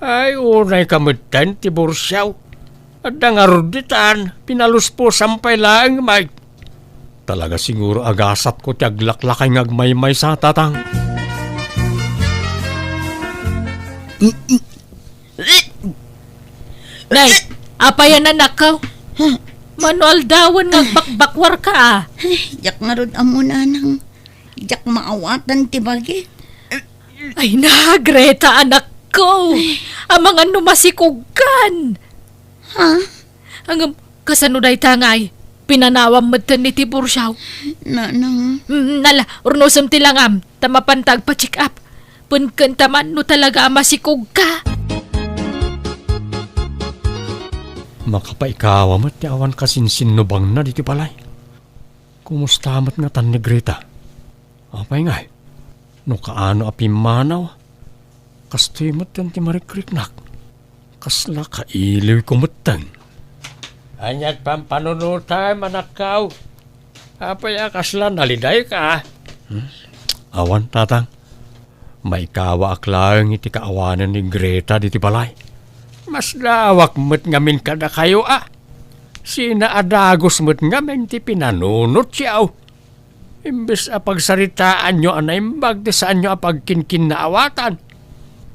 Ay, unayka metten, Tiburcio. Adda ngarud ditan, pinalusposan pay laeng met. Talaga siguro a gasatko ti aglaklakay nga agmaymaysa, Tatang. Nay, apay a, anakko? Huh? Mano aldawen nga agbakbakwarka a? Ay, diak ngarud ammo, Nanang. Diak maawatan ti bagi. Ay na, Greta, anakko! Ay. Amangan no masikogkan! Ha? Ngem, kasano dayta ngay? Pinanawam metten ni Tiburcio? Nanang. Mm, ala, urnosem ti langam, ta mapanta agpa-check up. Penkenta man no talaga a masikogka. Makapaikawa met ti awan kasinsinnubangna ditoy balay. Kumusta met ngatan ni Greta? Apay ngay, no kaano a pimmanaw, kastoy metten ti marikriknak. Kasla kailiwko metten. Ania ti pampanunotem, anakko? Apay a kasla nalidayka? Hmm? Awan, Tatang. Maikawaak laeng iti kaawanen ni Greta ditoy balay. Masdaawak met ngamin kadakayo a. Sinaadagus met ngamin ti pinanunotyo. Imbes a pagsaritaanyo a naimbag ti saanyo a pagkinkinnaawatan,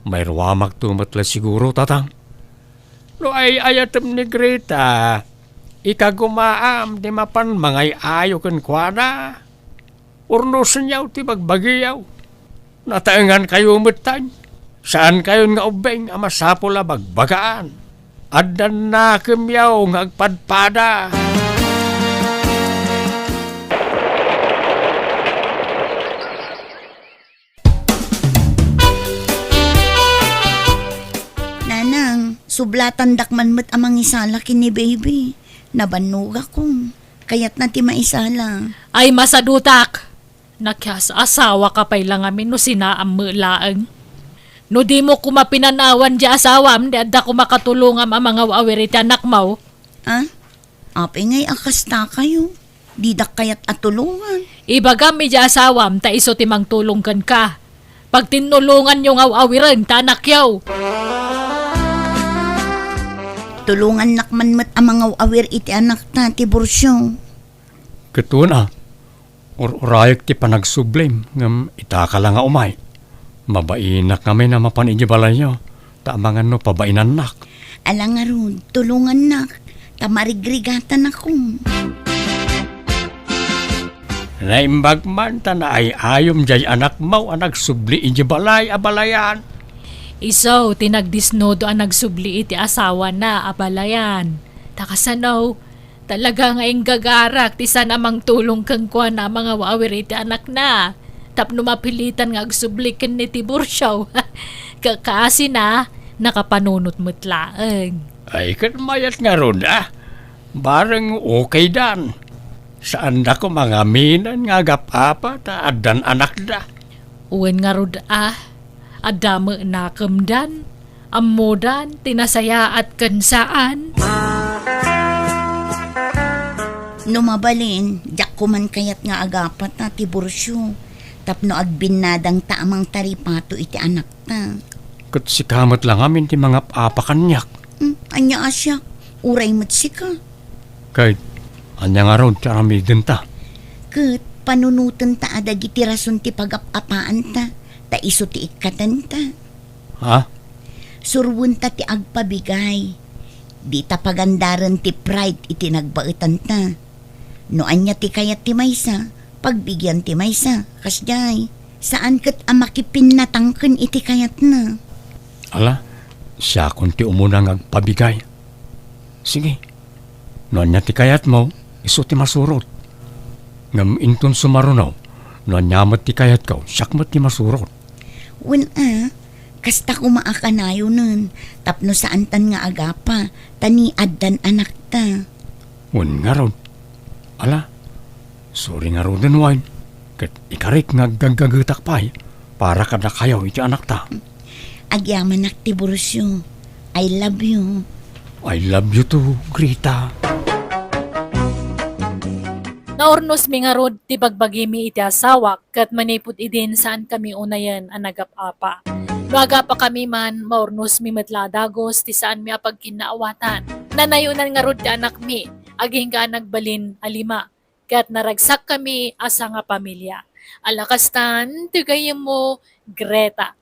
mairuamakto met la siguro, Tatang. No ay-ayatem ni Greta, ikagumaam ti mapan mangay-ayo kenkuana. Urnosenyo ti bagbagiyo. Nataengankayo metten. Saankayon nga ubbing a masapul a bagbagaan. Addan nakemyo nga agpadpada. Nanang, sublatandak man met a mangisala ken ni Baby. Nabannogakon. Kayatna ti maisala. Ay, masadutak! Nakias-asawaka pay la ngamin no sinaam met laeng. No dimo koma pinanawan diay asawam, di adda koma katulongam a mangaw-awir iti anakmo. Ah? Apay ngay a kastakayo? Didak kayat a tulongan. Ibagam idiay asawam ta isu ti mangtulong kenka. Pagtinnulonganyo nga aw-awiren ta anakyo. Tulongannak man met a mangaw-awir iti anakta, Tiburcio. Ket wen a, ur-urayek ti panagsublim, ngem itaka la nga umay. Mabainak ngamin a mapan idiay balayyo, ta amangan no pabainannak. Ala ngarud, tulongannak, ta marigrigatanakon. Naimbag man ta naay-ayom diay anakmo a nagsubli idiay balay a balayan. Isu ti nagdisnudo a nagsubli iti asawana a balayan. Ta kasano, talaga nga inggagarak ti saan a mangtulong kenkuana a mangaw-awir iti anakna tapno mapilitan nga agsubli ken ni Tiburcio. Kakasina, nakapanunot met laeng. Ay, ket mayat ngarud a. Bareng okaydan. Saanda koma nga aminen nga agap-apa ta addan anakda. Wen ngarud a, adda met nakemdan, ammodan ti nasayaat ken saan. No mabalin, diak koman kayat nga agapata, Tiburcio, tapno agbinnadangta a mangtaripato iti anakta. Ket sika met la ngamin ti mangap-apa kaniak. Hmm, ania a siak? Uray met sika. Ket ania ngarud ti aramidenta? Ket panunotenta a dagiti rason ti pagap-apaanta, ta isu ti ikkatenta. Ha? Surwenta ti agpabigay. Dita pagandaren ti pride iti nagbaetanta. No ania ti kayat ti maysa, pagbigian ti maysa. Kasdiay, saan ket a makipinnatangken iti kayatna. Ala, siakon ti umuna nga agpabigay. Sige, no ania ti kayatmo, isu ti masurot. Ngem inton sumaruno, no ania met ti kayatko, siak met ti masurot. Wen a, kasta koma a kanayonen, tapno saantan nga agapa, ta ni addan anakta. Wen ngarud. Ala, Sorry ngaruden, Wine, ket ikarik nga aggaggagetak pay para kadakayo iti anakta. Agyamanak ti burusyo. I love you. I love you too, Greta. Naurnosmi ngarud ti bagbagimi iti asawak, ket manipud idin saankami unayen a nagap-apa. No agapakami man, maurnosmi met la a dagus ti saanmi a pagkinnaawatan. Nanayonan ngarud ti anakmi, agingga a nagbalin a lima, ket naragsakkami a sangapamilia. Ala kastan ti gayyemmo, Greta.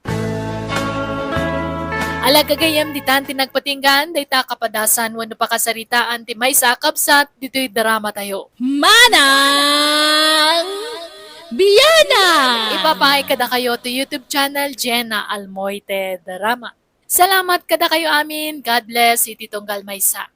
Ala gagayyem, ditan ti nagpatinggan dayta a kapadasan wenno pakasaritaan ti maysa a kabsat ditoy dramatayo. Manang Biana! Ipapaay kadakayo ti YouTube channel Jenna Almoite Drama. Salamat kadakayo amin. God bless iti tunggal maysa.